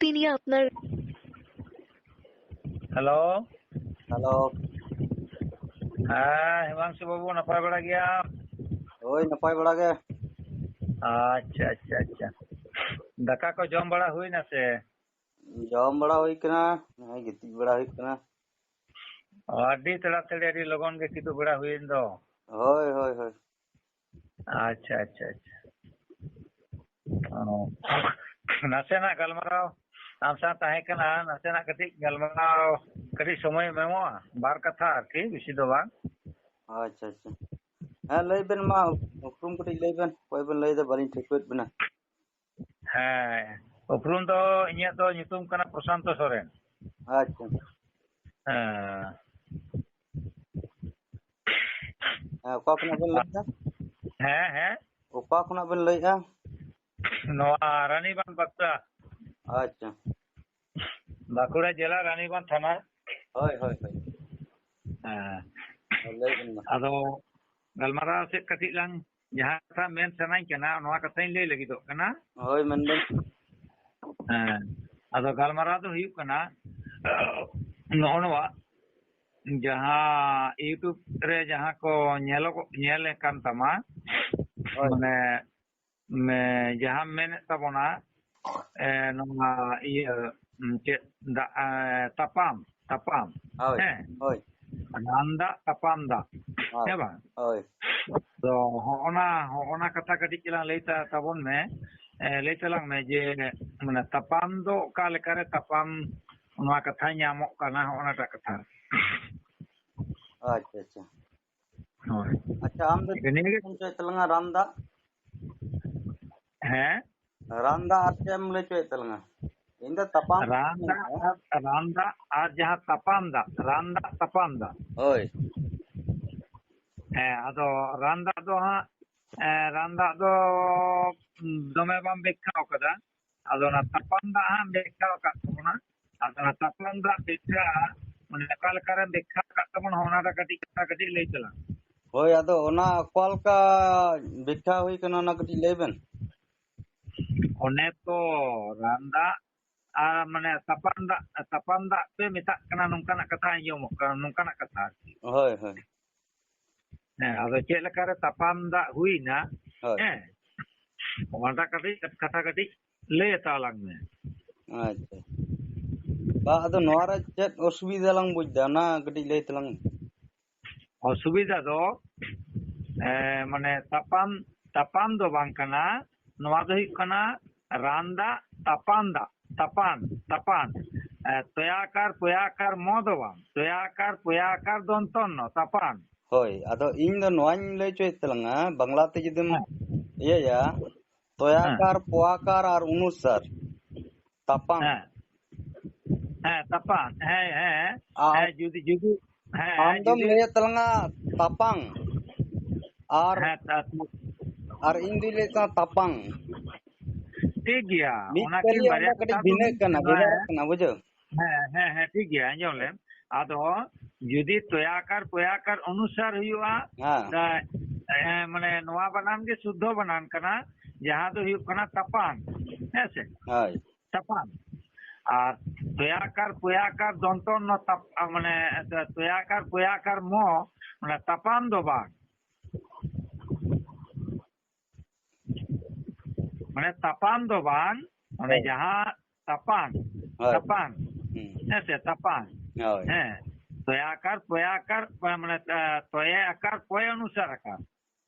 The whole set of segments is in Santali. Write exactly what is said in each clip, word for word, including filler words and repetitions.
তিনি আপনার হ্যালো। হ্যালো। হ্যাঁ, হিমাংশু বাবু, ᱱᱟᱯᱟᱭ ᱵᱟᱲᱟ ᱜᱮᱭᱟᱢ? ᱦᱳᱭ, ᱱᱟᱯᱟᱭ ᱵᱟᱲᱟ ᱜᱮ᱾ ᱟᱪᱪᱷᱟ, ᱟᱪᱪᱷᱟ, ᱟᱪᱪᱷᱟ᱾ ᱫᱟᱠᱟ ᱠᱚ ᱡᱚᱢ ᱵᱟᱲᱟ ᱦᱩᱭᱱᱟ ᱥᱮ? ᱡᱚᱢ ᱵᱟᱲᱟ ᱦᱩᱭ ᱠᱟᱱᱟ, ᱱᱚᱜᱼᱚᱭ ᱜᱤᱛᱤᱡ ᱵᱟᱲᱟ ᱦᱩᱭᱩᱜ ᱠᱟᱱᱟ᱾ ᱟᱹᱰᱤ ᱛᱟᱲᱟᱛᱟᱲᱤ, ᱟᱹᱰᱤ ᱞᱚᱜᱚᱱ ᱜᱮ ᱠᱤᱫᱩᱵ ᱵᱟᱲᱟ ᱦᱩᱭᱮᱱ ᱫᱚ᱾ ᱦᱳᱭ, ᱦᱳᱭ, ᱦᱳᱭ᱾ ᱟᱪᱪᱷᱟ, ᱟᱪᱪᱷᱟ, ᱟᱪᱪᱷᱟ᱾ ᱚ᱾ ᱱᱟᱥᱮᱱᱟᱜ ᱜᱟᱞᱢᱟᱨᱟᱣ ᱟᱢ ᱥᱟᱶ ᱛᱟᱦᱮᱸ ᱠᱟᱱᱟ, ᱱᱟᱥᱮᱱᱟᱜ ᱠᱟᱹᱴᱤᱡ ᱜᱟᱞᱢᱟᱨᱟᱣ, ᱠᱟᱹᱴᱤᱡ ᱥᱚᱢᱚᱭ ᱮᱢ ᱮᱢᱚᱜᱼᱟ? ᱵᱟᱨ ᱠᱟᱛᱷᱟ ᱟᱨᱠᱤ, ᱵᱮᱥᱤ ᱫᱚ ᱵᱟᱝ᱾ ᱟᱪᱪᱷᱟ, ᱟᱪᱪᱷᱟ᱾ ᱦᱮᱸ, ᱞᱟᱹᱭ ᱵᱮᱱ ᱢᱟ, ᱩᱯᱨᱩᱢ ᱠᱟᱹᱴᱤᱡ ᱞᱟᱹᱭ ᱵᱮᱱ, ᱚᱠᱚᱭ ᱵᱮᱱ ᱞᱟᱹᱭ ᱮᱫᱟ, ᱵᱟᱹᱞᱤᱧ ᱴᱷᱤᱠᱟᱹᱭᱮᱫ ᱵᱮᱱᱟ᱾ ᱦᱮᱸ, ᱩᱯᱨᱩᱢ ᱫᱚ ᱤᱧᱟᱹᱜ ᱫᱚ ᱧᱩᱛᱩᱢ ᱠᱟᱱᱟ ᱯᱨᱚᱥᱟᱱᱛᱚ ᱥᱚᱨᱮᱱ᱾ ᱟᱪᱪᱷᱟ᱾ ᱦᱮᱸ᱾ ᱦᱮᱸ, ᱚᱠᱟ ᱠᱷᱚᱱᱟᱜ ᱵᱮᱱ ᱞᱟᱹᱭᱮᱫᱼᱟ? ᱦᱮᱸ, ᱦᱮᱸ᱾ ᱚᱠᱟ ᱠᱷᱚᱱᱟᱜ ᱵᱮᱱ ᱞᱟᱹᱭᱮᱫᱼᱟ? ᱱᱚᱣᱟ ᱨᱟᱱᱤᱵᱟᱸᱫᱷ ᱵᱟᱸᱠᱩᱲᱟ᱾ ᱟᱪᱪᱷᱟ᱾ ᱵᱟᱸᱠᱩᱲᱟ ᱡᱮᱞᱟ, ᱨᱟᱱᱤᱵᱟᱸᱫᱷ ᱛᱷᱟᱱᱟ᱾ ᱦᱳᱭ, ᱦᱳᱭ, ᱦᱳᱭ᱾ ᱦᱮᱸ᱾ ᱦᱳᱭ, ᱞᱟᱹᱭ ᱵᱮᱱ ᱢᱟ᱾ ᱟᱫᱚ ᱜᱟᱞᱢᱟᱨᱟᱣ ᱥᱮᱫ ᱠᱟᱹᱴᱤᱡ ᱞᱟᱝ, ᱡᱟᱦᱟᱸ ᱠᱟᱛᱷᱟ ᱢᱮᱱ ᱥᱟᱱᱟᱧ ᱠᱟᱱᱟ, ᱱᱚᱣᱟ ᱠᱟᱛᱷᱟᱧ ᱞᱟᱹᱭ ᱞᱟᱹᱜᱤᱫᱚᱜ ᱠᱟᱱᱟ᱾ ᱦᱳᱭ, ᱢᱮᱱ ᱵᱮᱱ᱾ ᱦᱮᱸ, ᱟᱫᱚ ᱜᱟᱞᱢᱟᱨᱟᱣ ᱫᱚ ᱦᱩᱭᱩᱜ ᱠᱟᱱᱟ, ᱱᱚᱜᱼᱚ ᱱᱚᱣᱟ ᱡᱟᱦᱟᱸ YouTube ᱨᱮ ᱡᱟᱦᱟᱸ ᱠᱚ ᱧᱮᱞᱚᱜᱚᱜ, ᱧᱮᱞ ᱟᱠᱟᱱ ᱛᱟᱢᱟ, ᱦᱳᱭ᱾ ᱢᱟᱱᱮ, ᱢᱮ-, ᱡᱟᱦᱟᱸᱢ ᱢᱮᱱᱮᱫ ᱛᱟᱵᱚᱱᱟ, ᱮ, ᱱᱚᱣᱟ ᱤᱭᱟᱹ, ᱩᱸ, ᱪᱮᱫ ᱫᱟᱜ, ᱮ, ᱛᱟᱯᱟᱢ, ᱛᱟᱯᱟᱢ, ᱦᱳᱭ, ᱦᱮᱸ? ᱦᱳᱭ᱾ ᱨᱟᱱ ᱫᱟᱜ, ᱛᱟᱯᱟᱢ ᱫᱟᱜ, ᱦᱳᱭ, ᱦᱮᱸ ᱵᱟᱝ? ᱦᱳᱭ᱾ ᱛᱚ, ᱦᱚᱸᱜᱼᱚᱱᱟ, ᱦᱚᱸᱜᱼᱚᱱᱟ ᱠᱟᱛᱷᱟ ᱠᱟᱹᱴᱤᱡ ᱪᱟᱞᱟᱝ ᱞᱟᱹᱭ ᱛᱟ-, ᱛᱟᱵᱚᱱ ᱢᱮ, ᱮ, ᱞᱟᱹᱭ ᱛᱟᱞᱟᱝ ᱢᱮ ᱡᱮ, ᱢᱟᱱᱮ, ᱛᱟᱯᱟᱢ ᱫᱚ ᱚᱠᱟ ᱞᱮᱠᱟᱨᱮ ᱛᱟᱯᱟᱢ, ᱱᱚᱣᱟ ᱠᱟᱛᱷᱟ ᱧᱟᱢᱚᱜ ᱠᱟᱱᱟ, ᱦᱚᱸᱜᱼᱚᱱᱟᱴᱟᱜ ᱠᱟᱛᱷᱟ᱾ ᱟᱪᱪᱷᱟ, ᱟᱪᱪᱷᱟ᱾ ᱦᱳᱭ᱾ ᱟᱪᱪᱷᱟ, ᱟᱢ ᱫᱚ ᱤᱱᱟᱹ ᱜᱮ᱾ ᱪᱮᱫ ᱮᱢ ᱪᱚᱭᱮᱫ ᱛᱟᱞᱟᱝᱟ, ᱨᱟᱱ ᱫᱟᱜ? ᱦᱮᱸ? ᱨᱟᱱ ᱫᱟᱜ ᱟᱨ ᱪᱮᱫ ᱮᱢ ᱞᱟᱹᱭ ᱦᱚᱪᱚᱭᱮᱫ ᱛᱟᱞᱟᱝᱟ? ᱤᱧ ᱫᱚ ᱛᱟᱯᱟᱢ ᱨᱟᱱ ᱫᱟᱜ ᱟᱨ, ᱨᱟᱱ ᱫᱟᱜ ᱟᱨ ᱡᱟᱦᱟᱸ ᱛᱟᱯᱟᱢ ᱫᱟᱜ, ᱨᱟᱱ ᱫᱟᱜ, ᱛᱟᱯᱟᱢ ᱫᱟᱜ᱾ ᱦᱳᱭ᱾ ᱦᱮᱸ, ᱟᱫᱚ ᱨᱟᱱ ᱫᱟᱜ ᱫᱚ ᱦᱟᱸᱜ, ᱮ, ᱨᱟᱱ ᱫᱟᱜ ᱫᱚ ᱫᱚᱢᱮ ᱵᱟᱢ ᱵᱮᱠᱠᱷᱟᱣ ᱠᱟᱫᱟ᱾ ᱟᱫᱚ ᱚᱱᱟ ᱛᱟᱯᱟᱢ ᱫᱟᱜ ᱦᱟᱸᱜ ᱵᱮᱠᱠᱷᱟ ᱟᱠᱟᱫ ᱛᱟᱵᱚᱱᱟ᱾ ᱟᱫᱚ ᱚᱱᱟ ᱛᱟᱯᱟᱢ ᱫᱟᱜ ᱵᱮᱠᱠᱷᱟ, ᱢᱟᱱᱮ, ᱚᱠᱟ ᱞᱮᱠᱟᱨᱮᱢ ᱵᱮᱠᱠᱷᱟ ᱟᱠᱟᱫ ᱛᱟᱵᱚᱱᱟ, ᱚᱱᱟᱴᱟᱜ ᱠᱟᱹᱴᱤᱡ, ᱠᱟᱛᱷᱟ ᱠᱟᱹᱴᱤᱡ ᱞᱟᱹᱭ ᱛᱟᱞᱟᱝ᱾ ᱦᱳᱭ, ᱟᱫᱚ ᱚᱱᱟ ᱚᱠᱟ ᱞᱮᱠᱟ ᱵᱮᱠᱠᱷᱟ ᱦᱩᱭ ᱠᱟᱱᱟ, ᱚᱱᱟ ᱠᱟᱹᱴᱤᱡ ᱞᱟᱹᱭ ᱵᱮᱱ᱾ ᱚᱱᱮ ᱛᱚ ᱨᱟᱱ ᱫᱟᱜ, ᱟᱨ ᱢᱟᱱᱮ ᱛᱟᱯᱟᱢ ᱫᱟᱜ, ᱛᱟᱯᱟᱢ ᱫᱟᱜ ᱯᱮ ᱢᱮᱛᱟᱜ ᱠᱟᱱᱟ, ᱱᱚᱝᱠᱟᱱᱟᱜ ᱠᱟᱛᱷᱟ ᱟᱸᱡᱚᱢᱚᱜ ᱠᱟᱱᱟ, ᱱᱚᱝᱠᱟᱱᱟᱜ ᱠᱟᱛᱷᱟ ᱟᱨᱠᱤ᱾ ᱦᱳᱭ, ᱦᱳᱭ᱾ ᱦᱮᱸ, ᱟᱫᱚ ᱪᱮᱫ ᱞᱮᱠᱟᱨᱮ ᱛᱟᱯᱟᱢ ᱫᱟᱜ ᱦᱩᱭᱱᱟ? ᱦᱳᱭ᱾ ᱦᱮᱸ, ᱚᱱᱟᱴᱟᱜ ᱠᱟᱹᱴᱤᱡ ᱠᱟᱛᱷᱟ ᱠᱟᱹᱴᱤᱡ ᱞᱟᱹᱭ ᱦᱟᱛᱟᱣ ᱞᱟᱝ ᱢᱮ᱾ ᱟᱪᱪᱷᱟ᱾ ᱵᱟ, ᱟᱫᱚ ᱱᱚᱣᱟ ᱨᱮ ᱪᱮᱫ ᱚᱥᱩᱵᱤᱫᱷᱟ ᱞᱟᱝ ᱵᱩᱡᱽ ᱮᱫᱟ, ᱚᱱᱟ ᱠᱟᱹᱴᱤᱡ ᱞᱟᱹᱭ ᱛᱟᱞᱟᱝ ᱢᱮ᱾ ᱚᱥᱩᱵᱤᱫᱷᱟ ᱫᱚ, ᱮ, ᱢᱟᱱᱮ ᱛᱟᱯᱟᱢ, ᱛᱟᱯᱟᱢ ᱫᱚ ᱵᱟᱝ ᱠᱟᱱᱟ, ᱱᱚᱣᱟ ᱫᱚ ᱦᱩᱭᱩᱜ ᱠᱟᱱᱟ ᱨᱟᱱ ᱫᱟᱜ, ᱛᱟᱯᱟᱱ ᱫᱟᱜ, ᱛᱟᱯᱟᱱ, ᱛᱟᱯᱟᱱ᱾ ᱮ, ᱛᱚᱭᱟᱠᱟᱨ, ᱯᱚᱭᱟᱠᱟᱨ, ᱢᱚ ᱫᱚ ᱵᱟᱝ, ᱛᱚᱭᱟᱠᱟᱨ, ᱯᱚᱭᱟᱠᱟᱨ, ᱫᱚᱱᱛᱚᱱᱱᱚ, ᱛᱟᱯᱟᱱ᱾ ᱦᱳᱭ, ᱟᱫᱚ ᱤᱧ ᱫᱚ ᱱᱚᱣᱟᱧ ᱞᱟᱹᱭ ᱦᱚᱪᱚᱭᱮᱫ ᱛᱟᱞᱟᱝᱟ, ᱵᱟᱝᱞᱟ ᱛᱮ ᱡᱩᱫᱤᱢ ᱦᱮᱸ᱾ ᱤᱭᱟᱹᱭᱟ, ᱛᱚᱭᱟᱠᱟᱨ, ᱦᱮᱸ᱾ ᱯᱚᱭᱟᱠᱟᱨ ᱟᱨ ᱚᱱᱩᱥᱟᱨ, ᱛᱟᱯᱟᱱ᱾ ᱦᱮᱸ᱾ ᱦᱮᱸ, ᱛᱟᱯᱟᱱ᱾ ᱦᱮᱸ, ᱦᱮᱸ᱾ ᱟᱨ ᱦᱮᱸ, ᱡᱩᱫᱤ, ᱡᱩᱫᱤ, ᱦᱮᱸ, ᱟᱢ ᱦᱮᱸ, ᱫᱚᱢ ᱡᱩᱫᱤ ᱞᱟᱹᱭᱮᱫ ᱛᱟᱞᱟᱝᱟ ᱛᱟᱯᱟᱝ᱾ ᱟᱨ, ᱦᱮᱸ, ᱛᱟ-, ᱟᱨ ᱤᱧ ᱫᱩᱧ ᱞᱟᱹᱭᱮᱫ ᱛᱟᱞᱟᱝᱟ ᱛᱟᱯᱟᱝ᱾ ᱴᱷᱤᱠ ᱜᱮᱭᱟ᱾ ᱢᱤᱫ ᱚᱱᱟᱠᱤᱱ ᱠᱟᱹᱞᱤ ᱵᱟᱨᱭᱟ ᱚᱸᱰᱮ ᱠᱟᱹᱴᱤᱡ ᱠᱟᱛᱷᱟ ᱫᱚ ᱵᱷᱤᱱᱟᱹᱜ ᱢᱤᱫ ᱠᱟᱱᱟ, ᱠᱟᱱᱟ᱾ ᱵᱷᱮᱜᱟᱨᱚᱜ ᱠᱟᱱᱟ, ᱵᱩᱡᱷᱟᱹᱣ? ᱦᱮᱸ, ᱦᱮᱸ, ᱦᱮᱸ, ᱴᱷᱤᱠ ᱜᱮᱭᱟ, ᱟᱸᱡᱚᱢ ᱞᱮᱢ᱾ ᱟᱫᱚ ᱡᱩᱫᱤ ᱛᱚᱭᱟᱠᱟᱨ ᱯᱚᱭᱟᱠᱟᱨ ᱚᱱᱩᱥᱟᱨ ᱦᱩᱭᱩᱜᱼᱟ, ᱦᱮᱸ᱾ ᱛᱟ-, ᱦᱮᱸ, ᱢᱟᱱᱮ ᱱᱚᱣᱟ ᱵᱟᱱᱟᱢ ᱜᱮ ᱥᱩᱫᱽᱫᱷᱚ ᱵᱟᱱᱟᱱ ᱠᱟᱱᱟ, ᱡᱟᱦᱟᱸ ᱫᱚ ᱦᱩᱭᱩᱜ ᱠᱟᱱᱟ ᱛᱟᱯᱟᱱ, ᱦᱮᱸ ᱥᱮ? ᱦᱳᱭ᱾ ᱛᱟᱯᱟᱱ᱾ ᱟᱨ ᱛᱚᱭᱟᱠᱟᱨ ᱯᱚᱭᱟᱠᱟᱨ ᱫᱚᱱᱛᱚ ᱱᱚ ᱛᱟᱯ-, ᱟ, ᱢᱟᱱᱮ ᱛᱚᱭᱟᱠᱟᱨ ᱯᱚᱭᱟᱠᱟᱨ ᱢᱚ, ᱢᱟᱱᱮ ᱛᱟᱯᱟᱱ ᱫᱚ ᱵᱟᱝ᱾ ᱢᱟᱱᱮ ᱛᱟᱯᱟᱱ ᱫᱚ ᱵᱟᱝ, ᱚᱱᱮ ᱦᱳᱭ᱾ ᱡᱟᱦᱟᱸ ᱛᱟᱯᱟᱱ, ᱦᱳᱭ᱾ ᱛᱟᱯᱟᱱ, ᱦᱩᱸ᱾ ᱦᱮᱸ ᱥᱮ, ᱛᱟᱯᱟᱱ᱾ ᱦᱳᱭ᱾ ᱦᱮᱸ, ᱛᱚᱭᱟ ᱟᱠᱟᱨ, ᱯᱚᱭᱟ ᱟᱠᱟᱨ, ᱯᱚᱭ-, ᱢᱟᱱᱮ, ᱟ, ᱛᱚᱭᱮ ᱟᱠᱟᱨ, ᱯᱚᱭ ᱚᱱᱩᱥᱟᱨ ᱟᱠᱟᱨ᱾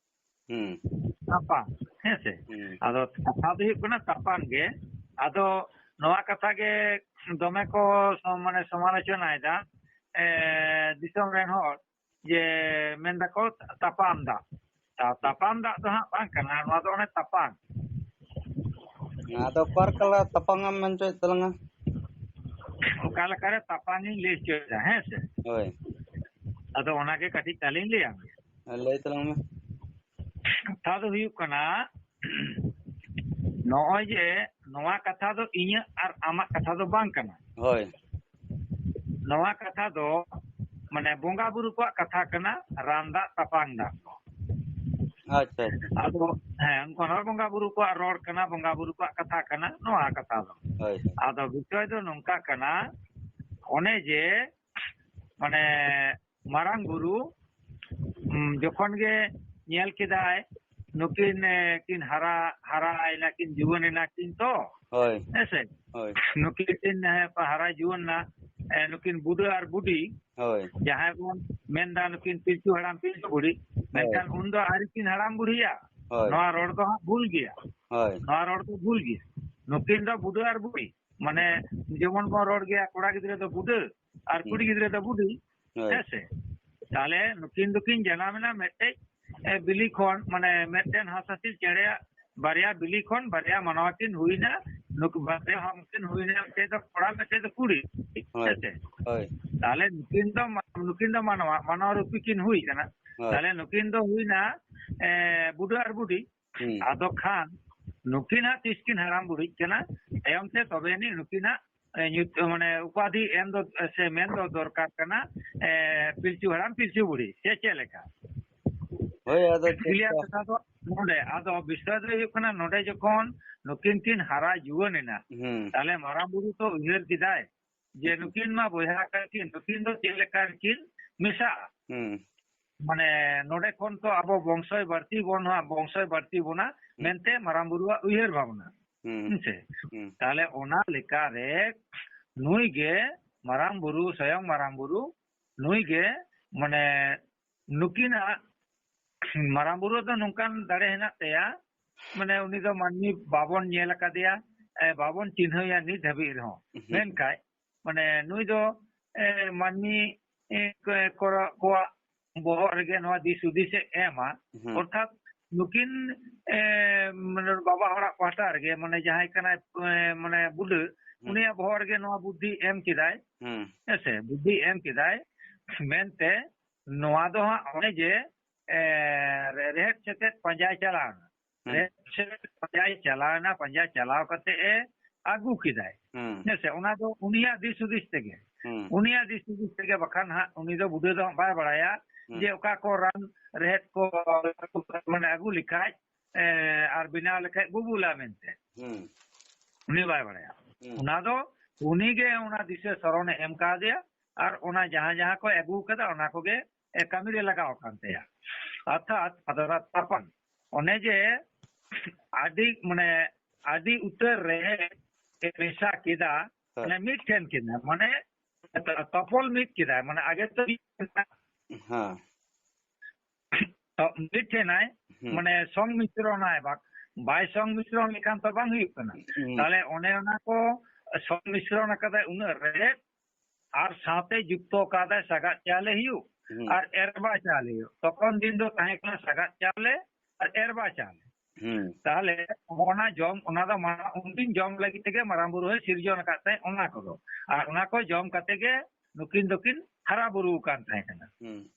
ᱦᱩᱸ᱾ ᱛᱟᱯᱟᱱ, ᱦᱮᱸ ᱥᱮ? ᱦᱩᱸ᱾ ᱟᱫᱚ ᱠᱟᱛᱷᱟ ᱫᱚ ᱦᱩᱭᱩᱜ ᱠᱟᱱᱟ ᱛᱟᱯᱟᱱ ᱜᱮ᱾ ᱟᱫᱚ ᱱᱚᱣᱟ ᱠᱟᱛᱷᱟ ᱜᱮ ᱫᱚᱢᱮ ᱠᱚ ᱥᱚ-, ᱢᱟᱱᱮ ᱥᱚᱢᱟᱞᱳᱪᱚᱱᱟᱭᱮᱫᱟ, ᱮ, ᱫᱤᱥᱚᱢ ᱨᱮᱱ ᱦᱚᱲ᱾ ᱡᱮ ᱢᱮᱱ ᱫᱟᱠᱚ ᱛᱟᱯᱟᱢ ᱫᱟᱜ᱾ ᱛᱟ-, ᱛᱟᱯᱟᱢ ᱫᱟᱜ ᱫᱚ ᱦᱟᱸᱜ ᱵᱟᱝ ᱠᱟᱱᱟ, ᱱᱚᱣᱟ ᱫᱚ ᱚᱱᱮ ᱛᱟᱯᱟᱝ᱾ ᱟᱫᱚ ᱚᱠᱟ ᱞᱮᱠᱟ ᱛᱟᱯᱟᱝ ᱮᱢ ᱢᱮᱱ ᱦᱚᱪᱚᱭᱮᱫ ᱛᱟᱞᱟᱝᱟ? ᱚᱠᱟ ᱞᱮᱠᱟᱨᱮ ᱛᱟᱯᱟᱝ ᱤᱧ ᱞᱟᱹᱭ ᱦᱚᱪᱚᱭᱮᱫᱟ, ᱦᱮᱸ ᱥᱮ? ᱦᱳᱭ᱾ ᱟᱫᱚ ᱚᱱᱟᱜᱮ ᱠᱟᱹᱴᱤᱡ ᱛᱟᱦᱞᱮᱧ ᱞᱟᱹᱭᱟᱢ ᱜᱮ᱾ ᱦᱮᱸ, ᱞᱟᱹᱭ ᱛᱟᱞᱟᱝ ᱢᱮ᱾ ᱠᱟᱛᱷᱟ ᱫᱚ ᱦᱩᱭᱩᱜ ᱠᱟᱱᱟ, ᱱᱚᱜᱼᱚᱭ ᱡᱮ ᱱᱚᱣᱟ ᱠᱟᱛᱷᱟ ᱫᱚ ᱤᱧᱟᱹᱜ ᱟᱨ ᱟᱢᱟᱜ ᱠᱟᱛᱷᱟ ᱫᱚ ᱵᱟᱝ ᱠᱟᱱᱟ᱾ ᱦᱳᱭ᱾ ᱱᱚᱣᱟ ᱠᱟᱛᱷᱟ ᱫᱚ ᱢᱟᱱᱮ ᱵᱚᱸᱜᱟ ᱵᱩᱨᱩ ᱠᱚᱣᱟᱜ ᱠᱟᱛᱷᱟ ᱠᱟᱱᱟ, ᱨᱟᱱ ᱫᱟᱜ ᱛᱟᱯᱟᱝ ᱫᱟᱜ ᱫᱚ᱾ ᱟᱪᱪᱷᱟ, ᱟᱪᱪᱷᱟ᱾ ᱟᱫᱚ ᱦᱮᱸ, ᱩᱱᱠᱩ ᱦᱚᱲ ᱵᱚᱸᱜᱟ ᱵᱩᱨᱩ ᱠᱚᱣᱟᱜ ᱨᱚᱲ ᱠᱟᱱᱟ, ᱵᱚᱸᱜᱟ ᱵᱩᱨᱩ ᱠᱚᱣᱟᱜ ᱠᱟᱛᱷᱟ ᱠᱟᱱᱟ, ᱱᱚᱣᱟ ᱠᱟᱛᱷᱟ ᱫᱚ᱾ ᱦᱳᱭ, ᱦᱳᱭ᱾ ᱟᱫᱚ ᱵᱤᱥᱚᱭ ᱫᱚ ᱱᱚᱝᱠᱟ ᱠᱟᱱᱟ, ᱚᱱᱮ ᱡᱮ ᱢᱟᱱᱮ ᱢᱟᱨᱟᱝ ᱵᱩᱨᱩ, ᱩᱢ, ᱡᱚᱠᱷᱚᱱ ᱜᱮ ᱧᱮᱞ ᱠᱮᱫᱟᱭ ᱱᱩᱠᱤᱱ, ᱮ, ᱠᱤᱱ ᱦᱟᱨᱟ, ᱦᱟᱨᱟᱭᱮᱱᱟ ᱠᱤᱱ, ᱡᱩᱣᱟᱹᱱ ᱮᱱᱟ ᱠᱤᱱ ᱛᱚ᱾ ᱦᱳᱭ᱾ ᱦᱮᱸ ᱥᱮ? ᱦᱳᱭ᱾ ᱱᱩᱠᱤᱱ ᱠᱤᱱ, ᱮ, ᱦᱟᱨᱟ ᱡᱩᱣᱟᱹᱱ ᱮᱱᱟ, ᱮ, ᱱᱩᱠᱤᱱ ᱵᱩᱰᱷᱟᱹ ᱟᱨ ᱵᱩᱰᱷᱤ᱾ ᱦᱳᱭ᱾ ᱡᱟᱦᱟᱸᱭ ᱵᱚᱱ ᱢᱮᱱᱫᱟ ᱱᱩᱠᱤᱱ ᱯᱤᱞᱪᱩ ᱦᱟᱲᱟᱢ ᱯᱤᱞᱪᱩ ᱵᱩᱰᱷᱤ, ᱢᱮᱱᱠᱷᱟᱱ ᱦᱳᱭ᱾ ᱩᱱᱫᱚ ᱟᱹᱣᱨᱤ ᱠᱤᱱ ᱦᱟᱲᱟᱢ ᱵᱩᱲᱦᱤᱭᱟ᱾ ᱦᱳᱭ᱾ ᱱᱚᱣᱟ ᱨᱚᱲ ᱫᱚ ᱦᱟᱸᱜ ᱵᱷᱩᱞ ᱜᱮᱭᱟ᱾ ᱦᱳᱭ᱾ ᱱᱚᱣᱟ ᱨᱚᱲ ᱫᱚ ᱵᱷᱩᱞ ᱜᱮᱭᱟ᱾ ᱱᱩᱠᱤᱱ ᱫᱚ ᱵᱩᱰᱷᱟᱹ ᱟᱨ ᱵᱩᱰᱷᱤ, ᱢᱟᱱᱮ ᱡᱮᱢᱚᱱ ᱵᱚᱱ ᱨᱚᱲ ᱜᱮᱭᱟ, ᱠᱚᱲᱟ ᱜᱤᱫᱽᱨᱟᱹ ᱫᱚ ᱵᱩᱰᱷᱟᱹ ᱟᱨ ᱠᱩᱲᱤ ᱦᱩᱸ᱾ ᱜᱤᱫᱽᱨᱟᱹ ᱫᱚ ᱵᱩᱰᱷᱤ, ᱦᱳᱭ᱾ ᱦᱮᱸ ᱥᱮ? ᱛᱟᱦᱞᱮ ᱱᱩᱠᱤᱱ ᱫᱚᱠᱤᱱ ᱡᱟᱱᱟᱢ ᱮᱱᱟ ᱢᱤᱫᱴᱮᱡ, ᱮ, ᱵᱤᱞᱤ ᱠᱷᱚᱱ, ᱢᱟᱱᱮ ᱢᱤᱫᱴᱮᱱ ᱦᱟᱸᱥ ᱦᱟᱸᱥᱤᱞ ᱪᱮᱬᱮᱭᱟᱜ ᱵᱟᱨᱭᱟ ᱵᱤᱞᱤ ᱠᱷᱚᱱ ᱵᱟᱨᱭᱟ ᱢᱟᱱᱣᱟ ᱠᱤᱱ ᱦᱩᱭᱱᱟ᱾ ᱱᱩᱠᱩ ᱵᱟᱨᱭᱟ ᱦᱚᱲ ᱠᱤᱱ ᱦᱩᱭᱱᱟ, ᱢᱤᱫᱴᱮᱡ ᱫᱚ ᱠᱚᱲᱟ, ᱢᱤᱫᱴᱮᱡ ᱫᱚ ᱠᱩᱲᱤ, ᱦᱳᱭ᱾ ᱦᱮᱸ ᱥᱮ? ᱦᱳᱭ᱾ ᱛᱟᱦᱞᱮ ᱱᱩᱠᱤᱱ ᱫᱚ ᱢᱟ-, ᱱᱩᱠᱤᱱ ᱫᱚ ᱢᱟᱱᱣᱟ, ᱢᱟᱱᱣᱟ ᱨᱩᱯᱤ ᱠᱤᱱ ᱦᱩᱭ ᱠᱟᱱᱟ᱾ ᱦᱳᱭ᱾ ᱛᱟᱦᱞᱮ ᱱᱩᱠᱤᱱ ᱫᱚ ᱦᱩᱭᱱᱟ, ᱮ, ᱵᱩᱰᱷᱟᱹ ᱟᱨ ᱵᱩᱰᱷᱤ᱾ ᱦᱩᱸ᱾ ᱟᱫᱚ ᱠᱷᱟᱱ ᱱᱩᱠᱤᱱ ᱦᱟᱸᱜ ᱛᱤᱥ ᱠᱤᱱ ᱦᱟᱲᱟᱢ ᱵᱩᱲᱦᱤᱜ ᱠᱟᱱᱟ, ᱛᱟᱭᱚᱢ ᱛᱮ ᱛᱚᱵᱮ ᱟᱹᱱᱤᱡ ᱱᱩᱠᱤᱱᱟᱜ, ᱮ, ᱧᱩᱛ-, ᱢᱟᱱᱮ ᱩᱯᱟᱫᱷᱤ ᱮᱢ ᱫᱚ, ᱥᱮ ᱢᱮᱱ ᱫᱚ ᱫᱚᱨᱠᱟᱨ ᱠᱟᱱᱟ, ᱮ, ᱯᱤᱞᱪᱩ ᱦᱟᱲᱟᱢ ᱯᱤᱞᱪᱩ ᱵᱩᱲᱦᱤ, ᱥᱮ ᱪᱮᱫ ᱞᱮᱠᱟ? ᱦᱳᱭ, ᱟᱫᱚ ᱪᱮᱫ clear ᱞᱮᱠᱟ? ᱠᱟᱛᱷᱟ ᱫᱚ ᱱᱚᱰᱮ, ᱟᱫᱚ ᱵᱤᱥᱚᱭ ᱫᱚ ᱦᱩᱭᱩᱜ ᱠᱟᱱᱟ, ᱱᱚᱰᱮ ᱡᱚᱠᱷᱚᱱ ᱱᱩᱠᱤᱱ ᱠᱤᱱ ᱦᱟᱨᱟ ᱡᱩᱣᱟᱹᱱ ᱮᱱᱟ, ᱦᱩᱸ᱾ ᱛᱟᱦᱞᱮ ᱢᱟᱨᱟᱝ ᱵᱩᱨᱩ ᱛᱚ ᱩᱭᱦᱟᱹᱨ ᱠᱮᱫᱟᱭ ᱡᱮ ᱦᱩᱸ᱾ ᱱᱩᱠᱤᱱ ᱢᱟ ᱵᱚᱭᱦᱟ ᱠᱟᱱ ᱠᱤᱱ, ᱱᱩᱠᱤᱱ ᱫᱚ ᱪᱮᱫ ᱞᱮᱠᱟ ᱨᱮᱠᱤᱱ ᱢᱮᱥᱟᱜᱼᱟ? ᱦᱩᱸ᱾ ᱢᱟᱱᱮ ᱱᱚᱰᱮ ᱠᱷᱚᱱ ᱛᱚ ᱟᱵᱚ ᱵᱚᱝᱥᱚᱭ ᱵᱟᱹᱲᱛᱤ ᱵᱚᱱ ᱦᱟᱸᱜ, ᱵᱚᱝᱥᱚᱭ ᱵᱟᱹᱲᱛᱤ ᱵᱚᱱᱟ ᱦᱩᱸ᱾ ᱢᱮᱱᱛᱮ ᱢᱟᱨᱟᱝ ᱵᱩᱨᱩᱣᱟᱜ ᱩᱭᱦᱟᱹᱨ ᱵᱷᱟᱵᱽᱱᱟ᱾ ᱦᱩᱸ᱾ ᱦᱮᱸ ᱥᱮ? ᱦᱩᱸ᱾ ᱛᱟᱦᱞᱮ ᱚᱱᱟ ᱞᱮᱠᱟᱨᱮ ᱱᱩᱭ ᱜᱮ ᱢᱟᱨᱟᱝ ᱵᱩᱨᱩ, ᱥᱚᱭᱚᱝ ᱢᱟᱨᱟᱝ ᱵᱩᱨᱩ, ᱱᱩᱭ ᱜᱮ ᱢᱟᱱᱮ ᱱᱩᱠᱤᱱᱟᱜ ᱢᱟᱨᱟᱝ ᱵᱩᱨᱩ ᱫᱚ ᱱᱚᱝᱠᱟᱱ ᱫᱟᱲᱮ ᱦᱮᱱᱟᱜ ᱛᱟᱭᱟ, ᱢᱟᱱᱮ ᱩᱱᱤ ᱫᱚ ᱢᱟᱹᱱᱢᱤ ᱵᱟᱵᱚᱱ ᱧᱮᱞ ᱟᱠᱟᱫᱮᱭᱟ, ᱮ, ᱵᱟᱵᱚᱱ ᱪᱤᱱᱦᱟᱹᱣᱮᱭᱟ ᱱᱤᱛ ᱫᱷᱟᱹᱵᱤᱡ ᱨᱮᱦᱚᱸ᱾ ᱦᱩᱸ᱾ ᱢᱮᱱᱠᱷᱟᱡ ᱢᱟᱱᱮ ᱱᱩᱭ ᱫᱚ, ᱮ, ᱢᱟᱹᱱᱢᱤ, ᱮ, ᱠᱚ-, ᱠᱚᱨᱟ-, ᱠᱚᱣᱟᱜ ᱵᱚᱦᱚᱜ ᱨᱮᱜᱮ ᱱᱚᱣᱟ ᱫᱤᱥ ᱦᱩᱫᱤᱥ ᱮ ᱮᱢᱟ᱾ ᱦᱩᱸ᱾ ᱚᱨᱛᱷᱟᱛ ᱱᱩᱠᱤᱱ, ᱮ, ᱢᱟᱱᱮ ᱵᱟᱵᱟ ᱦᱚᱲᱟᱜ ᱯᱟᱦᱴᱟ ᱨᱮᱜᱮ, ᱢᱟᱱᱮ ᱡᱟᱦᱟᱸᱭ ᱠᱟᱱᱟᱭ, ᱮ, ᱢᱟᱱᱮ ᱵᱩᱰᱷᱟᱹ, ᱦᱩᱸ᱾ ᱩᱱᱤᱭᱟᱜ ᱵᱚᱦᱚᱜ ᱨᱮᱜᱮ ᱱᱚᱣᱟ ᱵᱩᱫᱽᱫᱷᱤ ᱮᱢ ᱠᱮᱫᱟᱭ᱾ ᱦᱩᱸ᱾ ᱦᱮᱸ ᱥᱮ, ᱵᱩᱫᱽᱫᱷᱤ ᱮᱢ ᱠᱮᱫᱟᱭ ᱢᱮᱱᱛᱮ ᱱᱚᱣᱟ ᱫᱚ ᱦᱟᱸᱜ ᱚᱱᱮ ᱡᱮ, ᱮ, ᱨᱮ-, ᱨᱮᱦᱮᱫ ᱥᱮᱛᱮᱫ ᱯᱟᱸᱡᱟᱭ ᱪᱟᱞᱟᱣ ᱮᱱᱟ᱾ ᱦᱩᱸ᱾ ᱨᱮᱦᱮᱫ ᱥᱮᱛᱮᱫ ᱯᱟᱸᱡᱟᱭ ᱪᱟᱞᱟᱣ ᱮᱱᱟ, ᱯᱟᱸᱡᱟ ᱪᱟᱞᱟᱣ ᱠᱟᱛᱮ ᱮ ᱟᱹᱜᱩ ᱠᱮᱫᱟᱭ᱾ ᱦᱩᱸ᱾ ᱦᱮᱸ ᱥᱮ, ᱚᱱᱟ ᱫᱚ ᱩᱱᱤᱭᱟᱜ ᱫᱤᱥ ᱦᱩᱫᱤᱥ ᱛᱮᱜᱮ᱾ ᱦᱩᱸ᱾ ᱩᱱᱤᱭᱟᱜ ᱫᱤᱥ ᱦᱩᱫᱤᱥ ᱛᱮᱜᱮ, ᱵᱟᱠᱷᱟᱱ ᱦᱟᱸᱜ ᱩᱱᱤ ᱫᱚ ᱵᱩᱰᱷᱟᱹ ᱫᱚ ᱦᱟᱸᱜ ᱵᱟᱭ ᱵᱟᱲᱟᱭᱟ ᱦᱩᱸ᱾ ᱡᱮ ᱚᱠᱟ ᱠᱚ ᱨᱟᱱ ᱨᱮᱦᱮᱫ ᱠᱚ ᱢᱟᱱᱮ ᱟᱹᱜᱩ ᱞᱮᱠᱷᱟᱡ, ᱮ, ᱟᱨ ᱵᱮᱱᱟᱣ ᱞᱮᱠᱷᱟᱡ ᱵᱩᱵᱩᱞᱟ ᱢᱮᱱᱛᱮ᱾ ᱦᱩᱸ᱾ ᱩᱱᱤ ᱵᱟᱭ ᱵᱟᱲᱟᱭᱟ᱾ ᱦᱩᱸ᱾ ᱚᱱᱟ ᱫᱚ ᱩᱱᱤ ᱜᱮ ᱚᱱᱟ ᱫᱤᱥᱟᱹ ᱥᱚᱨᱚᱱᱮ ᱮᱢ ᱠᱟᱣᱫᱮᱭᱟ, ᱟᱨ ᱚᱱᱟ ᱡᱟᱦᱟᱸ ᱡᱟᱦᱟᱸ ᱠᱚ ᱟᱹᱜᱩ ᱠᱟᱫᱟ, ᱚᱱᱟ ᱠᱚᱜᱮ, ᱮ, ᱠᱟᱹᱢᱤ ᱨᱮ ᱞᱟᱜᱟᱣ ᱟᱠᱟᱱ ᱛᱟᱭᱟ᱾ ᱚᱨᱛᱷᱟᱛ, ᱟᱫᱚ ᱚᱱᱟ ᱛᱟᱯᱟᱱ, ᱚᱱᱮ ᱡᱮ ᱟᱹᱰᱤ, ᱢᱟᱱᱮ, ᱟᱹᱰᱤ ᱩᱛᱟᱹᱨ ᱨᱮ ᱢᱮᱥᱟ ᱠᱮᱫᱟ, ᱦᱮᱸ᱾ ᱢᱟᱱᱮ, ᱢᱤᱫ ᱴᱷᱮᱱ ᱠᱮᱫᱟ, ᱢᱟᱱᱮ, ᱛᱚᱯᱚᱞ ᱢᱤᱫ ᱠᱮᱫᱟᱭ, ᱢᱟᱱᱮ, ᱟᱜᱮ ᱛᱚ ᱢᱤᱫ ᱦᱮᱸ᱾ ᱛᱚ, ᱢᱤᱫ ᱴᱷᱮᱱᱟᱭ, ᱦᱩᱸ᱾ ᱢᱟᱱᱮ, ᱥᱚᱝᱢᱤᱥᱨᱚᱱᱟᱭ, ᱵᱟ-, ᱵᱟᱭ ᱥᱚᱝᱢᱤᱥᱨᱚᱱ ᱞᱮᱠᱷᱟᱱ ᱛᱚ ᱵᱟᱝ ᱦᱩᱭᱩᱜ ᱠᱟᱱᱟ᱾ ᱦᱩᱸ᱾ ᱛᱟᱦᱞᱮ ᱚᱱᱮ ᱚᱱᱟ ᱠᱚ ᱥᱚᱝᱢᱤᱥᱨᱚᱱ ᱟᱠᱟᱫᱟᱭ ᱩᱱᱟᱹᱜ ᱨᱮᱦᱮᱫ, ᱟᱨ ᱥᱟᱶᱛᱮ ᱡᱩᱠᱛᱚ ᱠᱟᱫᱟᱭ ᱥᱟᱜᱟᱫ ᱪᱟᱣᱞᱮ ᱦᱩᱭᱩᱜ, ᱦᱩᱸ᱾ ᱟᱨ ᱮᱨᱵᱟ ᱪᱟᱣᱞᱮ ᱦᱩᱭᱩᱜ᱾ ᱛᱚᱠᱷᱚᱱ ᱫᱤᱱ ᱫᱚ ᱛᱟᱦᱮᱸ ᱠᱟᱱᱟ ᱥᱟᱜᱟᱫ ᱪᱟᱣᱞᱮ ᱟᱨ ᱮᱨᱵᱟ ᱪᱟᱣᱞᱮ᱾ ᱦᱩᱸ᱾ ᱛᱟᱦᱞᱮ ᱚᱱᱟ ᱡᱚᱢ, ᱚᱱᱟ ᱫᱚ ᱢᱟᱨᱟᱝ, ᱩᱱᱫᱤᱱ ᱡᱚᱢ ᱞᱟᱹᱜᱤᱫ ᱛᱮᱜᱮ ᱢᱟᱨᱟᱝ ᱵᱩᱨᱩ ᱦᱚᱸᱭ ᱥᱤᱨᱡᱚᱱ ᱟᱠᱟᱫ ᱛᱟᱦᱮᱸᱫ ᱚᱱᱟ ᱠᱚᱫᱚ᱾ ᱟᱨ ᱚᱱᱟ ᱠᱚ ᱡᱚᱢ ᱠᱟᱛᱮ ᱜᱮ ᱱᱩᱠᱤᱱ ᱫᱚᱠᱤᱱ ᱦᱟᱨᱟ ᱵᱩᱨᱩ ᱟᱠᱟᱱ ᱛᱟᱦᱮᱸ ᱠᱟᱱᱟ᱾ ᱦᱩᱸ᱾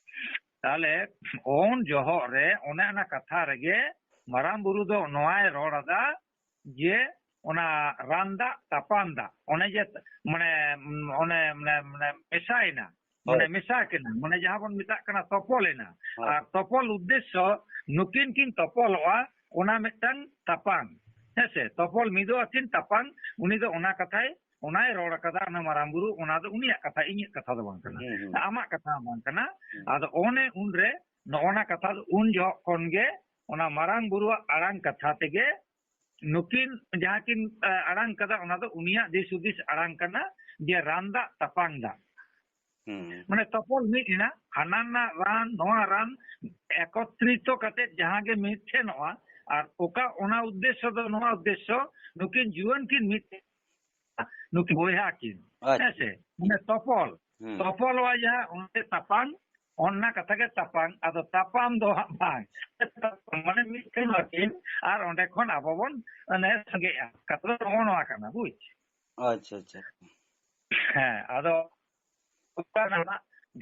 ᱛᱟᱦᱞᱮ ᱩᱱ ᱡᱚᱦᱚᱜ ᱨᱮ ᱚᱱᱮ ᱚᱱᱟ ᱠᱟᱛᱷᱟ ᱨᱮᱜᱮ ᱢᱟᱨᱟᱝ ᱵᱩᱨᱩ ᱫᱚ ᱱᱚᱣᱟᱭ ᱨᱚᱲ ᱟᱫᱟ, ᱡᱮ ᱚᱱᱟ ᱨᱟᱱ ᱫᱟᱜ ᱛᱟᱯᱟᱱ ᱫᱟᱜ, ᱚᱱᱮ ᱡᱮ, ᱢᱟᱱᱮ, ᱚᱱᱮ, ᱢᱟᱱᱮ, ᱢᱟᱱᱮ ᱢᱮᱥᱟᱭᱮᱱᱟ, ᱦᱳᱭ᱾ ᱢᱟᱱᱮ ᱢᱮᱥᱟ ᱠᱮᱱᱟ, ᱢᱟᱱᱮ ᱡᱟᱦᱟᱸ ᱵᱚᱱ ᱢᱮᱛᱟᱜ ᱠᱟᱱᱟ ᱛᱚᱯᱚᱞᱮᱱᱟ᱾ ᱦᱳᱭ᱾ ᱟᱨ ᱛᱚᱯᱚᱞ ᱩᱫᱽᱫᱮᱥᱥᱚ ᱱᱩᱠᱤᱱ ᱠᱤᱱ ᱛᱚᱯᱚᱞᱚᱜᱼᱟ, ᱚᱱᱟ ᱢᱤᱫᱴᱟᱝ ᱛᱟᱯᱟᱱ, ᱦᱮᱸ ᱥᱮ? ᱛᱚᱯᱚᱞ ᱢᱤᱫᱚᱜ ᱟᱹᱠᱤᱱ ᱛᱟᱯᱟᱱ, ᱩᱱᱤ ᱫᱚ ᱚᱱᱟ ᱠᱟᱛᱷᱟᱭ, ᱚᱱᱟᱭ ᱨᱚᱲ ᱟᱠᱟᱫᱟ, ᱚᱱᱟ ᱢᱟᱨᱟᱝ ᱵᱩᱨᱩ, ᱚᱱᱟ ᱫᱚ ᱩᱱᱤᱭᱟᱜ ᱠᱟᱛᱷᱟ, ᱤᱧᱟᱹᱜ ᱠᱟᱛᱷᱟ ᱫᱚ ᱵᱟᱝ ᱠᱟᱱᱟ, ᱦᱩᱸ, ᱦᱩᱸ᱾ ᱟᱢᱟᱜ ᱠᱟᱛᱷᱟ ᱦᱚᱸ ᱵᱟᱝ ᱠᱟᱱᱟ᱾ ᱦᱩᱸ᱾ ᱟᱫᱚ ᱚᱱᱮ ᱩᱱᱨᱮ ᱱᱚᱜᱼᱚ ᱱᱟ ᱠᱟᱛᱷᱟ ᱫᱚ ᱩᱱ ᱡᱚᱦᱚᱜ ᱠᱷᱚᱱ ᱜᱮ ᱚᱱᱟ ᱢᱟᱨᱟᱝ ᱵᱩᱨᱩᱣᱟᱜ ᱟᱲᱟᱝ ᱠᱟᱛᱷᱟ ᱛᱮᱜᱮ ᱱᱩᱠᱤᱱ ᱡᱟᱦᱟᱸ ᱠᱤᱱ, ᱮ, ᱟᱲᱟᱝ ᱠᱟᱫᱟ, ᱚᱱᱟ ᱫᱚ ᱩᱱᱤᱭᱟᱜ ᱫᱤᱥ ᱦᱩᱫᱤᱥ ᱟᱲᱟᱝ ᱠᱟᱱᱟ, ᱡᱮ ᱨᱟᱱ ᱫᱟᱜ ᱛᱟᱯᱟᱝ ᱫᱟᱜ᱾ ᱦᱩᱸ᱾ ᱢᱟᱱᱮ ᱛᱚᱯᱚᱞ ᱢᱤᱫ ᱮᱱᱟ, ᱦᱟᱱᱟ ᱨᱮᱱᱟᱜ ᱨᱟᱱ, ᱱᱚᱣᱟ ᱨᱟᱱ ᱮᱠᱚᱛᱨᱤᱛᱚ ᱠᱟᱛᱮ ᱡᱟᱦᱟᱸ ᱜᱮ ᱢᱤᱫ ᱴᱷᱮᱱᱚᱜᱼᱟ, ᱟᱨ ᱚᱠᱟ ᱚᱱᱟ ᱩᱫᱽᱫᱮᱥᱥᱚ ᱫᱚ ᱱᱚᱣᱟ ᱩᱫᱽᱫᱮᱥᱥᱚ, ᱱᱩᱠᱤᱱ ᱡᱩᱣᱟᱹᱱ ᱠᱤᱱ ᱢᱤᱫ, ᱱᱩᱠᱤᱱ ᱵᱚᱭᱦᱟ ᱠᱤᱱ, ᱟᱪᱪᱷᱟ᱾ ᱦᱮᱸ ᱥᱮ? ᱢᱟᱱᱮ ᱛᱚᱯᱚᱞ, ᱦᱩᱸ᱾ ᱛᱚᱯᱚᱞᱚᱜᱼᱟ ᱡᱟᱦᱟᱸ, ᱚᱱᱛᱮ ᱛᱟᱯᱟᱝ, ᱚᱱᱟ ᱠᱟᱛᱷᱟ ᱜᱮ ᱛᱟᱯᱟᱝ, ᱟᱫᱚ ᱛᱟᱯᱟᱢ ᱫᱚ ᱦᱟᱸᱜ ᱵᱟᱝ᱾ ᱢᱟᱱᱮ ᱢᱤᱫᱴᱷᱮᱱ ᱟᱹᱠᱤᱱ, ᱟᱨ ᱚᱸᱰᱮ ᱠᱷᱚᱱ ᱟᱵᱚ ᱵᱚᱱ, ᱢᱟᱱᱮ, ᱥᱟᱸᱜᱮᱜᱼᱟ᱾ ᱠᱟᱛᱷᱟ ᱫᱚ ᱱᱚᱜᱼᱚ ᱱᱚᱣᱟ ᱠᱟᱱᱟ, ᱵᱩᱡᱽ? ᱟᱪᱪᱷᱟ, ᱟᱪᱪᱷᱟ᱾ ᱦᱮᱸ, ᱟᱫᱚ ᱚᱱᱠᱟᱱᱟᱜ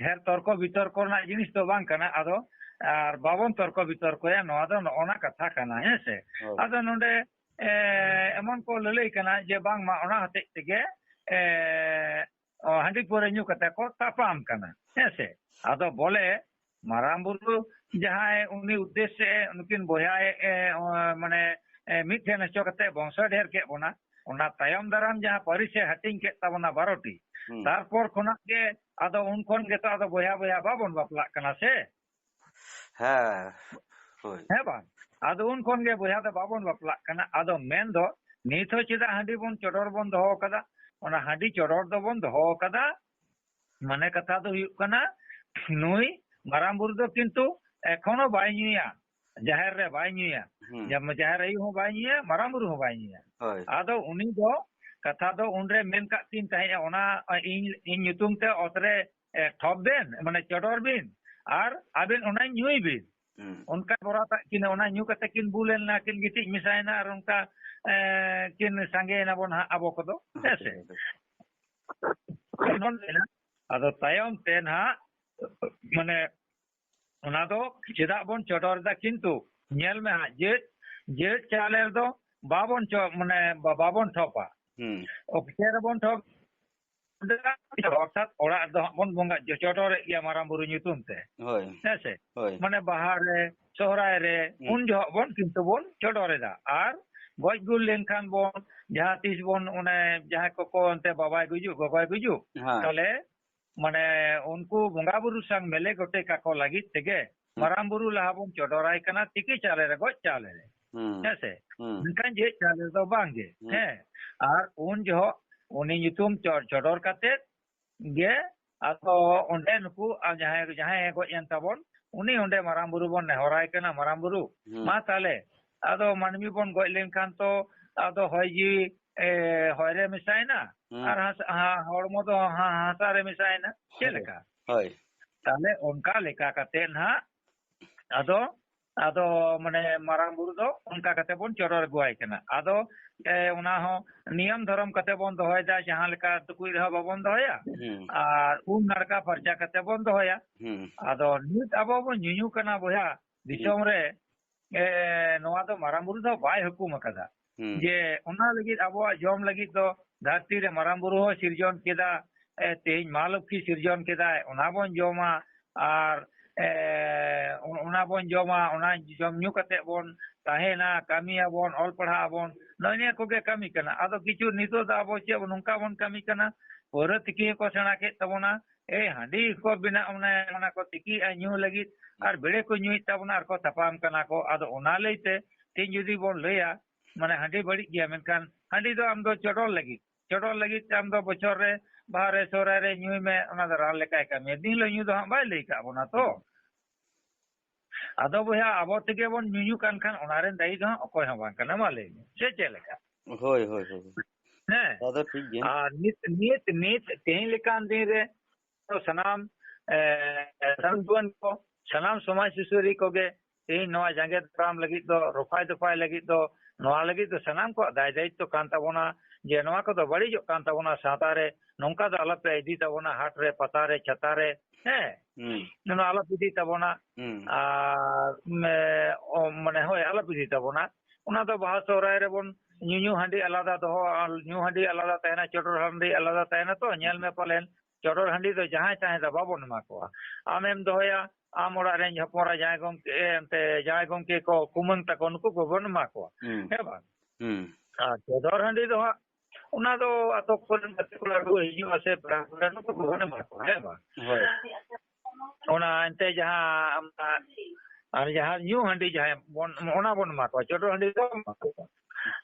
ᱰᱷᱮᱨ ᱛᱚᱨᱠᱚ ᱵᱤᱛᱚᱨᱠᱚ ᱨᱮᱱᱟᱜ ᱡᱤᱱᱤᱥ ᱫᱚ ᱵᱟᱝ ᱠᱟᱱᱟ᱾ ᱟᱫᱚ ᱟᱨ ᱵᱟᱵᱚᱱ ᱛᱚᱨᱠᱚ ᱵᱤᱛᱚᱨᱠᱚᱭᱟ, ᱱᱚᱣᱟ ᱫᱚ ᱱᱚᱜᱼᱚ ᱱᱟ ᱠᱟᱛᱷᱟ ᱠᱟᱱᱟ, ᱦᱮᱸ ᱥᱮ? ᱦᱳᱭ᱾ ᱟᱫᱚ ᱱᱚᱰᱮ, ᱮ, ᱮᱢᱚᱱ ᱠᱚ ᱞᱟᱹᱞᱟᱹᱭ ᱠᱟᱱᱟ ᱡᱮ ᱵᱟᱝᱢᱟ ᱚᱱᱟ ᱦᱚᱛᱮᱡ ᱛᱮᱜᱮ, ᱮ, ᱚ, ᱦᱟᱺᱰᱤ ᱯᱟᱹᱣᱨᱟᱹ ᱧᱩ ᱠᱟᱛᱮ ᱠᱚ ᱛᱟᱯᱟᱢ ᱠᱟᱱᱟ, ᱦᱮᱸ ᱥᱮ? ᱟᱫᱚ ᱵᱚᱞᱮ ᱢᱟᱨᱟᱝ ᱵᱩᱨᱩ ᱡᱟᱦᱟᱸᱭ ᱩᱱᱤ ᱩᱫᱽᱫᱮᱥᱥᱚ ᱮ, ᱱᱩᱠᱤᱱ ᱵᱚᱭᱦᱟ ᱮ, ᱮ, ᱚ, ᱢᱟᱱᱮ, ᱮ, ᱢᱤᱫ ᱴᱷᱮᱱ ᱦᱚᱪᱚ ᱠᱟᱛᱮ ᱵᱚᱝᱥᱚ ᱰᱷᱮᱨ ᱠᱮᱫ ᱵᱚᱱᱟ, ᱚᱱᱟ ᱛᱟᱭᱚᱢ ᱫᱟᱨᱟᱢ ᱡᱟᱦᱟᱸ ᱯᱟᱹᱨᱤᱥ ᱮ ᱦᱟᱹᱴᱤᱧ ᱠᱮᱫ ᱛᱟᱵᱚᱱᱟ ᱵᱟᱨᱚ ᱴᱤ, ᱦᱩᱸ᱾ ᱛᱟᱨᱯᱚᱨ ᱠᱷᱚᱱᱟᱜ ᱜᱮ ᱟᱫᱚ ᱩᱱ ᱠᱷᱚᱱ ᱜᱮᱛᱚ ᱟᱫᱚ ᱵᱚᱭᱦᱟ ᱵᱚᱭᱦᱟ ᱵᱟᱵᱚᱱ ᱵᱟᱯᱞᱟᱜ ᱠᱟᱱᱟ ᱥᱮ? ᱦᱮᱸ, ᱦᱳᱭ᱾ ᱦᱮᱸ ᱵᱟᱝ? ᱟᱫᱚ ᱩᱱ ᱠᱷᱚᱱ ᱜᱮ ᱵᱚᱭᱦᱟ ᱫᱚ ᱵᱟᱵᱚᱱ ᱵᱟᱯᱞᱟᱜ ᱠᱟᱱᱟ᱾ ᱟᱫᱚ ᱢᱮᱱ ᱫᱚ ᱱᱤᱛ ᱦᱚᱸ ᱪᱮᱫᱟᱜ ᱦᱟᱺᱰᱤ ᱵᱚᱱ ᱪᱚᱰᱚᱨ ᱵᱚᱱ ᱫᱚᱦᱚ ᱟᱠᱟᱫᱟ? ᱚᱱᱟ ᱦᱟᱺᱰᱤ ᱪᱚᱰᱚᱨ ᱫᱚᱵᱚᱱ ᱫᱚᱦᱚ ᱟᱠᱟᱫᱟ, ᱢᱟᱱᱮ ᱠᱟᱛᱷᱟ ᱫᱚ ᱦᱩᱭᱩᱜ ᱠᱟᱱᱟ, ᱱᱩᱭ ᱢᱟᱨᱟᱝ ᱵᱩᱨᱩ ᱫᱚ ᱠᱤᱱᱛᱩ ᱮᱠᱷᱚᱱᱳ ᱵᱟᱭ ᱧᱩᱭᱟ, ᱡᱟᱦᱮᱨ ᱨᱮ ᱵᱟᱭ ᱧᱩᱭᱟ, ᱦᱩᱸ᱾ ᱡᱟᱢ-, ᱡᱟᱦᱮᱨ ᱟᱭᱳ ᱦᱚᱸ ᱵᱟᱭ ᱧᱩᱭᱟ, ᱢᱟᱨᱟᱝ ᱵᱩᱨᱩ ᱦᱚᱸ ᱵᱟᱭ ᱧᱩᱭᱟ᱾ ᱦᱳᱭ᱾ ᱟᱫᱚ ᱩᱱᱤ ᱫᱚ ᱠᱟᱛᱷᱟ ᱫᱚ ᱩᱱᱨᱮ ᱢᱮᱱ ᱠᱟᱜ ᱠᱤᱱ ᱛᱟᱦᱮᱸᱫᱼᱟ, ᱚᱱᱟ ᱤᱧ, ᱤᱧ ᱧᱩᱛᱩᱢ ᱛᱮ ᱚᱛ ᱨᱮ, ᱮ, ᱴᱷᱚᱯ ᱵᱮᱱ, ᱢᱟᱱᱮ ᱪᱚᱰᱚᱨ ᱵᱤᱱ, ᱟᱨ ᱟᱵᱮᱱ ᱚᱱᱟ ᱧᱩᱭ ᱵᱤᱱ᱾ ᱦᱩᱸ᱾ ᱚᱱᱠᱟ ᱵᱚᱨᱟᱛᱟᱜ ᱠᱤᱱᱟ, ᱚᱱᱟ ᱧᱩ ᱠᱟᱛᱮ ᱠᱤᱱ ᱵᱩᱞ ᱮᱱᱟ, ᱠᱤᱱ ᱜᱤᱛᱤᱡ ᱢᱮᱥᱟᱭᱮᱱᱟ, ᱟᱨ ᱚᱱᱠᱟ, ᱮ, ᱠᱤᱱ ᱥᱟᱸᱜᱮᱭᱮᱱᱟ ᱵᱚᱱ ᱦᱟᱸᱜ ᱟᱵᱚ ᱠᱚᱫᱚ, ᱦᱮᱸ ᱥᱮ? ᱟᱫᱚ ᱛᱟᱭᱚᱢ ᱛᱮ ᱱᱟᱦᱟᱜ, ᱢᱟᱱᱮ, ᱚᱱᱟ ᱫᱚ ᱪᱮᱫᱟᱜ ᱵᱚᱱ ᱪᱚᱰᱚᱨ ᱮᱫᱟ? ᱠᱤᱱᱛᱩ ᱧᱮᱞ ᱢᱮ ᱦᱟᱸᱜ, ᱡᱟᱹᱛ, ᱡᱟᱹᱛ ᱪᱟᱣᱞᱮ ᱨᱮᱫᱚ ᱵᱟᱵᱚᱱ ᱪᱚ-, ᱢᱟᱱᱮ, ᱵᱟ-, ᱵᱟᱵᱚᱱ ᱴᱷᱚᱯᱟ᱾ ᱦᱩᱸ᱾ ᱚᱠᱛᱮ ᱨᱮᱵᱚᱱ ᱴᱷᱚᱯ ᱮᱫᱟ, ᱚᱨᱛᱷᱟᱛ ᱚᱲᱟᱜ ᱨᱮᱫᱚ ᱦᱟᱸᱜ ᱵᱚᱱ ᱵᱚᱸᱜᱟ ᱪᱚ-, ᱪᱚᱰᱚᱨᱮᱫ ᱜᱮᱭᱟ ᱢᱟᱨᱟᱝ ᱵᱩᱨᱩ ᱧᱩᱛᱩᱢ ᱛᱮ᱾ ᱦᱳᱭ᱾ ᱦᱮᱸ ᱥᱮ? ᱦᱳᱭ᱾ ᱢᱟᱱᱮ, ᱵᱟᱦᱟ ᱨᱮ, ᱥᱚᱦᱨᱟᱭ ᱨᱮ, ᱦᱩᱸ᱾ ᱩᱱ ᱡᱚᱦᱚᱜ ᱵᱚᱱ ᱠᱤᱱᱛᱩ ᱵᱚᱱ ᱪᱚᱰᱚᱨ ᱮᱫᱟ᱾ ᱟᱨ ᱜᱚᱡ ᱜᱩᱨ ᱞᱮᱱᱠᱷᱟᱱ ᱵᱚᱱ, ᱡᱟᱦᱟᱸ ᱛᱤᱥ ᱵᱚᱱ, ᱚᱱᱮ ᱡᱟᱦᱟᱸᱭ ᱠᱚᱠᱚ ᱚᱱᱛᱮ ᱵᱟᱵᱟᱭ ᱜᱩᱡᱩᱜ, ᱜᱚᱜᱚᱭ ᱜᱩᱡᱩᱜ, ᱦᱮᱸ᱾ ᱛᱟᱦᱞᱮ ᱢᱟᱱᱮ, ᱩᱱᱠᱩ ᱵᱚᱸᱜᱟ ᱵᱩᱨᱩ ᱥᱟᱝ ᱢᱮᱞᱮ ᱜᱚᱴᱮ ᱠᱟᱠᱚ ᱞᱟᱹᱜᱤᱫ ᱛᱮᱜᱮ ᱦᱩᱸ᱾ ᱢᱟᱨᱟᱝ ᱵᱩᱨᱩ ᱞᱟᱦᱟ ᱵᱚᱱ ᱪᱚᱰᱚᱨᱟᱭ ᱠᱟᱱᱟ ᱛᱤᱠᱤ ᱪᱟᱣᱞᱮ ᱨᱮ, ᱜᱚᱡ ᱪᱟᱣᱞᱮ ᱨᱮ᱾ ᱦᱩᱸ᱾ ᱦᱮᱸ ᱥᱮ? ᱦᱩᱸ᱾ ᱢᱮᱱᱠᱷᱟᱱ ᱡᱟᱹᱛ ᱪᱟᱣᱞᱮ ᱨᱮᱫᱚ ᱵᱟᱝ ᱜᱮ᱾ ᱦᱩᱸ᱾ ᱦᱮᱸ᱾ ᱟᱨ ᱩᱱ ᱡᱚᱦᱚᱜ ᱩᱱᱤ ᱧᱩᱛᱩᱢ ᱪᱚ-, ᱪᱚᱰᱚᱨ ᱠᱟᱛᱮ ᱜᱮ ᱟᱫᱚ ᱚᱸᱰᱮ ᱱᱩᱠᱩ, ᱟ, ᱡᱟᱦᱟᱸᱭ, ᱡᱟᱦᱟᱸᱭ ᱮ ᱜᱚᱡ ᱮᱱ ᱛᱟᱵᱚᱱ, ᱩᱱᱤ ᱚᱸᱰᱮ ᱢᱟᱨᱟᱝ ᱵᱩᱨᱩ ᱵᱚᱱ ᱱᱮᱦᱚᱨᱟᱭ ᱠᱟᱱᱟ, ᱢᱟᱨᱟᱝ ᱵᱩᱨᱩ, ᱦᱩᱸ᱾ ᱢᱟ ᱛᱟᱦᱞᱮ, ᱟᱫᱚ ᱢᱟᱹᱱᱢᱤ ᱵᱚᱱ ᱜᱚᱡ ᱞᱮᱱᱠᱷᱟᱱ ᱛᱚ, ᱟᱫᱚ ᱦᱚᱭ ᱡᱤᱣᱤ, ᱮ, ᱦᱚᱭ ᱨᱮ ᱢᱮᱥᱟᱭᱮᱱᱟ, ᱦᱩᱸ᱾ ᱟᱨ ᱦᱟᱥ-, ᱦᱟ-, ᱦᱚᱲᱢᱚ ᱫᱚ ᱦᱟ-, ᱦᱟᱥᱟ ᱨᱮ ᱢᱮᱥᱟᱭᱮᱱᱟ᱾ ᱪᱮᱫ ᱞᱮᱠᱟ? ᱦᱳᱭ᱾ ᱛᱟᱦᱞᱮ ᱚᱱᱠᱟ ᱞᱮᱠᱟ ᱠᱟᱛᱮ ᱱᱟᱦᱟᱜ ᱟᱫᱚ, ᱟᱫᱚ ᱢᱟᱱᱮ ᱢᱟᱨᱟᱝ ᱵᱩᱨᱩ ᱫᱚ ᱚᱱᱠᱟ ᱠᱟᱛᱮ ᱵᱚᱱ ᱪᱚᱰᱚᱨ ᱟᱹᱜᱩᱣᱟᱭ ᱠᱟᱱᱟ᱾ ᱟᱫᱚ, ᱮ, ᱚᱱᱟ ᱦᱚᱸ ᱱᱤᱭᱚᱢ ᱫᱷᱚᱨᱚᱢ ᱠᱟᱛᱮ ᱵᱚᱱ ᱫᱚᱦᱚᱭᱮᱫᱟ, ᱡᱟᱦᱟᱸ ᱞᱮᱠᱟ ᱴᱩᱠᱩᱡ ᱨᱮᱦᱚᱸ ᱵᱟᱵᱚᱱ ᱫᱚᱦᱚᱭᱟ, ᱦᱩᱸ᱾ ᱟᱨ ᱩᱢ ᱱᱟᱲᱠᱟ ᱯᱷᱟᱨᱪᱟ ᱠᱟᱛᱮ ᱵᱚᱱ ᱫᱚᱦᱚᱭᱟ᱾ ᱦᱩᱸ᱾ ᱟᱫᱚ ᱱᱤᱛ ᱟᱵᱚ ᱵᱚᱱ ᱧᱩᱧᱩ ᱠᱟᱱᱟ ᱵᱚᱭᱦᱟ, ᱦᱩᱸ᱾ ᱫᱤᱥᱚᱢ ᱨᱮ, ᱮ, ᱱᱚᱣᱟ ᱫᱚ ᱢᱟᱨᱟᱝ ᱵᱩᱨᱩ ᱫᱚ ᱵᱟᱭ ᱦᱩᱠᱩᱢ ᱟᱠᱟᱫᱟ᱾ ᱦᱩᱸ᱾ ᱡᱮ ᱚᱱᱟ ᱞᱟᱹᱜᱤᱫ ᱟᱵᱚᱣᱟᱜ ᱡᱚᱢ ᱞᱟᱹᱜᱤᱫ ᱫᱚ ᱫᱷᱟᱹᱨᱛᱤ ᱨᱮ ᱢᱟᱨᱟᱝ ᱵᱩᱨᱩ ᱦᱚᱸ ᱥᱤᱨᱡᱚᱱ ᱠᱮᱫᱟ, ᱮ, ᱛᱮᱦᱮᱧ ᱢᱟ ᱞᱚᱠᱠᱷᱤ ᱥᱤᱨᱡᱚᱱ ᱠᱮᱫᱟᱭ, ᱚᱱᱟ ᱵᱚᱱ ᱡᱚᱢᱟ, ᱟᱨ ᱮ, ᱚᱱᱟ ᱵᱚᱱ ᱡᱚᱢᱟ, ᱚᱱᱟ ᱡᱚᱢ ᱧᱩ ᱠᱟᱛᱮ ᱵᱚᱱ ᱛᱟᱦᱮᱱᱟ, ᱠᱟᱹᱢᱤᱭᱟᱵᱚᱱ, ᱚᱞ ᱯᱟᱲᱦᱟᱜ ᱟᱵᱚᱱ, ᱱᱚᱜᱼᱚ ᱱᱤᱭᱟᱹ ᱠᱚᱜᱮ ᱠᱟᱹᱢᱤ ᱠᱟᱱᱟ᱾ ᱟᱫᱚ ᱠᱤᱪᱷᱩ ᱱᱤᱛᱚᱜ ᱫᱚ ᱟᱵᱚ ᱪᱮᱫ ᱱᱚᱝᱠᱟ ᱵᱚᱱ ᱠᱟᱹᱢᱤ ᱠᱟᱱᱟ, ᱯᱟᱹᱣᱨᱟᱹ ᱛᱤᱠᱤ ᱦᱚᱸᱠᱚ ᱥᱮᱬᱟ ᱠᱮᱫ ᱛᱟᱵᱚᱱᱟ, ᱮ, ᱦᱟᱺᱰᱤ ᱠᱚ ᱵᱮᱱᱟᱜ, ᱚᱱᱮ ᱚᱱᱟ ᱠᱚ ᱛᱤᱠᱤᱭᱮᱫᱼᱟ ᱧᱩ ᱞᱟᱹᱜᱤᱫ, ᱟᱨ ᱵᱮᱲᱮ ᱠᱚ ᱧᱩᱭᱮᱫ ᱛᱟᱵᱚᱱᱟ, ᱟᱨ ᱠᱚ ᱛᱟᱯᱟᱢ ᱠᱟᱱᱟ ᱠᱚ᱾ ᱟᱫᱚ ᱚᱱᱟ ᱞᱟᱹᱭᱛᱮ ᱛᱮᱦᱮᱧ ᱡᱩᱫᱤ ᱵᱚᱱ ᱞᱟᱹᱭᱟ, ᱢᱟᱱᱮ ᱦᱟᱺᱰᱤ ᱵᱟᱹᱲᱤᱡ ᱜᱮᱭᱟ, ᱢᱮᱱᱠᱷᱟᱱ ᱦᱟᱺᱰᱤ ᱫᱚ ᱟᱢ ᱫᱚ ᱪᱚᱰᱚᱨ ᱞᱟᱹᱜᱤᱫ, ᱪᱚᱰᱚᱨ ᱞᱟᱹᱜᱤᱫ ᱛᱮ ᱟᱢ ᱫᱚ ᱵᱚᱪᱷᱚᱨ ᱨᱮ, ᱵᱟᱦᱟ ᱨᱮ, ᱥᱚᱦᱨᱟᱭ ᱨᱮ ᱧᱩᱭ ᱢᱮ, ᱚᱱᱟ ᱫᱚ ᱨᱟᱱ ᱞᱮᱠᱟᱭ ᱠᱟᱹᱢᱤᱭᱟ᱾ ᱫᱤᱱ ᱦᱤᱞᱳᱜ ᱧᱩ ᱫᱚ ᱦᱟᱸᱜ ᱵᱟᱭ ᱞᱟᱹᱭ ᱠᱟᱜ ᱵᱚᱱᱟ ᱛᱚ᱾ ᱟᱫᱚ ᱵᱚᱭᱦᱟ, ᱟᱵᱚ ᱛᱮᱜᱮ ᱵᱚᱱ ᱧᱩᱧᱩ ᱠᱟᱱ ᱠᱷᱟᱱ ᱚᱱᱟ ᱨᱮᱱ ᱫᱟᱭᱤ ᱫᱚ ᱦᱟᱸᱜ ᱚᱠᱚᱭ ᱦᱚᱸ ᱵᱟᱝ ᱠᱟᱱᱟ, ᱢᱟ ᱞᱟᱹᱭ ᱢᱮ, ᱥᱮ ᱪᱮᱫ ᱞᱮᱠᱟ? ᱦᱳᱭ, ᱦᱳᱭ, ᱦᱳᱭ᱾ ᱦᱮᱸ᱾ ᱟᱫᱚ ᱴᱷᱤᱠ ᱜᱮᱭᱟ᱾ ᱟᱨ ᱱᱤᱛ, ᱱᱤᱛ, ᱱᱤᱛ ᱛᱮᱦᱮᱧ ᱞᱮᱠᱟᱱ ᱫᱤᱱ ᱨᱮ ᱥᱟᱱᱟᱢ, ᱮ, ᱥᱟᱱᱟᱢ ᱡᱩᱣᱟᱹᱱ ᱠᱚ, ᱥᱟᱱᱟᱢ ᱥᱚᱢᱟᱡᱽ ᱥᱩᱥᱟᱹᱨᱤ ᱠᱚᱜᱮ ᱛᱮᱦᱮᱧ ᱱᱚᱣᱟ ᱡᱟᱸᱜᱮ ᱫᱟᱨᱟᱢ ᱞᱟᱹᱜᱤᱫ ᱫᱚ, ᱨᱚᱯᱷᱟᱭ ᱫᱚᱯᱷᱟᱭ ᱞᱟᱹᱜᱤᱫ ᱫᱚ, ᱱᱚᱣᱟ ᱞᱟᱹᱜᱤᱫ ᱫᱚ ᱥᱟᱱᱟᱢ ᱠᱚᱣᱟᱜ ᱫᱟᱭ ᱫᱟᱭᱤᱛᱛᱚ ᱠᱟᱱ ᱛᱟᱵᱚᱱᱟ ᱡᱮ ᱱᱚᱣᱟ ᱠᱚᱫᱚ ᱵᱟᱹᱲᱤᱡᱚᱜ ᱠᱟᱱ ᱛᱟᱵᱚᱱᱟ ᱥᱟᱶᱛᱟ ᱨᱮ, ᱱᱚᱝᱠᱟ ᱫᱚ ᱟᱞᱚᱯᱮ ᱤᱫᱤ ᱛᱟᱵᱚᱱᱟ ᱦᱟᱴ ᱨᱮ, ᱯᱟᱛᱟ ᱨᱮ, ᱪᱷᱟᱛᱟ ᱨᱮ, ᱦᱮᱸ, ᱦᱩᱸ᱾ ᱱᱚᱣᱟ ᱟᱞᱚᱯᱮ ᱤᱫᱤ ᱛᱟᱵᱚᱱᱟ᱾ ᱦᱩᱸ᱾ ᱟᱨ, ᱢᱮ-, ᱚ, ᱢᱟᱱᱮ, ᱦᱳᱭ, ᱟᱞᱚᱯᱮ ᱤᱫᱤ ᱛᱟᱵᱚᱱᱟ᱾ ᱚᱱᱟ ᱫᱚ ᱵᱟᱦᱟ ᱥᱚᱦᱨᱟᱭ ᱨᱮᱵᱚᱱ ᱧᱩᱧᱩ ᱦᱟᱺᱰᱤ ᱟᱞᱟᱫᱟ ᱫᱚᱦᱚ, ᱟᱨ ᱧᱩ ᱦᱟᱺᱰᱤ ᱟᱞᱟᱫᱟ ᱛᱟᱦᱮᱱᱟ, ᱪᱚᱰᱚᱨ ᱦᱟᱺᱰᱤ ᱟᱞᱟᱫᱟ ᱛᱟᱦᱮᱱᱟ ᱛᱚ, ᱧᱮᱞ ᱢᱮ ᱯᱟᱞᱮᱱ ᱪᱚᱰᱚᱨ ᱦᱟᱺᱰᱤ ᱫᱚ ᱡᱟᱦᱟᱸᱭ ᱛᱟᱦᱮᱸ ᱫᱚ ᱵᱟᱵᱚᱱ ᱮᱢᱟ ᱠᱚᱣᱟ᱾ ᱟᱢᱮᱢ ᱫᱚᱦᱚᱭᱟ, ᱟᱢ ᱚᱲᱟᱜ ᱨᱮᱱ ᱦᱚᱯᱚᱱ ᱮᱨᱟ, ᱡᱟᱶᱟᱭ ᱜᱚᱢᱠᱮ, ᱮ, ᱮᱱᱛᱮ ᱡᱟᱶᱟᱭ ᱜᱚᱢᱠᱮ ᱠᱚ, ᱠᱩᱢᱟᱹᱝ ᱛᱟᱠᱚ, ᱱᱩᱠᱩ ᱠᱚᱵᱚᱱ ᱮᱢᱟ ᱠᱚᱣᱟ᱾ ᱦᱩᱸ᱾ ᱦᱮᱸ ᱵᱟᱝ? ᱦᱩᱸ᱾ ᱟᱨ ᱪᱚᱰᱚᱨ ᱦᱟᱺᱰᱤ ᱫᱚ ᱦᱟᱸᱜ ᱚᱱᱟ ᱫᱚ ᱟᱛᱳ ᱠᱚᱨᱮᱱ ᱜᱟᱛᱮ ᱠᱚᱲᱟ ᱠᱚ ᱦᱤᱡᱩᱜᱼᱟ ᱥᱮ ᱯᱮᱲᱟ ᱠᱚᱨᱮ, ᱱᱩᱠᱩ ᱠᱚᱵᱚᱱ ᱮᱢᱟ ᱠᱚᱣᱟ, ᱦᱮᱸ ᱵᱟᱝ? ᱦᱳᱭ᱾ ᱚᱱᱟ ᱮᱱᱛᱮ ᱡᱟᱦᱟᱸ ᱟᱢ, ᱟᱨ ᱡᱟᱦᱟᱸ ᱧᱩ ᱦᱟᱺᱰᱤ ᱡᱟᱦᱟᱸᱭ ᱵᱚᱱ, ᱚᱱᱟ ᱵᱚᱱ ᱮᱢᱟ ᱠᱚᱣᱟ, ᱪᱚᱰᱚᱨ ᱦᱟᱺᱰᱤ ᱫᱚ ᱵᱟᱵᱚᱱ ᱮᱢᱟ ᱠᱚᱣᱟ᱾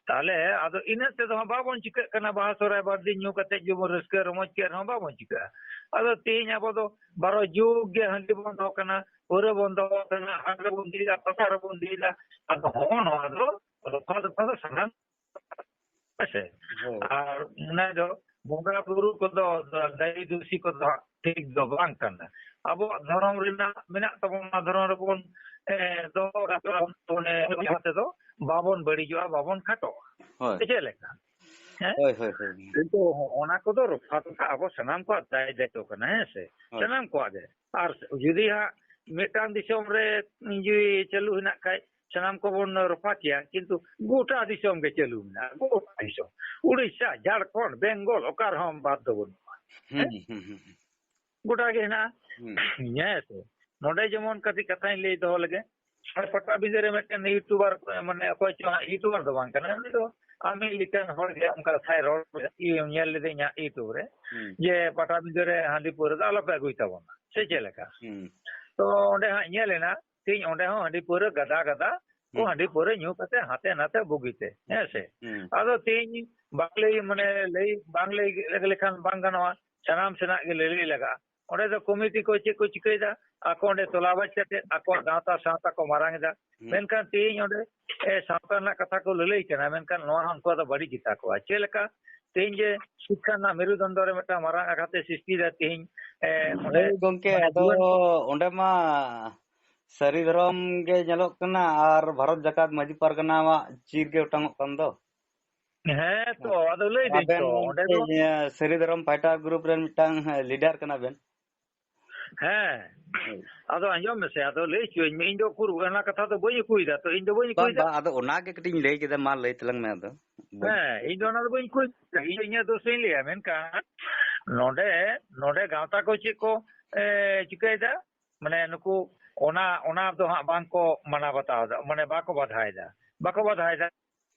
ᱛᱟᱦᱞᱮ ᱟᱫᱚ ᱤᱱᱟᱹᱜ ᱛᱮᱫᱚ ᱦᱟᱸᱜ ᱵᱟᱵᱚᱱ ᱪᱤᱠᱟᱹᱜ ᱠᱟᱱᱟ, ᱵᱟᱦᱟ ᱥᱚᱦᱨᱟᱭ ᱵᱟᱨ ᱫᱤᱱ ᱧᱩ ᱠᱟᱛᱮ ᱡᱮᱢᱚᱱ ᱨᱟᱹᱥᱠᱟᱹ ᱨᱚᱢᱚᱡᱽ ᱠᱮᱫ ᱨᱮᱦᱚᱸ ᱵᱟᱵᱚᱱ ᱪᱤᱠᱟᱹᱜᱼᱟ᱾ ᱟᱫᱚ ᱛᱮᱦᱮᱧ ᱟᱵᱚ ᱫᱚ ᱵᱟᱨᱚ ᱡᱩᱜᱽ ᱜᱮ ᱦᱟᱺᱰᱤ ᱵᱚᱱ ᱫᱚᱦᱚ ᱠᱟᱱᱟ, ᱯᱟᱹᱣᱨᱟᱹ ᱵᱚᱱ ᱫᱚᱦᱚ ᱠᱟᱱᱟ, ᱦᱟᱴ ᱨᱮᱵᱚᱱ ᱤᱫᱤᱭᱮᱫᱟ, ᱯᱟᱛᱟ ᱨᱮᱵᱚᱱ ᱤᱫᱤᱭᱮᱫᱟ᱾ ᱟᱫᱚ ᱦᱚᱸᱜᱼᱚ ᱱᱚᱣᱟ ᱫᱚ ᱨᱚᱯᱷᱟ ᱫᱚᱯᱷᱟ ᱫᱚ ᱥᱟᱱᱟᱢ ᱦᱮᱸ ᱥᱮ? ᱦᱳᱭ᱾ ᱟᱨ ᱚᱱᱟ ᱫᱚ ᱵᱚᱸᱜᱟ ᱵᱩᱨᱩ ᱠᱚᱫᱚ ᱫᱟᱭᱤ ᱫᱩᱥᱤ ᱠᱚᱫᱚ ᱦᱟᱸᱜ ᱴᱷᱤᱠ ᱫᱚ ᱵᱟᱝ ᱠᱟᱱᱟ᱾ ᱟᱵᱚᱣᱟᱜ ᱫᱷᱚᱨᱚᱢ ᱨᱮᱱᱟᱜ ᱢᱮᱱᱟᱜ ᱛᱟᱵᱚᱱᱟ, ᱫᱷᱚᱨᱚᱢ ᱨᱮᱵᱚᱱ, ᱮ, ᱫᱚᱦᱚ ᱠᱟᱜ ᱛᱟᱵᱚᱱᱟ, ᱚᱱᱮ ᱡᱟᱦᱟᱸ ᱛᱮᱫᱚ ᱵᱟᱵᱚᱱ ᱵᱟᱹᱲᱤᱡᱚᱜᱼᱟ, ᱵᱟᱵᱚᱱ ᱠᱷᱟᱴᱚᱜᱼᱟ᱾ ᱦᱳᱭ᱾ ᱥᱮ ᱪᱮᱫ ᱞᱮᱠᱟ? ᱦᱮᱸ? ᱦᱳᱭ, ᱦᱳᱭ, ᱦᱳᱭ᱾ ᱠᱤᱱᱛᱩ ᱚᱱᱟ ᱠᱚᱫᱚ ᱨᱚᱯᱷᱟ ᱫᱚ ᱦᱟᱸᱜ ᱟᱵᱚ ᱥᱟᱱᱟᱢ ᱠᱚᱣᱟᱜ ᱫᱟᱭ ᱫᱟᱭᱤᱛᱛᱚ ᱠᱟᱱᱟ, ᱦᱮᱸ ᱥᱮ? ᱦᱳᱭ᱾ ᱥᱟᱱᱟᱢ ᱠᱚᱣᱟᱜ ᱜᱮ᱾ ᱟᱨ ᱡᱩᱫᱤ ᱦᱟᱸᱜ ᱢᱤᱫᱴᱟᱝ ᱫᱤᱥᱚᱢ ᱨᱮ ᱡᱩᱫᱤ ᱪᱟᱹᱞᱩ ᱦᱮᱱᱟᱜ ᱠᱷᱟᱡ, ᱥᱟᱱᱟᱢ ᱠᱚᱵᱚᱱ ᱨᱚᱯᱷᱟ ᱠᱮᱭᱟ, ᱠᱤᱱᱛᱩ ᱜᱚᱴᱟ ᱫᱤᱥᱚᱢ ᱜᱮ ᱪᱟᱹᱞᱩ ᱢᱮᱱᱟᱜᱼᱟ, ᱜᱚᱴᱟ ᱫᱤᱥᱚᱢ, ᱩᱲᱤᱥᱥᱟ, ᱡᱷᱟᱲᱠᱷᱚᱸᱰ, ᱵᱮᱝᱜᱚᱞ, ᱚᱠᱟ ᱨᱮᱦᱚᱸ ᱵᱟᱫ ᱫᱚ ᱵᱟᱹᱱᱩᱜᱼᱟ᱾ ᱦᱩᱸ, ᱦᱮᱸ? ᱦᱩᱸ, ᱦᱩᱸ, ᱦᱩᱸ᱾ ᱜᱚᱴᱟ ᱜᱮ ᱦᱮᱱᱟᱜᱼᱟ᱾ ᱦᱩᱸ᱾ ᱦᱮᱸ ᱥᱮ? ᱱᱚᱰᱮ ᱡᱮᱢᱚᱱ ᱠᱟᱹᱴᱤᱡ ᱠᱟᱛᱷᱟᱧ ᱞᱟᱹᱭ ᱫᱚᱦᱚ ᱞᱮᱜᱮ, ᱱᱚᱰᱮ ᱯᱟᱴᱟᱵᱤᱸᱫᱟᱹ ᱨᱮ ᱢᱤᱫᱴᱮᱱ YouTuber, ᱢᱟᱱᱮ ᱚᱠᱚᱭ ᱪᱚ ᱦᱟᱸᱜ YouTuber ᱫᱚ ᱵᱟᱝ ᱠᱟᱱᱟ, ᱩᱱᱤ ᱫᱚ ᱟᱢᱤᱡ ᱞᱮᱠᱟᱱ ᱦᱚᱲ ᱜᱮ, ᱚᱱᱠᱟ ᱠᱟᱛᱷᱟᱭ ᱨᱚᱲ, ᱤᱭᱟᱹ, ᱧᱮᱞ ᱞᱤᱫᱟᱹᱧ ᱦᱟᱸᱜ YouTube ᱨᱮ, ᱦᱩᱸ᱾ ᱡᱮ ᱯᱟᱴᱟᱵᱤᱸᱫᱟᱹ ᱨᱮ ᱦᱟᱺᱰᱤ ᱯᱟᱹᱣᱨᱟᱹ ᱫᱚ ᱟᱞᱚᱯᱮ ᱟᱹᱜᱩᱭ ᱛᱟᱵᱚᱱᱟ, ᱥᱮ ᱪᱮᱫ ᱞᱮᱠᱟ? ᱦᱩᱸ᱾ ᱛᱚ ᱚᱸᱰᱮ ᱦᱟᱸᱜ ᱧᱮᱞ ᱮᱱᱟ, ᱛᱮᱦᱮᱧ ᱚᱸᱰᱮ ᱦᱚᱸ ᱦᱟᱺᱰᱤ ᱯᱟᱹᱣᱨᱟᱹ ᱜᱟᱫᱟ ᱜᱟᱫᱟ ᱠᱚ ᱦᱩᱸ᱾ ᱦᱟᱺᱰᱤ ᱯᱟᱹᱣᱨᱟᱹ ᱧᱩ ᱠᱟᱛᱮ ᱦᱟᱱᱛᱮ ᱱᱟᱛᱮ ᱵᱩᱜᱤᱛᱮ, ᱦᱮᱸ ᱥᱮ? ᱦᱩᱸ᱾ ᱟᱫᱚ ᱛᱮᱦᱮᱧ ᱵᱟᱝ ᱞᱟᱹᱭ, ᱢᱟᱱᱮ ᱞᱟᱹᱭ, ᱵᱟᱝ ᱞᱟᱹᱭ ᱞᱮᱠᱷᱟᱱ ᱵᱟᱝ ᱜᱟᱱᱚᱜᱼᱟ, ᱥᱟᱱᱟᱢ ᱥᱮᱱᱟᱜ ᱜᱮ ᱞᱟᱹᱞᱟᱹᱭ ᱞᱟᱜᱟᱜᱼᱟ᱾ ᱚᱸᱰᱮ ᱫᱚ ᱠᱚᱢᱤᱴᱤ ᱠᱚ ᱪᱮᱫ ᱠᱚ ᱪᱤᱠᱟᱹᱭᱮᱫᱟ, ᱟᱠᱚ ᱚᱸᱰᱮ ᱛᱚᱞᱟᱵᱟᱡ ᱠᱟᱛᱮ ᱟᱠᱚᱣᱟᱜ ᱜᱟᱶᱛᱟ ᱥᱟᱶᱛᱟ ᱠᱚ ᱢᱟᱨᱟᱝ ᱮᱫᱟ᱾ ᱦᱩᱸ᱾ ᱢᱮᱱᱠᱷᱟᱱ ᱛᱮᱦᱮᱧ ᱚᱸᱰᱮ, ᱮ, ᱥᱟᱶᱛᱟ ᱨᱮᱱᱟᱜ ᱠᱟᱛᱷᱟ ᱠᱚ ᱞᱟᱹᱞᱟᱹᱭ ᱠᱟᱱᱟ, ᱢᱮᱱᱠᱷᱟᱱ ᱱᱚᱣᱟ ᱦᱚᱸ ᱩᱱᱠᱩᱣᱟᱜ ᱫᱚ ᱵᱟᱹᱲᱤᱡ ᱜᱮᱛᱟ ᱠᱚᱣᱟ᱾ ᱪᱮᱫ ᱞᱮᱠᱟ ᱛᱮᱦᱮᱧ ᱡᱮ ᱥᱤᱠᱠᱷᱟ ᱨᱮᱱᱟᱜ ᱢᱮᱨᱩᱫᱚᱱᱰᱚ ᱨᱮ ᱢᱤᱫᱴᱟᱝ ᱢᱟᱨᱟᱝ ᱟᱜᱷᱟᱛ ᱮ ᱥᱨᱤᱥᱴᱤᱭᱮᱫᱟ ᱛᱮᱦᱮᱧ, ᱮ, ᱚᱸᱰᱮ ᱦᱳᱭ ᱜᱚᱝᱠᱮ, ᱢᱟᱱᱮ ᱟᱫᱚ ᱡᱩᱣᱟᱹᱱ ᱠᱚ ᱚᱸᱰᱮ ᱢᱟ ᱥᱟᱹᱨᱤ ᱫᱷᱚᱨᱚᱢ ᱜᱮ ᱧᱮᱞᱚᱜ ᱠᱟᱱᱟ ᱟᱨ ᱵᱷᱟᱨᱚᱛ ᱡᱟᱠᱟᱛ ᱢᱟᱹᱡᱷᱤ ᱯᱟᱨᱜᱟᱱᱟᱣᱟᱜ ᱪᱤᱨ ᱜᱮ ᱚᱴᱟᱝᱚᱜ ᱠᱟᱱ ᱫᱚ᱾ ᱦᱮᱸ ᱛᱚ, ᱟᱫᱚ ᱞᱟᱹᱭ ᱫᱟᱹᱧ ᱟᱵᱮᱱ ᱛᱚ, ᱚᱸᱰᱮ ᱫᱚ ᱢᱤᱫᱴᱮᱡ, ᱮ, ᱥᱟᱹᱨᱤ ᱫᱷᱚᱨᱚᱢ ᱯᱷᱟᱭᱴᱟᱨ ᱜᱨᱩᱯ ᱨᱮᱱ ᱢᱤᱫᱴᱟᱝ, ᱦᱮᱸ, ᱞᱤᱰᱟᱨ ᱠᱟᱱᱟ ᱵᱮᱱ᱾ ᱦᱮᱸ᱾ ᱦᱳᱭ᱾ ᱟᱫᱚ ᱟᱸᱡᱚᱢ ᱢᱮᱥᱮ, ᱟᱫᱚ ᱞᱟᱹᱭ ᱦᱚᱪᱚᱧ ᱢᱮ, ᱤᱧ ᱫᱚ ᱩᱠᱩᱨ ᱚᱱᱟ ᱠᱟᱛᱷᱟ ᱫᱚ ᱵᱟᱹᱧ ᱩᱠᱩᱭᱮᱫᱟ ᱛᱚ, ᱤᱧ ᱫᱚ ᱵᱟᱹᱧ ᱵᱟᱝ, ᱩᱠᱩᱭᱮᱫᱟ᱾ ᱵᱟᱝ, ᱟᱫᱚ ᱚᱱᱟ ᱜᱮ ᱠᱟᱹᱴᱤᱡ ᱤᱧ ᱞᱟᱹᱭ ᱠᱮᱫᱟ, ᱢᱟ ᱞᱟᱹᱭ ᱛᱟᱞᱟᱝ ᱢᱮ ᱟᱫᱚ᱾ ᱦᱮᱸ, ᱤᱧ ᱫᱚ ᱚᱱᱟ ᱫᱚ ᱵᱟᱹᱧ ᱩᱠᱩᱭᱮᱫᱟ, ᱤᱧ ᱫᱚ ᱤᱧᱟᱹᱜ ᱫᱳᱥ ᱤᱧ ᱞᱟᱹᱭᱟ, ᱢᱮᱱᱠᱷᱟᱱ ᱱᱚᱰᱮ, ᱱᱚᱰᱮ ᱜᱟᱶᱛᱟ ᱠᱚ ᱪᱮᱫ ᱠᱚ, ᱮ, ᱪᱤᱠᱟᱹᱭᱮᱫᱟ? ᱢᱟᱱᱮ ᱱᱩᱠᱩ ᱚᱱᱟ, ᱚᱱᱟ ᱫᱚ ᱦᱟᱸᱜ ᱵᱟᱝ ᱠᱚ ᱢᱟᱱᱟᱣ ᱵᱟᱛᱟᱣ ᱮᱫᱟ, ᱢᱟᱱᱮ ᱵᱟᱠᱚ ᱵᱟᱫᱷᱟᱭᱮᱫᱟ, ᱵᱟᱠᱚ ᱵᱟᱫᱷᱟᱭᱮᱫᱟ᱾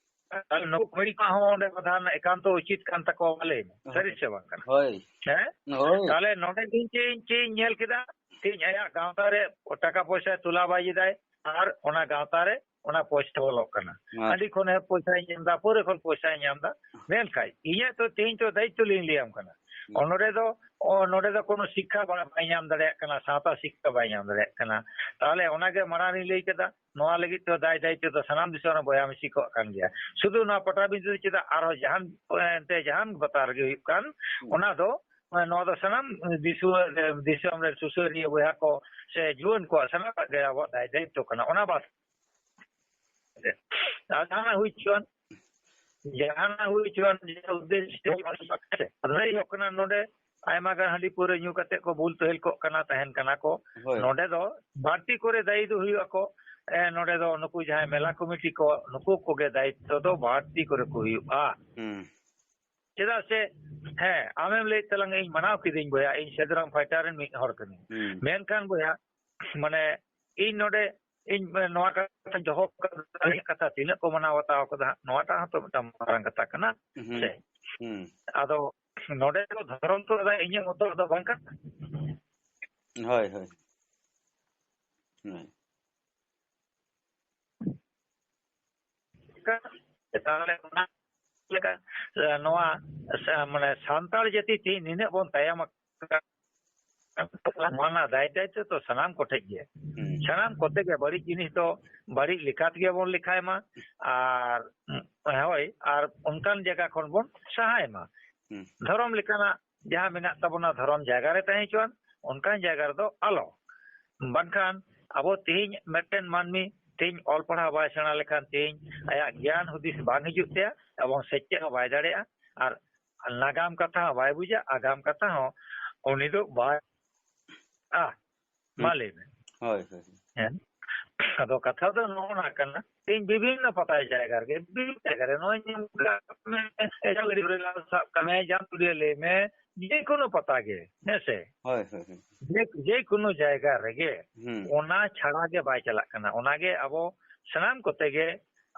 ᱛᱟᱦᱞᱮ ᱱᱩᱠᱩ ᱠᱚᱢᱤᱴᱤ ᱠᱚᱣᱟᱜ ᱦᱚᱸ ᱚᱸᱰᱮ ᱵᱟᱫᱷᱟ ᱨᱮᱱᱟᱜ ᱮᱠᱟᱱᱛᱚ ᱩᱪᱤᱛ ᱠᱟᱱ ᱛᱟᱠᱚᱣᱟ, ᱢᱟ ᱞᱟᱹᱭ ᱢᱮ, ᱥᱟᱹᱨᱤ ᱥᱮ ᱵᱟᱝ ᱠᱟᱱᱟ? ᱦᱳᱭ᱾ ᱦᱮᱸ? ᱦᱳᱭ᱾ ᱛᱟᱦᱞᱮ ᱱᱚᱰᱮ ᱤᱧ ᱪᱮᱫ ᱤᱧ, ᱪᱮᱫ ᱤᱧ ᱧᱮᱞ ᱠᱮᱫᱟ? ᱛᱮᱦᱮᱧ ᱟᱭᱟᱜ ᱜᱟᱶᱛᱟ ᱨᱮ ᱴᱟᱠᱟ ᱯᱚᱭᱥᱟ ᱛᱩᱞᱟ ᱵᱟᱭ ᱮᱫᱟᱭ, ᱟᱨ ᱚᱱᱟ ᱜᱟᱶᱛᱟ ᱨᱮ ᱚᱱᱟ ᱯᱚᱭᱥᱟ ᱵᱚᱞᱚᱜ ᱠᱟᱱᱟ᱾ ᱦᱮᱸ᱾ ᱦᱟᱺᱰᱤ ᱠᱷᱚᱱ ᱦᱚᱸ ᱯᱚᱭᱥᱟᱭ ᱧᱟᱢ ᱮᱫᱟ, ᱯᱟᱹᱣᱨᱟᱹ ᱠᱷᱚᱱ ᱯᱚᱭᱥᱟᱭ ᱧᱟᱢ ᱮᱫᱟ᱾ ᱢᱮᱱᱠᱷᱟᱱ ᱤᱧᱟᱹᱜ ᱛᱚ ᱛᱮᱦᱮᱧ ᱛᱚ ᱫᱟᱭᱤᱛᱛᱚ ᱞᱤᱧ ᱞᱟᱹᱭᱟᱢ ᱠᱟᱱᱟ᱾ ᱦᱮᱸ᱾ ᱚᱱᱚᱰᱮ ᱫᱚ, ᱚ, ᱱᱚᱰᱮ ᱫᱚ ᱠᱳᱱᱳ ᱥᱤᱠᱠᱷᱟ ᱵᱟ-, ᱵᱟᱭ ᱧᱟᱢ ᱫᱟᱲᱮᱭᱟᱜ ᱠᱟᱱᱟ, ᱥᱟᱶᱛᱟ ᱥᱤᱠᱠᱷᱟ ᱵᱟᱭ ᱧᱟᱢ ᱫᱟᱲᱮᱭᱟᱜ ᱠᱟᱱᱟ᱾ ᱛᱟᱦᱞᱮ ᱚᱱᱟᱜᱮ ᱢᱟᱲᱟᱝ ᱨᱤᱧ ᱞᱟᱹᱭ ᱠᱮᱫᱟ, ᱱᱚᱣᱟ ᱞᱟᱹᱜᱤᱫ ᱛᱮ ᱫᱟᱭ ᱫᱟᱭᱤᱛᱛᱚ ᱫᱚ ᱥᱟᱱᱟᱢ ᱫᱤᱥᱚᱢ ᱨᱮᱱ ᱵᱚᱭᱦᱟ ᱢᱤᱥᱤ ᱠᱚᱣᱟᱜ ᱠᱟᱱ ᱜᱮᱭᱟ᱾ ᱥᱩᱫᱷᱩ ᱱᱚᱣᱟ ᱯᱟᱴᱟᱵᱤᱸᱫᱟᱹ ᱫᱚ ᱪᱮᱫᱟᱜ, ᱟᱨᱦᱚᱸ ᱡᱟᱦᱟᱱ, ᱮᱱᱛᱮ ᱡᱟᱦᱟᱱ ᱯᱟᱛᱟ ᱨᱮᱜᱮ ᱦᱩᱭᱩᱜ ᱠᱟᱱ, ᱦᱩᱸ᱾ ᱚᱱᱟ ᱫᱚ, ᱱᱚᱣᱟ ᱫᱚ ᱥᱟᱱᱟᱢ ᱫᱤᱥᱚᱢ, ᱫᱤᱥᱚᱢ ᱨᱮᱱ ᱥᱩᱥᱟᱹᱨᱤᱭᱟᱹ ᱵᱚᱭᱦᱟ ᱠᱚ ᱥᱮ ᱡᱩᱣᱟᱹᱱ ᱠᱚᱣᱟᱜ ᱥᱟᱱᱟᱢᱟᱜ ᱜᱮ ᱟᱵᱚᱣᱟᱜ ᱫᱟᱭ ᱫᱟᱭᱤᱛᱛᱚ ᱠᱟᱱᱟ᱾ ᱚᱱᱟ ᱵᱟᱫ ᱟᱨ ᱡᱟᱦᱟᱱᱟᱜ ᱦᱩᱭ ᱦᱚᱪᱚᱣᱟᱱ, ᱡᱟᱦᱟᱱᱟᱜ ᱦᱩᱭ ᱦᱚᱪᱚᱣᱟᱱ, ᱡᱮ ᱩᱫᱽᱫᱮᱥᱥᱚ ᱟᱫᱚ ᱦᱩᱭᱩᱜ ᱠᱟᱱᱟ ᱱᱚᱰᱮ ᱟᱭᱢᱟ ᱜᱟᱱ ᱦᱟᱺᱰᱤ ᱯᱟᱹᱣᱨᱟᱹ ᱧᱩ ᱠᱟᱛᱮ ᱠᱚ ᱵᱩᱞ ᱛᱚᱦᱮᱞ ᱠᱚᱜ ᱠᱟᱱᱟ, ᱛᱟᱦᱮᱱ ᱠᱟᱱᱟ ᱠᱚ᱾ ᱦᱳᱭ᱾ ᱱᱚᱰᱮ ᱫᱚ ᱵᱟᱹᱲᱛᱤ ᱠᱚᱨᱮ ᱫᱟᱭᱤ ᱫᱚ ᱦᱩᱭᱩᱜ ᱟᱠᱚ, ᱮ, ᱱᱚᱰᱮ ᱫᱚ ᱱᱩᱠᱩ ᱡᱟᱦᱟᱸᱭ ᱢᱮᱞᱟ ᱠᱚᱢᱤᱴᱤ ᱠᱚ, ᱱᱩᱠᱩ ᱠᱚᱜᱮ ᱫᱟᱭᱤᱛᱛᱚ ᱫᱚ ᱵᱟᱹᱲᱛᱤ ᱠᱚᱨᱮ ᱠᱚ ᱦᱩᱭᱩᱜᱼᱟ᱾ ᱦᱩᱸ᱾ ᱪᱮᱫᱟᱜ ᱥᱮ, ᱦᱮᱸ, ᱟᱢᱮᱢ ᱞᱟᱹᱭᱮᱫ ᱛᱟᱞᱟᱝᱟ, ᱤᱧ ᱢᱟᱱᱟᱣ ᱠᱤᱫᱟᱹᱧ ᱵᱚᱭᱦᱟ, ᱤᱧ ᱥᱮᱫᱨᱟᱢ ᱯᱷᱟᱭᱴᱟᱨ ᱨᱮᱱ ᱢᱤᱫ ᱦᱚᱲ ᱠᱟᱹᱱᱟᱹᱧ᱾ ᱦᱩᱸ᱾ ᱢᱮᱱᱠᱷᱟᱱ ᱵᱚᱭᱦᱟ, ᱢᱟᱱᱮ ᱤᱧ ᱱᱚᱰᱮ ᱤᱧ ᱱᱚᱣᱟ ᱠᱟᱛᱷᱟᱧ ᱫᱚᱦᱚ ᱠᱟᱫᱟ, ᱟᱹᱞᱤᱧᱟᱜ ᱠᱟᱛᱷᱟ ᱛᱤᱱᱟᱹᱜ ᱠᱚ ᱢᱟᱱᱟᱣ ᱵᱟᱛᱟᱣ ᱠᱟᱫᱟ ᱦᱟᱸᱜ, ᱱᱚᱣᱟᱴᱟᱜ ᱦᱚᱸᱛᱚ ᱢᱤᱫᱴᱟᱝ ᱢᱟᱨᱟᱝ ᱠᱟᱛᱷᱟ ᱠᱟᱱᱟ᱾ ᱦᱩᱸ, ᱥᱮ? ᱦᱩᱸ᱾ ᱟᱫᱚ ᱱᱚᱰᱮ ᱫᱚ ᱫᱷᱚᱨᱚᱢ ᱛᱚ ᱫᱟᱫᱟ ᱤᱧᱟᱹᱜ ᱢᱚᱛᱚ ᱫᱚ ᱵᱟᱝ ᱠᱟᱱᱟ᱾ ᱦᱳᱭ, ᱦᱳᱭ᱾ ᱦᱳᱭ᱾ ᱛᱟᱦᱚᱞᱮ ᱚᱱᱟ ᱞᱮᱠᱟ, ᱱᱚᱣᱟ ᱥᱟ-, ᱢᱟᱱᱮ ᱥᱟᱱᱛᱟᱲ ᱡᱟᱹᱛᱤ ᱛᱮᱦᱮᱧ ᱱᱤᱱᱟᱹᱜ ᱵᱚᱱ ᱛᱟᱭᱚᱢ ᱟᱠᱟᱱᱟ, ᱱᱚᱣᱟ ᱨᱮᱱᱟᱜ ᱫᱟᱭ ᱫᱟᱭᱤᱛᱛᱚ ᱛᱚ ᱥᱟᱱᱟᱢ ᱠᱚᱴᱷᱮᱡ ᱜᱮ᱾ ᱦᱩᱸ᱾ ᱥᱟᱱᱟᱢ ᱠᱚᱛᱮ ᱜᱮ ᱵᱟᱹᱲᱤᱡ ᱡᱤᱱᱤᱥ ᱫᱚ ᱵᱟᱹᱲᱤᱡ ᱞᱮᱠᱟ ᱛᱮᱜᱮ ᱵᱚᱱ ᱞᱮᱠᱷᱟᱭ ᱢᱟ᱾ ᱟᱨ, ᱦᱳᱭ, ᱟᱨ ᱚᱱᱠᱟᱱ ᱡᱟᱭᱜᱟ ᱠᱷᱚᱱ ᱵᱚᱱ ᱥᱟᱦᱟᱭ ᱢᱟ᱾ ᱦᱩᱸ᱾ ᱫᱷᱚᱨᱚᱢ ᱞᱮᱠᱟᱱᱟᱜ ᱡᱟᱦᱟᱸ ᱢᱮᱱᱟᱜ ᱛᱟᱵᱚᱱᱟ, ᱫᱷᱚᱨᱚᱢ ᱡᱟᱭᱜᱟ ᱨᱮ ᱛᱟᱦᱮᱸ ᱦᱚᱪᱚᱣᱟᱱ, ᱚᱱᱠᱟᱱ ᱡᱟᱭᱜᱟ ᱨᱮᱫᱚ ᱟᱞᱚ᱾ ᱵᱟᱝᱠᱷᱟᱱ ᱟᱵᱚ ᱛᱮᱦᱮᱧ ᱢᱤᱫᱴᱮᱱ ᱢᱟᱹᱱᱢᱤ ᱛᱮᱦᱮᱧ ᱚᱞ ᱯᱟᱲᱦᱟᱣ ᱵᱟᱭ ᱥᱮᱬᱟ ᱞᱮᱠᱷᱟᱱ, ᱛᱮᱦᱮᱧ ᱟᱭᱟᱜ ᱜᱮᱭᱟᱱ ᱦᱩᱫᱤᱥ ᱵᱟᱝ ᱦᱤᱡᱩᱜ ᱛᱟᱭᱟ ᱮᱵᱚᱝ ᱥᱮᱪᱮᱫ ᱦᱚᱸ ᱵᱟᱭ ᱫᱟᱲᱮᱭᱟᱜᱼᱟ᱾ ᱟᱨ ᱱᱟᱜᱟᱢ ᱠᱟᱛᱷᱟ ᱦᱚᱸ ᱵᱟᱭ ᱵᱩᱡᱟ, ᱟᱜᱟᱢ ᱠᱟᱛᱷᱟ ᱦᱚᱸ ᱩᱱᱤ ᱫᱚ ᱵᱟᱭ, ᱟ, ᱢᱟ ᱦᱩᱸ᱾ ᱞᱟᱹᱭ ᱢᱮ᱾ ᱦᱳᱭ, ᱦᱳᱭ᱾ ᱦᱮᱸ᱾ ᱟᱫᱚ ᱠᱟᱛᱷᱟ ᱫᱚ ᱱᱚᱜᱼᱚ ᱱᱟ ᱠᱟᱱᱟ, ᱛᱮᱦᱮᱧ ᱵᱤᱵᱷᱤᱱᱱᱚ ᱯᱟᱛᱟ ᱡᱟᱭᱜᱟ ᱨᱮᱜᱮ, ᱵᱤᱵᱷᱤᱱᱱᱚ ᱡᱟᱭᱜᱟ ᱨᱮ, ᱱᱚᱜᱼᱚᱭ ᱧᱮᱞ ᱠᱟᱜ ᱢᱮ, ᱮᱴᱟᱜ ᱜᱟᱹᱰᱤ ᱨᱮ ᱥᱟᱵ ᱠᱟᱜ ᱢᱮ, ᱡᱟᱢᱛᱩᱲᱤᱭᱟᱹ ᱞᱟᱹᱭ ᱢᱮ, ᱡᱮᱠᱳᱱᱳ ᱯᱟᱛᱟ ᱜᱮ, ᱦᱮᱸ ᱥᱮ? ᱦᱳᱭ, ᱦᱳᱭ, ᱦᱳᱭ᱾ ᱡᱮ, ᱡᱮᱠᱳᱱᱳ ᱡᱟᱭᱜᱟ ᱨᱮᱜᱮ ᱦᱩᱸ᱾ ᱚᱱᱟ ᱪᱷᱟᱲᱟ ᱜᱮ ᱵᱟᱭ ᱪᱟᱞᱟᱜ ᱠᱟᱱᱟ᱾ ᱚᱱᱟᱜᱮ ᱟᱵᱚ ᱥᱟᱱᱟᱢ ᱠᱚᱛᱮ ᱜᱮ,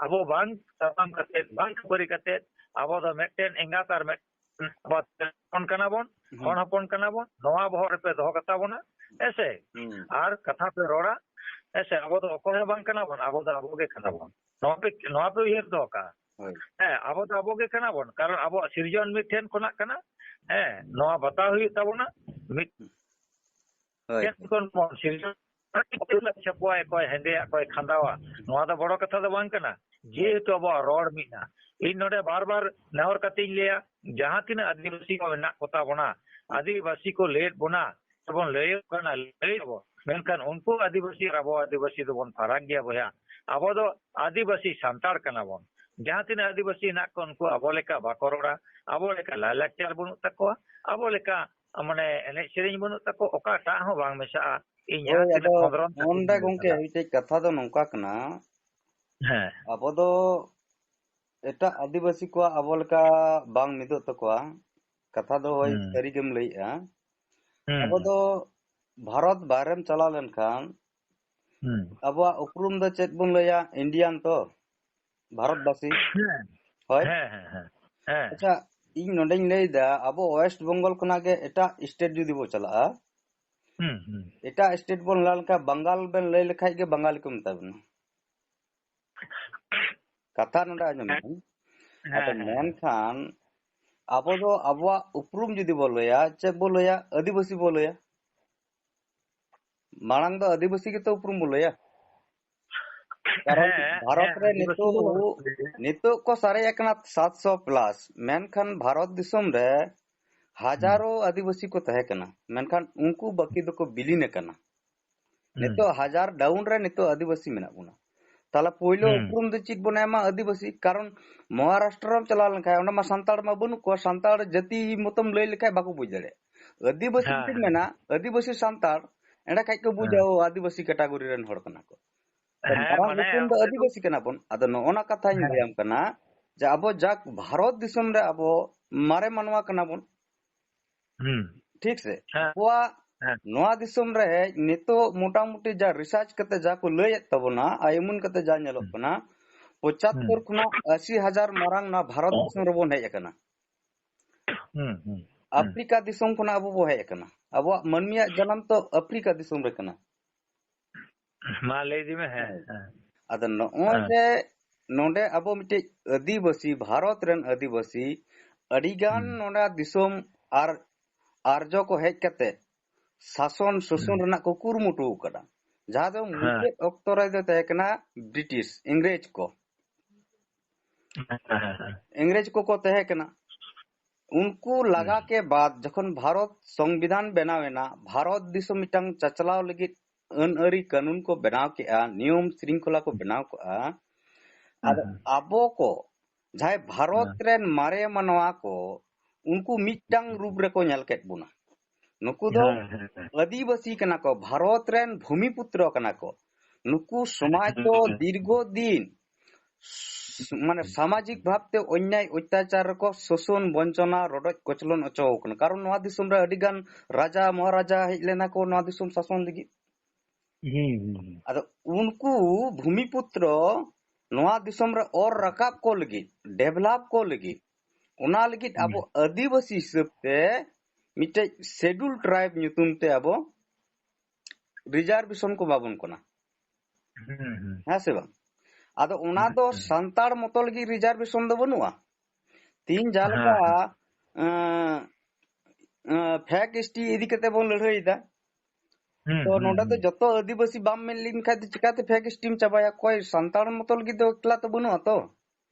ᱟᱵᱚ ᱵᱟᱝ ᱛᱟᱯᱟᱢ ᱠᱟᱛᱮ, ᱵᱟᱝ ᱠᱷᱟᱹᱯᱟᱹᱨᱤ ᱠᱟᱛᱮ, ᱟᱵᱚ ᱫᱚ ᱢᱤᱫᱴᱮᱱ ᱮᱸᱜᱟᱛ ᱟᱨ ᱢᱤᱫᱴᱮᱱ ᱟᱯᱟᱛ ᱦᱚᱯᱚᱱ ᱠᱟᱱᱟ ᱵᱚᱱ, ᱦᱩᱸ᱾ ᱦᱚᱲ ᱦᱚᱯᱚᱱ ᱠᱟᱱᱟ ᱵᱚᱱ, ᱱᱚᱣᱟ ᱵᱚᱦᱚᱜ ᱨᱮᱯᱮ ᱫᱚᱦᱚ ᱠᱟᱛᱟ ᱵᱚᱱᱟ, ᱦᱮᱸ ᱥᱮ? ᱦᱩᱸ᱾ ᱟᱨ ᱠᱟᱛᱷᱟ ᱯᱮ ᱨᱚᱲᱟ, ᱦᱮᱸ ᱥᱮ? ᱟᱵᱚ ᱫᱚ ᱚᱠᱚᱭ ᱦᱚᱸ ᱵᱟᱝ ᱠᱟᱱᱟ ᱵᱚᱱ, ᱟᱵᱚ ᱫᱚ ᱟᱵᱚ ᱜᱮ ᱠᱟᱱᱟ ᱵᱚᱱ᱾ ᱱᱚᱣᱟ ᱯᱮ, ᱱᱚᱣᱟ ᱯᱮ ᱩᱭᱦᱟᱹᱨ ᱫᱚᱦᱚ ᱠᱟᱜᱼᱟ᱾ ᱦᱳᱭ᱾ ᱦᱮᱸ, ᱟᱵᱚ ᱫᱚ ᱟᱵᱚ ᱜᱮ ᱠᱟᱱᱟ ᱵᱚᱱ, ᱠᱟᱨᱚᱱ ᱟᱵᱚᱣᱟᱜ ᱥᱤᱨᱡᱚᱱ ᱢᱤᱫ ᱴᱷᱮᱱ ᱠᱷᱚᱱᱟᱜ ᱠᱟᱱᱟ᱾ ᱦᱮᱸ, ᱱᱚᱣᱟ ᱵᱟᱛᱟᱣ ᱦᱩᱭᱩᱜ ᱛᱟᱵᱚᱱᱟ᱾ ᱢᱤᱫ ᱦᱳᱭ᱾ ᱴᱷᱮᱱ ᱠᱷᱚᱱ ᱵᱚᱱ ᱥᱤᱨᱡᱚᱱ, ᱚᱠᱚᱭ ᱪᱷᱟᱯᱚᱣᱟᱭ, ᱚᱠᱚᱭ ᱦᱮᱸᱫᱮᱭᱟᱜ, ᱚᱠᱚᱭ ᱠᱷᱟᱸᱫᱟᱣᱟ, ᱱᱚᱣᱟ ᱫᱚ ᱵᱚᱲᱚ ᱠᱟᱛᱷᱟ ᱫᱚ ᱵᱟᱝ ᱠᱟᱱᱟ᱾ ᱡᱮᱦᱮᱛᱩ ᱟᱵᱚᱣᱟᱜ ᱨᱚᱲ ᱢᱤᱫ ᱱᱟ᱾ ᱤᱧ ᱱᱚᱰᱮ ᱵᱟᱨ ᱵᱟᱨ ᱱᱮᱦᱚᱨ ᱠᱟᱛᱮᱧ ᱞᱟᱹᱭᱟ, ᱡᱟᱦᱟᱸ ᱛᱤᱱᱟᱹᱜ ᱟᱹᱫᱤᱵᱟᱹᱥᱤ ᱠᱚ ᱢᱮᱱᱟᱜ ᱠᱚᱛᱟ ᱵᱚᱱᱟ, ᱟᱹᱫᱤᱵᱟᱹᱥᱤ ᱠᱚ ᱞᱟᱹᱭᱮᱫ ᱵᱚᱱᱟ, ᱥᱮᱵᱚᱱ ᱞᱟᱹᱭᱚᱜ ᱠᱟᱱᱟ, ᱞᱟᱹᱭ ᱟᱵᱚ, ᱢᱮᱱᱠᱷᱟᱱ ᱩᱱᱠᱩ ᱟᱹᱫᱤᱵᱟᱹᱥᱤ ᱟᱨ ᱟᱵᱚ ᱟᱹᱫᱤᱵᱟᱹᱥᱤ ᱫᱚᱵᱚᱱ ᱯᱷᱟᱨᱟᱠ ᱜᱮᱭᱟ ᱵᱚᱭᱦᱟ᱾ ᱟᱵᱚ ᱫᱚ ᱟᱹᱫᱤᱵᱟᱹᱥᱤ ᱥᱟᱱᱛᱟᱲ ᱠᱟᱱᱟ ᱵᱚᱱ᱾ ᱡᱟᱦᱟᱸ ᱛᱤᱱᱟᱹᱜ ᱟᱹᱫᱤᱵᱟᱹᱥᱤ ᱦᱮᱱᱟᱜ ᱠᱚᱣᱟ, ᱩᱱᱠᱩ ᱟᱵᱚ ᱞᱮᱠᱟ ᱵᱟᱠᱚ ᱨᱚᱲᱟ, ᱟᱵᱚ ᱞᱮᱠᱟ ᱞᱟᱭᱼᱞᱟᱠᱪᱟᱨ ᱵᱟᱹᱱᱩᱜ ᱛᱟᱠᱚᱣᱟ, ᱟᱵᱚ ᱞᱮᱠᱟ, ᱢᱟᱱᱮ, ᱮᱱᱮᱡ ᱥᱮᱨᱮᱧ ᱵᱟᱹᱱᱩᱜ ᱛᱟᱠᱚᱣᱟ, ᱚᱠᱟᱴᱟᱜ ᱦᱚᱸ ᱵᱟᱝ ᱢᱮᱥᱟᱜᱼᱟ᱾ ᱤᱧ ᱡᱟᱦᱟᱸ ᱦᱳᱭ, ᱛᱤᱱᱟᱹᱜ ᱟᱫᱚ ᱠᱷᱚᱸᱫᱽᱨᱚᱸᱫᱽ ᱠᱟᱛᱮᱧ ᱱᱚᱰᱮ ᱧᱮᱞ ᱜᱚᱝᱠᱮ ᱠᱟᱫᱟ᱾ ᱢᱤᱫᱴᱮᱡ ᱠᱟᱛᱷᱟ ᱫᱚ ᱱᱚᱝᱠᱟ ᱠᱟᱱᱟ, ᱦᱮᱸ᱾ ᱟᱵᱚ ᱫᱚ ᱮᱴᱟᱜ ᱟᱹᱫᱤᱵᱟᱹᱥᱤ ᱠᱚᱣᱟᱜ ᱟᱵᱚ ᱞᱮᱠᱟ ᱵᱟᱝ ᱢᱤᱫᱚᱜ ᱛᱟᱠᱚᱣᱟ᱾ ᱠᱟᱛᱷᱟ ᱫᱚ ᱦᱳᱭ ᱦᱩᱸ᱾ ᱥᱟᱹᱨᱤ ᱜᱮᱢ ᱞᱟᱹᱭᱮᱜᱼᱟ᱾ ᱦᱩᱸ᱾ ᱟᱵᱚ ᱫᱚ ᱵᱷᱟᱨᱚᱛ ᱵᱟᱭᱨᱮᱢ ᱪᱟᱞᱟᱣ ᱞᱮᱱᱠᱷᱟᱱ ᱦᱩᱸ᱾ ᱟᱵᱚᱣᱟᱜ ᱩᱯᱨᱩᱢ ᱫᱚ ᱪᱮᱫ ᱵᱚᱱ ᱞᱟᱹᱭᱟ? ᱤᱱᱰᱤᱭᱟᱱ ᱛᱚ, ᱵᱷᱟᱨᱚᱛᱵᱟᱥᱤ᱾ ᱦᱮᱸ᱾ ᱦᱳᱭ᱾ ᱦᱮᱸ, ᱦᱮᱸ, ᱦᱮᱸ, ᱦᱮᱸ᱾ ᱟᱪᱪᱷᱟ, ᱤᱧ ᱱᱚᱰᱮᱧ ᱞᱟᱹᱭᱫᱟ, ᱟᱵᱚ ᱳᱭᱮᱥᱴ ᱵᱮᱝᱜᱚᱞ ᱠᱷᱚᱱᱟᱜ ᱜᱮ ᱮᱴᱟᱜ ᱥᱴᱮᱴ ᱡᱩᱫᱤ ᱵᱚ ᱪᱟᱞᱟᱜᱼᱟ, ᱦᱩᱸ, ᱦᱩᱸ᱾ ᱮᱴᱟᱜ ᱥᱴᱮᱴ ᱵᱚᱱ ᱞᱟ ᱞᱮᱠᱷᱟᱱ, ᱵᱟᱝᱜᱟᱞ ᱵᱮᱱ ᱞᱟᱹᱭ ᱞᱮᱠᱷᱟᱡ ᱜᱮ ᱵᱟᱝᱜᱟᱞᱤ ᱠᱚ ᱢᱮᱛᱟ ᱵᱚᱱᱟ᱾ ᱠᱟᱛᱷᱟ ᱱᱚᱰᱮ ᱟᱸᱡᱚᱢ ᱦᱮᱸ᱾ ᱵᱮᱱ᱾ ᱦᱮᱸ, ᱟᱫᱚ ᱦᱮᱸ, ᱦᱮᱸ᱾ ᱢᱮᱱᱠᱷᱟᱱ ᱟᱵᱚ ᱫᱚ ᱟᱵᱚᱣᱟᱜ ᱩᱯᱨᱩᱢ ᱡᱩᱫᱤ ᱵᱚ ᱞᱟᱹᱭᱟ, ᱪᱮᱫ ᱵᱚ ᱞᱟᱹᱭᱟ? ᱟᱹᱫᱤᱵᱟᱹᱥᱤ ᱵᱚ ᱞᱟᱹᱭᱟ᱾ ᱢᱟᱲᱟᱝ ᱫᱚ ᱟᱹᱫᱤᱵᱟᱹᱥᱤ ᱜᱮᱛᱚ ᱩᱯᱨᱩᱢ ᱵᱚ ᱞᱟᱹᱭᱟ᱾ ᱠᱟᱨᱚᱱ ᱦᱮᱸ, ᱵᱷᱟᱨᱚᱛ ᱦᱮᱸ, ᱨᱮ ᱟᱹᱫᱤᱵᱟᱹᱥᱤ ᱱᱤᱛᱚᱜ, ᱫᱚ ᱵᱟᱝ ᱠᱟᱱᱟ᱾ ᱱᱤᱛᱚᱜ ᱠᱚ ᱥᱟᱨᱮᱡ ᱟᱠᱟᱱᱟ ᱥᱟᱛᱥᱚ ᱯᱞᱟᱥ, ᱢᱮᱱᱠᱷᱟᱱ ᱵᱷᱟᱨᱚᱛ ᱫᱤᱥᱚᱢ ᱨᱮ ᱦᱟᱡᱟᱨᱚ ᱟᱹᱫᱤᱵᱟᱹᱥᱤ ᱠᱚ ᱛᱟᱦᱮᱸ ᱠᱟᱱᱟ, ᱢᱮᱱᱠᱷᱟᱱ ᱩᱱᱠᱩ ᱵᱟᱹᱠᱤ ᱫᱚᱠᱚ ᱵᱤᱞᱤᱱ ᱟᱠᱟᱱᱟ᱾ ᱦᱩᱸ᱾ ᱱᱤᱛᱚᱜ ᱦᱟᱡᱟᱨ ᱰᱟᱣᱩᱱ ᱨᱮ ᱱᱤᱛᱚᱜ ᱟᱹᱫᱤᱵᱟᱹᱥᱤ ᱢᱮᱱᱟᱜ ᱵᱚᱱᱟ᱾ ᱛᱟᱦᱞᱮ ᱯᱳᱭᱞᱳ ᱦᱩᱸ᱾ ᱩᱯᱨᱩᱢ ᱫᱚ ᱪᱮᱫ ᱵᱚᱱ ᱮᱢᱟ? ᱟᱹᱫᱤᱵᱟᱹᱥᱤ᱾ ᱠᱟᱨᱚᱱ ᱢᱚᱦᱟᱨᱟᱥᱴᱨᱚᱢ ᱪᱟᱞᱟᱣ ᱞᱮᱱᱠᱷᱟᱱ ᱚᱸᱰᱮ ᱢᱟ ᱥᱟᱱᱛᱟᱲ ᱢᱟ ᱵᱟᱹᱱᱩᱜ ᱠᱚᱣᱟ, ᱥᱟᱱᱛᱟᱲ ᱡᱟᱹᱛᱤ ᱢᱚᱛᱚᱢ ᱞᱟᱹᱭ ᱞᱮᱠᱷᱟᱱ ᱵᱟᱠᱚ ᱵᱩᱡᱽ ᱫᱟᱲᱮᱭᱟᱜᱼᱟ᱾ ᱟᱹᱫᱤᱵᱟᱹᱥᱤ ᱦᱮᱸ, ᱪᱮᱫ ᱦᱮᱸ᱾ ᱢᱮᱱᱟ? ᱟᱹᱫᱤᱵᱟᱹᱥᱤ ᱥᱟᱱᱛᱟᱲ, ᱮᱸᱰᱮ ᱠᱷᱟᱡ ᱠᱚ ᱵᱩᱡᱟ, ᱦᱮᱸ᱾ ᱚ, ᱟᱹᱫᱤᱵᱟᱹᱥᱤ ᱠᱮᱴᱟᱜᱚᱨᱤ ᱨᱮᱱ ᱦᱚᱲ ᱠᱟᱱᱟ ᱠᱚ᱾ ᱛᱚ ᱦᱮᱸ, ᱢᱟᱨᱟᱝ ᱢᱟᱱᱮ ᱩᱯᱨᱩᱢ ᱫᱚ ᱚᱸᱰᱮ ᱫᱚ ᱟᱹᱫᱤᱵᱟᱹᱥᱤ ᱠᱟᱱᱟ ᱵᱚᱱ᱾ ᱟᱫᱚ ᱱᱚᱜᱼᱚ ᱱᱟ ᱠᱟᱛᱷᱟᱧ ᱦᱮᱸ᱾ ᱞᱟᱹᱭᱟᱢ ᱠᱟᱱᱟ ᱡᱮ ᱟᱵᱚ ᱡᱟᱠ ᱵᱷᱟᱨᱚᱛ ᱫᱤᱥᱚᱢ ᱨᱮ ᱟᱵᱚ ᱢᱟᱨᱮ ᱢᱟᱱᱣᱟ ᱠᱟᱱᱟ ᱵᱚᱱ᱾ ᱦᱩᱸ᱾ ᱴᱷᱤᱠ ᱥᱮ? ᱦᱮᱸ᱾ ᱟᱵᱚᱣᱟᱜ ᱦᱮᱸ᱾ ᱱᱚᱣᱟ ᱫᱤᱥᱚᱢ ᱨᱮ ᱦᱮᱡ ᱱᱤᱛᱚᱜ ᱢᱚᱴᱟᱢᱩᱴᱤ ᱡᱟ ᱨᱤᱥᱟᱨᱪ ᱠᱟᱛᱮ ᱡᱟ ᱠᱚ ᱞᱟᱹᱭᱮᱫ ᱛᱟᱵᱚᱱᱟ, ᱟᱭ ᱩᱢᱟᱹᱱ ᱠᱟᱛᱮ ᱡᱟ ᱧᱮᱞᱚᱜ ᱦᱩᱸ᱾ ᱠᱟᱱᱟ, ᱯᱚᱸᱪᱟᱛᱛᱳᱨ ᱦᱩᱸ᱾ ᱠᱷᱚᱱᱟᱜ ᱟᱥᱤ ᱦᱟᱡᱟᱨ ᱢᱟᱨᱟᱝ ᱱᱚᱣᱟ ᱵᱷᱟᱨᱚᱛ ᱫᱤᱥᱚᱢ ᱨᱮᱵᱚᱱ ᱦᱮᱡ ᱟᱠᱟᱱᱟ᱾ ᱦᱩᱸ, ᱦᱩᱸ, ᱦᱩᱸ᱾ ᱟᱯᱷᱨᱤᱠᱟ ᱫᱤᱥᱚᱢ ᱠᱷᱚᱱᱟᱜ ᱟᱵᱚ ᱵᱚ ᱦᱮᱡ ᱟᱠᱟᱱᱟ᱾ ᱟᱵᱚᱣᱟᱜ ᱢᱟᱹᱱᱢᱤᱭᱟᱜ ᱡᱟᱱᱟᱢ ᱛᱚ ᱟᱯᱷᱨᱤᱠᱟ ᱫᱤᱥᱚᱢ ᱨᱮ ᱠᱟᱱᱟ᱾ ᱢᱟ ᱞᱟᱹᱭ ᱤᱫᱤ ᱢᱮ, ᱦᱮᱸ, ᱦᱮᱸ᱾ ᱦᱮᱸ᱾ ᱟᱫᱚ ᱱᱚᱜᱼᱚᱭ ᱦᱮᱸ᱾ ᱡᱮ ᱱᱚᱰᱮ ᱟᱵᱚ ᱢᱤᱫᱴᱤᱡ ᱟᱹᱫᱤᱵᱟᱹᱥᱤ, ᱵᱷᱟᱨᱚᱛ ᱨᱮᱱ ᱟᱹᱫᱤᱵᱟᱹᱥᱤ ᱟᱹᱰᱤᱜᱟᱱ ᱦᱩᱸ᱾ ᱱᱚᱰᱮ ᱫᱤᱥᱚᱢ ᱟᱨ ᱟᱨᱡᱚ ᱠᱚ ᱦᱮᱡ ᱠᱟᱛᱮ ᱥᱟᱥᱚᱱ ᱥᱳᱥᱚᱱ ᱦᱩᱸ᱾ ᱨᱮᱱᱟᱜ ᱠᱚ ᱠᱩᱨᱩᱢᱩᱴᱩ ᱟᱠᱟᱫᱟ᱾ ᱡᱟᱦᱟᱸ ᱫᱚ ᱦᱮᱸ᱾ ᱢᱩᱪᱟᱹᱫ ᱚᱠᱛᱚ ᱨᱮ ᱫᱚ ᱛᱟᱦᱮᱸ ᱠᱟᱱᱟ ᱵᱨᱤᱴᱤᱥ, ᱤᱝᱨᱮᱡᱽ ᱠᱚ᱾ ᱦᱮᱸ, ᱦᱮᱸ, ᱦᱮᱸ᱾ ᱤᱝᱨᱮᱡᱽ ᱠᱚᱠᱚ ᱛᱟᱦᱮᱸ ᱠᱟᱱᱟ᱾ ᱩᱱᱠᱩ ᱞᱟᱜᱟ ᱦᱩᱸ᱾ ᱠᱮ ᱵᱟᱫ ᱡᱚᱠᱷᱚᱱ ᱵᱷᱟᱨᱚᱛ ᱥᱚᱝᱵᱤᱫᱷᱟᱱ ᱵᱮᱱᱟᱣ ᱮᱱᱟ, ᱵᱷᱟᱨᱚᱛ ᱫᱤᱥᱚᱢ ᱢᱤᱫᱴᱟᱝ ᱪᱟᱪᱞᱟᱣ ᱞᱟᱹᱜᱤᱫ ᱟᱹᱱ ᱟᱹᱨᱤ ᱠᱟᱹᱱᱩᱱ ᱠᱚ ᱵᱮᱱᱟᱣ ᱠᱮᱜᱼᱟ, ᱱᱤᱭᱚᱢ ᱥᱤᱨᱤᱝᱠᱷᱚᱞᱟ ᱠᱚ ᱵᱮᱱᱟᱣ ᱠᱚᱜᱼᱟ᱾ ᱦᱮᱸ, ᱟᱫᱚ ᱦᱮᱸ᱾ ᱟᱵᱚ ᱠᱚ ᱡᱟᱦᱟᱸᱭ ᱵᱷᱟᱨᱚᱛ ᱦᱮᱸ᱾ ᱨᱮᱱ ᱢᱟᱨᱮ ᱢᱟᱱᱣᱟ ᱠᱚ, ᱩᱱᱠᱩ ᱢᱤᱫᱴᱟᱝ ᱨᱩᱯ ᱨᱮᱠᱚ ᱧᱮᱞ ᱠᱮᱫ ᱵᱚᱱᱟ᱾ ᱱᱩᱠᱩ ᱫᱚ ᱦᱮᱸ, ᱦᱮᱸ, ᱦᱮᱸ᱾ ᱟᱹᱫᱤᱵᱟᱹᱥᱤ ᱠᱟᱱᱟ ᱠᱚ, ᱵᱷᱟᱨᱚᱛ ᱨᱮᱱ ᱵᱷᱩᱢᱤᱯᱩᱛᱨᱚ ᱠᱟᱱᱟ ᱠᱚ᱾ ᱱᱩᱠᱩ ᱥᱚᱢᱟᱡᱽ ᱫᱚ ᱦᱮᱸ᱾ ᱫᱤᱨᱜᱷᱚ ᱫᱤᱱ ᱢᱟᱱᱮ ᱥᱟᱢᱟᱡᱤᱠ ᱵᱷᱟᱵᱛᱮ ᱚᱱᱭᱟᱭ ᱚᱛᱛᱟᱪᱟᱨ ᱨᱮᱠᱚ ᱥᱳᱥᱚᱱ, ᱵᱚᱧᱪᱚᱱᱟ, ᱨᱚᱰᱚᱡ ᱠᱚᱪᱞᱚᱱ ᱚᱪᱚ ᱟᱠᱟᱱᱟ᱾ ᱠᱟᱨᱚᱱ ᱱᱚᱣᱟ ᱫᱤᱥᱚᱢ ᱨᱮ ᱟᱹᱰᱤ ᱜᱟᱱ ᱨᱟᱡᱟ ᱢᱚᱦᱟᱨᱟᱡᱟ ᱦᱮᱡ ᱞᱮᱱᱟ ᱠᱚ ᱱᱚᱣᱟ ᱫᱤᱥᱚᱢ ᱥᱟᱥᱚᱱ ᱞᱟᱹᱜᱤᱫ᱾ ᱦᱩᱸ, ᱦᱩᱸ, ᱦᱩᱸ᱾ ᱟᱫᱚ ᱩᱱᱠᱩ ᱵᱷᱩᱢᱤᱯᱩᱛᱨᱚ ᱱᱚᱣᱟ ᱫᱤᱥᱚᱢ ᱨᱮ ᱚᱨ ᱨᱟᱠᱟᱵ ᱠᱚ ᱞᱟᱹᱜᱤᱫ, ᱰᱮᱵᱷᱞᱚᱯ ᱠᱚ ᱞᱟᱹᱜᱤᱫ, ᱚᱱᱟ ᱞᱟᱹᱜᱤᱫ ᱟᱵᱚ ᱦᱩᱸ᱾ ᱟᱹᱫᱤᱵᱟᱹᱥᱤ ᱦᱤᱥᱟᱹᱵ ᱛᱮ ᱢᱤᱫᱴᱮᱡ ᱥᱮᱰᱩᱞ ᱴᱨᱟᱭᱤᱵ ᱧᱩᱛᱩᱢ ᱛᱮ ᱟᱵᱚ ᱨᱤᱡᱟᱨᱵᱷᱮᱥᱚᱱ ᱠᱚ ᱮᱢᱟ ᱵᱚᱱ ᱠᱟᱱᱟ᱾ ᱦᱩᱸ, ᱦᱩᱸ᱾ ᱦᱮᱸ ᱥᱮ ᱵᱟᱝ? ᱟᱫᱚ ᱚᱱᱟ ᱦᱩᱸ, ᱫᱚ ᱦᱩᱸ᱾ ᱥᱟᱱᱛᱟᱲ ᱢᱚᱛᱚ ᱞᱟᱹᱜᱤᱫ ᱨᱤᱡᱟᱨᱵᱷᱮᱥᱚᱱ ᱫᱚ ᱵᱟᱹᱱᱩᱜᱼᱟ᱾ ᱛᱤᱦᱤᱧ ᱡᱟᱦᱟᱸ ᱦᱮᱸ, ᱞᱮᱠᱟ, ᱦᱮᱸ᱾ ᱮᱸ, ᱮᱸ, ᱯᱷᱮᱠ ᱮᱥ ᱴᱤ ᱤᱫᱤ ᱠᱟᱛᱮ ᱵᱚᱱ ᱞᱟᱹᱲᱦᱟᱹᱭ ᱮᱫᱟ᱾ ᱦᱩᱸ, ᱛᱚ ᱦᱩᱸ, ᱱᱚᱰᱮ ᱫᱚ ᱦᱩᱸ᱾ ᱡᱚᱛᱚ ᱟᱹᱫᱤᱵᱟᱹᱥᱤ ᱵᱟᱢ ᱢᱮᱱ ᱞᱮᱱᱠᱷᱟᱡ ᱫᱚ ᱪᱤᱠᱟᱛᱮ ᱯᱷᱮᱠ ᱮᱥ ᱴᱤᱢ ᱪᱟᱵᱟᱭᱟ? ᱚᱠᱚᱭ ᱥᱟᱱᱛᱟᱲ ᱢᱚᱛᱚ ᱞᱟᱹᱜᱤᱫ ᱫᱚ ᱮᱠᱞᱟ ᱛᱚ ᱵᱟᱹᱱᱩᱜᱼᱟ ᱛᱚ᱾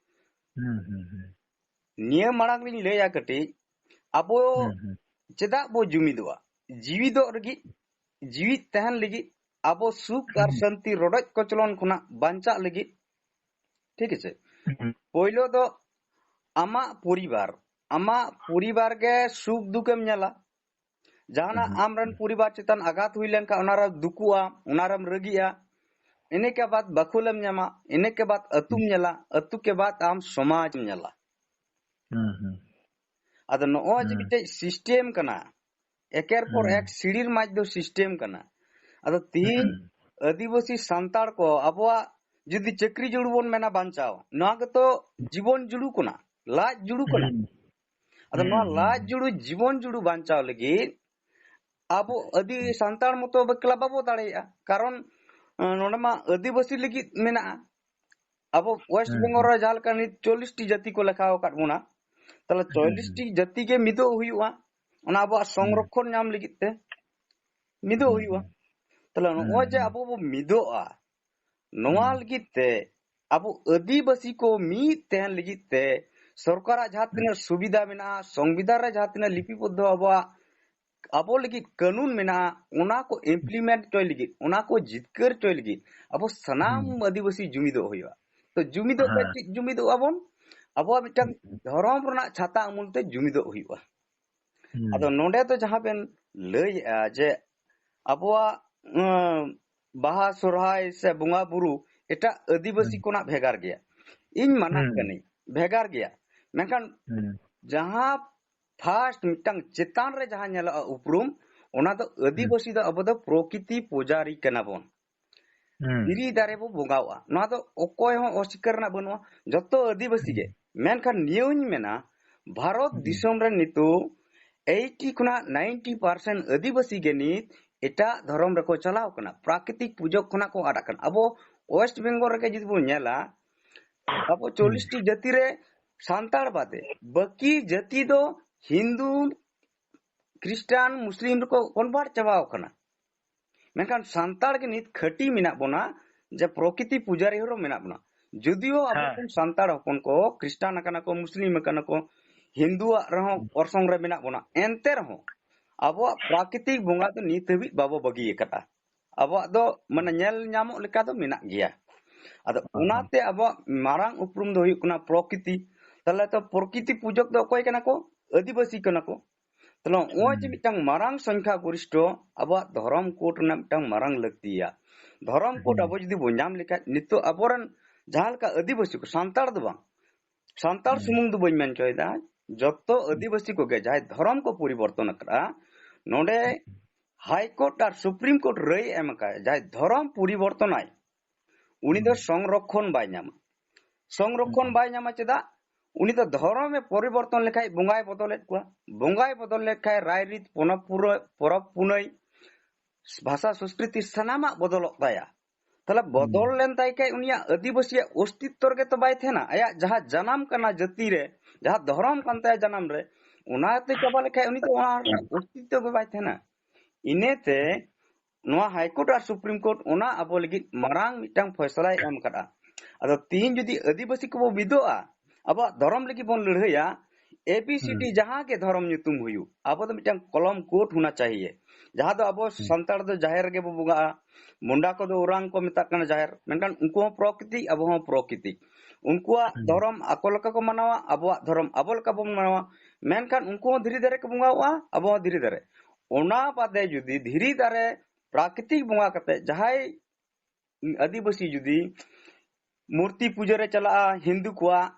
ᱦᱩᱸ, ᱦᱩᱸ, ᱦᱩᱸ᱾ ᱱᱤᱭᱟᱹ ᱢᱟᱲᱟᱝ ᱨᱤᱧ ᱞᱟᱹᱭᱟ ᱠᱟᱹᱴᱤᱡ, ᱟᱵᱚ ᱦᱩᱸ, ᱦᱩᱸ᱾ ᱪᱮᱫᱟᱜ ᱵᱚ ᱡᱩᱢᱤᱫᱚᱜᱼᱟ? ᱡᱤᱣᱤᱫᱚᱜ ᱞᱟᱹᱜᱤᱫ, ᱡᱤᱣᱤᱫ ᱛᱟᱦᱮᱱ ᱞᱟᱹᱜᱤᱫ, ᱟᱵᱚ ᱥᱩᱠ ᱟᱨ ᱦᱩᱸ᱾ ᱥᱟᱱᱛᱤ ᱨᱚᱰᱚᱡ ᱠᱚᱪᱞᱚᱱ ᱠᱷᱚᱱᱟᱜ ᱵᱟᱧᱪᱟᱜ ᱞᱟᱹᱜᱤᱫ, ᱴᱷᱤᱠ ᱟᱪᱷᱮ? ᱦᱩᱸ᱾ ᱯᱳᱭᱞᱳ ᱫᱚ ᱟᱢᱟᱜ ᱯᱚᱨᱤᱵᱟᱨ, ᱟᱢᱟᱜ ᱯᱚᱨᱤᱵᱟᱨ ᱜᱮ ᱥᱩᱠ ᱫᱩᱠᱮᱢ ᱧᱮᱞᱟ᱾ ᱡᱟᱦᱟᱱᱟᱜ ᱦᱩᱸ᱾ ᱟᱢ ᱨᱮᱱ ᱯᱚᱨᱤᱵᱟᱨ ᱪᱮᱛᱟᱱ ᱟᱜᱷᱟᱛ ᱦᱩᱭ ᱞᱮᱱᱠᱷᱟᱱ ᱚᱱᱟ ᱨᱮᱢ ᱫᱩᱠᱩᱜᱼᱟ, ᱚᱱᱟ ᱨᱮᱢ ᱨᱟᱹᱜᱤᱜᱼᱟ᱾ ᱤᱱᱟᱹ ᱠᱮ ᱵᱟᱫ ᱵᱟᱠᱷᱳᱞᱮᱢ ᱧᱟᱢᱟ, ᱤᱱᱟᱹ ᱠᱮ ᱵᱟᱫ ᱟᱹᱛᱩᱢ ᱦᱩᱸ᱾ ᱧᱮᱞᱟ, ᱟᱹᱛᱩ ᱠᱮ ᱵᱟᱫ ᱟᱢ ᱥᱚᱢᱟᱡᱽ ᱮᱢ ᱧᱮᱞᱟ᱾ ᱦᱩᱸ, ᱦᱩᱸ᱾ ᱟᱫᱚ ᱱᱚᱜᱼᱚᱭ ᱡᱮ ᱦᱩᱸ᱾ ᱢᱤᱫᱴᱮᱡ ᱥᱤᱥᱴᱮᱢ ᱠᱟᱱᱟ, ᱮᱠᱮᱨ ᱯᱚᱨ ᱦᱩᱸ᱾ ᱮᱠ ᱥᱤᱲᱤᱨ ᱢᱟᱡᱽ ᱫᱚ ᱥᱤᱥᱴᱮᱢ ᱠᱟᱱᱟ᱾ ᱟᱫᱚ ᱛᱤᱦᱤᱧ ᱦᱩᱸ᱾ ᱟᱹᱫᱤᱵᱟᱹᱥᱤ ᱥᱟᱱᱛᱟᱲ ᱠᱚ ᱟᱵᱚᱣᱟᱜ ᱡᱩᱫᱤ ᱪᱟᱹᱠᱨᱤ ᱡᱩᱲᱩ ᱵᱚᱱ ᱢᱮᱱᱟ ᱵᱟᱧᱪᱟᱣ, ᱱᱚᱣᱟ ᱜᱮᱛᱚ ᱡᱤᱵᱚᱱ ᱡᱩᱲᱩ ᱠᱟᱱᱟ, ᱞᱟᱡ ᱡᱩᱲᱩ ᱠᱟᱱᱟ᱾ ᱦᱩᱸ᱾ ᱟᱫᱚ ᱦᱩᱸ, ᱱᱚᱣᱟ ᱦᱩᱸ, ᱞᱟᱡ ᱦᱩᱸ᱾ ᱡᱩᱲᱩ, ᱡᱤᱵᱚᱱ ᱡᱩᱲᱩ ᱵᱟᱧᱪᱟᱣ ᱞᱟᱹᱜᱤᱫ ᱟᱵᱚ ᱟᱹᱫᱤ ᱦᱩᱸ᱾ ᱥᱟᱱᱛᱟᱲ ᱢᱚᱛᱚ ᱵᱟᱠᱞᱟ ᱵᱟᱵᱚ ᱫᱟᱲᱮᱭᱟᱜᱼᱟ᱾ ᱠᱟᱨᱚᱱ, ᱮᱸ, ᱱᱚᱰᱮ ᱢᱟ ᱟᱹᱫᱤᱵᱟᱹᱥᱤ ᱞᱟᱹᱜᱤᱫ ᱢᱮᱱᱟᱜᱼᱟ᱾ ᱟᱵᱚ ᱣᱮᱥᱴ ᱦᱩᱸ, ᱵᱮᱝᱜᱚᱞ ᱦᱩᱸ᱾ ᱨᱮ ᱡᱟᱦᱟᱸ ᱞᱮᱠᱟ ᱱᱤᱛ ᱪᱚᱞᱞᱤᱥ ᱴᱤ ᱡᱟᱹᱛᱤ ᱠᱚ ᱞᱮᱠᱷᱟᱣ ᱟᱠᱟᱫ ᱵᱚᱱᱟ, ᱛᱟᱦᱞᱮ ᱦᱩᱸ, ᱪᱚᱞᱞᱤᱥ ᱦᱩᱸ᱾ ᱴᱤ ᱡᱟᱹᱛᱤ ᱜᱮ ᱢᱤᱫᱚᱜ ᱦᱩᱭᱩᱜᱼᱟ, ᱚᱱᱟ ᱟᱵᱚᱣᱟᱜ ᱦᱩᱸ᱾ ᱥᱚᱝᱨᱚᱠᱷᱚᱱ ᱧᱟᱢ ᱞᱟᱹᱜᱤᱫ ᱛᱮ᱾ ᱢᱤᱫᱚᱜ ᱦᱩᱸ, ᱦᱩᱭᱩᱜᱼᱟ᱾ ᱦᱩᱸ᱾ ᱛᱟᱦᱞᱮ ᱦᱩᱸ, ᱱᱚᱜᱼᱚᱭ ᱡᱮ ᱦᱩᱸ᱾ ᱟᱵᱚ ᱵᱚ ᱢᱤᱫᱚᱜᱼᱟ, ᱱᱚᱣᱟ ᱦᱩᱸ᱾ ᱞᱟᱹᱜᱤᱫ ᱛᱮ ᱟᱵᱚ ᱟᱹᱫᱤᱵᱟᱹᱥᱤ ᱠᱚ ᱢᱤᱫ ᱛᱟᱦᱮᱱ ᱞᱟᱹᱜᱤᱫ ᱛᱮ ᱥᱚᱨᱠᱟᱨᱟᱜ ᱡᱟᱦᱟᱸ ᱦᱩᱸ᱾ ᱛᱤᱱᱟᱹᱜ ᱥᱩᱵᱤᱫᱷᱟ ᱢᱮᱱᱟᱜᱼᱟ, ᱥᱚᱝᱵᱤᱫᱷᱟᱱ ᱨᱮ ᱡᱟᱦᱟᱸ ᱛᱤᱱᱟᱹᱜ ᱞᱤᱯᱤᱵᱚᱫᱽᱫᱷᱚ ᱟᱵᱚᱣᱟᱜ, ᱟᱵᱚ ᱞᱟᱹᱜᱤᱫ ᱠᱟᱹᱱᱩᱱ ᱢᱮᱱᱟᱜᱼᱟ, ᱚᱱᱟ ᱠᱚ implement ᱦᱚᱪᱚᱭ ᱞᱟᱹᱜᱤᱫ, ᱚᱱᱟ ᱠᱚ ᱡᱤᱛᱠᱟᱹᱨ ᱦᱚᱪᱚᱭ ᱞᱟᱹᱜᱤᱫ ᱟᱵᱚ ᱥᱟᱱᱟᱢ ᱦᱩᱸ᱾ ᱟᱹᱫᱤᱵᱟᱹᱥᱤ ᱡᱩᱢᱤᱫᱚᱜ ᱦᱩᱭᱩᱜᱼᱟ᱾ ᱛᱚ ᱡᱩᱢᱤᱫᱚᱜ ᱫᱚ ᱦᱮᱸ᱾ ᱪᱮᱫ ᱡᱩᱢᱤᱫᱚᱜ ᱟᱵᱚᱱ? ᱟᱵᱚᱣᱟᱜ ᱢᱤᱫᱴᱟᱝ ᱦᱩᱸ᱾ ᱫᱷᱚᱨᱚᱢ ᱨᱮᱱᱟᱜ ᱪᱷᱟᱛᱟ ᱩᱢᱩᱞ ᱛᱮ ᱡᱩᱢᱤᱫᱚᱜ ᱦᱩᱭᱩᱜᱼᱟ᱾ ᱦᱩᱸ᱾ ᱟᱫᱚ ᱱᱚᱰᱮ ᱫᱚ ᱡᱟᱦᱟᱸ ᱵᱮᱱ ᱞᱟᱹᱭᱮᱜᱼᱟ ᱡᱮ ᱟᱵᱚᱣᱟᱜ, ᱩᱸ, ᱵᱟᱦᱟ, ᱥᱚᱨᱦᱟᱭ ᱥᱮ ᱵᱚᱸᱜᱟ ᱵᱩᱨᱩ ᱮᱴᱟᱜ ᱟᱹᱫᱤᱵᱟᱹᱥᱤ ᱦᱩᱸ᱾ ᱠᱷᱚᱱᱟᱜ ᱵᱷᱮᱜᱟᱨ ᱜᱮᱭᱟ᱾ ᱤᱧ ᱢᱟᱱᱟᱜ ᱦᱩᱸ᱾ ᱠᱟᱹᱱᱟᱹᱧ, ᱵᱷᱮᱜᱟᱨ ᱜᱮᱭᱟ᱾ ᱢᱮᱱᱠᱷᱟᱱ ᱦᱩᱸ᱾ ᱡᱟᱦᱟᱸ first ᱢᱤᱫᱴᱟᱝ ᱪᱮᱛᱟᱱ ᱨᱮ ᱡᱟᱦᱟᱸ ᱧᱮᱞᱚᱜᱼᱟ ᱩᱯᱨᱩᱢ, ᱚᱱᱟ ᱫᱚ ᱦᱩᱸ᱾ ᱟᱹᱫᱤᱵᱟᱹᱥᱤ ᱫᱚ ᱟᱵᱚ ᱫᱚ ᱯᱨᱚᱠᱤᱛᱤ ᱯᱩᱡᱟᱨᱤ ᱠᱟᱱᱟ ᱵᱚᱱ᱾ ᱦᱩᱸ᱾ ᱫᱷᱤᱨᱤ ᱫᱟᱨᱮ ᱵᱚ ᱵᱚᱸᱜᱟᱣᱟᱜᱼᱟ, ᱱᱚᱣᱟ ᱫᱚ ᱚᱠᱚᱭ ᱦᱚᱸ ᱚᱥᱤᱠᱟᱨ ᱨᱮᱱᱟᱜ ᱵᱟᱹᱱᱩᱜᱼᱟ, ᱡᱚᱛᱚ ᱟᱹᱫᱤᱵᱟᱹᱥᱤ ᱜᱮ᱾ ᱦᱩᱸ᱾ ᱢᱮᱱᱠᱷᱟᱱ ᱱᱤᱭᱟᱹᱧ ᱢᱮᱱᱟ, ᱵᱷᱟᱨᱚᱛ ᱦᱩᱸ᱾ ᱫᱤᱥᱚᱢ ᱨᱮ ᱱᱤᱛᱚᱜ eighty ᱠᱷᱚᱱᱟᱜ ninety percent ᱟᱹᱫᱤᱵᱟᱹᱥᱤ ᱜᱮ ᱱᱤᱛ ᱮᱴᱟᱜ ᱫᱷᱚᱨᱚᱢ ᱨᱮᱠᱚ ᱪᱟᱞᱟᱣ ᱠᱟᱱᱟ, ᱯᱨᱟᱠᱨᱤᱛᱤᱠ ᱯᱩᱡᱟᱹ ᱠᱷᱚᱱᱟᱜ ᱠᱚ ᱟᱫ ᱟᱠᱟᱱᱟ᱾ ᱟᱵᱚ West Bengal ᱨᱮᱜᱮ ᱡᱩᱫᱤ ᱵᱚᱱ ᱧᱮᱞᱟ, ᱟᱵᱚ ᱦᱩᱸ᱾ ᱪᱚᱞᱞᱤᱥ ᱴᱤ ᱡᱟᱹᱛᱤ ᱨᱮ ᱥᱟᱱᱛᱟᱲ ᱵᱟᱫᱮ ᱵᱟᱹᱠᱤ ᱡᱟᱹᱛᱤ ᱫᱚ ᱦᱤᱱᱫᱩ, ᱠᱷᱨᱤᱥᱴᱟᱱ, ᱢᱩᱥᱞᱤᱢ ᱨᱮᱠᱚ convert ᱪᱟᱵᱟᱣ ᱠᱟᱱᱟ᱾ ᱢᱮᱱᱠᱷᱟᱱ ᱥᱟᱱᱛᱟᱲ ᱜᱮ ᱱᱤᱛ ᱠᱷᱟᱹᱴᱤ ᱢᱮᱱᱟᱜ ᱵᱚᱱᱟ, ᱡᱮ ᱯᱨᱚᱠᱤᱛᱤ ᱯᱩᱡᱟᱨᱤ ᱦᱚᱲ ᱢᱮᱱᱟᱜ ᱵᱚᱱᱟ᱾ ᱡᱩᱫᱤᱭᱳ ᱟᱵᱚ ᱦᱮᱸ᱾ ᱨᱮᱱ ᱥᱟᱱᱛᱟᱲ ᱦᱚᱯᱚᱱ ᱠᱚ ᱠᱷᱨᱤᱥᱴᱟᱱ ᱟᱠᱟᱱᱟ ᱠᱚ, ᱢᱩᱥᱞᱤᱢ ᱟᱠᱟᱱᱟ ᱠᱚ, ᱦᱤᱱᱫᱩᱣᱟᱜ ᱨᱮᱦᱚᱸ ᱦᱩᱸ᱾ ᱚᱨᱥᱚᱝ ᱨᱮ ᱢᱮᱱᱟᱜ ᱵᱚᱱᱟ, ᱮᱱᱛᱮ ᱨᱮᱦᱚᱸ ᱟᱵᱚᱣᱟᱜ ᱯᱨᱟᱠᱨᱤᱛᱤᱠ ᱵᱚᱸᱜᱟ ᱫᱚ ᱱᱤᱛ ᱦᱟᱹᱵᱤᱡ ᱵᱟᱵᱚ ᱵᱟᱹᱜᱤ ᱟᱠᱟᱫᱼᱟ᱾ ᱟᱵᱚᱣᱟᱜ ᱫᱚ ᱢᱟᱱᱮ ᱧᱮᱞ ᱧᱟᱢᱚᱜ ᱞᱮᱠᱟ ᱫᱚ ᱢᱮᱱᱟᱜ ᱜᱮᱭᱟ᱾ ᱟᱫᱚ ᱦᱩᱸ᱾ ᱚᱱᱟᱛᱮ ᱟᱵᱚᱣᱟᱜ ᱢᱟᱨᱟᱝ ᱩᱯᱨᱩᱢ ᱫᱚ ᱦᱩᱭᱩᱜ ᱠᱟᱱᱟ ᱯᱨᱚᱠᱤᱛᱤ᱾ ᱛᱟᱦᱞᱮ ᱛᱚ ᱯᱨᱚᱠᱤᱛᱤ ᱯᱩᱡᱚᱠ ᱫᱚ ᱚᱠᱚᱭ ᱠᱟᱱᱟ ᱠᱚ? ᱟᱹᱫᱤᱵᱟᱹᱥᱤ ᱠᱟᱱᱟ ᱠᱚ᱾ ᱛᱟᱦᱞᱮ ᱱᱚᱜᱼᱚᱭ ᱡᱮ ᱦᱩᱸ᱾ ᱢᱤᱫᱴᱟᱝ ᱢᱟᱨᱟᱝ ᱥᱚᱝᱠᱷᱟ ᱜᱚᱨᱤᱥᱴᱷᱚ ᱟᱵᱚᱣᱟᱜ ᱫᱷᱚᱨᱚᱢ ᱠᱳᱰ ᱨᱮᱱᱟᱜ ᱢᱤᱫᱴᱟᱝ ᱢᱟᱨᱟᱝ ᱞᱟᱹᱠᱛᱤᱭᱟ᱾ ᱫᱷᱚᱨᱚᱢ ᱠᱳᱰ ᱦᱩᱸ᱾ ᱟᱵᱚ ᱡᱩᱫᱤ ᱵᱚᱱ ᱧᱟᱢ ᱞᱮᱠᱷᱟᱡ, ᱱᱤᱛᱚᱜ ᱟᱵᱚᱨᱮᱱ ᱡᱟᱦᱟᱸ ᱞᱮᱠᱟ ᱟᱹᱫᱤᱵᱟᱹᱥᱤ ᱠᱚ, ᱥᱟᱱᱛᱟᱲ ᱫᱚ ᱵᱟᱝ, ᱥᱟᱱᱛᱟᱲ ᱦᱩᱸ᱾ ᱥᱩᱢᱩᱝ ᱫᱚ ᱵᱟᱹᱧ ᱢᱮᱱ ᱦᱚᱪᱚᱭᱮᱫᱟ, ᱡᱚᱛᱚ ᱦᱩᱸ᱾ ᱟᱹᱫᱤᱵᱟᱹᱥᱤ ᱠᱚᱜᱮ ᱡᱟᱦᱟᱸᱭ ᱫᱷᱚᱨᱚᱢ ᱠᱚ ᱯᱚᱨᱤᱵᱚᱨᱛᱚᱱ ᱟᱠᱟᱫᱼᱟ, ᱱᱚᱰᱮ ᱦᱟᱭ ᱠᱳᱨᱴ ᱟᱨ ᱥᱩᱯᱨᱤᱢ ᱠᱳᱨᱴ ᱨᱟᱹᱭ ᱮᱢ ᱟᱠᱟᱫ, ᱡᱟᱦᱟᱸᱭ ᱫᱷᱚᱨᱚᱢ ᱯᱚᱨᱤᱵᱚᱨᱛᱚᱱᱟᱭ, ᱩᱱᱤ ᱫᱚ ᱦᱩᱸ᱾ ᱥᱚᱝᱨᱚᱠᱷᱚᱱ ᱵᱟᱭ ᱧᱟᱢᱟ᱾ ᱥᱚᱝᱨᱚᱠᱷᱚᱱ ᱦᱩᱸ᱾ ᱵᱟᱭ ᱧᱟᱢᱟ ᱪᱮᱫᱟᱜ? ᱩᱱᱤ ᱫᱚ ᱫᱷᱚᱨᱚᱢᱮ ᱯᱚᱨᱤᱵᱚᱨᱛᱚᱱ ᱞᱮᱠᱷᱟᱡ ᱵᱚᱸᱜᱟᱭ ᱵᱚᱫᱚᱞᱮᱫ ᱠᱚᱣᱟ᱾ ᱵᱚᱸᱜᱟᱭ ᱵᱚᱫᱚᱞ ᱞᱮᱠᱷᱟᱡ ᱨᱟᱭᱨᱤᱛ, ᱯᱚᱱᱚᱵ ᱯᱩᱨᱟᱹ-, ᱯᱚᱨᱚᱵᱽ ᱯᱩᱱᱟᱹᱭ, ᱵᱷᱟᱥᱟ ᱥᱚᱸᱥᱠᱨᱤᱛᱤ ᱥᱟᱱᱟᱢᱟᱜ ᱵᱚᱫᱚᱞᱚᱜ ᱛᱟᱭᱟ᱾ ᱛᱟᱦᱞᱮ ᱵᱚᱫᱚᱞ ᱦᱩᱸ᱾ ᱞᱮᱱ ᱛᱟᱭ ᱠᱷᱟᱡ ᱩᱱᱤᱭᱟᱜ ᱟᱹᱫᱤᱵᱟᱹᱥᱤᱭᱟᱜ ᱚᱥᱛᱤᱛᱛᱚ ᱨᱮᱜᱮ ᱛᱚ ᱵᱟᱭ ᱛᱟᱦᱮᱱᱟ᱾ ᱟᱭᱟᱜ ᱡᱟᱦᱟᱸ ᱡᱟᱱᱟᱢ ᱠᱟᱱᱟ ᱡᱟᱹᱛᱤ ᱨᱮ, ᱡᱟᱦᱟᱸ ᱫᱷᱚᱨᱚᱢ ᱠᱟᱱ ᱛᱟᱭᱟ ᱡᱟᱱᱟᱢ ᱨᱮ, ᱚᱱᱟ ᱛᱮ ᱪᱟᱵᱟ ᱞᱮᱠᱷᱟᱡ ᱩᱱᱤ ᱫᱚ ᱚᱱᱟ ᱨᱮᱱᱟᱜ ᱚᱥᱛᱤᱛᱛᱚ ᱜᱮ ᱵᱟᱭ ᱛᱟᱦᱮᱱᱟ᱾ ᱤᱱᱟᱹᱛᱮ ᱱᱚᱣᱟ ᱦᱟᱭ ᱠᱳᱨᱴ ᱟᱨ ᱥᱩᱯᱨᱤᱢ ᱠᱳᱨᱴ ᱚᱱᱟ ᱟᱵᱚ ᱞᱟᱹᱜᱤᱫ ᱢᱟᱨᱟᱝ ᱢᱤᱫᱴᱟᱝ ᱯᱷᱚᱭᱥᱟᱞᱟᱭ ᱮᱢ ᱠᱟᱫᱼᱟ᱾ ᱟᱫᱚ ᱛᱤᱦᱤᱧ ᱡᱩᱫᱤ ᱟᱹᱫᱤᱵᱟᱹᱥᱤ ᱠᱚᱵᱚ ᱢᱤᱫᱚᱜᱼᱟ, ᱟᱵᱚᱣᱟᱜ ᱫᱷᱚᱨᱚᱢ ᱞᱟᱹᱜᱤᱫ ᱵᱚᱱ ᱞᱟᱹᱲᱦᱟᱹᱭᱟ, A B C D ᱦᱩᱸ᱾ ᱡᱟᱦᱟᱸ ᱜᱮ ᱫᱷᱚᱨᱚᱢ ᱧᱩᱛᱩᱢ ᱦᱩᱭᱩᱜ, ᱟᱵᱚ ᱫᱚ ᱢᱤᱫᱴᱟᱝ ᱠᱚᱞᱚᱢ ᱠᱳᱰ ᱦᱳᱱᱟ ᱪᱟᱦᱤᱭᱮ᱾ ᱡᱟᱦᱟᱸ ᱫᱚ ᱟᱵᱚ ᱦᱩᱸ᱾ ᱥᱟᱱᱛᱟᱲ ᱫᱚ ᱡᱟᱦᱮᱨ ᱨᱮᱜᱮ ᱵᱚ ᱵᱚᱸᱜᱟᱜᱼᱟ, ᱢᱩᱱᱰᱟ ᱠᱚᱫᱚ ᱳᱨᱟᱝ ᱠᱚ ᱢᱮᱛᱟᱜ ᱠᱟᱱᱟ ᱡᱟᱦᱮᱨ, ᱢᱮᱱᱠᱷᱟᱱ ᱩᱱᱠᱩ ᱦᱚᱸ ᱯᱨᱚᱠᱤᱛᱤ, ᱟᱵᱚ ᱦᱚᱸ ᱯᱨᱚᱠᱤᱛᱤ᱾ ᱩᱱᱠᱩᱣᱟᱜ ᱦᱩᱸ᱾ ᱫᱷᱚᱨᱚᱢ ᱟᱠᱚ ᱞᱮᱠᱟ ᱠᱚ ᱢᱟᱱᱟᱣᱟ, ᱟᱵᱚᱣᱟᱜ ᱫᱷᱚᱨᱚᱢ ᱟᱵᱚ ᱞᱮᱠᱟ ᱵᱚᱱ ᱢᱟᱱᱟᱣᱟ, ᱢᱮᱱᱠᱷᱟᱱ ᱩᱱᱠᱩ ᱦᱚᱸ ᱫᱷᱤᱨᱤ ᱫᱟᱨᱮ ᱠᱚ ᱵᱚᱸᱜᱟᱣᱟᱜᱼᱟ, ᱟᱵᱚ ᱦᱚᱸ ᱫᱷᱤᱨᱤ ᱫᱟᱨᱮ᱾ ᱚᱱᱟ ᱵᱟᱫᱮ ᱡᱩᱫᱤ ᱫᱷᱤᱨᱤ ᱫᱟᱨᱮ ᱯᱨᱟᱠᱨᱤᱛᱤᱠ ᱵᱚᱸᱜᱟ ᱠᱟᱛᱮ ᱡᱟᱦᱟᱸᱭ ᱟᱹᱫᱤᱵᱟᱹᱥᱤ ᱡᱩᱫᱤ ᱢᱩᱨᱛᱤ ᱯᱩᱡᱟᱹ ᱨᱮ ᱪᱟᱞᱟᱜᱼᱟ ᱦᱤᱱᱫᱩ ᱠᱚᱣᱟᱜ,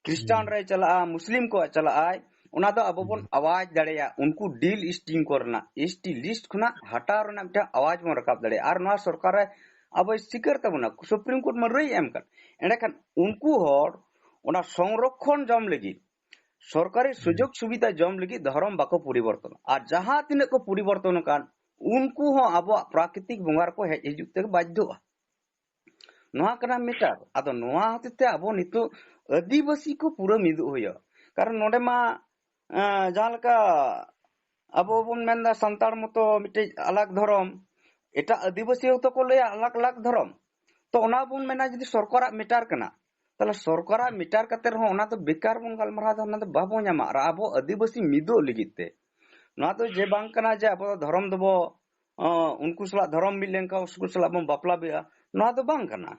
ᱠᱷᱨᱤᱥᱴᱟᱱ ᱦᱩᱸ᱾ ᱨᱮ ᱪᱟᱞᱟᱜᱼᱟ, ᱢᱩᱥᱞᱤᱢ ᱠᱚᱣᱟᱜ ᱪᱟᱞᱟᱜᱼᱟᱭ, ᱚᱱᱟ ᱫᱚ ᱟᱵᱚ ᱵᱚᱱ ᱦᱩᱸ᱾ ᱟᱣᱟᱡᱽ ᱫᱟᱲᱮᱭᱟᱜᱼᱟ᱾ ᱩᱱᱠᱩ ᱰᱤᱞᱤᱥᱴᱤᱝ ᱠᱚᱨᱮᱱᱟᱜ, ᱮᱥ ᱴᱤ ᱞᱤᱥᱴ ᱠᱷᱚᱱᱟᱜ ᱦᱟᱴᱟᱣ ᱨᱮᱱᱟᱜ ᱢᱤᱫᱴᱟᱝ ᱟᱣᱟᱡᱽ ᱵᱚᱱ ᱨᱟᱠᱟᱵ ᱫᱟᱲᱮᱭᱟᱜᱼᱟ᱾ ᱟᱨ ᱱᱚᱣᱟ ᱥᱚᱨᱠᱟᱨ ᱨᱮ ᱟᱵᱚᱭ ᱥᱤᱠᱟᱹᱨ ᱛᱟᱵᱚᱱᱟ, ᱥᱩᱯᱨᱤᱢ ᱠᱳᱨᱴ ᱢᱟ ᱨᱟᱹᱭ ᱮ ᱮᱢ ᱠᱟᱱ᱾ ᱮᱸᱰᱮᱠᱷᱟᱱ ᱩᱱᱠᱩ ᱦᱚᱲ ᱚᱱᱟ ᱥᱚᱝᱨᱚᱠᱷᱚᱱ ᱡᱚᱢ ᱞᱟᱹᱜᱤᱫ, ᱥᱚᱨᱠᱟᱨᱤ ᱦᱩᱸ᱾ ᱥᱩᱡᱳᱜᱽ ᱥᱩᱵᱤᱫᱷᱟ ᱡᱚᱢ ᱞᱟᱹᱜᱤᱫ ᱫᱷᱚᱨᱚᱢ ᱵᱟᱠᱚ ᱯᱚᱨᱤᱵᱚᱨᱛᱚᱱᱟ᱾ ᱟᱨ ᱡᱟᱦᱟᱸ ᱛᱤᱱᱟᱹᱜ ᱠᱚ ᱯᱚᱨᱤᱵᱚᱨᱛᱚᱱ ᱟᱠᱟᱱ, ᱩᱱᱠᱩ ᱦᱚᱸ ᱟᱵᱚᱣᱟᱜ ᱯᱨᱟᱠᱨᱤᱛᱤᱠ ᱵᱚᱸᱜᱟ ᱨᱮᱠᱚ ᱦᱮᱡ ᱦᱤᱡᱩᱜ ᱛᱮ ᱵᱟᱫᱽᱫᱷᱚᱜᱼᱟ᱾ ᱱᱚᱣᱟ ᱠᱟᱱᱟ ᱢᱮᱴᱟᱨ᱾ ᱟᱫᱚ ᱱᱚᱣᱟ ᱦᱚᱛᱮᱡ ᱛᱮ ᱟᱵᱚ ᱱᱤᱛᱚᱜ ᱟᱹᱫᱤᱵᱟᱹᱥᱤ ᱠᱚ ᱯᱩᱨᱟᱹ ᱢᱤᱫᱚᱜ ᱦᱩᱭᱩᱜᱼᱟ᱾ ᱠᱟᱨᱚᱱ ᱱᱚᱰᱮ ᱢᱟ, ᱮᱸ, ᱡᱟᱦᱟᱸ ᱞᱮᱠᱟ ᱟᱵᱚ ᱵᱚᱱ ᱢᱮᱱᱫᱟ ᱥᱟᱱᱛᱟᱲ ᱢᱚᱛᱚ ᱢᱤᱫᱴᱮᱡ ᱟᱞᱟᱜᱽ ᱫᱷᱚᱨᱚᱢ, ᱮᱴᱟᱜ ᱟᱹᱫᱤᱵᱟᱹᱥᱤ ᱦᱚᱸᱛᱚ ᱠᱚ ᱞᱟᱹᱭᱟ ᱟᱞᱟᱜᱽ ᱟᱞᱟᱜᱽ ᱫᱷᱚᱨᱚᱢ᱾ ᱛᱚ ᱚᱱᱟ ᱵᱚᱱ ᱢᱮᱱᱟ ᱡᱩᱫᱤ ᱥᱚᱨᱠᱟᱨᱟᱜ ᱢᱮᱴᱟᱨ ᱠᱟᱱᱟ, ᱛᱟᱦᱞᱮ ᱥᱚᱨᱠᱟᱨᱟᱜ ᱢᱮᱴᱟᱨ ᱠᱟᱛᱮ ᱨᱮᱦᱚᱸ ᱚᱱᱟ ᱫᱚ ᱵᱮᱠᱟᱨ ᱵᱚᱱ ᱜᱟᱞᱢᱟᱨᱟᱣ ᱮᱫᱟ, ᱚᱱᱟ ᱫᱚ ᱵᱟᱵᱚ ᱧᱟᱢᱟ᱾ ᱟᱨ ᱟᱵᱚ ᱟᱹᱫᱤᱵᱟᱹᱥᱤ ᱢᱤᱫᱚᱜ ᱞᱟᱹᱜᱤᱫ ᱛᱮ ᱱᱚᱣᱟ ᱫᱚ ᱡᱮ ᱵᱟᱝ ᱠᱟᱱᱟ ᱡᱮ ᱟᱵᱚ ᱫᱚ ᱫᱷᱚᱨᱚᱢ ᱫᱚᱵᱚ, ᱚ, ᱩᱱᱠᱩ ᱥᱟᱞᱟᱜ ᱫᱷᱚᱨᱚᱢ ᱢᱤᱫ ᱞᱮᱱᱠᱷᱟᱱ ᱩᱱᱠᱩ ᱥᱟᱞᱟᱜ ᱵᱚᱱ ᱵᱟᱯᱞᱟ ᱵᱤᱦᱟᱹᱜᱼᱟ, ᱱᱚᱣᱟ ᱫᱚ ᱵᱟᱝ ᱠᱟᱱᱟ᱾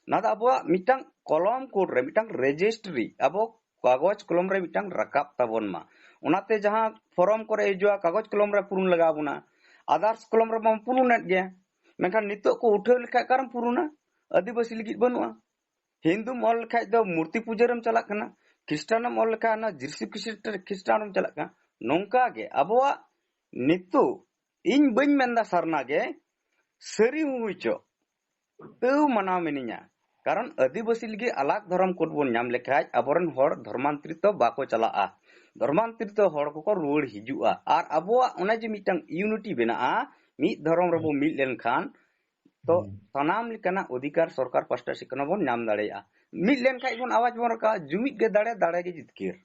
ᱱᱚᱣᱟ ᱫᱚ ᱟᱵᱚᱣᱟᱜ ᱢᱤᱫᱴᱟᱝ ᱠᱚᱞᱚᱢ ᱠᱳᱰ ᱨᱮ, ᱢᱤᱫᱴᱟᱝ ᱨᱮᱡᱤᱥᱴᱨᱤ, ᱟᱵᱚ ᱠᱟᱜᱚᱡᱽ ᱠᱚᱞᱚᱢ ᱨᱮ ᱢᱤᱫᱴᱟᱝ ᱨᱟᱠᱟᱵ ᱛᱟᱵᱚᱱ ᱢᱟ᱾ ᱚᱱᱟᱛᱮ ᱡᱟᱦᱟᱸ ᱯᱷᱚᱨᱚᱢ ᱠᱚᱨᱮ ᱦᱤᱡᱩᱜᱼᱟ, ᱠᱟᱜᱚᱡᱽ ᱠᱚᱞᱚᱢ ᱨᱮ ᱯᱩᱨᱩᱱ ᱞᱟᱜᱟᱣ ᱵᱚᱱᱟ᱾ ᱟᱫᱟᱨᱥ ᱠᱚᱞᱚᱢ ᱨᱮ ᱵᱚᱱ ᱯᱩᱨᱩᱱᱮᱫ ᱜᱮᱭᱟ, ᱢᱮᱱᱠᱷᱟᱱ ᱱᱤᱛᱚᱜ ᱠᱚ ᱩᱴᱷᱟᱹᱣ ᱞᱮᱠᱷᱟᱡ ᱚᱠᱟᱨᱮᱢ ᱯᱩᱨᱩᱱᱟ? ᱟᱹᱫᱤᱵᱟᱹᱥᱤ ᱞᱟᱹᱜᱤᱫ ᱵᱟᱹᱱᱩᱜᱼᱟ᱾ ᱦᱤᱱᱫᱩᱢ ᱚᱞ ᱞᱮᱠᱷᱟᱡ ᱫᱚ ᱢᱩᱨᱛᱤ ᱯᱩᱡᱟᱹ ᱨᱮᱢ ᱪᱟᱞᱟᱜ ᱠᱟᱱᱟ, ᱠᱷᱨᱤᱥᱴᱟᱱᱮᱢ ᱚᱞ ᱞᱮᱠᱷᱟᱡ ᱚᱱᱟ ᱡᱤᱥᱩ ᱠᱷᱨᱤᱥᱴ-, ᱠᱷᱨᱤᱥᱴᱟᱱ ᱨᱮᱢ ᱪᱟᱞᱟᱜ ᱠᱟᱱᱟ᱾ ᱱᱚᱝᱠᱟ ᱜᱮ ᱟᱵᱚᱣᱟᱜ ᱱᱤᱛᱚᱜ, ᱤᱧ ᱵᱟᱹᱧ ᱢᱮᱱᱫᱟ ᱥᱟᱨᱱᱟ ᱜᱮ, ᱥᱟᱹᱨᱤ ᱦᱚᱸ ᱦᱩᱭ ᱪᱚ, ᱛᱟᱹᱣ ᱢᱟᱱᱟᱣ ᱢᱤᱱᱟᱹᱧᱟ᱾ ᱠᱟᱨᱚᱱ ᱟᱹᱫᱤᱵᱟᱹᱥᱤ ᱞᱟᱹᱜᱤᱫ ᱟᱞᱟᱜᱽ ᱫᱷᱚᱨᱚᱢ ᱠᱳᱰ ᱵᱚᱱ ᱧᱟᱢ ᱞᱮᱠᱷᱟᱡ ᱟᱵᱚᱨᱮᱱ ᱦᱚᱲ ᱫᱷᱚᱨᱢᱟᱱᱛᱚᱨᱤᱛᱚ ᱵᱟᱠᱚ ᱪᱟᱞᱟᱜᱼᱟ, ᱫᱷᱚᱨᱢᱟᱱᱛᱚᱨᱤᱛᱚ ᱦᱚᱲ ᱠᱚᱠᱚ ᱨᱩᱣᱟᱹᱲ ᱦᱤᱡᱩᱜᱼᱟ᱾ ᱟᱨ ᱟᱵᱚᱣᱟᱜ ᱚᱱᱮ ᱡᱮ ᱢᱤᱫᱴᱟᱝ ᱤᱭᱩᱱᱤᱴᱤ ᱢᱮᱱᱟᱜᱼᱟ, ᱢᱤᱫ ᱫᱷᱚᱨᱚᱢ ᱨᱮᱵᱚ ᱢᱤᱫ ᱞᱮᱱᱠᱷᱟᱱ, ᱛᱚ ᱦᱩᱸ᱾ ᱥᱟᱱᱟᱢ ᱞᱮᱠᱟᱱᱟᱜ ᱚᱫᱷᱤᱠᱟᱨ ᱥᱚᱨᱠᱟᱨ ᱯᱟᱥᱴᱟ ᱥᱮᱫ ᱠᱷᱚᱱ ᱵᱚᱱ ᱧᱟᱢ ᱫᱟᱲᱮᱭᱟᱜᱼᱟ᱾ ᱢᱤᱫ ᱞᱮᱱᱠᱷᱟᱡ ᱵᱚᱱ ᱟᱣᱟᱡ ᱵᱚᱱ ᱨᱟᱠᱟᱵᱟ, ᱡᱩᱢᱤᱫ ᱜᱮ ᱫᱟᱲᱮ, ᱫᱟᱲᱮ ᱜᱮ ᱡᱤᱛᱠᱟᱹᱨ᱾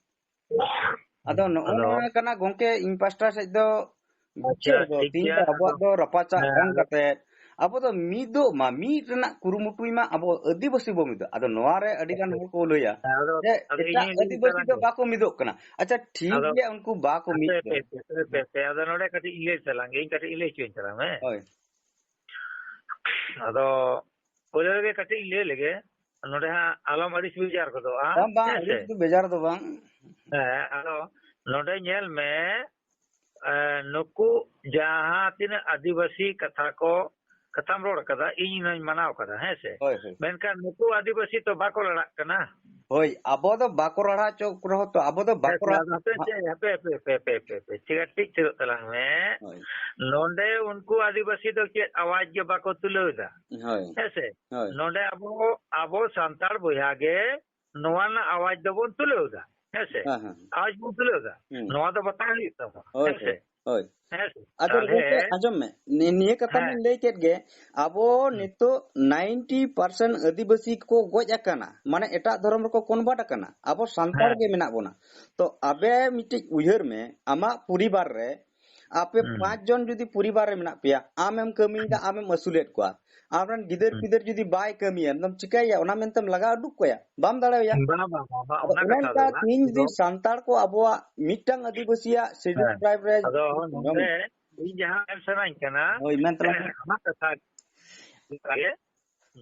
ᱟᱫᱚ ᱱᱚᱜᱼᱚ ᱟᱫᱚ ᱱᱚᱣᱟ ᱠᱟᱱᱟ ᱜᱚᱝᱠᱮ, ᱤᱧ ᱯᱟᱥᱴᱟ ᱥᱮᱫ ᱫᱚ ᱟᱪᱪᱷᱟ, ᱢᱩᱪᱟᱹᱫ ᱫᱚ ᱴᱷᱤᱠ ᱛᱤᱦᱤᱧ ᱜᱮᱭᱟ᱾ ᱫᱚ ᱟᱵᱚᱣᱟᱜ ᱟᱫᱚ, ᱫᱚ ᱨᱟᱯᱟᱪᱟᱜ ᱦᱮᱸ, ᱵᱟᱝ ᱟᱫᱚ ᱠᱟᱛᱮ, ᱟᱵᱚ ᱫᱚ ᱢᱤᱫᱚᱜ ᱢᱟ, ᱢᱤᱫ ᱨᱮᱱᱟᱜ ᱠᱩᱨᱩᱢᱩᱴᱩᱭ ᱢᱟ, ᱟᱵᱚ ᱟᱹᱫᱤᱵᱟᱹᱥᱤ ᱵᱚ ᱢᱤᱫᱚᱜ᱾ ᱟᱫᱚ ᱱᱚᱣᱟ ᱨᱮ ᱟᱹᱰᱤ ᱜᱟᱱ ᱦᱚᱲ ᱠᱚ ᱞᱟᱹᱭᱟ ᱦᱮᱸ, ᱟᱫᱚ, ᱡᱮ ᱟᱫᱚ ᱮᱴᱟᱜ ᱤᱧᱤᱧ ᱞᱟᱹᱭ ᱟᱹᱫᱤᱵᱟᱹᱥᱤ ᱛᱟᱞᱟᱝ ᱫᱚ ᱜᱮ᱾ ᱵᱟᱠᱚ ᱢᱤᱫᱚᱜ ᱠᱟᱱᱟ᱾ ᱟᱪᱪᱷᱟ, ᱴᱷᱤᱠ ᱟᱫᱚ, ᱜᱮᱭᱟ, ᱩᱱᱠᱩ ᱵᱟᱠᱚ ᱦᱟᱯᱮ, ᱢᱤᱫ ᱦᱟᱯᱮ, ᱠᱟᱱᱟ᱾ ᱦᱟᱯᱮ, ᱦᱟᱯᱮ, ᱦᱟᱯᱮ, ᱟᱫᱚ ᱱᱚᱰᱮ ᱠᱟᱹᱴᱤᱡ ᱤᱧ ᱞᱟᱹᱭ ᱛᱟᱞᱟᱝ ᱜᱮ, ᱤᱧ ᱠᱟᱹᱴᱤᱡ ᱤᱧ ᱞᱟᱹᱭ ᱦᱚᱪᱚᱧ ᱛᱟᱞᱟᱝ ᱢᱮ᱾ ᱦᱳᱭ᱾ ᱟᱫᱚ ᱯᱳᱭᱞᱳ ᱨᱮᱜᱮ ᱠᱟᱹᱴᱤᱡ ᱤᱧ ᱞᱟᱹᱭ ᱞᱮᱜᱮ, ᱱᱚᱰᱮ ᱦᱟᱸᱜ ᱟᱞᱚᱢ ᱟᱹᱲᱤᱥ ᱵᱮᱡᱟᱨ ᱜᱚᱫᱚᱜᱼᱟ, ᱵᱟᱝ, ᱵᱟᱝ, ᱦᱮᱸ ᱥᱮ? ᱟᱹᱲᱤᱥ ᱫᱚ ᱵᱮᱡᱟᱨ ᱫᱚ ᱵᱟᱝ᱾ ᱦᱮᱸ, ᱟᱫᱚ ᱱᱚᱰᱮ ᱧᱮᱞ ᱢᱮ, ᱮ, ᱱᱩᱠᱩ ᱡᱟᱦᱟᱸ ᱛᱤᱱᱟᱹᱜ ᱟᱹᱫᱤᱵᱟᱹᱥᱤ ᱠᱟᱛᱷᱟ ᱠᱚ ᱠᱟᱛᱷᱟᱢ ᱨᱚᱲ ᱠᱟᱫᱟ, ᱤᱧ ᱦᱚᱸᱧ ᱢᱟᱱᱟᱣ ᱠᱟᱫᱟ, ᱦᱮᱸ ᱥᱮ? ᱦᱳᱭ, ᱦᱦᱳᱭ᱾ ᱢᱮᱱᱠᱷᱟᱱ ᱱᱩᱠᱩ ᱟᱹᱫᱤᱵᱟᱹᱥᱤ ᱛᱚ ᱵᱟᱠᱚ ᱞᱟᱲᱟᱜ ᱠᱟᱱᱟ᱾ ᱦᱳᱭ, ᱟᱵᱚ ᱫᱚ ᱵᱟᱠᱚ ᱨᱟᱲᱟ ᱦᱚᱪᱚ ᱠᱚ ᱨᱮᱦᱚᱸ ᱛᱚ, ᱟᱵᱚ ᱫᱚ ᱵᱟᱠᱚ ᱦᱮᱸ, ᱨᱟᱲᱟ᱾ ᱟᱫᱚ ᱦᱟᱯᱮ ᱥᱮ, ᱦᱟᱯᱮ, ᱦᱟᱯᱮ, ᱦᱟᱯᱮ, ᱦᱟᱯᱮ, ᱦᱟᱯᱮ, ᱴᱷᱤᱠ, ᱴᱷᱤᱠ ᱛᱷᱤᱨᱚᱜ ᱛᱟᱞᱟᱝ ᱢᱮ᱾ ᱦᱳᱭ, ᱱᱚᱰᱮ ᱩᱱᱠᱩ ᱟᱹᱫᱤᱵᱟᱹᱥᱤ ᱫᱚ ᱪᱮᱫ ᱟᱣᱟᱡ ᱜᱮ ᱵᱟᱠᱚ ᱛᱩᱞᱟᱹᱣ ᱮᱫᱟ, ᱦᱳᱭ, ᱦᱮᱸ ᱥᱮ? ᱦᱳᱭ, ᱱᱚᱰᱮ ᱟᱵᱚ, ᱟᱵᱚ ᱥᱟᱱᱛᱟᱲ ᱵᱚᱭᱦᱟ ᱜᱮ ᱱᱚᱣᱟ ᱨᱮᱱᱟᱜ ᱟᱣᱟᱡ ᱫᱚᱵᱚᱱ ᱛᱩᱞᱟᱹᱣ ᱮᱫᱟ, ᱦᱮᱸ ᱥᱮ? ᱦᱮᱸ, ᱦᱮᱸ, ᱟᱣᱟᱡ ᱵᱚᱱ ᱛᱩᱞᱟᱹᱣ ᱮᱫᱟ, ᱦᱩᱸ, ᱱᱚᱣᱟ ᱫᱚ ᱵᱟᱛᱟᱣ ᱦᱩᱭᱩᱜ ᱛᱟᱵᱚᱱᱟ, ᱦᱳᱭ, ᱦᱮᱸ ᱥᱮ? ᱦᱳᱭ᱾ ᱦᱮᱸ ᱥᱮ? ᱟᱫᱚ ᱛᱟᱦᱞᱮ ᱜᱚᱝᱠᱮ, ᱟᱸᱡᱚᱢ ᱢᱮ, ᱱᱤ-, ᱱᱤᱭᱟᱹ ᱠᱟᱛᱷᱟ ᱦᱮᱸ᱾ ᱵᱤᱱ ᱞᱟᱹᱭ ᱠᱮᱫ ᱜᱮ, ᱟᱵᱚ ᱦᱩᱸ᱾ ᱱᱤᱛᱚᱜ ninety percent ᱟᱹᱫᱤᱵᱟᱹᱥᱤ ᱠᱚ ᱜᱚᱡ ᱟᱠᱟᱱᱟ, ᱢᱟᱱᱮ ᱮᱴᱟᱜ ᱫᱷᱚᱨᱚᱢ ᱨᱮᱠᱚ convert ᱟᱠᱟᱱᱟ, ᱟᱵᱚ ᱥᱟᱱᱛᱟᱲ ᱦᱮᱸ᱾ ᱜᱮ ᱢᱮᱱᱟᱜ ᱵᱚᱱᱟ᱾ ᱛᱚ ᱟᱵᱮ ᱢᱤᱫᱴᱤᱡ ᱩᱭᱦᱟᱹᱨ ᱢᱮ, ᱟᱢᱟᱜ ᱯᱚᱨᱤᱵᱟᱨ ᱨᱮ ᱟᱯᱮ ᱦᱩᱸ᱾ ᱯᱟᱸᱪ ᱡᱚᱱ ᱡᱩᱫᱤ ᱯᱚᱨᱤᱵᱟᱨ ᱨᱮ ᱢᱮᱱᱟᱜ ᱯᱮᱭᱟ, ᱟᱢᱮᱢ ᱠᱟᱹᱢᱤᱭᱮᱫᱟ, ᱟᱢᱮᱢ ᱟᱹᱥᱩᱞᱮᱫ ᱠᱚᱣᱟ, ᱟᱢᱨᱮᱱ ᱜᱤᱫᱟᱹᱨ ᱦᱩᱸ᱾ ᱯᱤᱫᱟᱹᱨ ᱡᱩᱫᱤ ᱵᱟᱭ ᱠᱟᱹᱢᱤᱭᱟ, ᱮᱠᱫᱚᱢ ᱪᱤᱠᱟᱹᱭᱮᱭᱟ? ᱚᱱᱟ ᱢᱮᱱᱛᱮᱢ ᱞᱟᱜᱟ ᱩᱰᱩᱠ ᱠᱚᱣᱟ? ᱵᱟᱢ ᱫᱟᱲᱮᱣᱟᱭᱟ᱾ ᱵᱟᱝ, ᱵᱟᱝ, ᱵᱟᱝ, ᱵᱟᱝ, ᱟᱫᱚ ᱚᱱᱟ ᱚᱱᱮ ᱠᱟᱛᱷᱟ ᱚᱱᱠᱟ ᱫᱚ ᱵᱟᱝ᱾ ᱛᱤᱦᱤᱧ ᱡᱩᱫᱤ ᱟᱫᱚ ᱥᱟᱱᱛᱟᱲ ᱠᱚ ᱟᱵᱚᱣᱟᱜ ᱢᱤᱫᱴᱟᱝ ᱟᱹᱫᱤᱵᱟᱹᱥᱤᱭᱟᱜ Schedule ᱦᱮᱸ᱾ Tribe ᱨᱮ ᱟᱫᱚ ᱱᱚᱰᱮ ᱤᱧ ᱡᱟᱦᱟᱸ ᱢᱮᱱ ᱥᱟᱱᱟᱧ ᱠᱟᱱᱟ, ᱦᱳᱭ, ᱢᱮᱱ ᱛᱟᱞᱟᱝ ᱢᱮ᱾ ᱟᱢᱟᱜ ᱠᱟᱛᱷᱟ ᱜᱮ,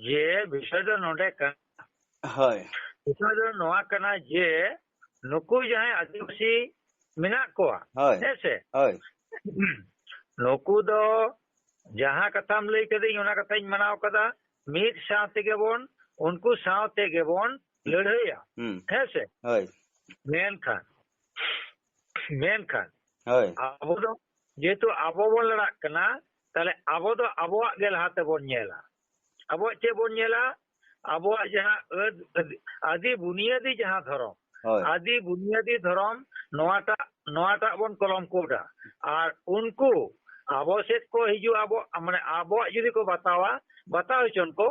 ᱡᱮ ᱵᱤᱥᱚᱭ ᱫᱚ ᱱᱚᱰᱮ ᱠᱟᱱᱟ, ᱦᱳᱭ᱾ ᱵᱤᱥᱚᱭ ᱫᱚ ᱱᱚᱣᱟ ᱠᱟᱱᱟ ᱡᱮ ᱱᱩᱠᱩ ᱡᱟᱦᱟᱸᱭ ᱟᱹᱫᱤᱵᱟᱹᱥᱤ ᱢᱮᱱᱟᱜ ᱠᱚᱣᱟ, ᱦᱳᱭ᱾ ᱦᱮᱸ ᱥᱮ? ᱦᱳᱭ᱾ ᱱᱩᱠᱩ ᱫᱚ ᱡᱟᱦᱟᱸ ᱠᱟᱛᱷᱟᱢ ᱞᱟᱹᱭ ᱠᱟᱫᱟᱹᱧ, ᱚᱱᱟ ᱠᱟᱛᱷᱟᱧ ᱢᱟᱱᱟᱣ ᱠᱟᱫᱟ᱾ ᱢᱤᱫ ᱥᱟᱶ ᱛᱮᱜᱮ ᱵᱚᱱ, ᱩᱱᱠᱩ ᱥᱟᱶ ᱛᱮᱜᱮ ᱵᱚᱱ ᱞᱟᱹᱲᱦᱟᱹᱭᱟ, ᱦᱩᱸ᱾ ᱦᱮᱸ ᱥᱮ? ᱦᱳᱭ᱾ ᱢᱮᱱᱠᱷᱟᱱ, ᱢᱮᱱᱠᱷᱟᱱ ᱦᱳᱭ᱾ ᱟᱵᱚ ᱫᱚ, ᱡᱮᱦᱮᱛᱩ ᱟᱵᱚ ᱵᱚᱱ ᱞᱟᱲᱟᱜ ᱠᱟᱱᱟ, ᱛᱟᱦᱞᱮ ᱟᱵᱚ ᱫᱚ ᱟᱵᱚᱣᱟᱜ ᱜᱮ ᱞᱟᱦᱟ ᱛᱮᱵᱚᱱ ᱧᱮᱞᱟ᱾ ᱟᱵᱚᱣᱟᱜ ᱪᱮᱫ ᱵᱚᱱ ᱧᱮᱞᱟ? ᱟᱵᱚᱣᱟᱜ ᱡᱟᱦᱟᱸ ᱟᱹᱫ-, ᱟᱹᱫ-, ᱟᱹᱫᱤ ᱵᱩᱱᱤᱭᱟᱹᱫᱤ ᱡᱟᱦᱟᱸ ᱫᱷᱚᱨᱚᱢ, ᱦᱳᱭ᱾ ᱟᱹᱫᱤ ᱵᱩᱱᱤᱭᱟᱹᱫᱤ ᱫᱷᱚᱨᱚᱢ, ᱱᱚᱣᱟᱴᱟᱜ, ᱱᱚᱣᱟᱴᱟᱜ ᱵᱚᱱ ᱠᱚᱞᱚᱢ ᱠᱳᱰᱟ᱾ ᱟᱨ ᱩᱱᱠᱩ ᱟᱵᱚ ᱥᱮᱫ ᱠᱚ ᱦᱤᱡᱩᱜᱼᱟ, ᱟᱵᱚ, ᱢᱟᱱᱮ ᱟᱵᱚᱣᱟᱜ ᱡᱩᱫᱤ ᱠᱚ ᱵᱟᱛᱟᱣᱟ, ᱵᱟᱛᱟᱣ ᱦᱚᱪᱚᱱ ᱠᱚ,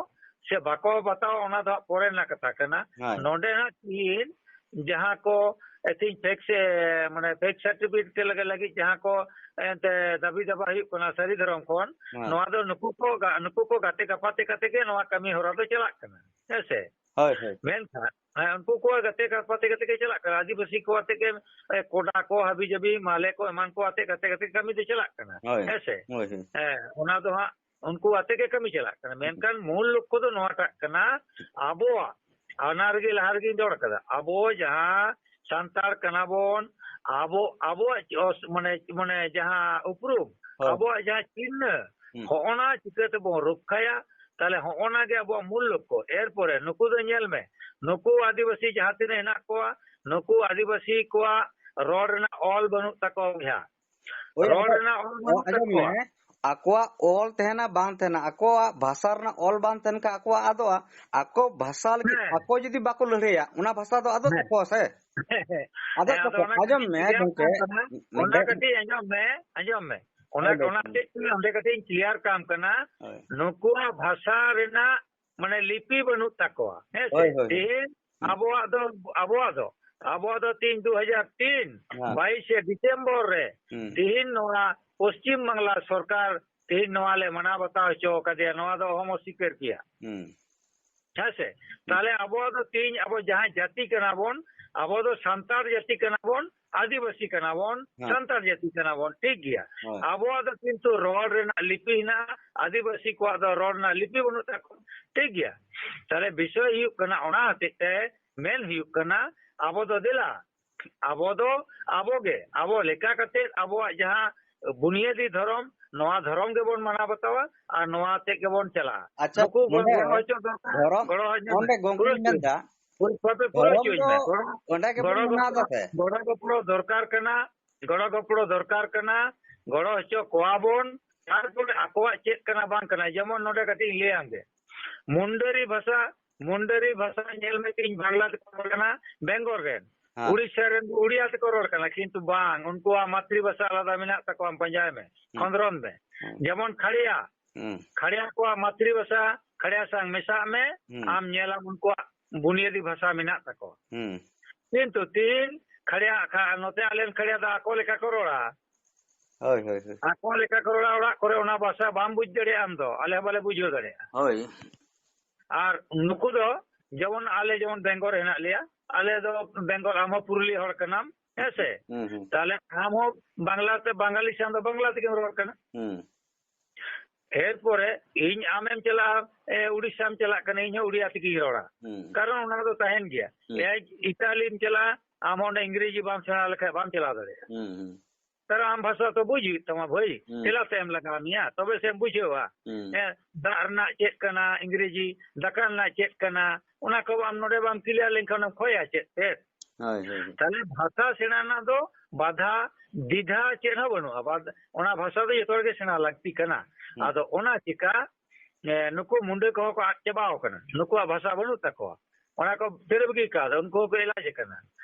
ᱥᱮ ᱵᱟᱠᱚ ᱵᱟᱛᱟᱣᱟ, ᱚᱱᱟ ᱫᱚ ᱦᱟᱸᱜ ᱯᱚᱨᱮ ᱨᱮᱱᱟᱜ ᱠᱟᱛᱷᱟ ᱠᱟᱱᱟ᱾ ᱦᱳᱭ᱾ ᱱᱚᱰᱮ ᱦᱟᱸᱜ ᱛᱤᱦᱤᱧ ᱡᱟᱦᱟᱸ ᱠᱚ ᱮᱛᱤᱧ ᱯᱷᱮᱠ ᱥᱮ, ᱢᱟᱱᱮ ᱯᱷᱮᱠ ᱥᱟᱨᱴᱤᱯᱷᱤᱠᱮᱴ ᱞᱟᱹᱜᱤᱫ, ᱞᱟᱹᱜᱤᱫ ᱡᱟᱦᱟᱸ ᱠᱚ ᱮᱱᱛᱮ ᱫᱟᱹᱵᱤ ᱫᱟᱵᱟ ᱦᱩᱭᱩᱜ ᱠᱟᱱᱟ ᱥᱟᱹᱨᱤ ᱫᱷᱚᱨᱚᱢ ᱠᱷᱚᱱ, ᱦᱮᱸ᱾ ᱱᱚᱣᱟ ᱫᱚ ᱱᱩᱠᱩ ᱠᱚ ᱜᱟ-, ᱱᱩᱠᱩ ᱠᱚ ᱜᱟᱛᱮ ᱜᱟᱯᱟᱛᱮ ᱠᱟᱛᱮ ᱜᱮ ᱱᱚᱣᱟ ᱠᱟᱹᱢᱤ ᱦᱚᱨᱟ ᱫᱚ ᱪᱟᱞᱟᱜ ᱠᱟᱱᱟ, ᱦᱮᱸ ᱥᱮ? ᱦᱳᱭ, ᱦᱳᱭ᱾ ᱢᱮᱱᱠᱷᱟᱱ, ᱦᱮᱸ, ᱩᱱᱠᱩ ᱠᱚ ᱜᱟᱛᱮ ᱜᱟᱯᱟᱛᱮ ᱠᱟᱛᱮ ᱜᱮ ᱪᱟᱞᱟᱜ ᱠᱟᱱᱟ᱾ ᱟᱹᱫᱤᱵᱟᱹᱥᱤ ᱠᱚ ᱟᱛᱮ ᱜᱮ, ᱮ, ᱠᱚᱰᱟ ᱠᱚ, ᱦᱟᱹᱵᱤ ᱡᱟᱹᱵᱤ, ᱢᱟᱦᱞᱮ ᱠᱚ, ᱮᱢᱟᱱ ᱠᱚ ᱟᱛᱮ ᱠᱟᱛᱮ ᱠᱟᱹᱢᱤ ᱫᱚ ᱪᱟᱞᱟᱜ ᱠᱟᱱᱟ, ᱦᱳᱭ᱾ ᱦᱮᱸ ᱥᱮ? ᱦᱳᱭ, ᱦᱳᱭ᱾ ᱦᱮᱸ, ᱚᱱᱟ ᱫᱚ ᱦᱟᱸᱜ ᱩᱱᱠᱩ ᱟᱛᱮ ᱜᱮ ᱠᱟᱹᱢᱤ ᱪᱟᱞᱟᱜ ᱠᱟᱱᱟ᱾ ᱢᱮᱱᱠᱷᱟᱱ ᱢᱩᱞ ᱞᱚᱠᱠᱷᱚ ᱫᱚ ᱱᱚᱣᱟᱴᱟᱜ ᱠᱟᱱᱟ, ᱟᱵᱚᱣᱟᱜ, ᱚᱱᱟ ᱨᱮᱜᱮ ᱞᱟᱦᱟ ᱨᱮᱜᱮᱧ ᱨᱚᱲ ᱠᱟᱫᱟ, ᱟᱵᱚ ᱡᱟᱦᱟᱸ ᱥᱟᱱᱛᱟᱲ ᱠᱟᱱᱟ ᱵᱚᱱ, ᱟᱵᱚ, ᱟᱵᱚᱣᱟᱜ ᱚᱥ-, ᱢᱟᱱᱮ, ᱢᱟᱱᱮ ᱡᱟᱦᱟᱸ ᱩᱯᱨᱩᱢ, ᱦᱳᱭ᱾ ᱟᱵᱚᱣᱟᱜ ᱡᱟᱦᱟᱸ ᱪᱤᱱᱦᱟᱹ, ᱦᱩᱸ᱾ ᱦᱚᱸᱜᱼᱚᱱᱟ ᱪᱤᱠᱟᱹ ᱛᱮᱵᱚᱱ ᱨᱚᱠᱠᱷᱟᱭᱟ? ᱛᱟᱦᱞᱮ ᱦᱚᱸᱜᱼᱚᱱᱟ ᱜᱮ ᱟᱵᱚᱣᱟᱜ ᱢᱩᱞ ᱞᱚᱠᱠᱷᱚ᱾ ᱮᱨᱯᱚᱨᱮ ᱱᱩᱠᱩ ᱫᱚ ᱧᱮᱞ ᱢᱮ, ᱱᱩᱠᱩ ᱟᱹᱫᱤᱵᱟᱹᱥᱤ ᱡᱟᱦᱟᱸ ᱛᱤᱱᱟᱹᱜ ᱦᱮᱱᱟᱜ ᱠᱚᱣᱟ, ᱱᱩᱠᱩ ᱟᱹᱫᱤᱵᱟᱹᱥᱤ ᱠᱚᱣᱟᱜ ᱨᱚᱲ ᱨᱮᱱᱟᱜ ᱚᱞ ᱵᱟᱹᱱᱩᱜ ᱛᱟᱠᱚᱣᱟ ᱵᱚᱭᱦᱟ᱾ ᱦᱳᱭ, ᱨᱚᱲ ᱟᱫᱚ ᱨᱮᱱᱟᱜ ᱚᱞ ᱵᱟᱹᱱᱩᱜ ᱟᱸᱡᱚᱢ ᱢᱮ, ᱛᱟᱠᱚᱣᱟ᱾ ᱟᱠᱚᱣᱟᱜ ᱚᱞ ᱛᱟᱦᱮᱱᱟ ᱵᱟᱝ ᱛᱟᱦᱮᱱᱟ, ᱟᱠᱚᱣᱟᱜ ᱵᱷᱟᱥᱟ ᱨᱮᱱᱟᱜ ᱚᱞ ᱵᱟᱝ ᱛᱟᱦᱮᱱ ᱠᱷᱟᱱ ᱟᱠᱚᱣᱟᱜ ᱟᱫᱚᱜᱼᱟ᱾ ᱟᱠᱚ ᱵᱷᱟᱥᱟ ᱞᱟᱹᱜᱤᱫ ᱦᱮᱸ᱾ ᱟᱠᱚ ᱡᱩᱫᱤ ᱵᱟᱠᱚ ᱞᱟᱹᱲᱦᱟᱹᱭᱟ, ᱚᱱᱟ ᱵᱷᱟᱥᱟ ᱫᱚ ᱟᱫᱚᱜ ᱦᱮᱸ᱾ ᱛᱟᱠᱚᱣᱟ ᱥᱮ? ᱟᱫᱚᱜ ᱦᱮᱸ, ᱟᱫᱚ ᱛᱟᱠᱚᱣᱟ᱾ ᱚᱱᱟ ᱟᱸᱡᱚᱢ ᱠᱟᱹᱴᱤᱡ ᱢᱮ clear ᱜᱚᱝᱠᱮ, ᱠᱟᱱ ᱛᱟᱦᱮᱱᱟ᱾ ᱚᱱᱟ ᱱᱚᱰᱮ ᱠᱟᱹᱴᱤᱡ ᱟᱸᱡᱚᱢ ᱢᱮ, ᱟᱸᱡᱚᱢ ᱢᱮ᱾ ᱚᱱᱟ, ᱦᱳᱭ, ᱞᱟᱹᱭ ᱚᱱᱟ ᱢᱮ᱾ ᱠᱟᱹᱴᱤᱡ, ᱚᱸᱰᱮ ᱠᱟᱹᱴᱤᱡ ᱤᱧ clear ᱠᱟᱢ ᱠᱟᱱᱟ᱾ ᱦᱳᱭ᱾ ᱱᱩᱠᱩᱣᱟᱜ ᱵᱷᱟᱥᱟ ᱨᱮᱱᱟᱜ ᱢᱟᱱᱮ ᱞᱤᱯᱤ ᱵᱟᱹᱱᱩᱜ ᱛᱟᱠᱚᱣᱟ᱾ ᱦᱮᱸ ᱥᱮ? ᱦᱳᱭ, ᱦᱳᱭ, ᱦᱳᱭ᱾ ᱛᱮᱦᱮᱧ ᱦᱩᱸ᱾ ᱟᱵᱚᱣᱟᱜ ᱫᱚ, ᱟᱵᱚᱣᱟᱜ ᱫᱚ, ᱟᱵᱚᱣᱟᱜ ᱫᱚ ᱛᱮᱦᱮᱧ ᱫᱩ ᱦᱟᱡᱟᱨ ᱛᱤᱱ, ᱦᱮᱸ᱾ ᱵᱟᱭᱤᱥᱮ ᱰᱤᱥᱮᱢᱵᱚᱨ ᱨᱮ ᱦᱩᱸ᱾ ᱛᱮᱦᱮᱧ ᱱᱚᱣᱟ ᱯᱚᱥᱪᱤᱢ ᱵᱟᱝᱞᱟ ᱥᱚᱨᱠᱟᱨ ᱛᱮᱦᱮᱧ ᱱᱚᱣᱟ ᱞᱮ ᱢᱟᱱᱟᱣ ᱵᱟᱛᱟᱣ ᱦᱚᱪᱚ ᱠᱟᱫᱮᱭᱟ, ᱱᱚᱣᱟ ᱫᱚ ᱚᱦᱚᱢ ᱚᱥᱤᱠᱟᱹᱨ ᱠᱮᱭᱟ᱾ ᱦᱩᱸ᱾ ᱦᱮᱸ ᱥᱮ? ᱦᱩᱸ᱾ ᱛᱟᱦᱞᱮ ᱟᱵᱚᱣᱟᱜ ᱫᱚ ᱛᱮᱦᱮᱧ ᱟᱵᱚ ᱡᱟᱦᱟᱸᱭ ᱡᱟᱹᱛᱤ ᱠᱟᱱᱟ ᱵᱚᱱ, ᱟᱵᱚ ᱫᱚ ᱥᱟᱱᱛᱟᱲ ᱡᱟᱹᱛᱤ ᱠᱟᱱᱟ ᱵᱚᱱ, ᱟᱹᱫᱤᱵᱟᱹᱥᱤ ᱠᱟᱱᱟ ᱵᱚᱱ, ᱦᱮᱸ᱾ ᱥᱟᱱᱛᱟᱲ ᱡᱟᱹᱛᱤ ᱠᱟᱱᱟ ᱵᱚᱱ, ᱴᱷᱤᱠ ᱜᱮᱭᱟ᱾ ᱦᱳᱭ᱾ ᱟᱵᱚᱣᱟᱜ ᱫᱚ ᱠᱤᱱᱛᱩ ᱨᱚᱲ ᱨᱮᱱᱟᱜ ᱞᱤᱯᱤ ᱦᱮᱱᱟᱜᱼᱟ, ᱟᱹᱫᱤᱵᱟᱹᱥᱤ ᱠᱚᱣᱟᱜ ᱫᱚ ᱨᱚᱲ ᱨᱮᱱᱟᱜ ᱞᱤᱯᱤ ᱵᱟᱹᱱᱩᱜ ᱛᱟᱠᱚᱣᱟ, ᱴᱷᱤᱠ ᱜᱮᱭᱟ᱾ ᱛᱟᱦᱞᱮ ᱵᱤᱥᱚᱭ ᱦᱩᱭᱩᱜ ᱠᱟᱱᱟ, ᱚᱱᱟ ᱦᱚᱛᱮᱡ ᱛᱮ ᱢᱮᱱ ᱦᱩᱭᱩᱜ ᱠᱟᱱᱟ, ᱟᱵᱚ ᱫᱚ ᱫᱮᱞᱟ, ᱟᱵᱚ ᱫᱚ ᱟᱵᱚ ᱜᱮ, ᱟᱵᱚ ᱞᱮᱠᱟ ᱠᱟᱛᱮ ᱟᱵᱚᱣᱟᱜ ᱡᱟᱦᱟᱸ ᱵᱩᱱᱤᱭᱟᱹᱫᱤ ᱫᱷᱚᱨᱚᱢ, ᱱᱚᱣᱟ ᱫᱷᱚᱨᱚᱢ ᱜᱮᱵᱚᱱ ᱢᱟᱱᱟᱣ ᱵᱟᱛᱟᱣᱟ ᱟᱨ ᱱᱚᱣᱟ ᱟᱛᱮ ᱜᱮᱵᱚᱱ ᱪᱟᱞᱟᱜᱼᱟ᱾ ᱟᱪᱪᱷᱟ, ᱱᱩᱠᱩ ᱵᱚᱱ ᱱᱚᱰᱮ ᱜᱚᱲᱚ ᱦᱚᱪᱚ ᱫᱚᱨᱠᱟᱨ, ᱫᱷᱚᱨᱚᱢ, ᱜᱚᱲᱚ ᱦᱚᱪᱚ ᱱᱚᱰᱮ ᱜᱚᱝᱠᱮᱧ ᱯᱩᱨᱟᱹ ᱦᱚᱪᱚ ᱢᱮᱱᱫᱟ, ᱯᱩᱨᱟᱹ ᱯᱩᱨᱟᱹ ᱫᱷᱚᱨᱚᱢ ᱦᱚᱪᱚᱧ ᱫᱚ ᱢᱮ᱾ ᱜᱚᱲᱚ, ᱚᱸᱰᱮ ᱜᱮᱵᱚᱱ ᱜᱚᱲᱚ ᱢᱟᱱᱟᱣ ᱜᱚᱯᱚᱲᱚ, ᱫᱟ ᱥᱮ? ᱜᱚᱲᱚ ᱜᱚᱯᱚᱲᱚ ᱫᱚᱨᱠᱟᱨ ᱠᱟᱱᱟ, ᱜᱚᱲᱚ ᱜᱚᱯᱚᱲᱚ ᱫᱚᱨᱠᱟᱨ ᱠᱟᱱᱟ, ᱜᱚᱲᱚ ᱦᱚᱪᱚ ᱠᱚᱣᱟ ᱵᱚᱱ᱾ ᱛᱟᱨᱯᱚᱨᱮ ᱟᱠᱚᱣᱟᱜ ᱪᱮᱫ ᱠᱟᱱᱟ ᱵᱟᱝ ᱠᱟᱱᱟ, ᱡᱮᱢᱚᱱ ᱱᱚᱰᱮ ᱠᱟᱹᱴᱤᱡ ᱤᱧ ᱞᱟᱹᱭᱟᱢ ᱜᱮ, ᱢᱩᱱᱰᱟᱹᱨᱤ ᱵᱷᱟᱥᱟ, ᱢᱩᱱᱰᱟᱹᱨᱤ ᱵᱷᱟᱥᱟ ᱧᱮᱞ ᱢᱮ, ᱛᱮᱦᱮᱧ ᱵᱟᱝᱞᱟ ᱛᱮᱠᱚ ᱨᱚᱲ ᱠᱟᱱᱟ ᱵᱮᱝᱜᱚᱞ ᱨᱮᱱ, ᱦᱮᱸ᱾ ᱩᱲᱤᱥᱥᱟ ᱨᱮᱱ ᱫᱚ ᱩᱲᱤᱭᱟ ᱛᱮᱠᱚ ᱨᱚᱲ ᱠᱟᱱᱟ, ᱠᱤᱱᱛᱩ ᱵᱟᱝ, ᱩᱱᱠᱩᱣᱟᱜ ᱢᱟᱛᱨᱤ ᱵᱷᱟᱥᱟ ᱟᱞᱟᱫᱟ ᱢᱮᱱᱟᱜ ᱛᱟᱠᱚᱣᱟ, ᱟᱢ ᱯᱟᱸᱡᱟᱭ ᱢᱮ, ᱦᱩᱸ᱾ ᱠᱷᱚᱸᱫᱽᱨᱚᱸᱫᱽ ᱢᱮ᱾ ᱦᱩᱸ᱾ ᱡᱮᱢᱚᱱ ᱠᱷᱟᱲᱭᱟ, ᱦᱩᱸ᱾ ᱠᱷᱟᱲᱭᱟ ᱠᱚᱣᱟᱜ ᱢᱟᱛᱨᱤ ᱵᱷᱟᱥᱟ, ᱠᱷᱟᱲᱭᱟ ᱥᱟᱝ ᱢᱮᱥᱟᱜ ᱢᱮ, ᱦᱩᱸ᱾ ᱟᱢ ᱧᱮᱞᱟᱢ ᱩᱱᱠᱩᱣᱟᱜ ᱵᱩᱱᱤᱭᱟᱹᱫᱤ ᱵᱷᱟᱥᱟ ᱢᱮᱱᱟᱜ ᱛᱟᱠᱚᱣᱟ᱾ ᱦᱩᱸ᱾ ᱠᱤᱱᱛᱩ ᱛᱤᱦᱤᱧ ᱠᱷᱟᱲᱭᱟ ᱠᱷᱟ-, ᱱᱚᱛᱮ ᱟᱞᱮᱨᱮᱱ ᱠᱷᱟᱲᱭᱟ ᱫᱚ ᱟᱠᱚ ᱞᱮᱠᱟ ᱠᱚ ᱨᱚᱲᱟ᱾ ᱦᱳᱭ, ᱦᱳᱭ, ᱦᱳᱭ᱾ ᱟᱠᱚ ᱞᱮᱠᱟ ᱠᱚ ᱨᱚᱲᱟ, ᱚᱲᱟᱜ ᱠᱚᱨᱮ ᱚᱱᱟ ᱵᱷᱟᱥᱟ ᱵᱟᱢ ᱵᱩᱡᱽ ᱫᱟᱲᱮᱭᱟᱜᱼᱟ ᱟᱢ ᱫᱚ, ᱟᱞᱮ ᱦᱚᱸ ᱵᱟᱞᱮ ᱵᱩᱡᱷᱟᱹᱣ ᱫᱟᱲᱮᱭᱟᱜᱼᱟ᱾ ᱦᱳᱭ᱾ ᱟᱨ ᱱᱩᱠᱩ ᱫᱚ ᱡᱮᱢᱚᱱ ᱟᱞᱮ ᱡᱮᱢᱚᱱ ᱵᱮᱝᱜᱚᱞ ᱨᱮ ᱦᱮᱱᱟᱜ ᱞᱮᱭᱟ, ᱟᱞᱮ ᱫᱚ ᱵᱮᱝᱜᱚᱞ, ᱟᱢ ᱦᱚᱸ ᱯᱩᱨᱩᱞᱤᱭᱟᱹ ᱦᱚᱲ ᱠᱟᱱᱟᱢ, ᱦᱮᱸ ᱥᱮ? ᱦᱩᱸ, ᱦᱩᱸ᱾ ᱛᱟᱦᱞᱮ ᱟᱢ ᱦᱚᱸ ᱵᱟᱝᱞᱟ ᱛᱮ, ᱵᱟᱝᱜᱟᱞᱤ ᱥᱟᱶ ᱫᱚ ᱵᱟᱝᱞᱟ ᱛᱮᱜᱮᱢ ᱨᱚᱲ ᱠᱟᱱᱟ᱾ ᱦᱩᱸ᱾ ᱮᱨᱯᱚᱨᱮ ᱤᱧ ᱟᱢᱮᱢ ᱪᱟᱞᱟᱜᱼᱟ, ᱮ, ᱩᱲᱤᱥᱥᱟᱢ ᱪᱟᱞᱟᱜ ᱠᱟᱱᱟ, ᱤᱧ ᱦᱚᱸ ᱩᱲᱤᱭᱟ ᱛᱮᱜᱮᱧ ᱨᱚᱲᱟ᱾ ᱦᱩᱸ᱾ ᱠᱟᱨᱚᱱ ᱚᱱᱟ ᱫᱚ ᱛᱟᱦᱮᱱ ᱜᱮᱭᱟ᱾ ᱦᱩᱸ᱾ ᱮ, ᱤᱛᱟᱞᱤᱢ ᱪᱟᱞᱟᱜᱼᱟ, ᱟᱢ ᱚᱸᱰᱮ ᱤᱝᱨᱮᱡᱤ ᱵᱟᱢ ᱥᱮᱬᱟ ᱞᱮᱠᱷᱟᱡ ᱵᱟᱢ ᱪᱟᱞᱟᱣ ᱫᱟᱲᱮᱭᱟᱜᱼᱟ᱾ ᱦᱩᱸ, ᱦᱩᱸ᱾ ᱛᱟᱦᱞᱮ ᱟᱢ ᱵᱷᱟᱥᱟ ᱛᱚ ᱵᱩᱡᱽ ᱦᱩᱭᱩᱜ ᱛᱟᱢᱟ ᱵᱷᱟᱹᱭ᱾ ᱦᱩᱸ᱾ ᱛᱮᱞᱟ ᱛᱮ ᱮᱢ ᱞᱟᱜᱟᱣ ᱢᱮᱭᱟ, ᱛᱚᱵᱮ ᱥᱮᱢ ᱵᱩᱡᱷᱟᱹᱣᱟ᱾ ᱦᱩᱸ᱾ ᱦᱮᱸ, ᱫᱟᱜ ᱨᱮᱱᱟᱜ ᱪᱮᱫ ᱠᱟᱱᱟ ᱤᱝᱨᱮᱡᱤ, ᱫᱟᱠᱟ ᱨᱮᱱᱟᱜ ᱪᱮᱫ ᱠᱟᱱᱟ, ᱚᱱᱟ ᱠᱚ ᱟᱢ ᱱᱚᱰᱮ ᱵᱟᱢ ᱠᱞᱤᱭᱟᱨ ᱞᱮᱱᱠᱷᱟᱱ ᱚᱱᱟᱢ ᱠᱷᱚᱭᱟ ᱪᱮᱫ ᱛᱮ? ᱦᱳᱭ, ᱦᱳᱭ, ᱦᱳᱭ᱾ ᱛᱟᱦᱞᱮ ᱵᱷᱟᱥᱟ ᱥᱮᱬᱟ ᱨᱮᱱᱟᱜ ᱫᱚ ᱵᱟᱫᱷᱟ ᱫᱤᱫᱷᱟ ᱪᱮᱫ ᱦᱚᱸ ᱵᱟᱹᱱᱩᱜᱼᱟ᱾ ᱵᱟᱫ-, ᱚᱱᱟ ᱵᱷᱟᱥᱟ ᱫᱚ ᱡᱚᱛᱚ ᱦᱚᱲ ᱜᱮ ᱥᱮᱬᱟ ᱞᱟᱹᱠᱛᱤ ᱠᱟᱱᱟ᱾ ᱦᱩᱸ᱾ ᱟᱫᱚ ᱚᱱᱟ ᱪᱤᱠᱟ, ᱮ, ᱱᱩᱠᱩ ᱢᱩᱸᱰᱟᱹ ᱠᱚᱦᱚᱸ ᱠᱚ ᱟᱫ ᱪᱟᱵᱟᱣ ᱠᱟᱱᱟ, ᱱᱩᱠᱩᱣᱟᱜ ᱵᱷᱟᱥᱟ ᱵᱟᱹᱱᱩᱜ ᱛᱟᱠᱚᱣᱟ, ᱚᱱᱟ ᱠᱚ ᱫᱟᱹᱲ ᱵᱟᱹᱜᱤ ᱠᱟᱣᱫᱟ, ᱩᱱᱠᱩ ᱦᱚᱸᱠᱚ ᱮᱞᱟᱡᱽ ᱟᱠᱟᱱᱟ᱾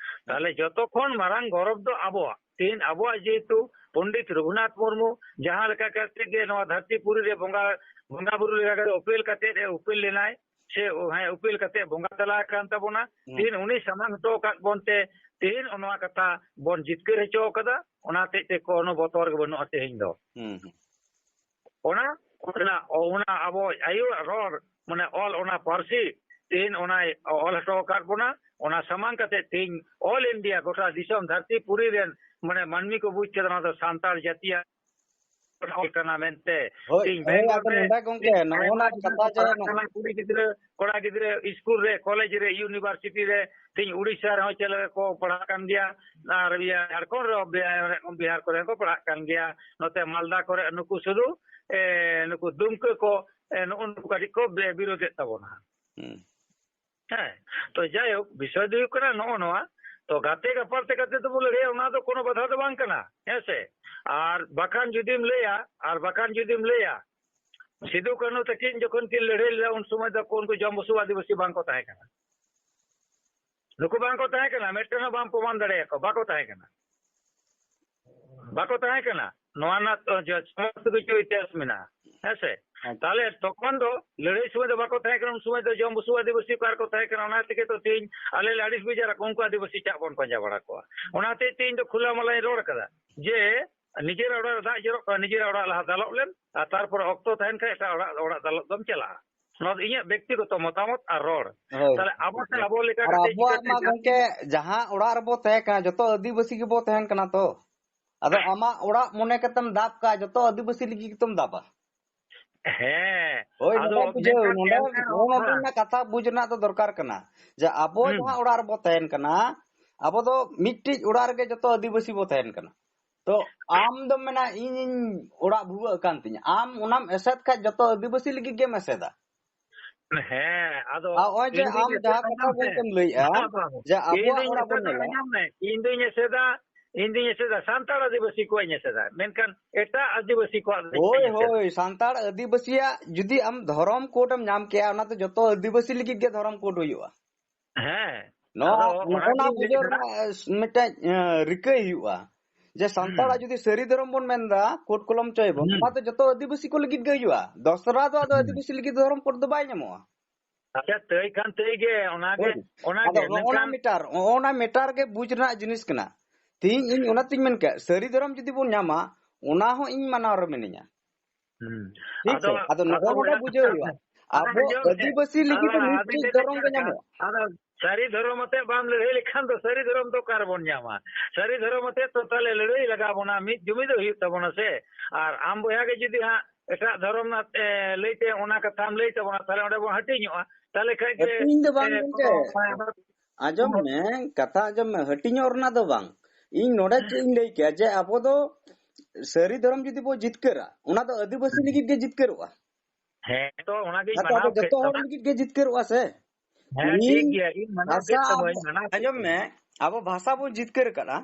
ᱛᱟᱦᱞᱮ ᱡᱚᱛᱚ ᱠᱷᱚᱱ ᱢᱟᱨᱟᱝ ᱜᱚᱨᱚᱵᱽ ᱫᱚ ᱟᱵᱚᱣᱟᱜ, ᱛᱮᱦᱮᱧ ᱟᱵᱚᱣᱟᱜ ᱡᱮᱦᱮᱛᱩ ᱯᱚᱱᱰᱤᱛ ᱨᱚᱜᱷᱩᱱᱟᱛᱷ ᱢᱩᱨᱢᱩ ᱡᱟᱦᱟᱸ ᱞᱮᱠᱟ ᱠᱟᱛᱮ ᱜᱮ ᱱᱚᱣᱟ ᱫᱷᱟᱹᱨᱛᱤ ᱯᱩᱨᱤ ᱨᱮ ᱵᱚᱸᱜᱟ, ᱵᱚᱸᱜᱟ ᱵᱩᱨᱩ ᱞᱮᱠᱟ ᱠᱟᱛᱮ ᱩᱯᱮᱞ ᱠᱟᱛᱮ ᱮ ᱩᱯᱮᱞ ᱞᱮᱱᱟᱭ, ᱥᱮ, ᱦᱮᱸ, ᱩᱯᱮᱞ ᱠᱟᱛᱮ ᱵᱚᱸᱜᱟ ᱛᱟᱞᱟ ᱟᱠᱟᱱ ᱛᱟᱵᱚᱱᱟ᱾ ᱦᱩᱸ᱾ ᱛᱮᱦᱮᱧ ᱩᱱᱤ ᱥᱟᱢᱟᱝ ᱦᱚᱴᱚ ᱟᱠᱟᱫ ᱵᱚᱱ ᱛᱮ ᱛᱮᱦᱮᱧ ᱱᱚᱣᱟ ᱠᱟᱛᱷᱟ ᱵᱚᱱ ᱡᱤᱛᱠᱟᱹᱨ ᱦᱚᱪᱚ ᱟᱠᱟᱫᱟ, ᱚᱱᱟ ᱦᱚᱛᱮᱡ ᱛᱮ ᱠᱳᱱᱳ ᱵᱚᱛᱚᱨ ᱜᱮ ᱵᱟᱹᱱᱩᱜᱼᱟ ᱛᱮᱦᱮᱧ ᱫᱚ᱾ ᱦᱩᱸ, ᱦᱩᱸ᱾ ᱚᱱᱟ, ᱚᱱᱟ, ᱚᱱᱟ ᱟᱵᱚ ᱟᱭᱳᱣᱟᱜ ᱨᱚᱲ, ᱢᱟᱱᱮ ᱚᱞ, ᱚᱱᱟ ᱯᱟᱹᱨᱥᱤ ᱛᱮᱦᱮᱧ ᱚᱱᱟᱭ ᱚᱞ ᱦᱚᱴᱚ ᱟᱠᱟᱫ ᱵᱚᱱᱟ, ᱚᱱᱟ ᱥᱟᱢᱟᱝ ᱠᱟᱛᱮ ᱛᱮᱦᱮᱧ all India, ᱜᱚᱴᱟ ᱫᱤᱥᱚᱢ ᱫᱷᱟᱹᱨᱛᱤ ᱯᱩᱨᱤ ᱨᱮᱱ ᱢᱟᱱᱮ ᱢᱟᱹᱱᱢᱤ ᱠᱚ ᱵᱩᱡᱽ ᱠᱮᱫᱟ ᱱᱚᱣᱟ ᱫᱚ ᱥᱟᱱᱛᱟᱲ ᱡᱟᱹᱛᱤᱭᱟᱜ ᱚᱞ ᱠᱟᱱᱟ ᱢᱮᱱᱛᱮ᱾ ᱦᱳᱭ, ᱛᱮᱦᱮᱧ ᱦᱳᱭ, ᱵᱮᱝᱜᱚᱞ ᱟᱫᱚ ᱨᱮ ᱱᱚᱰᱮ ᱜᱚᱝᱠᱮ, ᱛᱮᱦᱮᱧ ᱱᱚᱜᱼᱚ ᱟᱭᱢᱟ ᱱᱟ ᱜᱤᱫᱽᱨᱟᱹ ᱠᱟᱛᱷᱟ ᱠᱚ ᱡᱮ ᱯᱟᱲᱦᱟᱜ ᱱᱚ- ᱠᱟᱱᱟ, ᱠᱩᱲᱤ ᱜᱤᱫᱽᱨᱟᱹ, ᱠᱚᱲᱟ ᱜᱤᱫᱽᱨᱟᱹ, ᱤᱥᱠᱩᱞ ᱨᱮ, ᱠᱚᱞᱮᱡᱽ ᱨᱮ, ᱤᱭᱩᱱᱤᱵᱷᱟᱨᱥᱤᱴᱤ ᱨᱮ, ᱛᱮᱦᱮᱧ ᱩᱲᱤᱥᱥᱟ ᱨᱮᱦᱚᱸ ᱪᱮᱫ ᱞᱮᱠᱟ ᱠᱚ ᱯᱟᱲᱦᱟᱜ ᱠᱟᱱ ᱜᱮᱭᱟ, ᱟᱨ ᱤᱭᱟᱹ ᱡᱷᱟᱲᱠᱷᱚᱸᱰ ᱨᱮᱦᱚᱸ ᱵᱤ-, ᱵᱤᱦᱟᱨ ᱠᱚᱨᱮ ᱦᱚᱸ ᱠᱚ ᱯᱟᱲᱦᱟᱜ ᱠᱟᱱ ᱜᱮᱭᱟ, ᱱᱚᱛᱮ ᱢᱟᱞᱫᱟ ᱠᱚᱨᱮ ᱱᱩᱠᱩ ᱥᱩᱫᱷᱩ, ᱮ, ᱱᱩᱠᱩ ᱫᱩᱢᱠᱟᱹ ᱠᱚ, ᱮ, ᱱᱩᱜᱼᱩ ᱱᱩᱠᱩ ᱠᱟᱹᱴᱤᱡ ᱠᱚ ᱵᱮ-, ᱵᱤᱨᱳᱫᱷᱮᱫ ᱛᱟᱵᱚᱱᱟ᱾ ᱦᱩᱸ᱾ ᱦᱮᱸ, ᱛᱚ ᱡᱟᱭᱦᱳᱠ, ᱵᱤᱥᱚᱭ ᱫᱚ ᱦᱩᱭᱩᱜ ᱠᱟᱱᱟ ᱱᱚᱜᱼᱚ ᱱᱚᱣᱟ, ᱛᱚ ᱜᱟᱛᱮ ᱜᱟᱯᱟᱞ ᱛᱮ ᱠᱟᱛᱮ ᱫᱚᱵᱚ ᱞᱟᱹᱲᱦᱟᱹᱭᱟ, ᱚᱱᱟ ᱫᱚ ᱠᱳᱱᱳ ᱵᱟᱫᱷᱟ ᱫᱚ ᱵᱟᱝ ᱠᱟᱱᱟ, ᱦᱮᱸ ᱥᱮ? ᱟᱨ ᱵᱟᱠᱷᱟᱱ ᱡᱩᱫᱤᱢ ᱞᱟᱹᱭᱟ, ᱟᱨ ᱵᱟᱠᱷᱟᱱ ᱡᱩᱫᱤᱢ ᱞᱟᱹᱭᱟ, ᱥᱤᱫᱩ ᱠᱟᱹᱱᱦᱩ ᱛᱟᱹᱠᱤᱱ ᱡᱚᱠᱷᱚᱱ ᱠᱤᱱ ᱞᱟᱹᱲᱦᱟᱹᱭ ᱞᱮᱫᱟ, ᱩᱱ ᱥᱚᱢᱚᱭ ᱫᱚ ᱩᱱᱠᱩ ᱡᱚᱢ ᱵᱩᱥᱩᱵ ᱟᱹᱫᱤᱵᱟᱹᱥᱤ ᱵᱟᱝ ᱠᱚ ᱛᱟᱦᱮᱸ ᱠᱟᱱᱟ᱾ ᱱᱩᱠᱩ ᱵᱟᱝ ᱠᱚ ᱛᱟᱦᱮᱸ ᱠᱟᱱᱟ, ᱢᱤᱫᱴᱮᱱ ᱦᱚᱸ ᱵᱟᱢ ᱯᱨᱚᱢᱟᱱ ᱫᱟᱲᱮᱭᱟᱠᱚ, ᱵᱟᱠᱚ ᱛᱟᱦᱮᱸ ᱠᱟᱱᱟ᱾ ᱵᱟᱠᱚ ᱛᱟᱦᱮᱸ ᱠᱟᱱᱟ᱾ ᱱᱚᱣᱟ ᱨᱮᱱᱟᱜ ᱛᱚ ᱡᱚ-, ᱥᱚᱢᱚᱥᱛᱚ ᱠᱤᱪᱷᱩ ᱤᱛᱤᱦᱟᱥ ᱢᱮᱱᱟᱜᱼᱟ, ᱦᱮᱸ ᱥᱮ? ᱟᱪᱪᱷᱟ᱾ ᱛᱟᱦᱞᱮ ᱛᱚᱠᱷᱚᱱ ᱫᱚ ᱞᱟᱹᱲᱦᱟᱹᱭ ᱥᱚᱢᱚᱭ ᱫᱚ ᱵᱟᱠᱚ ᱛᱟᱦᱮᱸ ᱠᱟᱱᱟ, ᱩᱱ ᱥᱚᱢᱚᱭ ᱫᱚ ᱡᱚᱢ ᱵᱩᱥᱩᱵ ᱟᱹᱫᱤᱵᱟᱹᱥᱤ ᱚᱠᱟ ᱨᱮᱠᱚ ᱛᱟᱦᱮᱸ ᱠᱟᱱᱟ? ᱚᱱᱟ ᱛᱮᱜᱮ ᱛᱚ ᱛᱮᱦᱮᱧ ᱟᱞᱮ ᱞᱮ ᱟᱹᱲᱤᱥ ᱵᱮᱡᱟᱨ ᱟᱠᱚ, ᱩᱱᱠᱩ ᱟᱹᱫᱤᱵᱟᱹᱥᱤ ᱪᱟᱜ ᱵᱚᱱ ᱯᱟᱸᱡᱟ ᱵᱟᱲᱟ ᱠᱚᱣᱟ᱾ ᱚᱱᱟᱛᱮ ᱛᱮᱦᱮᱧ ᱫᱚ ᱠᱷᱩᱞᱟᱹ ᱢᱟᱞᱟᱧ ᱨᱚᱲ ᱠᱟᱫᱟ ᱡᱮ ᱱᱤᱡᱮᱨᱟᱜ ᱚᱲᱟᱜ ᱨᱮ ᱫᱟᱜ ᱡᱚᱨᱚᱜ ᱠᱟᱱᱟ, ᱱᱤᱡᱮᱨᱟᱜ ᱚᱲᱟᱜ ᱞᱟᱦᱟ ᱫᱟᱞᱚᱵ ᱞᱮᱢ, ᱟᱨ ᱛᱟᱨᱯᱚᱨᱮ ᱚᱠᱛᱚ ᱛᱟᱦᱮᱱ ᱠᱷᱟᱱ ᱮᱴᱟᱜ ᱚᱲᱟᱜ, ᱚᱲᱟᱜ ᱫᱟᱞᱚᱵ ᱫᱚᱢ ᱪᱟᱞᱟᱜᱼᱟ᱾ ᱱᱚᱣᱟ ᱫᱚ ᱤᱧᱟᱹᱜ ᱵᱮᱠᱛᱤᱜᱚᱛᱚ ᱢᱚᱛᱟᱢᱚᱛ ᱟᱨ ᱨᱚᱲ᱾ ᱦᱳᱭ᱾ ᱛᱟᱦᱞᱮ ᱟᱵᱚ ᱛᱮ ᱟᱵᱚ ᱞᱮᱠᱟ ᱟᱨ ᱠᱟᱛᱮ ᱟᱵᱚᱣᱟᱜ ᱪᱤᱠᱟᱹᱛᱮ ᱢᱟ ᱮᱴᱟᱜ ᱜᱚᱝᱠᱮ ᱡᱟᱦᱟᱸ ᱚᱲᱟᱜ ᱨᱮᱵᱚ ᱛᱟᱦᱮᱸ ᱠᱟᱱᱟ, ᱡᱚᱛᱚ ᱟᱹᱫᱤᱵᱟᱹᱥᱤ ᱜᱮᱵᱚ ᱛᱟᱦᱮᱱ ᱠᱟᱱᱟ ᱛᱚ᱾ ᱟᱫᱚ ᱟᱢᱟᱜ ᱚᱲᱟᱜ ᱢᱚᱱᱮ ᱠᱟᱛᱮᱢ ᱫᱟᱵ ᱠᱟᱜᱼᱟ, ᱡᱚᱛᱚ ᱟᱹᱫᱤᱵᱟᱹᱥᱤ ᱞᱟᱹᱜᱤᱫ ᱜᱮᱛᱚᱢ ᱫᱟᱵᱟ᱾ ᱦᱮᱸ, ᱦᱳᱭ, ᱟᱫᱚ ᱱᱚᱰᱮ ᱵᱩᱡᱷᱟᱹᱣ, ᱢᱮᱱᱠᱷᱟᱱ ᱱᱚᱰᱮ, ᱮᱱᱛᱮ ᱱᱚᱜᱼᱚ ᱨᱮᱦᱚᱸ ᱱᱚᱰᱮ ᱦᱮᱸ᱾ ᱨᱮᱱᱟᱜ ᱠᱟᱛᱷᱟ ᱵᱩᱡᱽ ᱨᱮᱱᱟᱜ ᱫᱚ ᱫᱚᱨᱠᱟᱨ ᱠᱟᱱᱟ ᱡᱮ ᱟᱵᱚ ᱦᱩᱸ᱾ ᱡᱟᱦᱟᱸ ᱚᱲᱟᱜ ᱨᱮᱵᱚ ᱛᱟᱦᱮᱱ ᱠᱟᱱᱟ, ᱟᱵᱚ ᱫᱚ ᱢᱤᱫᱴᱤᱡ ᱚᱲᱟᱜ ᱨᱮᱜᱮ ᱡᱚᱛᱚ ᱟᱹᱫᱤᱵᱟᱹᱥᱤ ᱵᱚ ᱛᱟᱦᱮᱱ ᱠᱟᱱᱟ᱾ ᱛᱚ ᱟᱢ ᱫᱚᱢ ᱢᱮᱱᱟ ᱤᱧᱤᱧ ᱚᱲᱟᱜ ᱵᱷᱩᱜᱟᱹᱜ ᱠᱟᱱ ᱛᱤᱧᱟ, ᱟᱢ ᱚᱱᱟᱢ ᱮᱥᱮᱫ ᱠᱷᱟᱡ ᱡᱚᱛᱚ ᱟᱹᱫᱤᱵᱟᱹᱥᱤ ᱞᱟᱹᱜᱤᱫ ᱜᱮᱢ ᱮᱥᱮᱫᱟ᱾ ᱦᱮᱸ, ᱟᱫᱚ ᱟᱨ ᱱᱚᱜᱼᱚᱭ ᱡᱮ ᱤᱧ ᱫᱩᱧ ᱟᱢ ᱡᱟᱦᱟᱸ ᱮᱥᱮᱫᱟ, ᱠᱟᱛᱷᱟ ᱟᱸᱡᱚᱢ ᱢᱮ᱾ ᱵᱚᱞᱛᱮᱢ ᱞᱟᱹᱭᱮᱜᱼᱟ ᱵᱟᱝ, ᱵᱟᱝ᱾ ᱡᱮ ᱤᱧ ᱟᱵᱚᱣᱟᱜ ᱫᱩᱧ ᱚᱲᱟᱜ ᱵᱚᱱ ᱮᱥᱮᱫᱟ, ᱧᱮᱞᱟ᱾ ᱟᱸᱡᱚᱢ ᱢᱮ᱾ ᱤᱧ ᱫᱩᱧ ᱮᱥᱮᱫᱟ, ᱤᱧ ᱫᱩᱧ ᱮᱥᱮᱫᱟ ᱥᱟᱱᱛᱟᱲ ᱟᱹᱫᱤᱵᱟᱹᱥᱤ ᱠᱚᱣᱟᱜ ᱤᱧ ᱮᱥᱮᱫᱟ, ᱢᱮᱱᱠᱷᱟᱱ ᱮᱴᱟᱜ ᱟᱹᱫᱤᱵᱟᱹᱥᱤ ᱠᱚᱣᱟᱜ ᱫᱚ ᱦᱳᱭ, ᱵᱟᱹᱧ ᱮᱥᱮᱫᱟ᱾ ᱦᱳᱭ, ᱥᱟᱱᱛᱟᱲ ᱟᱹᱫᱤᱵᱟᱹᱥᱤᱭᱟᱜ ᱡᱩᱫᱤ ᱟᱢ ᱫᱷᱚᱨᱚᱢ ᱠᱳᱰ ᱮᱢ ᱧᱟᱢ ᱠᱮᱭᱟ, ᱚᱱᱟ ᱫᱚ ᱡᱚᱛᱚ ᱟᱹᱫᱤᱵᱟᱹᱥᱤ ᱞᱟᱹᱜᱤᱫ ᱜᱮ ᱫᱷᱚᱨᱚᱢ ᱠᱳᱰ ᱦᱩᱭᱩᱜᱼᱟ᱾ ᱦᱮᱸ, ᱱᱚᱣᱟ, ᱟᱫᱚ ᱱᱚᱜᱼᱚ ᱱᱟ ᱚᱱᱟᱜᱤᱧ ᱞᱟᱹᱭ ᱵᱩᱡᱷᱟᱹᱣ ᱮᱫᱟ᱾ ᱨᱮᱱᱟᱜ ᱢᱤᱫᱴᱮᱡ, ᱮ, ᱨᱤᱠᱟᱹᱭ ᱦᱩᱭᱩᱜᱼᱟ ᱡᱮ ᱥᱟᱱᱛᱟᱲᱟᱜ ᱦᱩᱸ᱾ ᱡᱩᱫᱤ ᱥᱟᱹᱨᱤ ᱫᱷᱚᱨᱚᱢ ᱵᱚᱱ ᱢᱮᱱᱫᱟ, ᱠᱳᱰ ᱠᱚᱞᱚᱢ ᱪᱚᱭ ᱵᱚᱱ, ᱦᱩᱸ᱾ ᱚᱱᱟ ᱫᱚ ᱡᱚᱛᱚ ᱟᱹᱫᱤᱵᱟᱹᱥᱤ ᱠᱚ ᱞᱟᱹᱜᱤᱫ ᱜᱮ ᱦᱩᱭᱩᱜᱼᱟ᱾ ᱫᱚᱥᱨᱟ ᱫᱚ ᱟᱫᱚ ᱦᱩᱸ᱾ ᱟᱹᱫᱤᱵᱟᱹᱥᱤ ᱞᱟᱹᱜᱤᱫ ᱫᱚ ᱫᱷᱚᱨᱚᱢ ᱠᱳᱰ ᱫᱚ ᱵᱟᱭ ᱧᱟᱢᱚᱜᱼᱟ᱾ ᱟᱪᱪᱷᱟ, ᱛᱟᱹᱭ ᱠᱷᱟᱱ ᱛᱟᱹᱭ ᱜᱮ, ᱚᱱᱟᱜᱮ, ᱦᱳᱭ᱾ ᱚᱱᱟᱜᱮ, ᱟᱫᱚ ᱱᱚᱜᱼᱚ ᱱᱟ ᱢᱮᱱᱠᱷᱟᱱ ᱢᱮᱴᱟᱨ, ᱱᱚᱜᱼᱚ ᱱᱟ ᱢᱮᱴᱟᱨ ᱜᱮ ᱵᱩᱡᱽ ᱨᱮᱱᱟᱜ ᱡᱤᱱᱤᱥ ᱠᱟᱱᱟ᱾ ᱛᱮᱦᱤᱧ ᱤᱧ ᱚᱱᱟᱛᱤᱧ ᱢᱮᱱ ᱠᱮᱫ, ᱥᱟᱹᱨᱤ ᱫᱷᱚᱨᱚᱢ ᱡᱩᱫᱤ ᱵᱚᱱ ᱧᱟᱢᱟ, ᱚᱱᱟ ᱦᱚᱸ ᱤᱧ ᱢᱟᱱᱟᱣ ᱨᱮ ᱢᱤᱱᱟᱹᱧᱟ᱾ ᱦᱩᱸ᱾ ᱴᱷᱤᱠ ᱟᱫᱚ, ᱥᱮ? ᱟᱫᱚ ᱟᱫᱚ ᱱᱚᱜᱼᱚ ᱱᱚᱰᱮ ᱱᱚᱰᱮ ᱵᱩᱡᱷᱟᱹᱣ ᱦᱩᱭᱩᱜᱼᱟ᱾ ᱟᱫᱚ ᱟᱵᱚ ᱟᱸᱡᱚᱢ ᱢᱮ᱾ ᱟᱹᱫᱤᱵᱟᱹᱥᱤ ᱞᱟᱹᱜᱤᱫ ᱟᱫᱚ ᱫᱚ ᱟᱫᱚᱧ ᱢᱤᱫᱴᱤᱡ ᱞᱟᱹᱭ ᱫᱷᱚᱨᱚᱢ ᱜᱮ ᱠᱟᱱᱟ᱾ ᱧᱟᱢᱚᱜᱼᱟ᱾ ᱟᱫᱚ ᱥᱟᱹᱨᱤ ᱫᱷᱚᱨᱚᱢ ᱟᱛᱮ ᱵᱟᱢ ᱞᱟᱹᱲᱦᱟᱹᱭ ᱞᱮᱠᱷᱟᱱ ᱫᱚ ᱥᱟᱹᱨᱤ ᱫᱷᱚᱨᱚᱢ ᱫᱚ ᱚᱠᱟ ᱨᱮᱵᱚᱱ ᱧᱟᱢᱟ? ᱥᱟᱹᱨᱤ ᱫᱷᱚᱨᱚᱢ ᱟᱛᱮ ᱛᱚ ᱛᱟᱦᱞᱮ ᱞᱟᱹᱲᱦᱟᱹᱭ ᱞᱟᱜᱟᱣ ᱵᱚᱱᱟ, ᱢᱤᱫ ᱡᱩᱢᱤᱫᱚᱜ ᱦᱩᱭᱩᱜ ᱛᱟᱵᱚᱱᱟ ᱥᱮ᱾ ᱟᱨ ᱟᱢ ᱵᱚᱭᱦᱟ ᱜᱮ ᱡᱩᱫᱤ ᱦᱟᱸᱜ ᱮᱴᱟᱜ ᱫᱷᱚᱨᱚᱢ ᱨᱮᱱᱟᱜ, ᱮ, ᱞᱟᱹᱭᱛᱮ ᱚᱱᱟ ᱠᱟᱛᱷᱟᱢ ᱞᱟᱹᱭ ᱛᱟᱵᱚᱱᱟ, ᱛᱟᱦᱞᱮ ᱚᱸᱰᱮ ᱵᱚᱱ ᱦᱟᱹᱴᱤᱧᱚᱜᱼᱟ᱾ ᱛᱟᱦᱞᱮ ᱠᱷᱟᱡ ᱜᱮ, ᱦᱟᱹᱴᱤᱧ ᱫᱚ ᱵᱟᱝ ᱮ, ᱜᱚᱢᱠᱮ᱾ ᱠᱚ-, ᱟᱸᱡᱚᱢ ᱢᱮ, ᱠᱟᱛᱷᱟ ᱟᱸᱡᱚᱢ ᱢᱮ, ᱦᱟᱹᱴᱤᱧᱚᱜ ᱨᱮᱱᱟᱜ ᱫᱚ ᱵᱟᱝ᱾ ᱤᱧ ᱱᱚᱰᱮ ᱪᱮᱫ ᱤᱧ ᱞᱟᱹᱭ ᱠᱮᱭᱟ ᱡᱮ ᱟᱵᱚ ᱫᱚ ᱥᱟᱹᱨᱤ ᱫᱷᱚᱨᱚᱢ ᱡᱩᱫᱤ ᱵᱚ ᱡᱤᱛᱠᱟᱹᱨᱟ, ᱚᱱᱟ ᱫᱚ ᱟᱹᱫᱤᱵᱟᱹᱥᱤ ᱦᱩᱸ᱾ ᱞᱟᱹᱜᱤᱫ ᱜᱮ ᱡᱤᱛᱠᱟᱹᱨᱚᱜᱼᱟ᱾ ᱦᱮᱸ, ᱛᱚ ᱚᱱᱟᱜᱤᱧ ᱟᱪᱪᱷᱟ, ᱟᱵᱚ ᱢᱟᱱᱟᱣ ᱠᱮᱫ ᱡᱚᱛᱚ ᱦᱚᱲ ᱛᱟᱢᱟ᱾ ᱞᱟᱹᱜᱤᱫ ᱜᱮ ᱡᱤᱛᱠᱟᱹᱨᱚᱜᱼᱟ ᱥᱮ? ᱦᱮᱸ, ᱴᱷᱤᱠ ᱤᱧ ᱜᱮᱭᱟ, ᱤᱧ ᱢᱟᱱᱟᱣ ᱠᱮᱫ ᱵᱷᱟᱥᱟ ᱟᱵᱚ, ᱛᱟᱢᱟᱧ, ᱢᱟᱱᱟᱣ ᱠᱮᱫ ᱟᱸᱡᱚᱢ ᱢᱮ, ᱛᱟᱢᱟᱧ᱾ ᱟᱵᱚ ᱵᱷᱟᱥᱟ ᱵᱚᱱ ᱡᱤᱛᱠᱟᱹᱨ ᱟᱠᱟᱫᱼᱟ᱾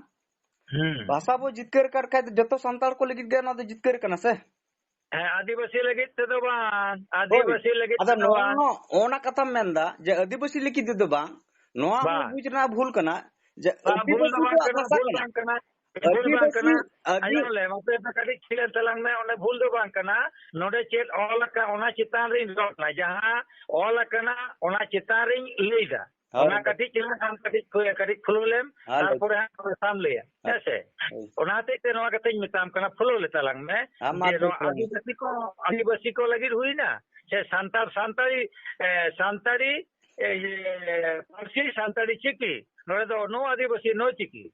ᱦᱩᱸ᱾ ᱵᱷᱟᱥᱟ ᱵᱚᱱ ᱡᱤᱛᱠᱟᱹᱨ ᱟᱠᱟᱫ ᱠᱷᱟᱡ ᱫᱚ ᱡᱚᱛᱚ ᱥᱟᱱᱛᱟᱲ ᱠᱚ ᱞᱟᱹᱜᱤᱫ ᱜᱮ ᱚᱱᱟ ᱫᱚ ᱡᱤᱛᱠᱟᱹᱨ ᱠᱟᱱᱟ ᱥᱮ? ᱦᱮᱸ, ᱟᱹᱫᱤᱵᱟᱹᱥᱤ ᱞᱟᱹᱜᱤᱫ ᱛᱮᱫᱚ ᱵᱟᱝ, ᱦᱳᱭ᱾ ᱟᱹᱫᱤᱵᱟᱹᱥᱤ ᱞᱟᱹᱜᱤᱫ ᱟᱫᱚ ᱛᱮᱫᱚ ᱱᱚᱣᱟ ᱵᱟᱝ᱾ ᱦᱚᱸ, ᱚᱱᱟ ᱠᱟᱛᱷᱟᱢ ᱢᱮᱱᱫᱟ ᱡᱮ ᱟᱹᱫᱤᱵᱟᱹᱥᱤ ᱞᱟᱹᱜᱤᱫ ᱛᱮᱫᱚ ᱵᱟᱝ, ᱱᱚᱣᱟ ᱦᱚᱸ ᱵᱟᱝ᱾ ᱵᱩᱡᱽ ᱨᱮᱱᱟᱜ ᱵᱷᱩᱞ ᱠᱟᱱᱟ ᱡᱮ ᱵᱟᱝ, ᱵᱷᱩᱞ ᱫᱚ ᱟᱹᱫᱤᱵᱟᱹᱥᱤ ᱵᱟᱝ ᱠᱚᱣᱟᱜ ᱠᱟᱱᱟ, ᱵᱷᱟᱥᱟ ᱵᱷᱩᱞ ᱠᱟᱱᱟ᱾ ᱵᱟᱝ ᱠᱟᱱᱟ, ᱵᱷᱩᱞ ᱵᱟᱝ ᱟᱹᱫᱤᱵᱟᱹᱥᱤ, ᱠᱟᱱᱟ᱾ ᱟᱹᱫᱤ- ᱟᱸᱡᱚᱢ ᱞᱮ, ᱢᱟᱥᱮ ᱠᱟᱹᱴᱤᱡ ᱛᱷᱤᱨ ᱛᱟᱞᱟᱝ ᱢᱮ, ᱚᱸᱰᱮ ᱵᱷᱩᱞ ᱫᱚ ᱵᱟᱝ ᱠᱟᱱᱟ᱾ ᱱᱚᱰᱮ ᱪᱮᱫ ᱚᱞ ᱟᱠᱟᱱ, ᱚᱱᱟ ᱪᱮᱛᱟᱱ ᱨᱤᱧ ᱨᱚᱲ ᱠᱟᱱᱟ᱾ ᱡᱟᱦᱟᱸ ᱚᱞ ᱟᱠᱟᱱᱟ, ᱚᱱᱟ ᱪᱮᱛᱟᱱ ᱨᱤᱧ ᱞᱟᱹᱭ ᱫᱟ᱾ ᱦᱳᱭ, ᱚᱱᱟ ᱦᱳᱭ᱾ ᱠᱟᱹᱴᱤᱡ ᱪᱮᱞᱟᱝ ᱟᱢ ᱠᱟᱹᱴᱤᱡ ᱠᱷᱩ-, ᱠᱟᱹᱴᱤᱡ ᱠᱷᱩᱞᱟᱹᱣ ᱞᱮᱢ, ᱦᱳᱭ, ᱦᱳᱭ᱾ ᱛᱟᱨᱯᱚᱨᱮ ᱦᱟᱸᱜ ᱯᱚᱭᱥᱟᱢ ᱞᱟᱹᱭᱟ, ᱦᱳᱭ᱾ ᱦᱮᱸ ᱥᱮ? ᱦᱳᱭ᱾ ᱚᱱᱟ ᱦᱚᱛᱮᱡ ᱛᱮ ᱱᱚᱣᱟ ᱠᱟᱛᱷᱟᱧ ᱢᱮᱛᱟᱢ ᱠᱟᱱᱟ, ᱯᱷᱚᱞᱳ ᱞᱮ ᱛᱟᱞᱟᱝ ᱢᱮ᱾ ᱟᱢ ᱢᱟ ᱡᱮ ᱞᱟᱹᱭ ᱱᱚᱣᱟ ᱛᱟᱞᱟᱝ ᱢᱮ᱾ ᱟᱹᱫᱤᱵᱟᱹᱥᱤ ᱠᱚ, ᱟᱹᱫᱤᱵᱟᱹᱥᱤ ᱠᱚ ᱞᱟᱹᱜᱤᱫ ᱦᱩᱭᱱᱟ, ᱥᱮ ᱥᱟᱱᱛᱟᱲ, ᱥᱟᱱᱛᱟᱲᱤ, ᱮ, ᱥᱟᱱᱛᱟᱲᱤ, ᱮ, ᱤᱭᱟᱹ, ᱯᱟᱹᱨᱥᱤ ᱥᱟᱱᱛᱟᱲᱤ ᱪᱤᱠᱤ, ᱱᱚᱰᱮ ᱫᱚ no ᱟᱹᱫᱤᱵᱟᱹᱥᱤ, no ᱪᱤᱠᱤ᱾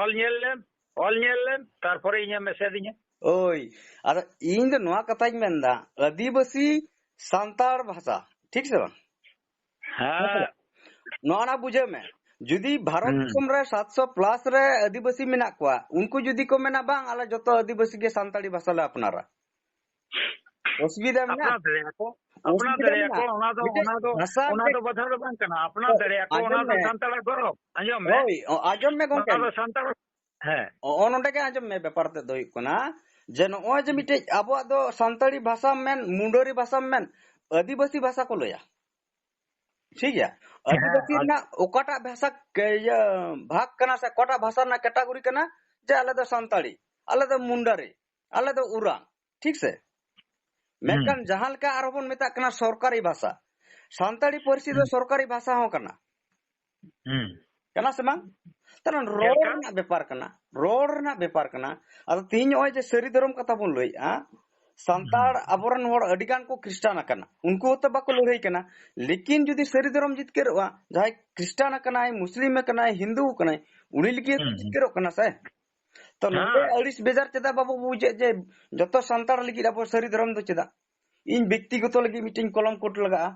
ᱚᱞ ᱧᱮᱞ ᱞᱮᱢ, ᱚᱞ ᱧᱮᱞ ᱞᱮᱢ, ᱛᱟᱨᱯᱚᱨᱮ ᱤᱧᱮᱢ ᱢᱮᱥᱮᱡᱽ ᱤᱧᱟ᱾ ᱳᱭ, ᱟᱫᱚ ᱤᱧ ᱫᱚ ᱱᱚᱣᱟ ᱠᱟᱛᱷᱟᱧ ᱢᱮᱱᱫᱟ, ᱟᱹᱫᱤᱵᱟᱹᱥᱤ ᱥᱟᱱᱛᱟᱲ ᱵᱷᱟᱥᱟ, ᱴᱷᱤᱠ ᱥᱮ ᱵᱟᱝ? ᱦᱮᱸ᱾ ᱦᱮᱸ ᱥᱮ ᱵᱟᱝ? ᱱᱚᱣᱟ ᱱᱟ ᱵᱩᱡᱷᱟᱹᱣ ᱢᱮ, ᱡᱩᱫᱤ ᱵᱷᱟᱨᱚᱛ ᱦᱩᱸ᱾ ᱫᱤᱥᱚᱢ ᱨᱮ ᱥᱟᱛᱥᱚ ᱯᱞᱟᱥ ᱨᱮ ᱟᱹᱫᱤᱵᱟᱹᱥᱤ ᱢᱮᱱᱟᱜ ᱠᱚᱣᱟ, ᱩᱱᱠᱩ ᱡᱩᱫᱤ ᱠᱚ ᱢᱮᱱᱟ, "ᱵᱟᱝ, ᱟᱞᱮ ᱡᱚᱛᱚ ᱟᱹᱫᱤᱵᱟᱹᱥᱤ ᱜᱮ ᱥᱟᱱᱛᱟᱲᱤ ᱵᱷᱟᱥᱟ ᱞᱮ ᱟᱯᱱᱟᱨᱟ", ᱚᱥᱩᱵᱤᱫᱷᱟ ᱢᱮᱱᱟᱜᱼᱟ? ᱟᱯᱱᱟᱨ ᱫᱟᱲᱮᱭᱟᱜᱼᱟ ᱠᱚ, ᱟᱯᱱᱟᱨ ᱚᱥᱩᱵᱤᱫᱷᱟ ᱫᱟᱲᱮᱭᱟᱜᱼᱟ ᱠᱚ, ᱢᱮᱱᱟᱜᱼᱟ? ᱚᱱᱟ ᱫᱚ, ᱢᱤᱫᱴᱮᱡ ᱚᱱᱟ ᱫᱚ, ᱵᱷᱟᱥᱟ ᱚᱱᱟ ᱫᱚ ᱢᱤᱫᱴᱮᱡ ᱵᱟᱫᱷᱟ ᱫᱚ ᱵᱟᱝ ᱠᱟᱱᱟ, ᱟᱯᱱᱟᱨ ᱚ, ᱫᱟᱲᱮᱭᱟᱜᱼᱟ ᱠᱚ, ᱚᱱᱟ ᱟᱸᱡᱚᱢ ᱫᱚ ᱢᱮ᱾ ᱥᱟᱱᱛᱟᱲᱟᱜ ᱜᱚᱨᱚᱵᱽ᱾ ᱟᱸᱡᱚᱢ ᱢᱮ᱾ ᱦᱳᱭ, ᱚ, ᱟᱸᱡᱚᱢ ᱢᱮ ᱚᱱᱟ ᱜᱚᱝᱠᱮ᱾ ᱫᱚ ᱥᱟᱱᱛᱟᱲ, ᱦᱮᱸ᱾ ᱚ, ᱚ, ᱱᱚᱰᱮ ᱜᱮ ᱟᱸᱡᱚᱢ ᱢᱮ, ᱵᱮᱯᱟᱨ ᱛᱮᱫ ᱫᱚ ᱦᱩᱭᱩᱜ ᱠᱟᱱᱟ ᱡᱮ ᱱᱚᱜᱼᱚᱭ ᱡᱮ ᱢᱤᱫᱴᱮᱡ ᱟᱵᱚᱣᱟᱜ ᱫᱚ ᱥᱟᱱᱛᱟᱲᱤ ᱵᱷᱟᱥᱟᱢ ᱢᱮᱱ, ᱢᱩᱱᱰᱟᱹᱨᱤ ᱵᱷᱟᱥᱟᱢ ᱢᱮᱱ, ᱟᱹᱫᱤᱵᱟᱹᱥᱤ ᱵᱷᱟᱥᱟ ᱠᱚ ᱞᱟᱹᱭᱟ᱾ ᱴᱷᱤᱠ ᱜᱮᱭᱟ? ᱦᱮᱸ, ᱟᱹᱫᱤᱵᱟᱹᱥᱤ ᱟᱨ ᱨᱮᱱᱟᱜ ᱚᱠᱟᱴᱟᱜ ᱵᱷᱟᱥᱟ ᱠᱮ-, ᱤᱭᱟᱹ, ᱵᱷᱟᱜᱽ ᱠᱟᱱᱟ ᱥᱮ ᱚᱠᱟᱴᱟᱜ ᱵᱷᱟᱥᱟ ᱨᱮᱱᱟᱜ ᱠᱮᱴᱟᱜᱚᱨᱤ ᱠᱟᱱᱟ ᱡᱮ ᱟᱞᱮ ᱫᱚ ᱥᱟᱱᱛᱟᱲᱤ, ᱟᱞᱮ ᱫᱚ ᱢᱩᱱᱰᱟᱨᱤ, ᱟᱞᱮ ᱫᱚ ᱩᱨᱟᱝ, ᱴᱷᱤᱠ ᱥᱮ? ᱦᱩᱸ᱾ ᱢᱮᱱᱠᱷᱟᱱ ᱡᱟᱦᱟᱸ ᱞᱮᱠᱟ ᱟᱨᱦᱚᱸ ᱵᱚᱱ ᱢᱮᱛᱟᱜ ᱠᱟᱱᱟ ᱥᱚᱨᱠᱟᱨᱤ ᱵᱷᱟᱥᱟ, ᱥᱟᱱᱛᱟᱲᱤ ᱯᱟᱹᱨᱥᱤ ᱫᱚ ᱦᱩᱸ᱾ ᱥᱚᱨᱠᱟᱨᱤ ᱵᱷᱟᱥᱟ ᱦᱚᱸ ᱠᱟᱱᱟ᱾ ᱦᱩᱸ᱾ ᱠᱟᱱᱟ ᱥᱮ ᱵᱟᱝ? ᱛᱟᱦᱞᱮ ᱪᱮᱫ ᱨᱚᱲ ᱞᱮᱠᱟ? ᱨᱮᱱᱟᱜ ᱵᱮᱯᱟᱨ ᱠᱟᱱᱟ, ᱨᱚᱲ ᱨᱮᱱᱟᱜ ᱵᱮᱯᱟᱨ ᱠᱟᱱᱟ᱾ ᱟᱫᱚ ᱛᱤᱦᱤᱧ ᱱᱚᱜᱼᱚᱭ ᱡᱮ ᱥᱟᱹᱨᱤ ᱫᱷᱚᱨᱚᱢ ᱠᱟᱛᱷᱟ ᱵᱚᱱ ᱞᱟᱹᱭᱮᱜᱼᱟ, ᱥᱟᱱᱛᱟᱲ ᱦᱩᱸ᱾ ᱟᱵᱚᱨᱮᱱ ᱦᱚᱲ ᱟᱹᱰᱤ ᱜᱟᱱ ᱠᱚ ᱠᱷᱨᱤᱥᱴᱟᱱ ᱟᱠᱟᱱᱟ, ᱩᱱᱠᱩ ᱦᱚᱸᱛᱚ ᱵᱟᱠᱚ ᱞᱟᱹᱲᱦᱟᱹᱭ ᱠᱟᱱᱟ᱾ ᱞᱮᱠᱤᱱ ᱡᱩᱫᱤ ᱥᱟᱹᱨᱤ ᱫᱷᱚᱨᱚᱢ ᱡᱤᱛᱠᱟᱹᱨᱚᱜᱼᱟ, ᱡᱟᱦᱟᱸᱭ ᱠᱷᱨᱤᱥᱴᱟᱱ ᱟᱠᱟᱱᱟᱭ, ᱢᱩᱥᱞᱤᱢ ᱟᱠᱟᱱᱟᱭ, ᱦᱤᱱᱫᱩ ᱟᱠᱟᱱᱟᱭ, ᱩᱱᱤ ᱞᱟᱹᱜᱤᱫ ᱦᱚᱸ ᱦᱩᱸ, ᱦᱩᱸ᱾ ᱡᱤᱛᱠᱟᱹᱨᱚᱜ ᱠᱟᱱᱟ ᱥᱮ? ᱛᱚ ᱱᱚᱰᱮ ᱦᱮᱸ᱾ ᱟᱹᱲᱤᱥ ᱵᱮᱡᱟᱨ ᱪᱮᱫᱟᱜ ᱵᱟᱵᱚ ᱵᱩᱡᱮᱫ ᱡᱮ ᱡᱚᱛᱚ ᱥᱟᱱᱛᱟᱲ ᱞᱟᱹᱜᱤᱫ ᱟᱵᱚ ᱥᱟᱹᱨᱤ ᱫᱷᱚᱨᱚᱢ ᱫᱚ ᱪᱮᱫᱟᱜ? ᱤᱧ ᱵᱮᱠᱛᱤᱜᱚᱛᱚ ᱞᱟᱹᱜᱤᱫ ᱢᱤᱫᱴᱮᱱ ᱠᱚᱞᱚᱢ ᱠᱳᱰ ᱞᱟᱜᱟᱜᱼᱟ?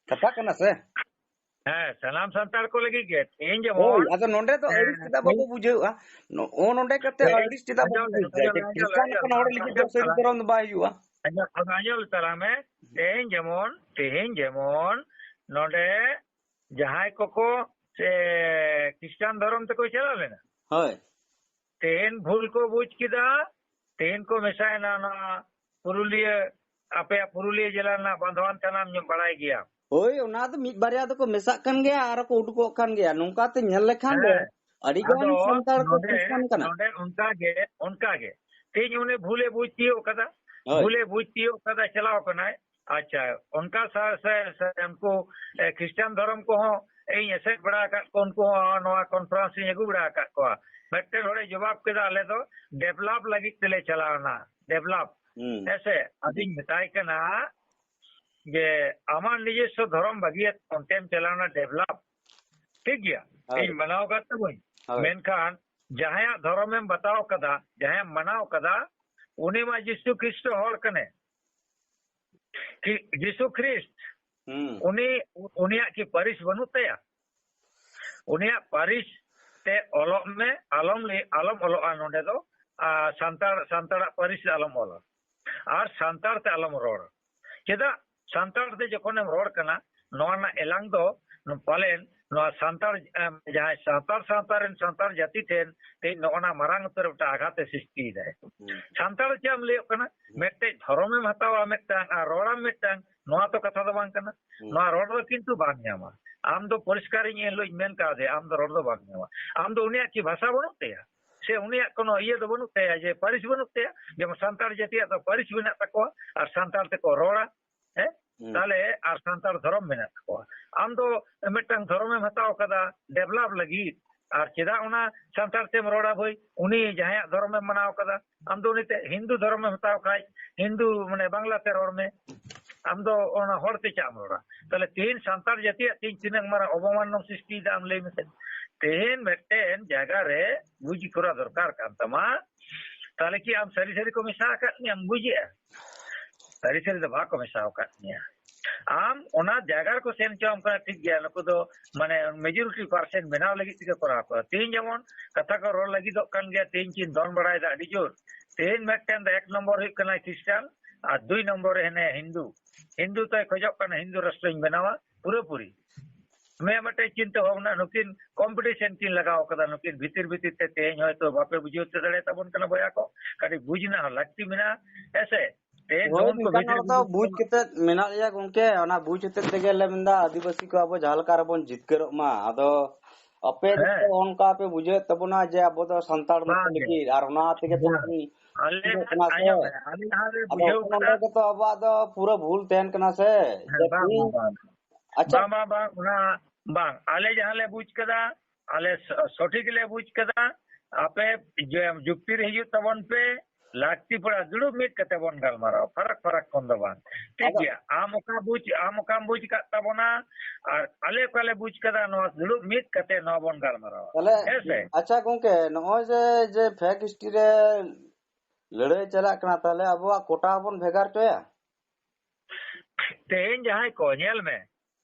ᱠᱟᱛᱷᱟ ᱠᱟᱱᱟ ᱥᱮ? ᱦᱮᱸ, ᱥᱟᱱᱟᱢ ᱥᱟᱱᱛᱟᱲ ᱠᱚ ᱞᱟᱹᱜᱤᱫ ᱜᱮ᱾ ᱛᱮᱦᱮᱧ ᱡᱮᱢᱚᱱ, ᱦᱳᱭ, ᱟᱫᱚ ᱱᱚᱰᱮ ᱫᱚ ᱦᱮᱸ, ᱟᱹᱲᱤᱥ ᱪᱮᱫᱟᱜ ᱵᱟᱵᱚ ᱵᱩᱡᱷᱟᱹᱣᱟ? ᱱᱚᱜᱼᱚ ᱱᱚᱰᱮ ᱠᱟᱛᱮ ᱛᱮᱦᱮᱧ ᱟᱹᱲᱤᱥ ᱪᱮᱫᱟᱜ ᱵᱟᱵᱚ ᱟᱸᱡᱚᱢ ᱞᱮ, ᱵᱩᱡᱷᱟᱹᱣᱟ? ᱟᱸᱡᱚᱢ ᱡᱮ ᱞᱮ, ᱟᱸᱡᱚᱢ ᱞᱮ, ᱠᱷᱨᱤᱥᱴᱟᱱ ᱟᱸᱡᱚᱢ ᱟᱠᱟᱱ ᱞᱮ, ᱦᱚᱲ ᱞᱟᱹᱜᱤᱫ ᱫᱚ ᱟᱸᱡᱚᱢ ᱥᱟᱹᱨᱤ ᱞᱮ᱾ ᱫᱷᱚᱨᱚᱢ ᱫᱚ ᱵᱟᱭ ᱦᱩᱭᱩᱜᱼᱟ᱾ ᱟᱸᱡᱚᱢ, ᱟᱸᱡᱚᱢ ᱞᱮ ᱛᱟᱞᱟᱝ ᱢᱮ᱾ ᱛᱮᱦᱮᱧ ᱡᱮᱢᱚᱱ, ᱛᱮᱦᱮᱧ ᱡᱮᱢᱚᱱ ᱱᱚᱰᱮ ᱡᱟᱦᱟᱸᱭ ᱠᱚᱠᱚ, ᱥᱮ, ᱠᱷᱨᱤᱥᱴᱟᱱ ᱫᱷᱚᱨᱚᱢ ᱛᱮᱠᱚ ᱪᱟᱞᱟᱣ ᱞᱮᱱᱟ᱾ ᱦᱳᱭ᱾ ᱛᱮᱦᱮᱧ ᱵᱷᱩᱞ ᱠᱚ ᱵᱩᱡᱽ ᱠᱮᱫᱟ, ᱛᱮᱦᱮᱧ ᱠᱚ ᱢᱮᱥᱟᱭᱮᱱᱟ ᱱᱚᱣᱟ ᱯᱩᱨᱩᱞᱤᱭᱟᱹ, ᱟᱯᱮᱭᱟᱜ ᱯᱩᱨᱩᱞᱤᱭᱟᱹ ᱡᱮᱞᱟ ᱨᱮᱱᱟᱜ ᱵᱟᱸᱫᱷᱣᱟᱱ ᱛᱷᱟᱱᱟᱢ ᱧᱩ ᱵᱟᱲᱟᱭ ᱜᱮᱭᱟ᱾ ᱦᱳᱭ, ᱚᱱᱟ ᱫᱚ ᱢᱤᱫ ᱵᱟᱨᱭᱟ ᱫᱚᱠᱚ ᱢᱮᱥᱟᱜ ᱠᱟᱱ ᱜᱮᱭᱟ ᱟᱨ ᱠᱚ ᱩᱰᱩᱠᱚᱜ ᱠᱟᱱ ᱜᱮᱭᱟ᱾ ᱱᱚᱝᱠᱟ ᱛᱮ ᱧᱮᱞ ᱞᱮᱠᱷᱟᱱ ᱫᱚ ᱦᱮᱸ᱾ ᱟᱹᱰᱤ ᱜᱟᱱ ᱟᱫᱚ ᱥᱟᱱᱛᱟᱲ ᱠᱚ ᱱᱚᱰᱮ, ᱠᱷᱨᱤᱥᱴᱟᱱ ᱠᱟᱱᱟ᱾ ᱱᱚᱰᱮ ᱚᱱᱠᱟ ᱜᱮ, ᱚᱱᱠᱟ ᱜᱮ᱾ ᱛᱮᱦᱮᱧ ᱩᱱᱤ ᱵᱷᱩᱞᱮ ᱵᱩᱡᱽ ᱛᱤᱭᱳᱜ ᱠᱟᱫᱟ, ᱦᱳᱭ᱾ ᱵᱷᱩᱞᱮ ᱵᱩᱡᱽ ᱛᱤᱭᱳᱜ ᱠᱟᱫᱟ, ᱪᱟᱞᱟᱣ ᱠᱟᱱᱟᱭ᱾ ᱟᱪᱪᱷᱟ, ᱚᱱᱠᱟ ᱥᱟ-, ᱥᱮ, ᱥᱮ ᱩᱱᱠᱩ, ᱮ, ᱠᱷᱨᱤᱥᱴᱟᱱ ᱫᱷᱚᱨᱚᱢ ᱠᱚᱦᱚᱸ ᱤᱧ ᱮᱥᱮᱫ ᱵᱟᱲᱟ ᱟᱠᱟᱫ ᱠᱚᱣᱟ, ᱩᱱᱠᱩ ᱦᱚᱸ ᱱᱚᱣᱟ conference ᱤᱧ ᱟᱹᱜᱩ ᱵᱟᱲᱟ ᱟᱠᱟᱫ ᱠᱚᱣᱟ᱾ ᱢᱤᱫᱴᱮᱱ ᱦᱚᱲᱮ ᱡᱚᱵᱟᱵ ᱠᱮᱫᱟ, "ᱟᱞᱮ ᱫᱚ develop ᱞᱟᱹᱜᱤᱫ ᱛᱮᱞᱮ ᱪᱟᱞᱟᱣ ᱮᱱᱟ, develop᱾" ᱦᱩᱸ᱾ ᱦᱮᱸ ᱥᱮ? ᱟᱫᱚᱧ ᱢᱮᱛᱟᱭ ᱠᱟᱱᱟ ᱡᱮ, "ᱟᱢᱟᱜ ᱱᱤᱡᱚᱥᱥᱚ ᱫᱷᱚᱨᱚᱢ ᱵᱟᱹᱜᱤᱭᱟᱛ ᱚᱱᱛᱮᱢ ᱪᱟᱞᱟᱣ ᱮᱱᱟ develop, ᱴᱷᱤᱠ ᱜᱮᱭᱟ, ᱦᱳᱭ᱾ ᱤᱧ ᱢᱟᱱᱟᱣ ᱟᱠᱟᱫ ᱛᱟᱵᱚᱱ, ᱦᱳᱭ᱾ ᱢᱮᱱᱠᱷᱟᱱ ᱡᱟᱦᱟᱸᱭᱟᱜ ᱫᱷᱚᱨᱚᱢᱮᱢ ᱵᱟᱛᱟᱣ ᱠᱟᱫᱟ, ᱡᱟᱦᱟᱸᱭᱮᱢ ᱢᱟᱱᱟᱣ ᱠᱟᱫᱟ, ᱩᱱᱤ ᱢᱟ ᱡᱤᱥᱩ ᱠᱷᱨᱤᱥᱴ ᱦᱚᱲ ᱠᱟᱱᱮ, ᱠᱤ-, ᱡᱤᱥᱩ ᱠᱷᱨᱤᱥᱴ, ᱦᱩᱸ᱾ ᱩᱱᱤ, ᱩᱱᱤᱭᱟᱜ ᱠᱤ ᱯᱟᱹᱨᱤᱥ ᱵᱟᱹᱱᱩᱜ ᱛᱟᱭᱟ?" ᱩᱱᱤᱭᱟᱜ ᱯᱟᱹᱨᱤᱥ ᱛᱮ ᱚᱞᱚᱜ ᱢᱮ, ᱟᱞᱚᱢ ᱞᱟᱹᱭ, ᱟᱞᱚᱢ ᱚᱞᱚᱜᱼᱟ ᱱᱚᱰᱮ ᱫᱚ᱾ ᱟᱨ ᱥᱟᱱᱛᱟᱲ, ᱥᱟᱱᱛᱟᱲᱟᱜ ᱯᱟᱹᱨᱤᱥ ᱛᱮ ᱟᱞᱚᱢ ᱚᱞᱟ, ᱟᱨ ᱥᱟᱱᱛᱟᱲ ᱛᱮ ᱟᱞᱚᱢ ᱨᱚᱲ᱾ ᱪᱮᱫᱟᱜ? ᱥᱟᱱᱛᱟᱲ ᱛᱮ ᱡᱚᱠᱷᱚᱱᱮᱢ ᱨᱚᱲ ᱠᱟᱱᱟ, ᱱᱚᱣᱟ ᱨᱮᱱᱟᱜ ᱮᱞᱟᱝ ᱫᱚ ᱯᱟᱞᱮᱱ ᱱᱚᱣᱟ ᱥᱟᱱᱛᱟᱲ, ᱮᱢ, ᱡᱟᱦᱟᱸᱭ ᱥᱟᱱᱛᱟᱲ ᱥᱟᱶᱛᱟ ᱨᱮᱱ ᱥᱟᱱᱛᱟᱲ ᱡᱟᱹᱛᱤ ᱴᱷᱮᱱ ᱛᱮᱦᱮᱧ ᱱᱚᱜᱼᱚ ᱱᱟ ᱢᱟᱨᱟᱝ ᱩᱛᱟᱹᱨ ᱢᱤᱫᱴᱟᱝ ᱟᱜᱷᱟᱛ ᱮ ᱥᱨᱤᱥᱴᱤᱭᱮᱫᱟᱭ᱾ ᱦᱩᱸ᱾ ᱥᱟᱱᱛᱟᱲ ᱪᱮᱫ ᱮᱢ ᱞᱟᱹᱭᱚᱜ ᱠᱟᱱᱟ? ᱦᱩᱸ᱾ ᱢᱤᱫᱴᱮᱡ ᱫᱷᱚᱨᱚᱢᱮᱢ ᱦᱟᱛᱟᱣᱟ ᱢᱤᱫᱴᱟᱝ ᱟᱨ ᱨᱚᱲᱟᱢ ᱢᱤᱫᱴᱟᱝ, ᱱᱚᱣᱟ ᱛᱚ ᱠᱟᱛᱷᱟ ᱫᱚ ᱵᱟᱝ ᱠᱟᱱᱟ᱾ ᱦᱩᱸ᱾ ᱱᱚᱣᱟ ᱨᱚᱲ ᱫᱚ ᱠᱤᱱᱛᱩ ᱵᱟᱢ ᱧᱟᱢᱟ᱾ ᱟᱢ ᱫᱚ ᱯᱚᱨᱤᱥᱠᱟᱨ ᱤᱧ ᱮᱱ ᱦᱤᱞᱳᱜ ᱤᱧ ᱢᱮᱱ ᱠᱟᱣᱫᱮᱭᱟ, ᱟᱢ ᱫᱚ ᱨᱚᱲ ᱫᱚ ᱵᱟᱢ ᱧᱟᱢᱟ᱾ ᱟᱢ ᱫᱚ ᱩᱱᱤᱭᱟᱜ ᱠᱤ ᱵᱷᱟᱥᱟ ᱵᱟᱹᱱᱩᱜ ᱛᱟᱭᱟ? ᱥᱮ ᱩᱱᱤᱭᱟᱜ ᱠᱳᱱᱳ ᱤᱭᱟᱹ ᱫᱚ ᱵᱟᱹᱱᱩᱜ ᱛᱟᱭᱟ ᱡᱮ ᱯᱟᱹᱨᱤᱥ ᱵᱟᱹᱱᱩᱜ ᱛᱟᱭᱟ? ᱡᱮᱢᱚᱱ ᱥᱟᱱᱛᱟᱲ ᱡᱟᱹᱛᱤᱭᱟᱜ ᱫᱚ ᱯᱟᱹᱨᱤᱥ ᱢᱮᱱᱟᱜ ᱛᱟᱠᱚᱣᱟ ᱟᱨ ᱥᱟᱱᱛᱟᱲ ᱛᱮᱠᱚ ᱨᱚᱲᱟ, ᱦᱮᱸ? ᱦᱩᱸ᱾ ᱛᱟᱦᱞᱮ ᱟᱨ ᱥᱟᱱᱛᱟᱲ ᱫᱷᱚᱨᱚᱢ ᱢᱮᱱᱟᱜ ᱛᱟᱠᱚᱣᱟ᱾ ᱟᱢ ᱫᱚ ᱢᱤᱫᱴᱟᱝ ᱫᱷᱚᱨᱚᱢᱮᱢ ᱦᱟᱛᱟᱣ ᱠᱟᱫᱟ develop ᱞᱟᱹᱜᱤᱫ, ᱟᱨ ᱪᱮᱫᱟᱜ ᱚᱱᱟ ᱥᱟᱱᱛᱟᱲ ᱛᱮᱢ ᱨᱚᱲᱟ ᱵᱷᱟᱹᱭ? ᱩᱱᱤ ᱡᱟᱦᱟᱸᱭᱟᱜ ᱫᱷᱚᱨᱚᱢᱮᱢ ᱢᱟᱱᱟᱣ ᱠᱟᱫᱟ, ᱟᱢ ᱫᱚ ᱩᱱᱤ ᱛᱮ ᱦᱤᱱᱫᱩ ᱫᱷᱚᱨᱚᱢᱮᱢ ᱦᱟᱛᱟᱣ ᱠᱷᱟᱡ ᱦᱤᱱᱫᱩ, ᱢᱟᱱᱮ, ᱵᱟᱝᱞᱟ ᱛᱮ ᱨᱚᱲ ᱢᱮ᱾ ᱟᱢ ᱫᱚ ᱚᱱᱟ ᱦᱚᱲ ᱛᱮ ᱪᱟᱜ ᱮᱢ ᱨᱚᱲᱟ? ᱛᱟᱦᱞᱮ ᱛᱮᱦᱮᱧ ᱥᱟᱱᱛᱟᱲ ᱡᱟᱹᱛᱤᱭᱟᱜ ᱛᱮᱦᱮᱧ ᱛᱤᱱᱟᱹᱜ ᱢᱟᱨᱟᱝ ᱚᱵᱚᱢᱟᱱᱱᱚᱢ ᱥᱨᱤᱥᱴᱤᱭᱮᱫᱟ ᱟᱢ, ᱞᱟᱹᱭ ᱢᱮᱥᱮ᱾ ᱛᱮᱦᱮᱧ ᱢᱤᱫᱴᱮᱱ ᱡᱟᱭᱜᱟ ᱨᱮ ᱵᱩᱡᱽ ᱠᱚᱨᱟᱣ ᱫᱚᱨᱠᱟᱨ ᱠᱟᱱ ᱛᱟᱢᱟ᱾ ᱛᱟᱦᱞᱮ ᱠᱤ ᱟᱢ ᱥᱟᱹᱨᱤ ᱥᱟᱹᱨᱤ ᱠᱚ ᱢᱮᱥᱟ ᱟᱠᱟᱫ ᱢᱮᱭᱟᱢ? ᱵᱩᱡᱮᱜᱼᱟ? ᱥᱟᱹᱨᱤ ᱥᱟᱹᱨᱤ ᱫᱚ ᱵᱟᱠᱚ ᱢᱮᱥᱟ ᱟᱠᱟᱫ ᱢᱮᱭᱟ᱾ ᱟᱢ ᱚᱱᱟ ᱡᱟᱭᱜᱟ ᱨᱮᱠᱚ ᱥᱮᱱ ᱦᱚᱪᱚᱣᱟᱢ ᱠᱟᱱᱟ, ᱴᱷᱤᱠ ᱜᱮᱭᱟ, ᱱᱩᱠᱩ ᱫᱚ ᱢᱟᱱᱮ majority percent ᱵᱮᱱᱟᱣ ᱞᱟᱹᱜᱤᱫ ᱛᱮᱜᱮ ᱠᱚᱨᱟᱣ ᱠᱚᱣᱟ᱾ ᱛᱮᱦᱮᱧ ᱡᱮᱢᱚᱱ ᱠᱟᱛᱷᱟ ᱠᱚ ᱨᱚᱲ ᱞᱟᱹᱜᱤᱫᱚᱜ ᱠᱟᱱ ᱜᱮᱭᱟ, ᱛᱮᱦᱮᱧ ᱠᱤᱱ ᱫᱚᱱ ᱵᱟᱲᱟᱭᱮᱫᱟ ᱟᱹᱰᱤ ᱡᱳᱨ᱾ ᱛᱮᱦᱮᱧ ᱢᱤᱫᱴᱮᱱ ᱫᱚ ᱮᱠ ᱱᱚᱢᱵᱚᱨ ᱦᱩᱭᱩᱜ ᱠᱟᱱᱟ ᱠᱷᱨᱤᱥᱴᱟᱱ ᱟᱨ ᱫᱩᱭ ᱱᱚᱢᱵᱚᱨ ᱨᱮ ᱦᱮᱱᱟᱭᱟ ᱦᱤᱱᱫᱩ᱾ ᱦᱤᱱᱫᱩ ᱛᱚᱭ ᱠᱷᱚᱡᱚᱜ ᱠᱟᱱᱟ ᱦᱤᱱᱫᱩ ᱨᱟᱥᱴᱨᱚᱧ ᱵᱮᱱᱟᱣᱟ ᱯᱩᱨᱟᱹᱯᱩᱨᱤ᱾ ᱱᱩᱭᱟᱜ ᱢᱤᱫᱴᱮᱱ ᱪᱤᱱᱛᱟᱹ ᱵᱷᱟᱵᱽᱱᱟ, ᱱᱩᱠᱤᱱ competition ᱠᱤᱱ ᱞᱟᱜᱟᱣ ᱠᱟᱫᱟ ᱱᱩᱠᱤᱱ ᱵᱷᱤᱛᱤᱨ ᱵᱷᱤᱛᱤᱨ ᱛᱮ᱾ ᱛᱮᱦᱮᱧ ᱦᱚᱭᱛᱳ ᱵᱟᱯᱮ ᱵᱩᱡᱷᱟᱹᱣ ᱦᱚᱪᱚ ᱫᱟᱲᱮᱭᱟᱛᱟᱵᱚᱱ ᱠᱟᱱᱟ ᱵᱚᱭᱦᱟ ᱠᱚ, ᱠᱟᱹᱴᱤᱡ ᱵᱩᱡᱽ ᱨᱮᱱᱟᱜ ᱦᱚᱸ ᱞᱟᱹᱠᱛᱤ ᱢᱮᱱᱟᱜᱼᱟ, ᱦᱮᱸ ᱥᱮ? ᱛᱮᱦᱮᱧ ᱦᱳᱭ, ᱡᱩᱣᱟᱹᱱ ᱠᱚ ᱱᱚᱝᱠᱟᱱ ᱵᱷᱤᱛᱤᱨ ᱦᱚᱲ ᱫᱚ ᱵᱷᱤᱛᱤᱨ ᱵᱩᱡᱽ ᱠᱟᱛᱮ ᱢᱮᱱᱟᱜ ᱞᱮᱭᱟ ᱜᱚᱝᱠᱮ, ᱚᱱᱟ ᱵᱩᱡᱽ ᱦᱚᱛᱮᱫ ᱛᱮᱜᱮ ᱞᱮ ᱢᱮᱱᱫᱟ ᱟᱹᱫᱤᱵᱟᱹᱥᱤ ᱠᱚ ᱟᱵᱚ ᱡᱟᱦᱟᱸ ᱞᱮᱠᱟ ᱨᱮᱵᱚᱱ ᱡᱤᱛᱠᱟᱹᱨᱚᱜ ᱢᱟ᱾ ᱟᱫᱚ ᱟᱯᱮ ᱦᱮᱸ᱾ ᱜᱮᱛᱚ ᱚᱱᱠᱟ ᱯᱮ ᱵᱩᱡᱷᱟᱹᱣᱮᱫ ᱛᱟᱵᱚᱱᱟ ᱡᱮ ᱟᱵᱚ ᱫᱚ ᱥᱟᱱᱛᱟᱲ ᱢᱚᱛᱚ ᱵᱟᱝ ᱜᱮ᱾ ᱞᱟᱹᱜᱤᱫ, ᱟᱨ ᱚᱱᱟ ᱛᱮᱜᱮ ᱛᱚ ᱵᱟᱝ᱾ ᱵᱚᱱ ᱟᱞᱮ ᱵᱩᱡᱷᱟᱹᱜ ᱠᱟᱱᱟ ᱥᱮ᱾ ᱟᱸᱡᱚᱢ ᱢᱮ, ᱟᱞᱮ ᱡᱟᱦᱟᱸ ᱞᱮ ᱟᱫᱚ ᱵᱩᱡᱷᱟᱹᱣ ᱚᱱᱮ ᱠᱟᱫᱟ᱾ ᱱᱚᱰᱮ ᱜᱮᱛᱚ ᱟᱵᱚᱣᱟᱜ ᱫᱚ ᱯᱩᱨᱟᱹ ᱵᱷᱩᱞ ᱛᱟᱦᱮᱱ ᱠᱟᱱᱟ ᱥᱮ᱾ ᱦᱮᱸ, ᱡᱮ ᱵᱟᱝ, ᱛᱤᱦᱤᱧ ᱵᱟᱝ, ᱵᱟᱝ᱾ ᱟᱪᱪᱷᱟ᱾ ᱵᱟᱝ, ᱵᱟᱝ, ᱵᱟᱝ, ᱚᱱᱟ ᱵᱟᱝ᱾ ᱟᱞᱮ ᱡᱟᱦᱟᱸ ᱞᱮ ᱵᱩᱡᱽ ᱠᱟᱫᱟ, ᱟᱞᱮ ᱥᱚ-, ᱥᱚᱴᱷᱤᱠ ᱞᱮ ᱵᱩᱡᱽ ᱠᱟᱫᱟ᱾ ᱟᱯᱮ ᱡᱮ ᱡᱩᱠᱛᱤ ᱨᱮ ᱦᱤᱡᱩᱜ ᱛᱟᱵᱚᱱ ᱯᱮ, ᱞᱟᱹᱠᱛᱤ ᱯᱟᱲᱟ ᱫᱩᱲᱩᱵ ᱢᱤᱫ ᱠᱟᱛᱮ ᱵᱚᱱ ᱜᱟᱞᱢᱟᱨᱟᱣᱟ, ᱯᱷᱟᱨᱟᱠ ᱯᱷᱟᱨᱟᱠ ᱠᱷᱚᱱ ᱫᱚ ᱵᱟᱝ᱾ ᱴᱷᱤᱠ ᱟᱫᱚ ᱜᱮᱭᱟ, ᱟᱢ ᱚᱠᱟ ᱵᱩᱡᱽ, ᱟᱢ ᱚᱠᱟᱢ ᱵᱩᱡᱽ ᱠᱟᱫ ᱛᱟᱵᱚᱱᱟ ᱟᱨ ᱟᱞᱮ ᱚᱠᱟ ᱞᱮ ᱵᱩᱡᱽ ᱠᱟᱫᱟ, ᱱᱚᱣᱟ ᱫᱩᱲᱩᱵ ᱢᱤᱫ ᱠᱟᱛᱮ ᱱᱚᱣᱟ ᱵᱚᱱ ᱜᱟᱞᱢᱟᱨᱟᱣᱟ᱾ ᱛᱟᱦᱞᱮ, ᱦᱮᱸ ᱥᱮ? ᱟᱪᱪᱷᱟ ᱜᱚᱝᱠᱮ, ᱱᱚᱜᱼᱚᱭ ᱡᱮ, ᱡᱮ fake history ᱨᱮ ᱞᱟᱹᱲᱦᱟᱹᱭ ᱪᱟᱞᱟᱜ ᱠᱟᱱᱟ, ᱛᱟᱦᱞᱮ ᱟᱵᱚᱣᱟᱜ ᱠᱳᱴᱟ ᱦᱚᱸᱵᱚᱱ ᱵᱷᱮᱜᱟᱨ ᱦᱚᱪᱚᱭᱟ? ᱛᱮᱦᱮᱧ ᱡᱟᱦᱟᱸᱭ ᱠᱚ, ᱧᱮᱞ ᱢᱮ,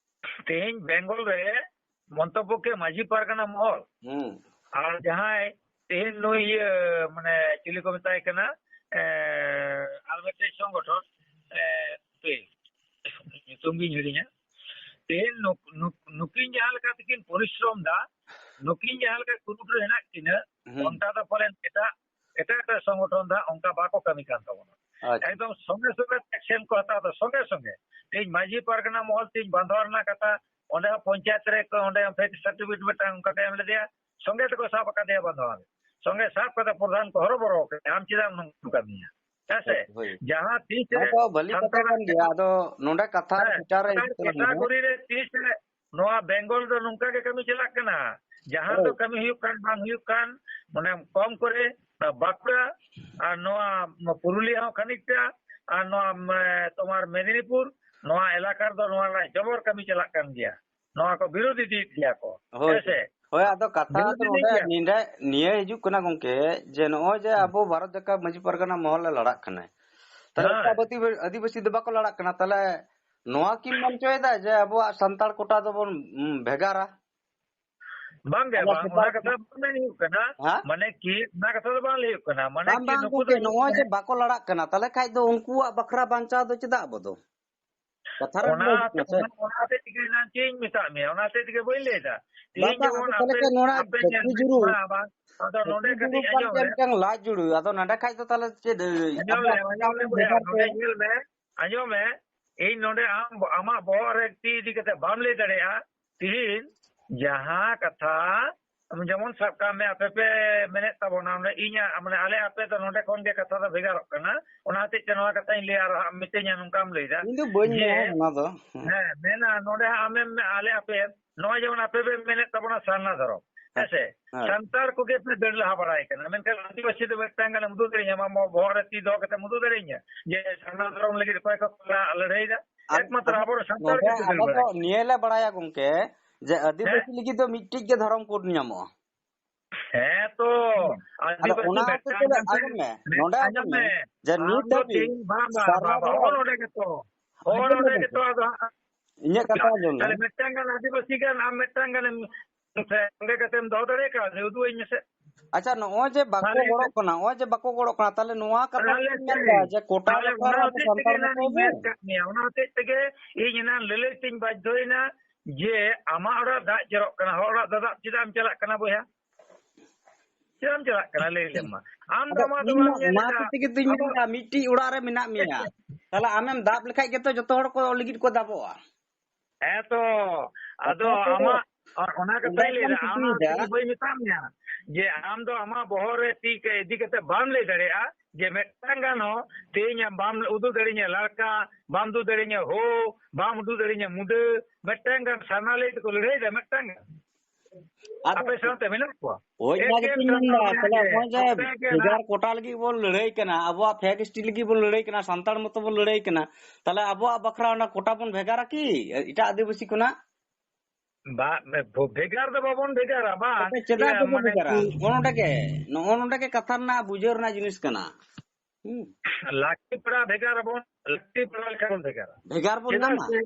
ᱛᱮᱦᱮᱧ ᱵᱮᱝᱜᱚᱞ ᱨᱮ ᱢᱚᱱᱛᱚᱵᱵᱚ ᱠᱮ ᱢᱟᱹᱡᱷᱤ ᱯᱟᱨᱜᱟᱱᱟ ᱢᱚᱦᱚᱞ᱾ ᱦᱩᱸ᱾ ᱟᱨ ᱡᱟᱦᱟᱸᱭ ᱛᱮᱦᱮᱧ ᱱᱩᱭ ᱤᱭᱟᱹ, ᱢᱟᱱᱮ, ᱪᱤᱞᱤ ᱠᱚ ᱢᱮᱛᱟᱭ ᱠᱟᱱᱟ, ᱮ, ᱟᱨ ᱢᱤᱫᱴᱮᱡ ᱥᱚᱝᱜᱚᱴᱷᱚᱱ, ᱮ, ᱦᱟᱯᱮ, ᱧᱩᱛᱩᱢ ᱜᱤᱧ ᱦᱤᱲᱤᱧᱟ᱾ ᱛᱮᱦᱮᱧ ᱱᱩᱠ-, ᱱᱩᱠ-, ᱱᱩᱠᱤᱱ ᱡᱟᱦᱟᱸ ᱞᱮᱠᱟ ᱛᱮᱠᱤᱱ ᱯᱚᱨᱤᱥᱨᱚᱢ ᱫᱟ, ᱱᱩᱠᱤᱱ ᱡᱟᱦᱟᱸ ᱞᱮᱠᱟ ᱠᱩᱨᱩᱢᱩᱴᱩ ᱨᱮ ᱦᱮᱱᱟᱜ ᱠᱤᱱᱟ, ᱦᱩᱸ᱾ ᱚᱱᱠᱟ ᱫᱚ ᱯᱟᱞᱮᱱ ᱮᱴᱟᱜ, ᱮᱴᱟᱜ ᱮᱴᱟᱜ ᱥᱚᱝᱜᱚᱴᱷᱚᱱ ᱫᱚ ᱦᱟᱸᱜ ᱚᱱᱠᱟ ᱵᱟᱠᱚ ᱠᱟᱹᱢᱤ ᱠᱟᱱ ᱛᱟᱵᱚᱱᱟ᱾ ᱟᱪᱪᱷᱟ᱾ ᱮᱠᱫᱚᱢ ᱥᱚᱸᱜᱮ ᱥᱚᱸᱜᱮ action ᱠᱚ ᱦᱟᱛᱟᱣ ᱫᱟ, ᱥᱚᱸᱜᱮ ᱥᱚᱸᱜᱮ᱾ ᱛᱮᱦᱮᱧ ᱢᱟᱹᱡᱷᱤ ᱯᱟᱨᱜᱟᱱᱟ ᱢᱚᱦᱚᱞ ᱛᱮᱦᱮᱧ ᱵᱟᱸᱫᱷᱟᱣ ᱨᱮᱱᱟᱜ ᱠᱟᱛᱷᱟ, ᱚᱸᱰᱮ ᱦᱚᱸ ᱯᱚᱧᱪᱟᱭᱮᱛ ᱨᱮ ᱠᱚ, ᱚᱸᱰᱮ ᱦᱚᱸ fake certificate ᱢᱤᱫᱴᱟᱝ ᱚᱱᱠᱟ ᱠᱚ ᱮᱢ ᱞᱮᱫᱮᱭᱟ, ᱥᱚᱸᱜᱮ ᱛᱮᱠᱚ ᱥᱟᱵ ᱟᱠᱟᱫᱮᱭᱟ ᱵᱟᱸᱫᱷᱟᱣ ᱨᱮ᱾ ᱥᱚᱸᱜᱮ ᱥᱟᱵ ᱠᱟᱛᱮ ᱯᱨᱚᱫᱷᱟᱱ ᱠᱚ ᱦᱚᱨᱚᱵᱚᱨᱚ ᱠᱮᱫᱮᱭᱟ, "ᱟᱢ ᱪᱮᱫᱟᱜ ᱱᱚᱝᱠᱟᱢ ᱠᱟᱹᱢᱤᱭᱟ?" ᱦᱮᱸ ᱥᱮ? ᱦᱳᱭ, ᱦᱳᱭ᱾ ᱡᱟᱦᱟᱸ ᱛᱤᱥ ᱨᱮ ᱱᱚᱣᱟ ᱫᱚ ᱵᱷᱟᱹᱞᱤ ᱠᱟᱛᱷᱟ ᱥᱟᱱᱛᱟᱲ ᱠᱟᱱ ᱜᱮᱭᱟ, ᱟᱫᱚ ᱱᱚᱰᱮ ᱠᱟᱛᱷᱟ ᱦᱮᱸ, ᱵᱤᱪᱟᱨ ᱨᱮ ᱥᱟᱱᱛᱟᱲ ᱦᱤᱡᱩᱜ ᱛᱟᱞᱟᱝ ᱢᱮ᱾ category ᱨᱮ ᱛᱤᱥ ᱨᱮ ᱱᱚᱣᱟ ᱵᱮᱝᱜᱚᱞ ᱫᱚ ᱱᱚᱝᱠᱟ ᱜᱮ ᱠᱟᱹᱢᱤ ᱪᱟᱞᱟᱜ ᱠᱟᱱᱟ᱾ ᱡᱟᱦᱟᱸ ᱫᱚ ᱦᱳᱭ᱾ ᱠᱟᱹᱢᱤ ᱦᱩᱭᱩᱜ ᱠᱟᱱ ᱵᱟᱝ ᱦᱩᱭᱩᱜ ᱠᱟᱱ, ᱢᱟᱱᱮ ᱠᱚᱢ ᱠᱚᱨᱮ ᱵᱟᱸᱠᱩᱲᱟ ᱟᱨ ᱱᱚᱣᱟ ᱯᱩᱨᱩᱞᱤᱭᱟᱹ ᱦᱚᱸ ᱠᱷᱟᱹᱱᱤᱠᱴᱟ ᱟᱨ ᱱᱚᱣᱟ, ᱢᱟᱱᱮ, ᱛᱳᱢᱟᱨ ᱢᱮᱫᱤᱱᱤᱯᱩᱨ, ᱱᱚᱣᱟ ᱮᱞᱟᱠᱟ ᱨᱮᱫᱚ ᱱᱚᱣᱟ ᱨᱮᱱᱟᱜ ᱡᱚᱵᱚᱨ ᱠᱟᱹᱢᱤ ᱪᱟᱞᱟᱜ ᱠᱟᱱ ᱜᱮᱭᱟ᱾ ᱱᱚᱣᱟ ᱠᱚ ᱵᱤᱨᱳᱫ ᱤᱫᱤᱭᱮᱫ ᱜᱮᱭᱟ ᱠᱚ᱾ ᱦᱳᱭ᱾ ᱦᱮᱸ ᱥᱮ? ᱦᱳᱭ, ᱟᱫᱚ ᱠᱟᱛᱷᱟ ᱵᱤᱨᱳᱫ ᱫᱚ ᱤᱫᱤᱭᱮᱫ ᱱᱚᱰᱮ ᱜᱮᱭᱟ ᱠᱚ᱾ ᱱᱤᱰᱟ-, ᱱᱤᱭᱟᱹ ᱦᱤᱡᱩᱜ ᱠᱟᱱᱟ ᱜᱚᱝᱠᱮ, ᱡᱮ ᱱᱚᱜᱼᱚᱭ ᱡᱮ ᱦᱩᱸ᱾ ᱟᱵᱚ ᱵᱷᱟᱨᱚᱛ ᱡᱟᱠᱟᱛ ᱢᱟᱹᱡᱷᱤ ᱯᱟᱨᱜᱟᱱᱟ ᱢᱚᱦᱚᱞ ᱞᱮ ᱞᱟᱲᱟᱜ ᱠᱟᱱᱟ, ᱛᱟᱦᱞᱮ ᱦᱮᱸ᱾ ᱮᱴᱟᱜ ᱟᱹᱫᱤᱵᱟᱹ-, ᱟᱹᱫᱤᱵᱟᱹᱥᱤ ᱫᱚ ᱵᱟᱠᱚ ᱞᱟᱲᱟᱜ ᱠᱟᱱᱟ, ᱛᱟᱦᱞᱮ ᱱᱚᱣᱟ ᱠᱤᱢ ᱢᱮᱱ ᱦᱚᱪᱚᱭᱮᱫᱟ ᱡᱮ ᱟᱵᱚᱣᱟᱜ ᱥᱟᱱᱛᱟᱲ ᱠᱚᱴᱟ ᱫᱚᱵᱚᱱ, ᱩᱸ, ᱵᱷᱮᱜᱟᱨᱟ? ᱵᱟᱝᱜᱮ, ᱟᱞᱮ ᱵᱟᱝ, ᱥᱟᱱᱛᱟᱲ ᱚᱱᱟ ᱠᱟᱛᱷᱟ ᱵᱟᱝ ᱢᱮᱱ ᱦᱩᱭᱩᱜ ᱠᱟᱱᱟ᱾ ᱦᱮᱸ? ᱢᱟᱱᱮ ᱠᱤ, ᱚᱱᱟ ᱠᱟᱛᱷᱟ ᱫᱚ ᱵᱟᱝ ᱞᱟᱹᱭ ᱦᱩᱭᱩᱜ ᱠᱟᱱᱟ᱾ ᱢᱟᱱᱮ ᱵᱟᱝ, ᱠᱤ, ᱵᱟᱝ ᱱᱩᱠᱩ ᱫᱚ ᱜᱚᱝᱠᱮ, ᱱᱚᱜᱼᱚᱭ ᱡᱮ ᱵᱟᱠᱚ ᱞᱟᱲᱟᱜ ᱠᱟᱱᱟ, ᱛᱟᱦᱞᱮ ᱠᱷᱟᱡ ᱫᱚ ᱩᱱᱠᱩᱣᱟᱜ ᱵᱟᱠᱷᱨᱟ ᱵᱟᱧᱪᱟᱣ ᱫᱚ ᱪᱮᱫᱟᱜ ᱟᱵᱚ ᱫᱚ? ᱠᱟᱛᱷᱟ ᱨᱮ ᱚᱱᱟ ᱞᱟᱹᱭ ᱦᱩᱭᱩᱜ ᱛᱮ, ᱠᱟᱱᱟ ᱥᱮ? ᱚᱱᱟ, ᱚᱱᱟ ᱦᱚᱛᱮᱡ ᱛᱮᱜᱮ ᱤᱧ ᱪᱮᱫ ᱤᱧ ᱢᱮᱛᱟᱫ ᱢᱮᱭᱟ, ᱚᱱᱟ ᱦᱚᱛᱮᱡ ᱛᱮᱜᱮ ᱵᱟᱹᱧ ᱞᱟᱹᱭ ᱮᱫᱟ᱾ ᱵᱟᱝ, ᱛᱮᱦᱮᱧ ᱵᱟᱝ, ᱟᱫᱚ ᱡᱮᱢᱚᱱ ᱛᱟᱦᱞᱮ ᱟᱯᱮ ᱠᱷᱟᱡ ᱧᱮᱞ ᱱᱚᱣᱟ ᱢᱮ, ᱡᱟᱹᱛᱤ ᱡᱩᱨᱩ, ᱵᱟᱝ, ᱵᱟᱝ, ᱟᱫᱚ ᱡᱟᱹᱛᱤ ᱱᱚᱰᱮ ᱡᱩᱨᱩ ᱠᱟᱹᱴᱤᱡ ᱵᱟᱝ ᱟᱸᱡᱚᱢ ᱪᱮᱫ ᱢᱮ᱾ ᱢᱤᱫᱴᱟᱝ ᱞᱟᱡ ᱡᱩᱲᱩ, ᱟᱫᱚ ᱱᱚᱰᱮ ᱠᱷᱟᱡ ᱫᱚ ᱛᱟᱦᱞᱮ ᱪᱮᱫ, ᱟᱸᱡᱚᱢ ᱞᱮ, ᱟᱵᱚᱣᱟᱜ ᱟᱸᱡᱚᱢ ᱞᱮ, ᱵᱷᱮᱜᱟᱨ ᱵᱚᱭᱦᱟ, ᱛᱮ ᱱᱚᱰᱮ ᱵᱷᱮᱜᱟᱨ ᱧᱮᱞ ᱢᱮ, ᱟᱸᱡᱚᱢ ᱢᱮ, ᱤᱧ ᱱᱚᱰᱮ ᱟᱢ, ᱟᱢᱟᱜ ᱵᱚᱦᱚᱜ ᱨᱮ ᱛᱤ ᱤᱫᱤ ᱠᱟᱛᱮ ᱵᱟᱢ ᱞᱟᱹᱭ ᱫᱟᱲᱮᱭᱟᱜᱼᱟ᱾ ᱛᱤᱦᱤᱧ ᱡᱟᱦᱟᱸ ᱠᱟᱛᱷᱟ, ᱡᱮᱢᱚᱱ ᱥᱟᱵ ᱠᱟᱜ ᱢᱮ, ᱟᱯᱮ ᱯᱮ ᱢᱮᱱᱮᱫ ᱛᱟᱵᱚᱱᱟ, ᱚᱸᱰᱮ ᱤᱧᱟᱹᱜ, ᱢᱟᱱᱮ, ᱟᱞᱮ ᱟᱯᱮ ᱫᱚ ᱱᱚᱰᱮ ᱠᱷᱚᱱ ᱜᱮ ᱠᱟᱛᱷᱟ ᱫᱚ ᱵᱷᱮᱜᱟᱨᱚᱜ ᱠᱟᱱᱟ᱾ ᱚᱱᱟ ᱦᱚᱛᱮᱡ ᱛᱮ ᱱᱚᱣᱟ ᱠᱟᱛᱷᱟᱧ ᱞᱟᱹᱭᱟ, ᱟᱨ ᱦᱟᱸᱜ ᱢᱤᱛᱟᱹᱧᱟ, ᱱᱚᱝᱠᱟᱢ ᱞᱟᱹᱭᱫᱟ ᱤᱧ ᱫᱚ ᱵᱟᱹᱧ ᱡᱮ, ᱢᱮᱱᱟ ᱚᱱᱟ ᱫᱚ᱾ ᱦᱮᱸ, ᱢᱮᱱᱟ ᱱᱚᱰᱮ ᱦᱟᱸᱜ ᱟᱢᱮᱢ, ᱟᱞᱮ ᱟᱯᱮ, ᱱᱚᱜᱼᱚᱭ ᱡᱮᱢᱚᱱ ᱟᱯᱮ ᱯᱮ ᱢᱮᱱᱮᱫ ᱛᱟᱵᱚᱱᱟ ᱥᱟᱨᱱᱟ ᱫᱷᱚᱨᱚᱢ, ᱦᱮᱸ᱾ ᱦᱮᱸ ᱥᱮ? ᱦᱮᱸ᱾ ᱥᱟᱱᱛᱟᱲ ᱠᱚᱜᱮ ᱯᱮ ᱫᱟᱹᱲ ᱞᱟᱦᱟ ᱵᱟᱲᱟᱭ ᱠᱟᱱᱟ, ᱢᱮᱱᱠᱷᱟᱱ ᱟᱹᱫᱤᱵᱟᱹᱥᱤ ᱫᱚ ᱢᱤᱫᱴᱟᱝ ᱜᱟᱱ ᱩᱫᱩᱜ ᱫᱟᱲᱮᱭᱟᱹᱧᱟ, ᱟᱢᱟᱜ ᱵᱚᱦᱚᱜ ᱨᱮ ᱛᱤ ᱫᱚᱦᱚ ᱠᱟᱛᱮᱢ ᱩᱫᱩᱜ ᱫᱟᱲᱮᱭᱟᱹᱧᱟ ᱡᱮ ᱥᱟᱨᱱᱟ ᱫᱷᱚᱨᱚᱢ ᱞᱟᱹᱜᱤᱫ ᱚᱠᱚᱭ ᱠᱚ ᱞᱟ-, ᱞᱟᱹᱲᱦᱟᱹᱭ ᱫᱟ? ᱟᱨ ᱮᱠᱢᱟᱛᱨᱚ ᱟᱵᱚ ᱟᱵᱚ ᱥᱟᱱᱛᱟᱲ ᱱᱚᱰᱮ ᱜᱮ ᱫᱟᱹᱲ ᱟᱵᱚ ᱫᱚ ᱵᱟᱲᱟᱭ᱾ ᱱᱤᱭᱟᱹ ᱞᱮ ᱵᱟᱲᱟᱭᱟ ᱜᱚᱝᱠᱮ, ᱡᱮ ᱟᱹᱫᱤᱵᱟᱹᱥᱤ ᱦᱮᱸ? ᱞᱟᱹᱜᱤᱫ ᱫᱚ ᱢᱤᱫᱴᱤᱡ ᱜᱮ ᱫᱷᱚᱨᱚᱢ ᱠᱳᱰ ᱧᱟᱢᱚᱜᱼᱟ᱾ ᱦᱮᱸ ᱛᱚ, ᱟᱫᱚ ᱟᱹᱫᱤᱵᱟᱹᱥᱤ ᱚᱱᱟ ᱦᱚᱛᱮᱡ ᱢᱤᱫᱴᱟᱝ ᱛᱮ ᱠᱟᱛᱮ ᱟᱸᱡᱚᱢ ᱢᱮ, ᱢᱤᱫ ᱱᱚᱰᱮ ᱟᱸᱡᱚᱢ ᱟᱸᱡᱚᱢ ᱢᱮ, ᱢᱮ, ᱡᱮ ᱟᱢ ᱱᱤᱛ ᱫᱚ ᱦᱟᱹᱵᱤᱡ ᱛᱤᱦᱤᱧ ᱵᱟᱝ, ᱵᱟᱝ, ᱥᱟᱨᱱᱟ ᱵᱟᱝ, ᱵᱟᱝ, ᱫᱷᱚᱨᱚᱢ ᱦᱚᱸᱜᱼᱚ ᱱᱚᱰᱮ ᱜᱮᱛᱚ, ᱦᱚᱸᱜᱼᱚ ᱟᱸᱡᱚᱢ ᱱᱚᱰᱮ ᱢᱮ ᱜᱮᱛᱚ ᱜᱚᱝᱠᱮ᱾ ᱟᱫᱚ ᱦᱟᱸᱜ ᱤᱧᱟᱹᱜ ᱠᱟᱛᱷᱟ ᱟᱸᱡᱚᱢ ᱛᱟᱦᱞᱮ ᱞᱮᱢ᱾ ᱢᱤᱫᱴᱟᱝ ᱜᱟᱱ ᱟᱹᱫᱤᱵᱟᱹᱥᱤ ᱜᱟᱱ ᱟᱢ ᱢᱤᱫᱴᱟᱝ ᱜᱟᱱᱮᱢ ᱥᱚᱸᱜᱮ ᱠᱟᱛᱮᱢ ᱫᱚᱦᱚ ᱫᱟᱲᱮ ᱠᱟᱣᱫᱮᱭᱟ? ᱩᱫᱩᱜ ᱟᱹᱧ ᱢᱮᱥᱮ᱾ ᱟᱪᱪᱷᱟ, ᱱᱚᱜᱼᱚᱭ ᱡᱮ ᱵᱟᱠᱚ ᱛᱟᱦᱞᱮ ᱜᱚᱲᱚᱜ ᱠᱟᱱᱟ, ᱱᱚᱜᱼᱚᱭ ᱡᱮ ᱵᱟᱠᱚ ᱜᱚᱲᱚᱜ ᱠᱟᱱᱟ, ᱛᱟᱦᱞᱮ ᱱᱚᱣᱟ ᱠᱟᱛᱷᱟ ᱛᱟᱦᱞᱮ ᱜᱮᱧ ᱢᱮᱱᱫᱟ ᱥᱮ, ᱡᱮ ᱠᱚᱴᱟ ᱛᱟᱦᱞᱮ ᱞᱮᱠᱟ ᱚᱱᱟ ᱟᱵᱚ ᱦᱚᱛᱮᱡ ᱛᱮᱜᱮ ᱥᱟᱱᱛᱟᱲ ᱮᱱᱟᱝ ᱢᱚᱛᱚ ᱤᱧ ᱜᱮ᱾ ᱢᱮᱱ ᱠᱟᱜ ᱢᱮᱭᱟ, ᱚᱱᱟ ᱦᱚᱛᱮᱡ ᱛᱮᱜᱮ ᱤᱧ ᱮᱱᱟᱝ ᱞᱟᱹᱞᱟᱹᱭ ᱛᱤᱧ ᱵᱟᱫᱽᱫᱷᱚᱭᱮᱱᱟ ᱡᱮ ᱟᱢᱟᱜ ᱚᱲᱟᱜ ᱫᱟᱜ ᱡᱚᱨᱚᱜ ᱠᱟᱱᱟ, ᱦᱚᱲ ᱚᱲᱟᱜ ᱫᱟᱫᱟᱵ ᱪᱮᱫᱟᱜ ᱮᱢ ᱪᱟᱞᱟᱜ ᱠᱟᱱᱟ ᱵᱚᱭᱦᱟ? ᱪᱮᱫᱟᱜ ᱮᱢ ᱪᱟᱞᱟᱜ ᱠᱟᱱᱟ? ᱞᱟᱹᱭ ᱞᱮᱢ ᱢᱟ᱾ ᱟᱢ ᱫᱚ ᱟᱫᱚ ᱟᱢᱟᱜ ᱫᱚ ᱤᱧ ᱢᱟ ᱵᱟᱢ ᱧᱮᱞ ᱚᱱᱟ ᱮᱫᱟ᱾ ᱠᱷᱟᱹᱛᱤᱨ ᱜᱮ ᱛᱚᱧ ᱟᱵᱚ ᱢᱮᱱᱫᱟ, ᱢᱤᱫᱴᱤᱡ ᱚᱲᱟᱜ ᱨᱮ ᱢᱮᱱᱟᱜ ᱢᱮᱭᱟ, ᱛᱟᱦᱞᱮ ᱟᱢᱮᱢ ᱫᱟᱵ ᱞᱮᱠᱷᱟᱡ ᱜᱮᱛᱚ ᱡᱚᱛᱚ ᱦᱚᱲ ᱠᱚ ᱞᱟᱹᱜᱤᱫ ᱠᱚ ᱫᱟᱵᱚᱜᱼᱟ᱾ ᱦᱮᱸ ᱛᱚ, ᱟᱫᱚ ᱠᱟᱛᱷᱟ ᱫᱚ ᱟᱢᱟᱜ, ᱚᱱᱟ ᱚᱸᱰᱮ ᱠᱟᱛᱷᱟᱧ ᱞᱟᱹᱭ ᱠᱷᱟᱱ ᱮᱫᱟ, ᱟᱢ ᱫᱚ ᱠᱩᱠᱞᱤᱭᱮᱫᱟ᱾ ᱤᱧ ᱵᱟᱹᱧ ᱢᱮᱛᱟᱢ ᱜᱮᱭᱟ ᱡᱮ ᱟᱢ ᱫᱚ ᱟᱢᱟᱜ ᱵᱚᱦᱚᱜ ᱨᱮ ᱛᱤ ᱠᱚ ᱤᱫᱤ ᱠᱟᱛᱮ ᱵᱟᱢ ᱞᱟᱹᱭ ᱫᱟᱲᱮᱭᱟᱜᱼᱟ ᱡᱮ ᱢᱤᱫᱴᱟᱝ ᱜᱟᱱ ᱦᱚᱸ ᱛᱮᱦᱮᱧ ᱟᱢ ᱵᱟᱢ ᱩᱫᱩᱜ ᱫᱟᱲᱮᱧᱟ ᱞᱟᱲᱠᱟ, ᱵᱟᱢ ᱩᱫᱩᱜ ᱫᱟᱲᱮᱧᱟ ᱦᱳ, ᱵᱟᱢ ᱩᱫᱩᱜ ᱫᱟᱲᱮᱧᱟ ᱢᱩᱰᱟᱹ, ᱢᱤᱫᱴᱟᱝ ᱜᱟᱱ ᱥᱟᱨᱱᱟ ᱞᱟᱹᱭ ᱛᱮᱠᱚ ᱞᱟᱹᱲᱦᱟᱹᱭ ᱫᱟ ᱢᱤᱫᱴᱟᱝ ᱜᱟᱱ? ᱟᱫᱚ ᱟᱯᱮ ᱥᱟᱶᱛᱮ ᱢᱮᱱᱟᱜ ᱠᱚᱣᱟ? ᱦᱳᱭ, ᱚᱱᱟ ᱮᱠᱮᱱ ᱜᱮᱛᱚᱧ ᱥᱟᱱᱛᱟᱲ ᱢᱮᱱᱫᱟ, ᱵᱚᱭᱦᱟ ᱛᱟᱦᱞᱮ ᱜᱮ, ᱱᱚᱜᱼᱚᱭ ᱡᱮ ᱟᱯᱮ ᱜᱮ ᱵᱷᱮᱜᱟᱨ ᱱᱟᱦᱟᱜ᱾ ᱠᱚᱴᱟ ᱞᱟᱹᱜᱤᱫ ᱵᱚᱱ ᱞᱟᱹᱲᱦᱟᱹᱭ ᱠᱟᱱᱟ, ᱟᱵᱚᱣᱟᱜ ᱯᱷᱮᱠ ᱦᱤᱥᱴᱨᱤ ᱞᱟᱹᱜᱤᱫ ᱵᱚᱱ ᱞᱟᱹᱲᱦᱟᱹᱭ ᱠᱟᱱᱟ, ᱛᱟᱦᱞᱮ ᱟᱵᱚᱣᱟᱜ ᱵᱟᱠᱷᱨᱟ ᱚᱱᱟ ᱠᱚᱴᱟ ᱵᱚᱱ ᱵᱷᱮᱜᱟᱨᱟ ᱠᱤ ᱮᱴᱟᱜ ᱟᱹᱫᱤᱵᱟᱹᱥᱤ ᱠᱷᱚᱱᱟᱜ? ᱵᱟ, ᱵᱷᱮᱜᱟᱨ ᱫᱚ ᱵᱟᱵᱚᱱ ᱵᱷᱮᱜᱟᱨᱟ, ᱵᱟᱝ᱾ ᱟᱯᱮ ᱪᱮᱫᱟᱜ ᱤᱭᱟᱹ, ᱵᱟᱵᱚ ᱢᱟᱱᱮ ᱵᱷᱮᱜᱟᱨᱟ? ᱠᱩ- ᱱᱚᱜᱼᱚ ᱱᱚᱰᱮ ᱜᱮ, ᱱᱚᱜᱼᱚ ᱱᱚᱰᱮ ᱜᱮ ᱠᱟᱛᱷᱟ ᱨᱮᱱᱟᱜ ᱵᱩᱡᱷᱟᱹᱣ ᱨᱮᱱᱟᱜ ᱡᱤᱱᱤᱥ ᱠᱟᱱᱟ᱾ ᱦᱩᱸ᱾ ᱞᱟᱹᱠᱛᱤ ᱯᱟᱲᱟ ᱵᱷᱮᱜᱟᱨ ᱟᱵᱚᱱ, ᱞᱟᱹᱠᱛᱤ ᱯᱟᱲᱟ ᱞᱮᱠᱟ ᱵᱚᱱ ᱵᱷᱮᱜᱟᱨᱟ᱾ ᱵᱷᱮᱜᱟᱨ ᱵᱚᱱ ᱪᱮᱫᱟᱜ ᱧᱟᱢᱟ? ᱥᱮ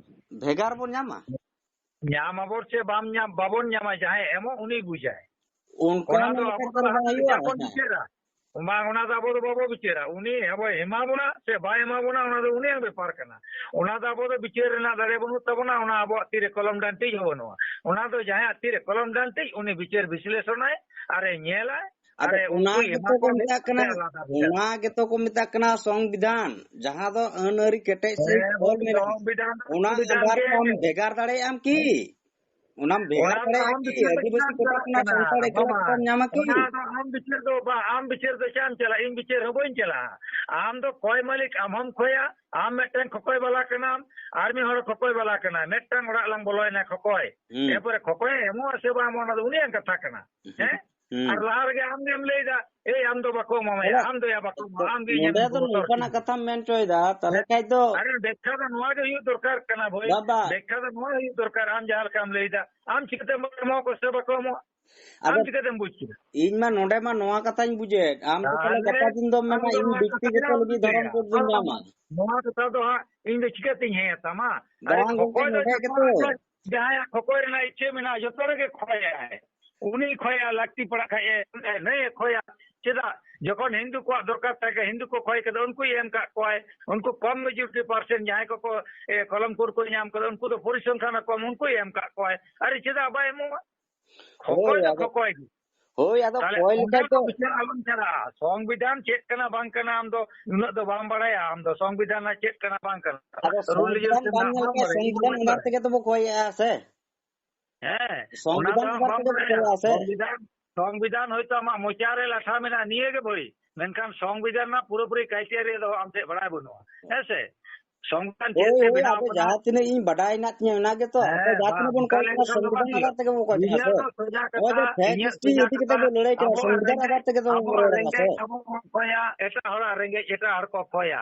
ᱵᱷᱮᱜᱟᱨ ᱵᱚᱱ ᱧᱟᱢᱟ? ᱧᱟᱢ ᱟᱵᱚᱱ ᱥᱮ ᱵᱟᱢ ᱧᱟᱢ, ᱵᱟᱵᱚᱱ ᱧᱟᱢᱟ, ᱡᱟᱦᱟᱸᱭ ᱮᱢᱚᱜ ᱩᱱᱤ ᱵᱩᱡᱟᱭ᱾ ᱚᱱᱠᱟ ᱚᱱᱟ ᱫᱚ ᱞᱮᱠᱟ ᱟᱵᱚ ᱫᱚ ᱫᱚ ᱵᱟᱝ ᱞᱟᱦᱟ ᱦᱩᱭᱩᱜᱼᱟ᱾ ᱵᱤᱪᱟᱹᱨ ᱵᱚᱱ ᱦᱮᱸ᱾ ᱵᱤᱪᱟᱹᱨᱟ᱾ ᱵᱟᱝ, ᱚᱱᱟ ᱫᱚ ᱟᱵᱚ ᱫᱚ ᱵᱟᱵᱚ ᱵᱤᱪᱟᱹᱨᱟ᱾ ᱩᱱᱤ ᱟᱵᱚᱭ ᱮᱢᱟ ᱵᱚᱱᱟ ᱥᱮ ᱵᱟᱭ ᱮᱢᱟ ᱵᱚᱱᱟ, ᱚᱱᱟ ᱫᱚ ᱩᱱᱤᱭᱟᱜ ᱵᱮᱯᱟᱨ ᱠᱟᱱᱟ᱾ ᱚᱱᱟ ᱫᱚ ᱟᱵᱚ ᱫᱚ ᱵᱤᱪᱟᱹᱨ ᱨᱮᱱᱟᱜ ᱫᱟᱲᱮ ᱵᱟᱹᱱᱩᱜ ᱛᱟᱵᱚᱱᱟ, ᱚᱱᱟ ᱟᱵᱚᱣᱟᱜ ᱛᱤᱨᱮ ᱠᱚᱞᱚᱢ ᱰᱟᱹᱱᱴᱤᱡ ᱦᱚᱸ ᱵᱟᱹᱱᱩᱜᱼᱟ᱾ ᱚᱱᱟ ᱫᱚ ᱡᱟᱦᱟᱸᱭᱟᱜ ᱛᱤᱨᱮ ᱠᱚᱞᱚᱢ ᱰᱟᱹᱱᱴᱤᱡ, ᱩᱱᱤ ᱵᱤᱪᱟᱹᱨ ᱵᱤᱥᱞᱮᱥᱚᱱᱟᱭ ᱟᱨᱮ ᱧᱮᱞᱟᱭ, ᱟᱫᱚ ᱟᱨᱮ ᱚᱱᱟ ᱩᱱᱠᱩᱭ ᱮᱢᱟ ᱜᱮᱛᱚ ᱠᱚ ᱠᱚᱣᱟ ᱢᱮᱛᱟᱜ ᱥᱮ ᱠᱟᱱᱟ, ᱟᱞᱟᱫᱟ ᱵᱷᱮᱜᱟᱨ᱾ ᱚᱱᱟ ᱜᱮᱛᱚ ᱠᱚ ᱢᱮᱛᱟᱜ ᱠᱟᱱᱟ ᱥᱚᱝᱵᱤᱫᱷᱟᱱ, ᱡᱟᱦᱟᱸ ᱫᱚ ᱟᱹᱱ ᱟᱹᱨᱤ ᱠᱮᱴᱮᱡ ᱥᱟᱺᱦᱤᱡ ᱦᱮᱸ, ᱚᱞ ᱦᱳᱭ, ᱢᱮᱱᱟᱜᱼᱟ᱾ ᱥᱚᱝᱵᱤᱫᱷᱟᱱ, ᱚᱱᱟ ᱥᱚᱝᱵᱤᱫᱷᱟᱱ ᱟᱫᱷᱟᱨ ᱜᱮ᱾ ᱛᱮ ᱟᱢ ᱵᱷᱮᱜᱟᱨ ᱫᱟᱲᱮᱭᱟᱜ ᱟᱢ ᱠᱤ? ᱚᱱᱟᱢ ᱵᱷᱮᱜᱟᱨ ᱚᱱᱟ ᱫᱚ ᱫᱟᱲᱮᱭᱟᱜᱼᱟ ᱟᱢ ᱠᱤ? ᱵᱤᱪᱟᱹᱨ ᱫᱚ ᱟᱹᱫᱤᱵᱟᱹᱥᱤ ᱪᱮᱫᱟᱜ ᱠᱚᱴᱟ ᱮᱢ ᱠᱷᱚᱱᱟᱜ ᱪᱟᱞᱟᱜ ᱠᱟᱱᱟ? ᱥᱟᱱᱛᱟᱲ ᱮᱠᱞᱟ ᱵᱟᱝ, ᱠᱚᱴᱟᱢ ᱧᱟᱢᱟ ᱠᱤ? ᱚᱱᱟ ᱫᱚ ᱟᱢ ᱵᱤᱪᱟᱹᱨ ᱫᱚ ᱵᱟᱝ, ᱟᱢ ᱵᱤᱪᱟᱹᱨ ᱫᱚ ᱪᱮᱫ ᱮᱢ ᱪᱟᱞᱟᱜᱼᱟ? ᱤᱧ ᱵᱤᱪᱟᱹᱨ ᱦᱚᱸ ᱵᱟᱹᱧ ᱪᱟᱞᱟᱜᱼᱟ᱾ ᱟᱢ ᱫᱚ ᱠᱚᱭ ᱢᱟᱹᱞᱤᱠ, ᱟᱢ ᱦᱚᱸᱢ ᱠᱚᱭᱟ, ᱟᱢ ᱢᱤᱫᱴᱮᱱ ᱠᱚᱠᱚᱭ ᱵᱟᱞᱟ ᱠᱟᱱᱟᱢ, ᱟᱨ ᱢᱤᱫ ᱦᱚᱲ ᱠᱚᱠᱚᱭ ᱵᱟᱞᱟ ᱠᱟᱱᱟᱭ, ᱢᱤᱫᱴᱟᱝ ᱚᱲᱟᱜ ᱞᱟᱝ ᱵᱚᱞᱚᱭᱮᱱᱟ ᱠᱚᱠᱚᱭ᱾ ᱦᱩᱸ᱾ ᱮᱨᱯᱚᱨᱮ ᱠᱚᱠᱚᱭᱮ ᱮᱢᱚᱜᱼᱟ ᱥᱮ ᱵᱟᱝ ᱮᱢᱚᱜᱼᱟ, ᱚᱱᱟ ᱫᱚ ᱩᱱᱤᱭᱟᱜ ᱠᱟᱛᱷᱟ ᱠᱟᱱᱟ᱾ ᱦᱩᱸ᱾ ᱦᱮᱸ? ᱦᱩᱸ᱾ ᱟᱨ ᱞᱟᱦᱟ ᱨᱮᱜᱮ ᱟᱢ ᱜᱮᱢ ᱞᱟᱹᱭᱫᱟ, "ᱮᱭ, ᱟᱢ ᱫᱚ ᱵᱟᱠᱚ ᱮᱢᱟᱢᱟ, ᱛᱟᱦᱞᱮ ᱟᱢ ᱫᱚᱭᱟ ᱵᱟᱠᱚ ᱮᱢᱟᱢᱟ, ᱟᱢ ᱜᱮ ᱤᱧᱮᱢ ᱱᱚᱰᱮ ᱫᱚ ᱵᱚᱛᱚᱨ ᱱᱚᱝᱠᱟᱱᱟᱜ ᱠᱤᱧᱟ᱾" ᱠᱟᱛᱷᱟᱢ ᱢᱮᱱ ᱦᱚᱪᱚᱭᱮᱫᱟ, ᱛᱟᱦᱞᱮ ᱦᱮᱸ? ᱠᱷᱟᱡ ᱫᱚ ᱟᱨᱮ, ᱵᱮᱠᱠᱷᱟ ᱫᱚ ᱱᱚᱣᱟ ᱜᱮ ᱦᱩᱭᱩᱜ ᱫᱚᱨᱠᱟᱨ ᱠᱟᱱᱟ ᱵᱷᱟᱹᱭ, ᱵᱟᱵᱟ᱾ ᱵᱮᱠᱠᱷᱟ ᱫᱚ ᱱᱚᱣᱟ ᱦᱩᱭᱩᱜ ᱫᱚᱨᱠᱟᱨ, ᱟᱢ ᱡᱟᱦᱟᱸ ᱞᱮᱠᱟᱢ ᱞᱟᱹᱭᱫᱟ, ᱟᱢ ᱪᱤᱠᱟᱹᱛᱮᱢ ᱵᱟᱲᱟᱭᱟ ᱮᱢᱚᱜ ᱟᱠᱚ ᱥᱮ ᱵᱟᱠᱚ ᱮᱢᱚᱜᱼᱟ? ᱟᱢ ᱟᱫᱚ ᱪᱤᱠᱟᱹᱛᱮᱢ ᱵᱩᱡᱽ ᱠᱮᱫᱟ? ᱤᱧ ᱢᱟ ᱱᱚᱰᱮ ᱢᱟ ᱱᱚᱣᱟ ᱠᱟᱛᱷᱟᱧ ᱵᱩᱡᱮᱫ, ᱟᱢ ᱫᱚ ᱛᱟᱦᱞᱮ ᱛᱟᱦᱞᱮ ᱜᱟᱯᱟ ᱫᱤᱱ ᱫᱚᱢ ᱟᱢ ᱢᱮᱱᱟ ᱫᱚ ᱤᱧ ᱱᱚᱣᱟ ᱵᱮᱠᱛᱤᱜᱚᱛᱚ ᱠᱟᱛᱷᱟ ᱞᱟᱹᱜᱤᱫ ᱫᱷᱚᱨᱚᱢ ᱠᱳᱰ ᱫᱚᱧ ᱧᱟᱢᱟ᱾ ᱱᱚᱣᱟ ᱠᱟᱛᱷᱟ ᱫᱚ ᱦᱟᱸᱜ ᱤᱧ ᱫᱚ ᱪᱤᱠᱟᱹᱛᱤᱧ ᱦᱮᱸ ᱛᱟᱢᱟ? ᱟᱨᱮ ᱵᱟᱝ ᱜᱚᱢᱠᱮ, ᱠᱷᱚᱠᱚᱭ ᱫᱚ ᱱᱚᱰᱮ ᱡᱚᱛᱚ ᱜᱮᱛᱚ᱾ ᱦᱚᱲ ᱜᱮ ᱡᱟᱦᱟᱸᱭᱟᱜ ᱠᱷᱚᱠᱚᱭ ᱨᱮᱱᱟᱜ ᱤᱪᱪᱷᱟᱹ ᱢᱮᱱᱟᱜᱼᱟ, ᱡᱚᱛᱚ ᱨᱮᱜᱮ ᱠᱷᱚᱭᱟᱭ᱾ ᱩᱱᱤ ᱠᱷᱚᱭᱟ, ᱞᱟᱹᱠᱛᱤ ᱯᱟᱲᱟᱜ ᱠᱷᱟᱡ ᱮ, ᱱᱩᱭᱮ ᱠᱷᱚᱭᱟ᱾ ᱪᱮᱫᱟᱜ? ᱡᱚᱠᱷᱚᱱ ᱦᱤᱱᱫᱩ ᱠᱚᱣᱟᱜ ᱫᱚᱨᱠᱟᱨ ᱛᱟᱦᱮᱸ ᱠᱟᱱᱟ, ᱦᱤᱱᱫᱩ ᱠᱚ ᱠᱷᱚᱭ ᱠᱟᱫᱟ, ᱩᱱᱠᱩᱭ ᱮᱢ ᱠᱟᱜ ᱠᱚᱣᱟᱭ᱾ ᱩᱱᱠᱩ ᱠᱚᱢ majority percent ᱡᱟᱦᱟᱸᱭ ᱠᱚᱠᱚ, ᱮ, ᱠᱚᱞᱚᱢ ᱠᱳᱰ ᱠᱚ ᱧᱟᱢ ᱠᱟᱫᱟ, ᱩᱱᱠᱩ ᱫᱚ ᱯᱚᱨᱤᱥᱚᱝᱠᱷᱟᱱ ᱠᱚᱢ, ᱩᱱᱠᱩᱭ ᱮᱢ ᱠᱟᱜ ᱠᱚᱣᱟᱭ᱾ ᱟᱨᱮ ᱪᱮᱫᱟᱜ ᱵᱟᱭ ᱮᱢᱚᱜᱼᱟ? ᱦᱳᱭ, ᱠᱷᱚᱠᱚᱭ ᱫᱚ ᱟᱫᱚ, ᱠᱷᱚᱠᱚᱭ ᱜᱮ᱾ ᱦᱳᱭ, ᱟᱫᱚ ᱛᱟᱦᱞᱮ ᱠᱚᱭ ᱚᱸᱰᱮ ᱞᱮᱠᱷᱟᱡ ᱫᱚ ᱫᱚ᱾ ᱵᱤᱪᱟᱹᱨ ᱟᱞᱚᱢ ᱪᱟᱞᱟᱜᱼᱟ᱾ ᱥᱚᱝᱵᱤᱫᱷᱟᱱ ᱪᱮᱫ ᱠᱟᱱᱟ ᱵᱟᱝ ᱠᱟᱱᱟ ᱟᱢ ᱫᱚ ᱩᱱᱟᱹᱜ ᱫᱚ ᱵᱟᱢ ᱵᱟᱲᱟᱭᱟ᱾ ᱟᱢ ᱫᱚ ᱥᱚᱝᱵᱤᱫᱷᱟᱱ ᱨᱮᱱᱟᱜ ᱪᱮᱫ ᱠᱟᱱᱟ ᱵᱟᱝ ᱠᱟᱱᱟ, ᱟᱫᱚ ᱨᱩᱞ ᱨᱮᱜᱩᱞᱮᱥᱚᱱ ᱥᱚᱝᱵᱤᱫᱷᱟᱱ ᱵᱟᱝ ᱨᱮᱱᱟᱜ ᱧᱮᱞ ᱵᱟᱢ ᱠᱟᱛᱮ ᱵᱟᱲᱟᱭᱟ᱾ ᱥᱚᱝᱵᱤᱫᱷᱟᱱ ᱚᱱᱟ ᱛᱮᱜᱮ ᱛᱚᱵᱚ ᱠᱚᱭᱮᱜᱼᱟ ᱥᱮ᱾ ᱦᱮᱸ, ᱚᱱᱟ ᱥᱚᱝᱵᱤᱫᱷᱟᱱ ᱫᱚ ᱟᱢ ᱚᱱᱟ ᱵᱟᱢ ᱛᱮᱜᱮ ᱵᱚ ᱵᱟᱲᱟᱭᱟ᱾ ᱠᱚᱭᱮᱜᱼᱟ ᱥᱮ᱾ ᱥᱚᱝᱵᱤᱫᱷᱟᱱ, ᱥᱚᱝᱵᱤᱫᱷᱟᱱ ᱦᱚᱭᱛᱳ ᱟᱢᱟᱜ ᱢᱚᱪᱟ ᱨᱮ ᱞᱟᱴᱷᱟ ᱢᱮᱱᱟᱜᱼᱟ, ᱱᱤᱭᱟᱹ ᱜᱮ ᱵᱷᱟᱹᱭ, ᱢᱮᱱᱠᱷᱟᱱ ᱥᱚᱝᱵᱤᱫᱷᱟᱱ ᱨᱮᱱᱟᱜ ᱯᱩᱨᱟᱹᱯᱩᱨᱤ criteria ᱫᱚ ᱟᱢ ᱴᱷᱮᱱ ᱵᱟᱲᱟᱭ ᱵᱟᱹᱱᱩᱜᱼᱟ, ᱦᱮᱸ ᱥᱮ? ᱥᱚᱝᱵᱤᱫᱷᱟᱱ ᱪᱮᱫ ᱦᱳᱭ, ᱛᱮ ᱦᱳᱭ, ᱵᱮᱱᱟᱣ ᱟᱫᱚ ᱠᱟᱱᱟ? ᱡᱟᱦᱟᱸ ᱛᱤᱱᱟᱹᱜ ᱤᱧ ᱵᱟᱰᱟᱭ ᱦᱮᱱᱟᱜ ᱛᱤᱧᱟᱹ ᱚᱱᱟ ᱜᱮᱛᱚ᱾ ᱟᱯᱮ ᱦᱮᱸ, ᱡᱟᱦᱟᱸ ᱵᱟᱝ, ᱛᱤᱱᱟᱹᱜ ᱵᱚᱱ ᱚᱱᱠᱟ ᱠᱚᱭ ᱠᱟᱱᱟ ᱞᱮᱠᱷᱟᱱ ᱫᱚ ᱥᱚᱝᱵᱤᱫᱷᱟᱱ ᱵᱟᱝ ᱦᱩᱭᱩᱜᱼᱟ᱾ ᱟᱫᱷᱟᱨ ᱛᱮᱜᱮ ᱵᱚ ᱠᱚᱭ ᱠᱟᱱᱟ ᱱᱤᱭᱟᱹ ᱥᱮ᱾ ᱫᱚ ᱥᱚᱡᱟ ᱚᱠᱚᱭ ᱫᱚ ᱠᱟᱛᱷᱟ, ᱯᱷᱮᱠ ᱤᱧᱟᱹᱜ ᱦᱤᱥᱴᱨᱤ ᱥᱚᱡᱟ ᱤᱫᱤ ᱠᱟᱛᱮ ᱠᱟᱛᱷᱟ, ᱵᱚ ᱞᱟᱹᱲᱦᱟᱹᱭ ᱠᱟᱱᱟ, ᱟᱵᱚᱣᱟᱜ ᱥᱚᱝᱵᱤᱫᱷᱟᱱ ᱨᱮᱸᱜᱮᱡ, ᱟᱫᱷᱟᱨ ᱛᱮᱜᱮ ᱛᱚ ᱵᱚᱱ ᱟᱵᱚᱣᱟᱜ ᱨᱚᱲ ᱮᱫᱟ ᱨᱮᱸᱜᱮᱡ ᱥᱮ᱾ ᱟᱵᱚ ᱵᱚᱱ ᱠᱷᱚᱭᱟ, ᱮᱴᱟᱜ ᱦᱚᱲᱟᱜ ᱨᱮᱸᱜᱮᱡ ᱮᱴᱟᱜ ᱦᱚᱲ ᱠᱚ ᱠᱷᱚᱭᱟ᱾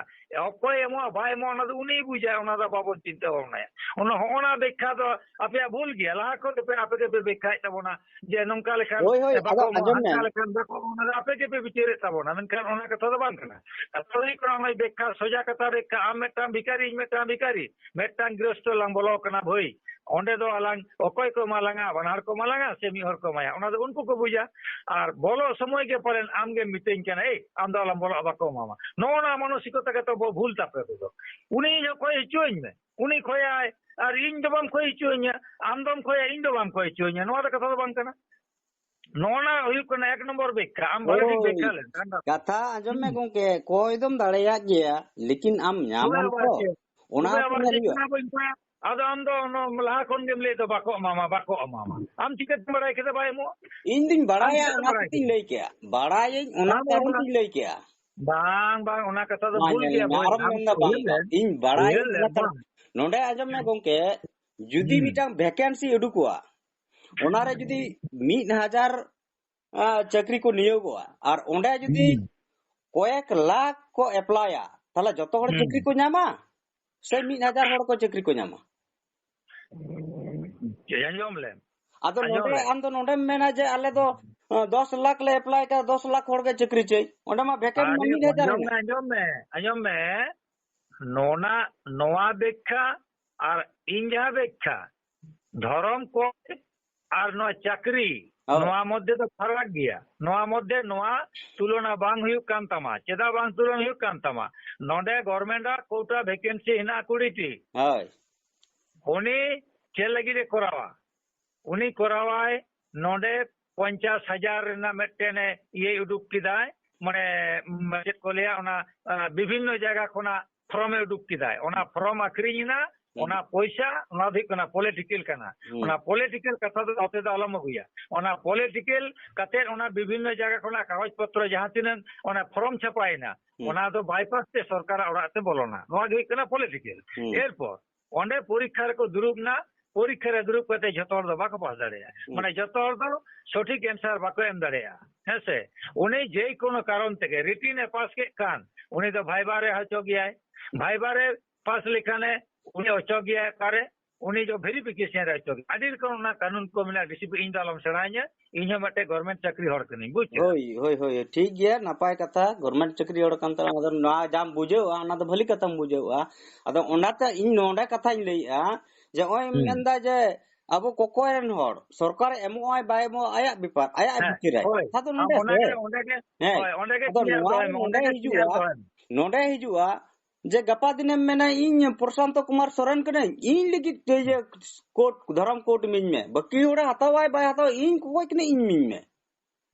ᱚᱠᱚᱭ ᱮᱢᱚᱜᱼᱟ ᱵᱟᱭ ᱮᱢᱚᱜᱼᱟ ᱚᱱᱟ ᱫᱚ ᱩᱱᱤᱭ ᱵᱩᱡᱟ, ᱚᱱᱟ ᱫᱚ ᱵᱟᱵᱚᱱ ᱪᱤᱱᱛᱟᱹ ᱵᱷᱟᱵᱽᱱᱟᱭᱟ᱾ ᱚᱱᱟ, ᱦᱚᱸᱜᱼᱚ ᱱᱟ ᱵᱮᱠᱠᱷᱟ ᱫᱚ ᱟᱯᱮᱭᱟᱜ ᱵᱷᱩᱞ ᱜᱮᱭᱟ᱾ ᱞᱟᱦᱟ ᱠᱷᱚᱱ ᱫᱚ ᱯᱮ, ᱟᱯᱮ ᱜᱮᱯᱮ ᱵᱮᱠᱠᱷᱟᱭᱮᱫ ᱛᱟᱵᱚᱱᱟ ᱡᱮ ᱱᱚᱝᱠᱟ ᱞᱮᱠᱷᱟᱱ ᱦᱳᱭ, ᱦᱳᱭ, ᱵᱟᱠᱚ ᱟᱫᱚ ᱮᱢᱚᱜᱼᱟ, ᱟᱸᱡᱚᱢ ᱢᱮ᱾ ᱦᱟᱱᱠᱟ ᱞᱮᱠᱷᱟᱱ ᱵᱟᱠᱚ ᱮᱢᱚᱜᱼᱟ, ᱚᱱᱟ ᱫᱚ ᱟᱯᱮ ᱜᱮᱯᱮ ᱵᱤᱪᱟᱹᱨᱮᱫ ᱛᱟᱵᱚᱱᱟ, ᱢᱮᱱᱠᱷᱟᱱ ᱚᱱᱟ ᱠᱟᱛᱷᱟ ᱫᱚ ᱵᱟᱝ ᱠᱟᱱᱟ᱾ ᱠᱟᱛᱷᱟ ᱫᱚ ᱦᱩᱭᱩᱜ ᱠᱟᱱᱟ, ᱚᱱᱟ ᱵᱮᱠᱠᱷᱟ, ᱥᱚᱡᱟ ᱠᱟᱛᱷᱟ ᱵᱮᱠᱠᱷᱟ, ᱟᱢ ᱢᱤᱫᱴᱟᱝ ᱵᱷᱤᱠᱟᱨᱤ, ᱤᱧ ᱢᱤᱫᱴᱟᱝ ᱵᱷᱤᱠᱟᱨᱤ, ᱢᱤᱫᱴᱟᱝ ᱜᱨᱤᱦᱚᱥᱛᱷᱚ ᱞᱟᱝ ᱵᱚᱞᱚ ᱠᱟᱱᱟ ᱵᱷᱟᱹᱭ, ᱚᱸᱰᱮ ᱫᱚ ᱟᱞᱟᱝ ᱚᱠᱚᱭ ᱠᱚ ᱮᱢᱟ ᱞᱟᱝᱟ? ᱵᱟᱱᱟᱨ ᱠᱚ ᱮᱢᱟ ᱞᱟᱝᱟ ᱥᱮ ᱢᱤᱫ ᱦᱚᱲ ᱠᱚ ᱮᱢᱟᱭᱟ? ᱚᱱᱟ ᱫᱚ ᱩᱱᱠᱩ ᱠᱚ ᱵᱩᱡᱟ᱾ ᱟᱨ ᱵᱚᱞᱚᱜ ᱥᱚᱢᱚᱭ ᱜᱮ ᱯᱟᱞᱮᱱ ᱟᱢ ᱜᱮᱢ ᱢᱤᱛᱟᱹᱧ ᱠᱟᱱᱟ, "ᱮᱭ, ᱟᱢ ᱫᱚ ᱟᱞᱚᱢ ᱵᱚᱞᱚᱜᱼᱟ, ᱵᱟᱠᱚ ᱮᱢᱟᱢᱟ᱾" ᱱᱚᱜᱼᱚ ᱱᱚᱣᱟ ᱢᱟᱱᱚᱥᱤᱠᱚᱛᱟ ᱜᱮ ᱛᱚ ᱵᱚ-, ᱵᱷᱩᱞ ᱛᱟᱯᱮ ᱟᱯᱮ ᱫᱚ᱾ ᱩᱱᱤ ᱚᱠᱚᱭ ᱦᱚᱪᱚᱣᱟᱹᱧ ᱢᱮ, ᱩᱱᱤ ᱠᱷᱚᱭᱟᱭ, ᱟᱨ ᱤᱧ ᱫᱚ ᱵᱟᱢ ᱠᱷᱚᱭ ᱦᱚᱪᱚᱣᱟᱹᱧᱟ, ᱟᱢ ᱫᱚᱢ ᱠᱷᱚᱭᱟ, ᱤᱧ ᱫᱚ ᱵᱟᱢ ᱠᱷᱚᱭ ᱦᱚᱪᱚᱣᱟᱹᱧᱟ, ᱱᱚᱣᱟ ᱫᱚ ᱠᱟᱛᱷᱟ ᱫᱚ ᱵᱟᱝ ᱠᱟᱱᱟ᱾ ᱱᱚᱜᱼᱚ ᱱᱟ ᱦᱩᱭᱩᱜ ᱠᱟᱱᱟ ᱮᱠ ᱱᱚᱢᱵᱚᱨ ᱵᱮᱠᱠᱷᱟ, ᱟᱢ ᱵᱷᱟᱜᱮ ᱴᱷᱤᱠ ᱦᱳᱭ, ᱵᱮᱠᱠᱷᱟ ᱞᱮᱢ᱾ ᱠᱟᱛᱷᱟ ᱟᱸᱡᱚᱢ ᱢᱮ ᱦᱩᱸ᱾ ᱜᱚᱝᱠᱮ, ᱠᱚᱭ ᱫᱚᱢ ᱫᱟᱲᱮᱭᱟᱜ ᱜᱮᱭᱟ, ᱞᱮᱠᱤᱱ ᱟᱢ ᱛᱚᱵᱮ ᱧᱟᱢᱟᱢ ᱟᱵᱟᱨ ᱛᱚ, ᱪᱮᱫ? ᱚᱱᱟ ᱛᱚᱵᱮ ᱦᱚᱸᱛᱚ ᱟᱵᱟᱨ ᱧᱮᱞ ᱪᱮᱫ ᱦᱩᱭᱩᱜᱼᱟ᱾ ᱠᱟᱱᱟ ᱵᱟᱹᱧ ᱠᱚᱭᱟ? ᱟᱫᱚ ᱟᱢ ᱫᱚ ᱚᱱᱟ ᱞᱟᱦᱟ ᱠᱷᱚᱱ ᱜᱮᱢ ᱞᱟᱹᱭ ᱫᱚ ᱵᱟᱠᱚ ᱮᱢᱟᱢᱟ, ᱵᱟᱠᱚ ᱮᱢᱟᱢᱟ᱾ ᱟᱢ ᱪᱤᱠᱟᱹᱛᱮᱢ ᱵᱟᱲᱟᱭ ᱠᱮᱫᱟ ᱵᱟᱭ ᱮᱢᱚᱜᱼᱟ? ᱤᱧ ᱫᱩᱧ ᱟᱢ ᱵᱟᱲᱟᱭᱟ, ᱪᱤᱠᱟᱹᱛᱮᱢ ᱚᱱᱟ ᱵᱟᱲᱟᱭ ᱠᱷᱟᱹᱛᱤᱨ ᱤᱧ ᱠᱮᱫᱟ? ᱞᱟᱹᱭ ᱠᱮᱜᱼᱟ, ᱵᱟᱲᱟᱭᱟᱹᱧ, ᱚᱱᱟ ᱟᱢ ᱠᱟᱨᱚᱱ ᱵᱟᱲᱟᱭ ᱛᱤᱧ ᱞᱟᱹᱭ ᱠᱮᱜᱼᱟ᱾ ᱵᱟᱝ, ᱵᱟᱝ, ᱚᱱᱟ ᱠᱟᱛᱷᱟ ᱫᱚ ᱢᱟ ᱵᱷᱩᱞ ᱧᱮᱞ ᱜᱮᱭᱟ ᱢᱮ, ᱵᱷᱟᱹᱭ᱾ ᱟᱨᱚᱢ ᱟᱢ ᱢᱮᱱᱫᱟ ᱵᱟᱝ ᱩᱭᱦᱟᱹᱨ ᱞᱮᱢ, ᱵᱟᱝ᱾ ᱱᱚᱰᱮ ᱟᱸᱡᱚᱢ ᱢᱮ ᱦᱩᱸ᱾ ᱜᱚᱝᱠᱮ, ᱡᱩᱫᱤ ᱦᱩᱸ᱾ ᱢᱤᱫᱴᱟᱝ vacancy ᱩᱰᱩᱠᱚᱜᱼᱟ, ᱚᱱᱟᱨᱮ ᱡᱩᱫᱤ ᱢᱤᱫ ᱦᱟᱡᱟᱨ, ᱟ, ᱪᱟᱹᱠᱨᱤ ᱠᱚ ᱱᱤᱭᱳᱜᱚᱜᱼᱟ, ᱟᱨ ᱚᱸᱰᱮ ᱡᱩᱫᱤ ᱦᱩᱸ᱾ ᱠᱚᱭᱮᱠ ᱞᱟᱠᱷ ᱠᱚ ᱮᱯᱞᱟᱭᱟ, ᱛᱟᱦᱞᱮ ᱡᱚᱛᱚ ᱦᱚᱲ ᱦᱩᱸ᱾ ᱪᱟᱹᱠᱨᱤ ᱠᱚ ᱧᱟᱢᱟ ᱥᱮ ᱢᱤᱫ ᱦᱟᱡᱟᱨ ᱦᱚᱲ ᱠᱚ ᱪᱟᱹᱠᱨᱤ ᱠᱚ ᱧᱟᱢᱟ? ᱪᱮᱫ ᱟᱸᱡᱚᱢ ᱞᱮᱢ? ᱟᱫᱚ ᱟᱸᱡᱚᱢ ᱱᱚᱰᱮ ᱞᱮ᱾ ᱟᱢ ᱫᱚ ᱱᱚᱰᱮᱢ ᱢᱮᱱᱟ ᱡᱮ ᱟᱞᱮ ᱫᱚ, ᱟᱸ, ᱫᱚᱥ ᱞᱟᱠᱷ ᱞᱮ ᱮᱯᱞᱟᱭ ᱠᱟᱫᱟ, ᱫᱚᱥ ᱞᱟᱠᱷ ᱦᱚᱲ ᱜᱮ ᱪᱟᱹᱠᱨᱤ ᱪᱟᱹᱭ᱾ ᱚᱸᱰᱮ ᱢᱟ ᱵᱷᱮᱠᱮᱱᱴ ᱢᱟ ᱟᱸᱡᱚᱢ, ᱢᱤᱫ ᱦᱟᱡᱟᱨ ᱟᱸᱡᱚᱢ ᱢᱮ, ᱢᱮᱱᱟᱜ᱾ ᱟᱸᱡᱚᱢ ᱢᱮ, ᱟᱸᱡᱚᱢ ᱢᱮ᱾ ᱱᱚᱣᱟ, ᱱᱚᱣᱟ ᱵᱮᱠᱠᱷᱟ ᱟᱨ ᱤᱧ ᱡᱟᱦᱟᱸ ᱵᱮᱠᱠᱷᱟ, ᱫᱷᱚᱨᱚᱢ ᱠᱳᱰ ᱟᱨ ᱱᱚᱣᱟ ᱪᱟᱹᱠᱨᱤ, ᱦᱳᱭ᱾ ᱱᱚᱣᱟ ᱢᱚᱫᱽᱫᱷᱮ ᱫᱚ ᱯᱷᱟᱨᱟᱠ ᱜᱮᱭᱟ᱾ ᱱᱚᱣᱟ ᱢᱚᱫᱽᱫᱷᱮ ᱱᱚᱣᱟ ᱛᱩᱞᱚᱱᱟ ᱵᱟᱝ ᱦᱩᱭᱩᱜ ᱠᱟᱱ ᱛᱟᱢᱟ᱾ ᱪᱮᱫᱟᱜ ᱵᱟᱝ ᱛᱩᱞᱚᱱᱟ ᱦᱩᱭᱩᱜ ᱠᱟᱱ ᱛᱟᱢᱟ? ᱱᱚᱰᱮ ᱜᱚᱵᱷᱚᱨᱱᱢᱮᱱᱴ ᱟᱜ ᱠᱳᱴᱟ ᱵᱷᱮᱠᱮᱱᱥᱤ ᱦᱮᱱᱟᱜᱼᱟ ᱠᱩᱲᱤ ᱴᱤ᱾ ᱦᱳᱭ᱾ ᱩᱱᱤ ᱪᱮᱫ ᱞᱟᱹᱜᱤᱫ ᱮ ᱠᱚᱨᱟᱣᱟ? ᱩᱱᱤ ᱠᱚᱨᱟᱣᱟᱭ ᱱᱚᱰᱮ ᱯᱚᱧᱪᱟᱥ ᱦᱟᱡᱟᱨ ᱨᱮᱱᱟᱜ ᱢᱤᱫᱴᱮᱱ ᱤᱭᱟᱹᱭ ᱩᱰᱩᱠ ᱠᱮᱫᱟᱭ, ᱢᱟᱱᱮ, ᱩᱢ, ᱪᱮᱫ ᱠᱚ ᱞᱟᱹᱭᱟ, ᱚᱱᱟ, ᱟ, ᱵᱤᱵᱷᱤᱱᱱᱚ ᱡᱟᱭᱜᱟ ᱠᱷᱚᱱᱟᱜ ᱯᱷᱚᱨᱚᱢ ᱮ ᱩᱰᱩᱠ ᱠᱮᱫᱟᱭ᱾ ᱚᱱᱟ ᱯᱷᱚᱨᱚᱢ ᱟᱠᱷᱨᱤᱧ ᱮᱱᱟ, ᱦᱩᱸ᱾ ᱚᱱᱟ ᱯᱚᱭᱥᱟ, ᱚᱱᱟ ᱫᱚ ᱦᱩᱭᱩᱜ ᱠᱟᱱᱟ ᱯᱚᱞᱤᱴᱤᱠᱟᱞ ᱠᱟᱱᱟ᱾ ᱦᱩᱸ᱾ ᱚᱱᱟ ᱯᱚᱞᱤᱴᱤᱠᱟᱞ ᱠᱟᱛᱷᱟ ᱫᱚ ᱱᱚᱛᱮ ᱫᱚ ᱟᱞᱚᱢ ᱟᱹᱜᱩᱭᱟ᱾ ᱚᱱᱟ ᱯᱚᱞᱤᱴᱤᱠᱟᱞ ᱠᱟᱛᱮ ᱚᱱᱟ ᱵᱤᱵᱷᱤᱱᱱᱚ ᱡᱟᱭᱜᱟ ᱠᱷᱚᱱᱟᱜ ᱠᱟᱜᱚᱡᱽ ᱯᱚᱛᱨᱚ ᱡᱟᱦᱟᱸ ᱛᱤᱱᱟᱹᱜ ᱚᱱᱟ ᱯᱷᱚᱨᱚᱢ ᱪᱷᱟᱯᱟᱭᱮᱱᱟ, ᱦᱩᱸ᱾ ᱚᱱᱟ ᱫᱚ ᱵᱟᱭᱯᱟᱥ ᱛᱮ ᱥᱚᱨᱠᱟᱨᱟᱜ ᱚᱲᱟᱜ ᱛᱮ ᱵᱚᱞᱚᱱᱟ᱾ ᱱᱚᱣᱟ ᱜᱮ ᱦᱩᱭᱩᱜ ᱠᱟᱱᱟ ᱯᱚᱞᱤᱴᱤᱠᱟᱞ᱾ ᱦᱩᱸ᱾ ᱮᱨᱯᱚᱨ ᱚᱸᱰᱮ ᱯᱚᱨᱤᱠᱠᱷᱟ ᱨᱮᱠᱚ ᱫᱩᱲᱩᱵ ᱮᱱᱟ, ᱯᱚᱨᱤᱠᱠᱷᱟ ᱨᱮ ᱫᱩᱲᱩᱵ ᱠᱟᱛᱮ ᱡᱷᱚᱛᱚ ᱦᱚᱲ ᱫᱚ ᱵᱟᱠᱚ ᱯᱟᱥ ᱫᱟᱲᱮᱭᱟᱜᱼᱟ᱾ ᱦᱩᱸ᱾ ᱢᱟᱱᱮ ᱡᱷᱚᱛᱚ ᱦᱚᱲ ᱫᱚ ᱥᱚᱴᱷᱤᱠ ᱮᱱᱥᱟᱨ ᱵᱟᱠᱚ ᱮᱢ ᱫᱟᱲᱮᱭᱟᱜᱼᱟ, ᱦᱮᱸ ᱥᱮ? ᱩᱱᱤ ᱡᱮ ᱠᱳᱱᱳ ᱠᱟᱨᱚᱱ ᱛᱮᱜᱮ ᱨᱤᱴᱤᱱ ᱮ ᱯᱟᱥ ᱠᱮᱫ ᱠᱷᱟᱱ ᱩᱱᱤ ᱫᱚ ᱵᱷᱟᱭᱵᱟ ᱨᱮ ᱦᱚᱪᱚ ᱜᱮᱭᱟᱭ, ᱵᱷᱟᱭᱵᱟ ᱨᱮ ᱯᱟᱥ ᱞᱮᱠᱷᱟᱱᱮ ᱩᱱᱤ ᱚᱪᱚ ᱜᱮᱭᱟᱭ ᱚᱠᱟᱨᱮ, ᱩᱱᱤ ᱫᱚ ᱵᱷᱮᱨᱤᱯᱷᱤᱠᱮᱥᱚᱱ ᱨᱮ ᱚᱪᱚ ᱜᱮᱭᱟᱭ᱾ ᱟᱹᱰᱤ ᱨᱚᱠᱚᱢ ᱚᱱᱟ ᱠᱟᱹᱱᱩᱱ ᱠᱚ ᱢᱮᱱᱟᱜᱼᱟ, ᱰᱤᱥᱤᱯᱞᱤᱱ ᱤᱧ ᱫᱚ ᱟᱞᱚᱢ ᱥᱮᱬᱟᱧᱟ, ᱤᱧ ᱦᱚᱸ ᱢᱤᱫᱴᱮᱡ ᱜᱚᱵᱷᱚᱨᱱᱢᱮᱱᱴ ᱪᱟᱹᱠᱨᱤ ᱦᱚᱲ ᱠᱟᱹᱱᱟᱹᱧ, ᱵᱩᱡᱽ ᱠᱮᱫᱟ? ᱦᱳᱭ, ᱦᱳᱭ, ᱦᱳᱭ, ᱴᱷᱤᱠ ᱜᱮᱭᱟ, ᱱᱟᱯᱟᱭ ᱠᱟᱛᱷᱟ, ᱜᱚᱵᱷᱚᱨᱱᱢᱮᱱᱴ ᱪᱟᱹᱠᱨᱤ ᱦᱚᱲ ᱠᱟᱱ ᱛᱟᱢᱟ, ᱟᱫᱚ ᱱᱚᱣᱟ ᱡᱟᱢ ᱵᱩᱡᱷᱟᱹᱣᱟ, ᱚᱱᱟ ᱫᱚ ᱵᱷᱟᱹᱞᱤ ᱠᱟᱛᱷᱟᱢ ᱵᱩᱡᱷᱟᱹᱣᱟ᱾ ᱟᱫᱚ ᱚᱱᱟᱛᱮ ᱤᱧ ᱱᱚᱰᱮ ᱠᱟᱛᱷᱟᱧ ᱞᱟᱹᱭᱮᱜᱼᱟ, ᱡᱮ ᱱᱚᱜᱼᱚᱭ ᱦᱩᱸ᱾ ᱢᱮᱱᱫᱟ ᱡᱮ ᱟᱵᱚ ᱠᱚᱠᱚᱭ ᱨᱮᱱ ᱦᱚᱲ, ᱥᱚᱨᱠᱟᱨ ᱮᱢᱚᱜ ᱟᱭ ᱵᱟᱭ ᱮᱢᱚᱜ ᱟᱭ ᱟᱭᱟᱜ ᱵᱮᱯᱟᱨ, ᱟᱭᱟᱜ ᱦᱮᱸ, ᱵᱷᱤᱛᱤᱨ ᱨᱮ᱾ ᱦᱳᱭ᱾ ᱠᱟᱛᱷᱟ ᱫᱚ ᱟᱢ ᱱᱚᱰᱮ ᱥᱮ᱾ ᱚᱱᱟᱜᱮ, ᱚᱸᱰᱮ ᱜᱮ, ᱦᱮᱸ᱾ ᱦᱳᱭ, ᱚᱸᱰᱮ ᱜᱮ ᱟᱫᱚ ᱠᱞᱤᱭᱟᱨ ᱱᱚᱣᱟ ᱫᱚᱦᱚᱭ ᱨᱮ ᱢᱮ, ᱱᱚᱰᱮ ᱚᱸᱰᱮ ᱜᱮ ᱦᱤᱡᱩᱜᱼᱟ, ᱠᱞᱤᱭᱟᱨ ᱫᱚᱦᱚᱭ ᱢᱮ᱾ ᱱᱚᱰᱮ ᱦᱤᱡᱩᱜᱼᱟ, ᱡᱮ ᱜᱟᱯᱟ ᱫᱤᱱᱮᱢ ᱢᱮᱱᱟ ᱤᱧ ᱯᱨᱚᱥᱟᱱᱛᱚ ᱠᱩᱢᱟᱨ ᱥᱚᱨᱮᱱ ᱠᱟᱹᱱᱟᱹᱧ, ᱤᱧ ᱞᱟᱹᱜᱤᱫ ᱛᱮ ᱤᱭᱟᱹ ᱠᱳᱰ, ᱫᱷᱚᱨᱚᱢ ᱠᱳᱰ ᱤᱢᱟᱹᱧ ᱢᱮ, ᱵᱟᱹᱠᱤ ᱦᱚᱲᱮ ᱦᱟᱛᱟᱣᱟᱭ ᱵᱟᱭ ᱦᱟᱛᱟᱣᱟ, ᱤᱧ ᱠᱚᱠᱚᱭ ᱠᱟᱹᱱᱟᱹᱧ, ᱤᱧ ᱤᱢᱟᱹᱧ ᱢᱮ᱾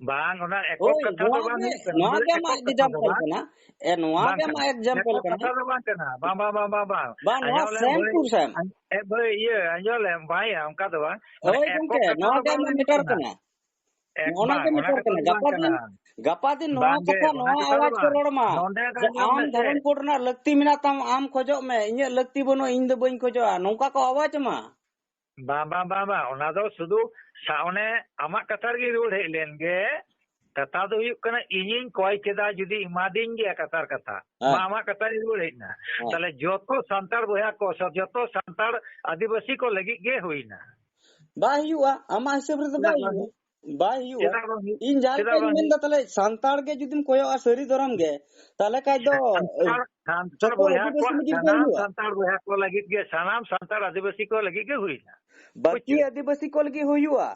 ᱵᱟᱝ, ᱚᱱᱟ ᱮᱠᱚᱠ ᱦᱳᱭ, ᱠᱟᱛᱷᱟ ᱫᱚ ᱱᱚᱣᱟ ᱵᱟᱝ ᱜᱮ, ᱦᱩᱭᱩᱜ ᱠᱟᱱᱟ, ᱱᱚᱣᱟ ᱢᱟᱱᱮ ᱜᱮ ᱮᱠᱚᱠ ᱟᱢᱟᱜ ᱠᱟᱛᱷᱟ ᱫᱚ example ᱵᱟᱝ, ᱠᱟᱱᱟ᱾ ᱮ, ᱱᱚᱣᱟ ᱵᱟᱝ ᱜᱮ ᱠᱟᱱᱟ, ᱟᱢᱟᱜ example ᱮᱠᱚᱠ ᱠᱟᱱᱟ᱾ ᱠᱟᱛᱷᱟ ᱫᱚ ᱵᱟᱝ ᱠᱟᱱᱟ, ᱵᱟᱝ, ᱵᱟᱝ, ᱵᱟᱝ, ᱵᱟᱝ, ᱵᱟᱝ᱾ ᱵᱟᱝ, ᱱᱚᱣᱟ ᱟᱸᱡᱚᱢ ᱞᱮᱢ same ᱵᱷᱟᱹᱭ, to same᱾ ᱟᱸᱡ-, ᱮ, ᱵᱷᱟᱹᱭ, ᱤᱭᱟᱹ, ᱟᱸᱡᱚᱢ ᱞᱮᱢ ᱵᱷᱟᱭ, ᱚᱱᱠᱟ ᱫᱚ ᱵᱟᱝ, ᱢᱟᱱᱮ ᱦᱳᱭ ᱮᱠᱚᱠ ᱜᱚᱝᱠᱮ, ᱠᱟᱛᱷᱟ ᱱᱚᱣᱟ ᱫᱚ ᱜᱮ ᱵᱟᱝ ᱟᱢᱟᱜ ᱦᱩᱭᱩᱜ matter ᱠᱟᱱᱟ᱾ ᱠᱟᱱᱟ᱾ ᱮ, ᱱᱚᱜᱼᱚ ᱱᱟ ᱵᱟᱝ, ᱜᱮ ᱚᱱᱟ matter ᱠᱟᱛᱷᱟ ᱠᱟᱱᱟ᱾ ᱫᱚ ᱵᱟᱝ ᱜᱟᱯᱟ ᱠᱟᱱᱟ᱾ ᱫᱤᱱ, ᱜᱟᱯᱟ ᱵᱟᱝ ᱫᱤᱱ ᱜᱮ, ᱱᱚᱣᱟ ᱚᱱᱟ ᱠᱟᱛᱷᱟ ᱫᱚ ᱟᱣᱟᱡ ᱠᱚ ᱵᱟᱝ᱾ ᱨᱚᱲ ᱢᱟ᱾ ᱱᱚᱰᱮ ᱫᱚ ᱡᱮ ᱟᱸᱡᱚᱢ ᱟᱢ ᱢᱮᱥᱮ᱾ ᱫᱷᱚᱨᱚᱢ code ᱨᱮᱱᱟᱜ ᱞᱟᱹᱠᱛᱤ ᱢᱮᱱᱟᱜ ᱛᱟᱢ, ᱟᱢ ᱠᱷᱚᱡᱚᱜ ᱢᱮ, ᱤᱧᱟᱹᱜ ᱞᱟᱹᱠᱛᱤ ᱵᱟᱹᱱᱩᱜᱼᱟ, ᱤᱧ ᱫᱚ ᱵᱟᱹᱧ ᱠᱷᱚᱡᱚᱜᱼᱟ, ᱱᱚᱝᱠᱟ ᱠᱚ ᱟᱣᱟᱡ ᱢᱟ᱾ ᱵᱟᱝ, ᱵᱟᱝ, ᱵᱟᱝ, ᱵᱟᱝ, ᱚᱱᱟ ᱫᱚ ᱥᱩᱫᱷᱩ ᱥᱟ-, ᱚᱱᱮ ᱟᱢᱟᱜ ᱠᱟᱛᱷᱟ ᱨᱮᱜᱮ ᱨᱩᱣᱟᱹᱲ ᱦᱮᱡ ᱞᱮᱱ ᱜᱮ᱾ ᱠᱟᱛᱷᱟ ᱫᱚ ᱦᱩᱭᱩᱜ ᱠᱟᱱᱟ, ᱤᱧᱤᱧ ᱠᱚᱭ ᱠᱮᱫᱟ, ᱡᱩᱫᱤ ᱮᱢᱟᱫᱤᱧ ᱜᱮᱭᱟ ᱠᱟᱛᱷᱟᱨ ᱠᱟᱛᱷᱟ, ᱦᱮᱸ᱾ ᱢᱟ ᱟᱢᱟᱜ ᱠᱟᱛᱷᱟ ᱨᱮ ᱨᱩᱣᱟᱹᱲ ᱦᱮᱡ ᱮᱱᱟ᱾ ᱦᱮᱸ᱾ ᱛᱟᱦᱞᱮ ᱡᱚᱛᱚ ᱥᱟᱱᱛᱟᱲ ᱵᱚᱭᱦᱟ ᱠᱚ, ᱥᱮ ᱡᱚᱛᱚ ᱥᱟᱱᱛᱟᱲ ᱟᱹᱫᱤᱵᱟᱹᱥᱤ ᱠᱚ ᱞᱟᱹᱜᱤᱫ ᱜᱮ ᱦᱩᱭᱱᱟ᱾ ᱵᱟᱭ ᱦᱩᱭᱩᱜᱼᱟ, ᱟᱢᱟᱜ ᱦᱤᱥᱟᱹᱵ ᱨᱮᱫᱚ ᱵᱟᱭ ᱦᱩᱭᱩᱜᱼᱟ᱾ ᱵᱟᱭ ᱦᱩᱭᱩᱜᱼᱟ᱾ ᱪᱮᱫᱟᱜ ᱵᱟᱝ ᱦᱩᱭᱩᱜ-, ᱤᱧ ᱡᱟᱦᱟᱸ ᱪᱮᱫᱟᱜ ᱞᱮᱠᱟᱧ ᱵᱟᱝ ᱢᱮᱱ ᱦᱩᱭᱩᱜ-, ᱮᱫᱟ, ᱛᱟᱦᱞᱮ ᱥᱟᱱᱛᱟᱲ ᱜᱮ ᱡᱩᱫᱤᱢ ᱠᱚᱭᱚᱜᱼᱟ ᱥᱟᱹᱨᱤ ᱫᱷᱚᱨᱚᱢ ᱜᱮ, ᱛᱟᱦᱞᱮ ᱠᱷᱟᱡ ᱫᱚ ᱥᱟᱱᱛᱟᱲ, ᱥᱟᱱᱛᱟᱲ ᱡᱚᱛᱚ ᱵᱚᱭᱦᱟ ᱟᱹᱫᱤᱵᱟᱹᱥᱤ ᱠᱚᱣᱟᱜ, ᱢᱟᱹᱡᱤᱨ ᱠᱚ ᱥᱟᱱᱟᱢ ᱦᱩᱭᱩᱜᱼᱟ᱾ ᱥᱟᱱᱛᱟᱲ ᱵᱚᱭᱦᱟ ᱠᱚ ᱞᱟᱹᱜᱤᱫ ᱜᱮ, ᱥᱟᱱᱟᱢ ᱥᱟᱱᱛᱟᱲ ᱟᱹᱫᱤᱵᱟᱹᱥᱤ ᱠᱚ ᱞᱟᱹᱜᱤᱫ ᱜᱮ ᱦᱩᱭᱱᱟ᱾ ᱵᱟᱹᱠᱤ ᱵᱩᱡᱽ ᱠᱮᱫᱟ? ᱟᱹᱫᱤᱵᱟᱹᱥᱤ ᱠᱚ ᱞᱟᱹᱜᱤᱫ ᱦᱩᱭᱩᱜᱼᱟ᱾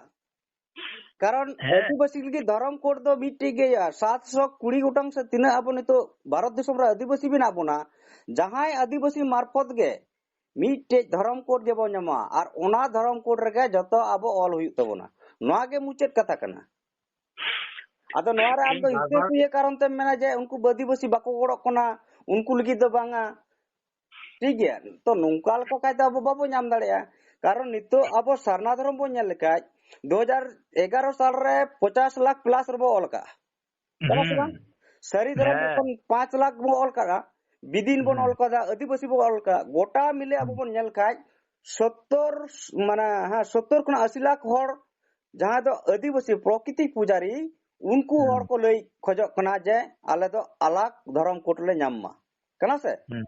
ᱠᱟᱨᱚᱱ ᱦᱮᱸ᱾ ᱟᱹᱫᱤᱵᱟᱹᱥᱤ ᱞᱟᱹᱜᱤᱫ ᱫᱷᱚᱨᱚᱢ ᱠᱳᱰ ᱫᱚ ᱢᱤᱫᱴᱮᱡ ᱜᱮ ᱦᱩᱭᱩᱜᱼᱟ᱾ ᱥᱟᱛᱥᱚ ᱠᱩᱲᱤ ᱜᱚᱴᱟᱝ ᱥᱮ ᱛᱤᱱᱟᱹᱜ ᱟᱵᱚ ᱱᱤᱛᱚᱜ ᱵᱷᱟᱨᱚᱛ ᱫᱤᱥᱚᱢ ᱨᱮ ᱟᱹᱫᱤᱵᱟᱹᱥᱤ ᱢᱮᱱᱟᱜ ᱵᱚᱱᱟ, ᱡᱟᱦᱟᱸᱭ ᱟᱹᱫᱤᱵᱟᱹᱥᱤ ᱢᱟᱨᱯᱷᱚᱛ ᱜᱮ ᱢᱤᱫᱴᱮᱡ ᱫᱷᱚᱨᱚᱢ ᱠᱳᱰ ᱜᱮᱵᱚᱱ ᱧᱟᱢᱟ, ᱟᱨ ᱚᱱᱟ ᱫᱷᱚᱨᱚᱢ ᱠᱳᱰ ᱨᱮᱜᱮ ᱡᱚᱛᱚ ᱟᱵᱚ ᱚᱞ ᱦᱩᱭᱩᱜ ᱛᱟᱵᱚᱱᱟ᱾ ᱱᱚᱣᱟ ᱜᱮ ᱢᱩᱪᱟᱹᱫ ᱠᱟᱛᱷᱟ ᱠᱟᱱᱟ᱾ ᱟᱫᱚ ᱱᱚᱣᱟ ᱨᱮ ᱟᱢ ᱫᱚ ᱤᱧ ᱦᱤᱥᱟᱹ ᱵᱟᱨ-, ᱥᱩᱭᱟᱹ ᱠᱟᱨᱚᱱ ᱛᱮᱢ ᱢᱮᱱᱟ ᱡᱮ ᱩᱱᱠᱩ ᱟᱹᱫᱤᱵᱟᱹᱥᱤ ᱵᱟᱠᱚ ᱜᱚᱲᱚᱜ ᱠᱟᱱᱟ, ᱩᱱᱠᱩ ᱞᱟᱹᱜᱤᱫ ᱫᱚ ᱵᱟᱝᱟ, ᱴᱷᱤᱠ ᱜᱮᱭᱟ᱾ ᱛᱚ ᱱᱚᱝᱠᱟ ᱞᱮᱠᱟ ᱠᱟᱭᱛᱮ ᱟᱵᱚ ᱵᱟᱵᱚ ᱧᱟᱢ ᱫᱟᱲᱮᱭᱟᱜᱼᱟ, ᱠᱟᱨᱚᱱ ᱱᱤᱛᱚᱜ ᱟᱵᱚ ᱥᱟᱨᱱᱟ ᱫᱷᱚᱨᱚᱢ ᱵᱚᱱ ᱧᱮᱞ ᱞᱮᱠᱷᱟᱡ ᱫᱩ ᱦᱟᱡᱟᱨ ᱮᱜᱟᱨᱚ ᱥᱟᱞ ᱨᱮ ᱯᱚᱸᱪᱟᱥ ᱞᱟᱠᱷ ᱯᱞᱟᱥ ᱨᱮᱵᱚ ᱚᱞ ᱠᱟᱜᱼᱟ᱾ ᱠᱟᱱᱟ ᱥᱮ ᱵᱟᱝ? ᱦᱩᱸ᱾ ᱥᱟᱹᱨᱤ ᱫᱷᱚᱨᱚᱢ ᱦᱮᱸ᱾ ᱡᱚᱠᱷᱚᱱ ᱯᱟᱸᱪ ᱞᱟᱠᱷ ᱵᱚ ᱚᱞ ᱠᱟᱜᱼᱟ, ᱵᱤᱫᱤᱱ ᱵᱚᱱ ᱦᱩᱸ᱾ ᱚᱞ ᱠᱟᱫᱟ, ᱟᱹᱫᱤᱵᱟᱹᱥᱤ ᱵᱚ ᱚᱞ ᱠᱟᱜᱼᱟ, ᱜᱚᱴᱟ ᱢᱤᱞᱮ ᱟᱵᱚ ᱦᱩᱸ᱾ ᱵᱚᱱ ᱧᱮᱞ ᱠᱷᱟᱡ ᱥᱚᱛᱛᱚᱨ, ᱢᱟᱱᱮ, ᱦᱮᱸ, ᱥᱚᱛᱛᱚᱨ ᱠᱷᱚᱱᱟᱜ ᱟᱥᱤ ᱞᱟᱠᱷ ᱦᱚᱲ ᱡᱟᱦᱟᱸ ᱫᱚ ᱟᱹᱫᱤᱵᱟᱹᱥᱤ ᱯᱨᱚᱠᱤᱛᱤ ᱯᱩᱡᱟᱨᱤ, ᱩᱱᱠᱩ ᱦᱩᱸ᱾ ᱦᱚᱲ ᱠᱚ ᱞᱟᱹᱭ ᱠᱷᱚᱡᱚᱜ ᱠᱟᱱᱟ ᱡᱮ ᱟᱞᱮ ᱫᱚ ᱟᱞᱟᱜᱽ ᱫᱷᱚᱨᱚᱢ ᱠᱳᱰ ᱞᱮ ᱧᱟᱢ ᱢᱟ, ᱠᱟᱱᱟ ᱥᱮ? ᱦᱩᱸ᱾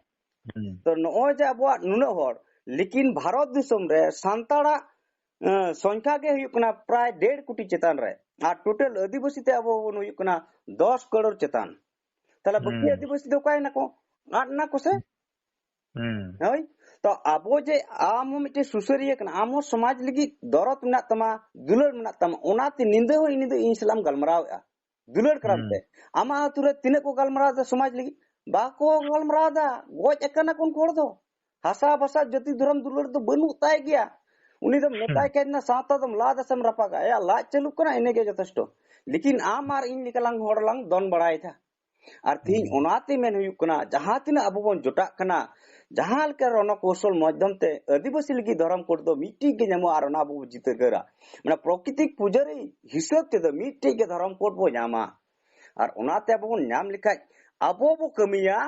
ᱦᱩᱸ᱾ ᱛᱚ ᱱᱚᱜᱼᱚᱭ ᱡᱮ ᱟᱵᱚᱣᱟᱜ ᱱᱩᱱᱟᱹᱜ ᱦᱚᱲ, ᱞᱮᱠᱤᱱ ᱵᱷᱟᱨᱚᱛ ᱫᱤᱥᱚᱢ ᱨᱮ ᱥᱟᱱᱛᱟᱲᱟᱜ, ᱮᱸ, ᱥᱚᱝᱠᱷᱟ ᱜᱮ ᱦᱩᱭᱩᱜ ᱠᱟᱱᱟ ᱯᱨᱟᱭ ᱰᱮᱲ ᱠᱳᱴᱤ ᱪᱮᱛᱟᱱ ᱨᱮ, ᱟᱨ ᱴᱳᱴᱟᱞ ᱟᱹᱫᱤᱵᱟᱹᱥᱤ ᱛᱮ ᱟᱵᱚ ᱵᱚᱱ ᱦᱩᱭᱩᱜ ᱠᱟᱱᱟ ᱫᱚᱥ ᱠᱟᱨᱳᱲ ᱪᱮᱛᱟᱱ᱾ ᱛᱟᱦᱞᱮ ᱵᱟᱹᱠᱤ ᱦᱩᱸ᱾ ᱟᱹᱫᱤᱵᱟᱹᱥᱤ ᱫᱚ ᱚᱠᱟᱭᱮᱱᱟ ᱠᱚ? ᱟᱫ ᱮᱱᱟ ᱠᱚ ᱥᱮ? ᱦᱩᱸ᱾ ᱦᱳᱭ᱾ ᱛᱚ ᱟᱵᱚ ᱡᱮ, ᱟᱢ ᱦᱚᱸ ᱢᱤᱫᱴᱮᱱ ᱥᱩᱥᱟᱹᱨᱤᱭᱟᱹ ᱠᱟᱱᱟ, ᱟᱢ ᱦᱚᱸ ᱥᱚᱢᱟᱡᱽ ᱞᱟᱹᱜᱤᱫ ᱫᱚᱨᱚᱫ ᱢᱮᱱᱟᱜ ᱛᱟᱢᱟ, ᱫᱩᱞᱟᱹᱲ ᱢᱮᱱᱟᱜ ᱛᱟᱢᱟ, ᱚᱱᱟᱛᱮ ᱧᱤᱫᱟᱹ ᱦᱚᱸ ᱧᱤᱫᱟᱹ ᱤᱧ ᱥᱟᱞᱟᱜ ᱮᱢ ᱜᱟᱞᱢᱟᱨᱟᱣᱮᱫᱼᱟ᱾ ᱫᱩᱞᱟᱹᱲ ᱠᱟᱨᱚᱱ ᱦᱩᱸ᱾ ᱛᱮ᱾ ᱟᱢᱟᱜ ᱟᱹᱛᱩ ᱨᱮ ᱛᱤᱱᱟᱹᱜ ᱠᱚ ᱜᱟᱞᱢᱟᱨᱟᱣ ᱮᱫᱟ ᱥᱚᱢᱟᱡᱽ ᱞᱟᱹᱜᱤᱫ? ᱵᱟᱠᱚ ᱜᱟᱞᱢᱟᱨᱟᱣ ᱮᱫᱟ, ᱜᱚᱡ ᱟᱠᱟᱱᱟ ᱠᱚ ᱩᱱᱠᱩ ᱦᱚᱲ ᱫᱚ᱾ ᱦᱟᱥᱟ ᱵᱷᱟᱥᱟ ᱡᱟᱹᱛᱤ ᱫᱷᱚᱨᱚᱢ ᱫᱩᱞᱟᱹᱲ ᱫᱚ ᱵᱟᱹᱱᱩᱜ ᱛᱟᱭ ᱜᱮᱭᱟ᱾ ᱩᱱᱤ ᱫᱚᱢ ᱢᱮᱛᱟᱭ ᱦᱩᱸ᱾ ᱠᱷᱟᱡ ᱱᱟ ᱥᱟᱶᱛᱟ ᱫᱚᱢ ᱞᱟᱫᱟ ᱥᱮᱢ ᱨᱟᱯᱟᱜᱟ, ᱟᱭᱟᱜ ᱞᱟᱡ ᱪᱟᱹᱞᱩᱜ ᱠᱟᱱᱟ, ᱤᱱᱟᱹᱜᱮ ᱡᱚᱛᱷᱮᱥᱴᱚ᱾ ᱞᱮᱠᱤᱱ ᱟᱢ ᱟᱨ ᱤᱧ ᱞᱮᱠᱟ ᱞᱟᱝ ᱦᱚᱲ ᱞᱟᱝ ᱫᱚᱱ ᱵᱟᱲᱟᱭᱮᱫᱟ᱾ ᱟᱨ ᱛᱤᱦᱤᱧ ᱦᱩᱸ᱾ ᱚᱱᱟᱛᱮ ᱢᱮᱱ ᱦᱩᱭᱩᱜ ᱠᱟᱱᱟ, ᱡᱟᱦᱟᱸ ᱛᱤᱱᱟᱹᱜ ᱟᱵᱚ ᱵᱚᱱ ᱡᱚᱴᱟᱜ ᱠᱟᱱᱟ, ᱡᱟᱦᱟᱸ ᱞᱮᱠᱟ ᱨᱚᱱᱚ ᱠᱳᱣᱥᱚᱞ ᱢᱟᱫᱽᱫᱷᱚᱢ ᱛᱮ ᱟᱹᱫᱤᱵᱟᱹᱥᱤ ᱞᱟᱹᱜᱤᱫ ᱫᱷᱚᱨᱚᱢ ᱠᱳᱰ ᱫᱚ ᱢᱤᱫᱴᱤᱡ ᱜᱮ ᱧᱟᱢᱚᱜᱼᱟ ᱟᱨ ᱚᱱᱟ ᱟᱵᱚ ᱵᱚ ᱡᱤᱛᱠᱟᱹᱨᱟ᱾ ᱢᱟᱱᱮ ᱯᱨᱚᱠᱤᱛᱤᱠ ᱯᱩᱡᱟᱹᱨᱤ ᱦᱤᱥᱟᱹᱵ ᱛᱮᱫᱚ ᱢᱤᱫᱴᱤᱡ ᱜᱮ ᱫᱷᱚᱨᱚᱢ ᱠᱳᱰ ᱵᱚ ᱧᱟᱢᱟ᱾ ᱟᱨ ᱚᱱᱟᱛᱮ ᱟᱵᱚ ᱵᱚᱱ ᱧᱟᱢ ᱞᱮᱠᱷᱟᱡ ᱟᱵᱚ ᱵᱚ ᱠᱟᱹᱢᱤᱭᱟ,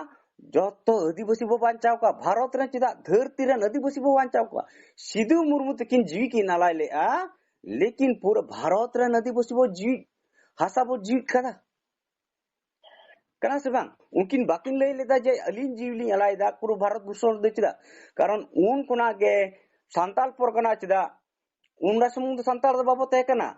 ᱡᱚᱛᱚ ᱟᱹᱫᱤᱵᱟᱹᱥᱤ ᱵᱚ ᱵᱟᱧᱪᱟᱣ ᱠᱚᱣᱟ᱾ ᱵᱷᱟᱨᱚᱛ ᱨᱮᱱ ᱪᱮᱫᱟᱜ ᱫᱷᱟᱹᱨᱛᱤ ᱨᱮᱱ ᱟᱹᱫᱤᱵᱟᱹᱥᱤ ᱵᱚ ᱵᱟᱧᱪᱟᱣ ᱠᱚᱣᱟ? ᱥᱤᱫᱩ ᱢᱩᱨᱢᱩ ᱛᱟᱹᱠᱤᱱ ᱡᱤᱣᱤ ᱠᱤᱱ ᱟᱞᱟᱭ ᱞᱮᱜᱼᱟ, ᱞᱮᱠᱤᱱ ᱯᱩᱨᱟᱹ ᱵᱷᱟᱨᱚᱛ ᱨᱮᱱ ᱟᱹᱫᱤᱵᱟᱹᱥᱤ ᱵᱚ ᱡᱤᱣᱤ, ᱦᱟᱥᱟ ᱵᱚ ᱡᱤᱣᱤᱫ ᱠᱟᱫᱟ᱾ ᱠᱟᱱᱟ ᱥᱮ ᱵᱟᱝ? ᱩᱱᱠᱤᱱ ᱵᱟᱠᱤᱱ ᱞᱟᱹᱭ ᱞᱮᱫᱟ ᱡᱮ ᱟᱹᱞᱤᱧ ᱡᱤᱣᱤ ᱞᱤᱧ ᱟᱞᱟᱭᱮᱫᱟ ᱯᱩᱨᱟᱹ ᱵᱷᱟᱨᱚᱛ ᱵᱚᱨᱥᱚ ᱨᱮᱫᱚ᱾ ᱪᱮᱫᱟᱜ? ᱠᱟᱨᱚᱱ ᱩᱱ ᱠᱷᱚᱱᱟᱜ ᱜᱮ ᱥᱟᱱᱛᱟᱞ ᱯᱚᱨᱜᱟᱱᱟ ᱪᱮᱫᱟᱜ ᱚᱸᱰᱮ ᱥᱩᱢᱩᱝ ᱫᱚ ᱥᱟᱱᱛᱟᱲ ᱫᱚ ᱵᱟᱵᱚ ᱛᱟᱦᱮᱸ ᱠᱟᱱᱟ᱾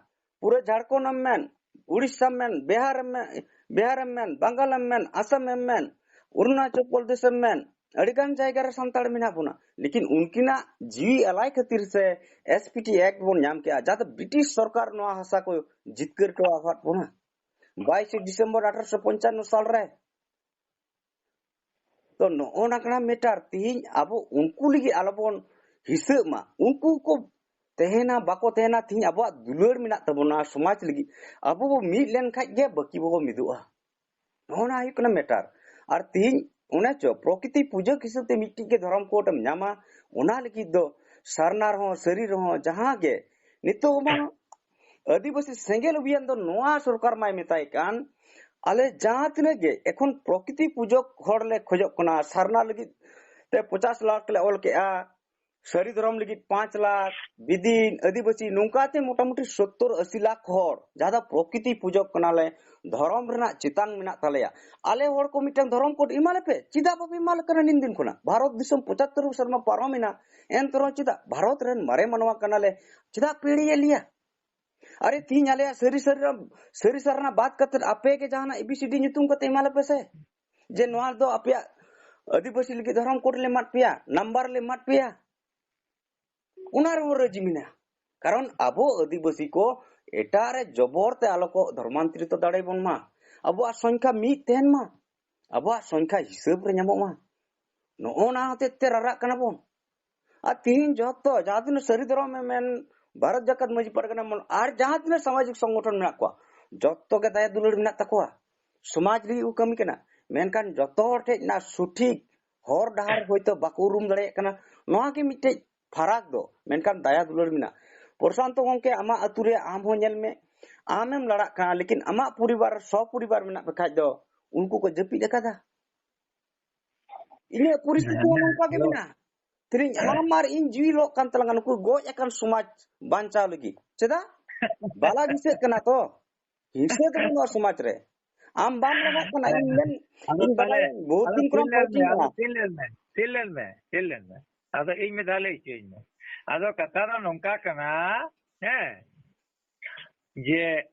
ᱯᱩᱨᱟᱹ ᱡᱷᱟᱲᱠᱷᱚᱸᱰ ᱮᱢ ᱢᱮᱱ, ᱩᱲᱤᱥᱥᱟ ᱮᱢ ᱢᱮᱱ, ᱵᱤᱦᱟᱨ ᱮᱢ ᱢᱮᱱ, ᱵᱤᱦᱟᱨ ᱮᱢ ᱢᱮᱱ, ᱵᱟᱝᱜᱟᱞ ᱮᱢ ᱢᱮᱱ, ᱟᱥᱟᱢ ᱮᱢ ᱢᱮᱱ, ᱚᱨᱩᱱᱟᱪᱚᱞ ᱯᱨᱚᱫᱮᱥ ᱮᱢ ᱢᱮᱱ, ᱟᱹᱰᱤ ᱜᱟᱱ ᱡᱟᱭᱜᱟ ᱨᱮ ᱥᱟᱱᱛᱟᱲ ᱢᱮᱱᱟᱜ ᱵᱚᱱᱟ᱾ ᱞᱮᱠᱤᱱ ᱩᱱᱠᱤᱱᱟᱜ ᱡᱤᱣᱤ ᱟᱞᱟᱭ ᱠᱷᱟᱹᱛᱤᱨ ᱥᱮ S P T Act ᱵᱚᱱ ᱧᱟᱢ ᱠᱮᱜᱼᱟ, ᱡᱟᱦᱟᱸ ᱫᱚ ᱵᱨᱤᱴᱤᱥ ᱥᱚᱨᱠᱟᱨ ᱱᱚᱣᱟ ᱦᱟᱥᱟ ᱠᱚ ᱡᱤᱛᱠᱟᱹᱨ ᱦᱚᱴᱚ ᱟᱠᱟᱫ ᱵᱚᱱᱟ᱾ ᱵᱟᱭᱤᱥᱮ ᱰᱤᱥᱮᱢᱵᱚᱨ ᱟᱴᱷᱟᱨᱚᱥᱚ ᱯᱚᱧᱪᱟᱱᱱᱚ ᱥᱟᱞ ᱨᱮ᱾ ᱛᱚ ᱱᱚᱜᱼᱚ ᱱᱟ ᱠᱟᱱᱟ ᱢᱮᱴᱟᱨ᱾ ᱛᱤᱦᱤᱧ ᱟᱵᱚ ᱩᱱᱠᱩ ᱞᱟᱹᱜᱤᱫ ᱟᱞᱚᱵᱚᱱ ᱦᱤᱥᱟᱹᱜ ᱢᱟ᱾ ᱩᱱᱠᱩ ᱠᱚ ᱛᱟᱦᱮᱱᱟ ᱵᱟᱠᱚ ᱛᱟᱦᱮᱱᱟ, ᱛᱤᱦᱤᱧ ᱟᱵᱚᱣᱟᱜ ᱫᱩᱞᱟᱹᱲ ᱢᱮᱱᱟᱜ ᱛᱟᱵᱚᱱᱟ ᱥᱚᱢᱟᱡᱽ ᱞᱟᱹᱜᱤᱫ᱾ ᱟᱵᱚ ᱵᱚ ᱢᱤᱫ ᱞᱮᱱᱠᱷᱟᱡ ᱜᱮ ᱵᱟᱹᱠᱤ ᱵᱚ ᱢᱤᱫᱚᱜᱼᱟ᱾ ᱱᱚᱜᱼᱚ ᱱᱟ ᱦᱩᱭᱩᱜ ᱠᱟᱱᱟ ᱢᱮᱴᱟᱨ᱾ ᱟᱨ ᱛᱤᱦᱤᱧ ᱚᱱᱮ ᱪᱚ ᱯᱨᱚᱠᱨᱤᱛᱤ ᱯᱩᱡᱟᱹ ᱦᱤᱥᱟᱹᱵ ᱛᱮ ᱢᱤᱫᱴᱤᱡ ᱜᱮ ᱫᱷᱚᱨᱚᱢ ᱠᱳᱰ ᱮᱢ ᱧᱟᱢᱟ, ᱚᱱᱟ ᱞᱟᱹᱜᱤᱫ ᱫᱚ ᱥᱟᱨᱱᱟ ᱨᱮᱦᱚᱸ ᱥᱟᱹᱨᱤ ᱨᱮᱦᱚᱸ ᱡᱟᱦᱟᱸ ᱜᱮ ᱱᱤᱛᱚᱜ ᱢᱟ ᱟᱹᱫᱤᱵᱟᱹᱥᱤ ᱥᱮᱸᱜᱮᱞ ᱚᱵᱷᱤᱭᱟᱱ ᱫᱚ ᱱᱚᱣᱟ ᱥᱚᱨᱠᱟᱨ ᱢᱟᱭ ᱢᱮᱛᱟᱭ ᱠᱟᱱ, ᱟᱞᱮ ᱡᱟᱦᱟᱸ ᱛᱤᱱᱟᱹᱜ ᱜᱮ ᱮᱠᱷᱚᱱ ᱯᱨᱚᱠᱨᱤᱛᱤ ᱯᱩᱡᱚᱠ ᱦᱚᱲ ᱞᱮ ᱠᱷᱚᱡᱚᱜ ᱠᱟᱱᱟ, ᱥᱟᱨᱱᱟ ᱞᱟᱹᱜᱤᱫ ᱛᱮ ᱯᱚᱪᱟᱥ ᱞᱟᱠᱷ ᱞᱮ ᱚᱞ ᱠᱮᱜᱼᱟ, ᱥᱟᱹᱨᱤ ᱫᱷᱚᱨᱚᱢ ᱞᱟᱹᱜᱤᱫ ᱯᱟᱸᱪ ᱞᱟᱠᱷ, ᱵᱤᱫᱤᱱ, ᱟᱹᱫᱤᱵᱟᱹᱥᱤ, ᱱᱚᱝᱠᱟᱛᱮ ᱢᱚᱴᱟᱢᱩᱴᱤ ᱥᱚᱛᱛᱚᱨ ᱟᱥᱤ ᱞᱟᱠᱷ ᱦᱚᱲ, ᱡᱟᱦᱟᱸ ᱫᱚ ᱯᱨᱚᱠᱨᱤᱛᱤ ᱯᱩᱡᱚᱠ ᱠᱟᱱᱟᱞᱮ, ᱫᱷᱚᱨᱚᱢ ᱨᱮᱱᱟᱜ ᱪᱮᱛᱟᱱ ᱢᱮᱱᱟᱜ ᱛᱟᱞᱮᱭᱟ᱾ ᱟᱞᱮ ᱦᱚᱲ ᱠᱚ ᱢᱤᱫᱴᱟᱝ ᱫᱷᱚᱨᱚᱢ ᱠᱳᱰ ᱮᱢᱟ ᱞᱮᱯᱮ, ᱪᱮᱫᱟᱜ ᱵᱟᱯᱮ ᱮᱢᱟ ᱞᱮ ᱠᱟᱱᱟ ᱱᱤᱱ ᱫᱤᱱ ᱠᱷᱚᱱᱟᱜ? ᱵᱷᱟᱨᱚᱛ ᱫᱤᱥᱚᱢ ᱯᱚᱸᱪᱟᱛᱛᱳᱨ ᱥᱮᱨᱢᱟ ᱯᱟᱨᱚᱢ ᱮᱱᱟ, ᱮᱱᱛᱮ ᱨᱮᱦᱚᱸ ᱪᱮᱫᱟᱜ? ᱵᱷᱟᱨᱚᱛ ᱨᱮᱱ ᱢᱟᱨᱮ ᱢᱟᱱᱣᱟ ᱠᱟᱱᱟᱞᱮ, ᱪᱮᱫᱟᱜ ᱯᱮ ᱮᱲᱮᱭᱮᱫ ᱞᱮᱭᱟ? ᱟᱨᱮ, ᱛᱤᱦᱤᱧ ᱟᱞᱮᱭᱟᱜ ᱥᱟᱹᱨᱤ ᱥᱟᱹᱨᱤ, ᱥᱟᱹᱨᱤ ᱥᱟᱨᱱᱟ ᱵᱟᱫ ᱠᱟᱛᱮ ᱟᱯᱮ ᱜᱮ ᱡᱟᱦᱟᱱᱟᱜ A B C D ᱧᱩᱛᱩᱢ ᱠᱟᱛᱮ ᱮᱢᱟ ᱞᱮᱯᱮ ᱥᱮ, ᱡᱮ ᱱᱚᱣᱟ ᱫᱚ ᱟᱯᱮᱭᱟᱜ ᱟᱹᱫᱤᱵᱟᱹᱥᱤ ᱞᱟᱹᱜᱤᱫ ᱫᱷᱚᱨᱚᱢ ᱠᱳᱰ ᱞᱮ ᱮᱢᱟᱫ ᱯᱮᱭᱟ, ᱱᱟᱢᱵᱟᱨ ᱞᱮ ᱮᱢᱟᱫ ᱯᱮᱭᱟ, ᱚᱱᱟ ᱨᱮᱦᱚᱸ ᱨᱟᱹᱡᱤ ᱢᱮᱱᱟᱜᱼᱟ᱾ ᱠᱟᱨᱚᱱ ᱟᱵᱚ ᱟᱹᱫᱤᱵᱟᱹᱥᱤ ᱠᱚ ᱮᱴᱟᱜ ᱨᱮ ᱡᱚᱵᱚᱨ ᱛᱮ ᱟᱞᱚ ᱠᱚ ᱫᱷᱚᱨᱢᱟᱱᱛᱚᱨᱤᱛᱚ ᱫᱟᱲᱮ ᱵᱚᱱ ᱢᱟ, ᱟᱵᱚᱣᱟᱜ ᱥᱚᱝᱠᱷᱟ ᱢᱤᱫ ᱛᱟᱦᱮᱱ ᱢᱟ, ᱟᱵᱚᱣᱟᱜ ᱥᱚᱝᱠᱷᱟ ᱦᱤᱥᱟᱹᱵ ᱨᱮ ᱧᱟᱢᱚᱜ ᱢᱟ᱾ ᱱᱚᱜᱼᱚ ᱱᱟ ᱦᱚᱛᱮᱡ ᱛᱮ ᱨᱟᱨᱟᱜ ᱠᱟᱱᱟ ᱵᱚᱱ᱾ ᱟᱨ ᱛᱤᱦᱤᱧ ᱡᱚᱛᱚ ᱡᱟᱦᱟᱸ ᱛᱤᱱᱟᱹᱜ ᱥᱟᱹᱨᱤ ᱫᱷᱚᱨᱚᱢ ᱮᱢ ᱢᱮᱱ, ᱵᱷᱟᱨᱚᱛ ᱡᱟᱠᱟᱛ ᱢᱟᱹᱡᱷᱤ ᱯᱟᱨᱜᱟᱱᱟ ᱢᱚᱱ, ᱟᱨ ᱡᱟᱦᱟᱸ ᱛᱤᱱᱟᱹᱜ ᱥᱟᱢᱟᱡᱤᱠ ᱥᱚᱝᱜᱚᱴᱷᱚᱱ ᱢᱮᱱᱟᱜ ᱠᱚᱣᱟ, ᱡᱚᱛᱚ ᱜᱮ ᱫᱟᱭᱟ ᱫᱩᱞᱟᱹᱲ ᱢᱮᱱᱟᱜ ᱛᱟᱠᱚᱣᱟ, ᱥᱚᱢᱟᱡᱽ ᱞᱟᱹᱜᱤᱫ ᱠᱚ ᱠᱟᱹᱢᱤ ᱠᱟᱱᱟ᱾ ᱢᱮᱱᱠᱷᱟᱱ ᱡᱚᱛᱚ ᱦᱚᱲ ᱴᱷᱮᱡ ᱚᱱᱟ ᱥᱚᱴᱷᱤᱠ ᱦᱚᱨ ᱰᱟᱦᱟᱨ ᱦᱚᱭᱛᱳ ᱵᱟᱠᱚ ᱩᱨᱩᱢ ᱫᱟᱲᱮᱭᱟᱜ ᱠᱟᱱᱟ᱾ ᱱᱚᱣᱟ ᱜᱮ ᱢᱤᱫᱴᱮᱡ ᱯᱷᱟᱨᱟᱠ ᱫᱚ, ᱢᱮᱱᱠᱷᱟᱱ ᱫᱟᱭᱟ ᱫᱩᱞᱟᱹᱲ ᱢᱮᱱᱟᱜᱼᱟ᱾ ᱯᱨᱚᱥᱟᱱᱛᱚ ᱜᱚᱝᱠᱮ, ᱟᱢᱟᱜ ᱟᱹᱛᱩ ᱨᱮ ᱟᱢ ᱦᱚᱸ ᱧᱮᱞ ᱢᱮ, ᱟᱢᱮᱢ ᱞᱟᱲᱟᱜ ᱠᱟᱱᱟ, ᱞᱮᱠᱤᱱ ᱟᱢᱟᱜ ᱯᱚᱨᱤᱵᱟᱨ, ᱥᱚ ᱯᱚᱨᱤᱵᱟᱨ ᱢᱮᱱᱟᱜ ᱯᱮ ᱠᱷᱟᱡ ᱫᱚ ᱩᱱᱠᱩ ᱠᱚ ᱡᱟᱹᱯᱤᱫ ᱟᱠᱟᱫᱟ᱾ ᱤᱧᱟᱹᱜ ᱯᱚᱨᱤᱥᱛᱷᱤᱛᱤ ᱦᱚᱸ ᱱᱚᱝᱠᱟ ᱜᱮ ᱢᱮᱱᱟᱜᱼᱟ᱾ ᱛᱮᱦᱮᱧ ᱟᱢ ᱟᱨ ᱤᱧ ᱡᱤᱣᱤ ᱞᱚᱜ ᱠᱟᱱ ᱛᱟᱞᱟᱝᱟ ᱱᱩᱠᱩ ᱜᱚᱡ ᱟᱠᱟᱱ ᱥᱚᱢᱟᱡᱽ ᱵᱟᱧᱪᱟᱣ ᱞᱟᱹᱜᱤᱫ᱾ ᱪᱮᱫᱟᱜ? ᱵᱟᱞᱟ ᱦᱤᱸᱥᱟᱹᱜ ᱠᱟᱱᱟ ᱛᱚ᱾ ᱦᱤᱸᱥᱟᱹ ᱫᱚ ᱵᱟᱹᱱᱩᱜᱼᱟ ᱥᱚᱢᱟᱡᱽ ᱨᱮ᱾ ᱟᱢ ᱵᱟᱢ ᱞᱟᱜᱟᱜ ᱠᱟᱱᱟ, ᱤᱧ ᱢᱮᱱ, ᱟᱫᱚ ᱤᱧ ᱛᱟᱦᱞᱮ, ᱵᱟᱰᱟᱭᱟᱹᱧ, ᱵᱚᱦᱩᱛ ᱟᱫᱚ ᱫᱤᱱ ᱠᱷᱚᱱᱟᱜ ᱛᱷᱤᱨ ᱞᱮᱱ ᱢᱮ, ᱟᱫᱚ ᱛᱷᱤᱨ ᱞᱮᱱ ᱢᱮ, ᱛᱷᱤᱨ ᱞᱮᱱ ᱢᱮ, ᱛᱷᱤᱨ ᱞᱮᱱ ᱢᱮ᱾ ᱟᱫᱚ ᱤᱧ ᱢᱤᱫ ᱫᱷᱟᱣ ᱞᱟᱹᱭ ᱦᱚᱪᱚᱧ ᱢᱮ᱾ ᱟᱫᱚ ᱠᱟᱛᱷᱟ ᱫᱚ ᱱᱚᱝᱠᱟ ᱠᱟᱱᱟ, ᱦᱮᱸ, ᱡᱮ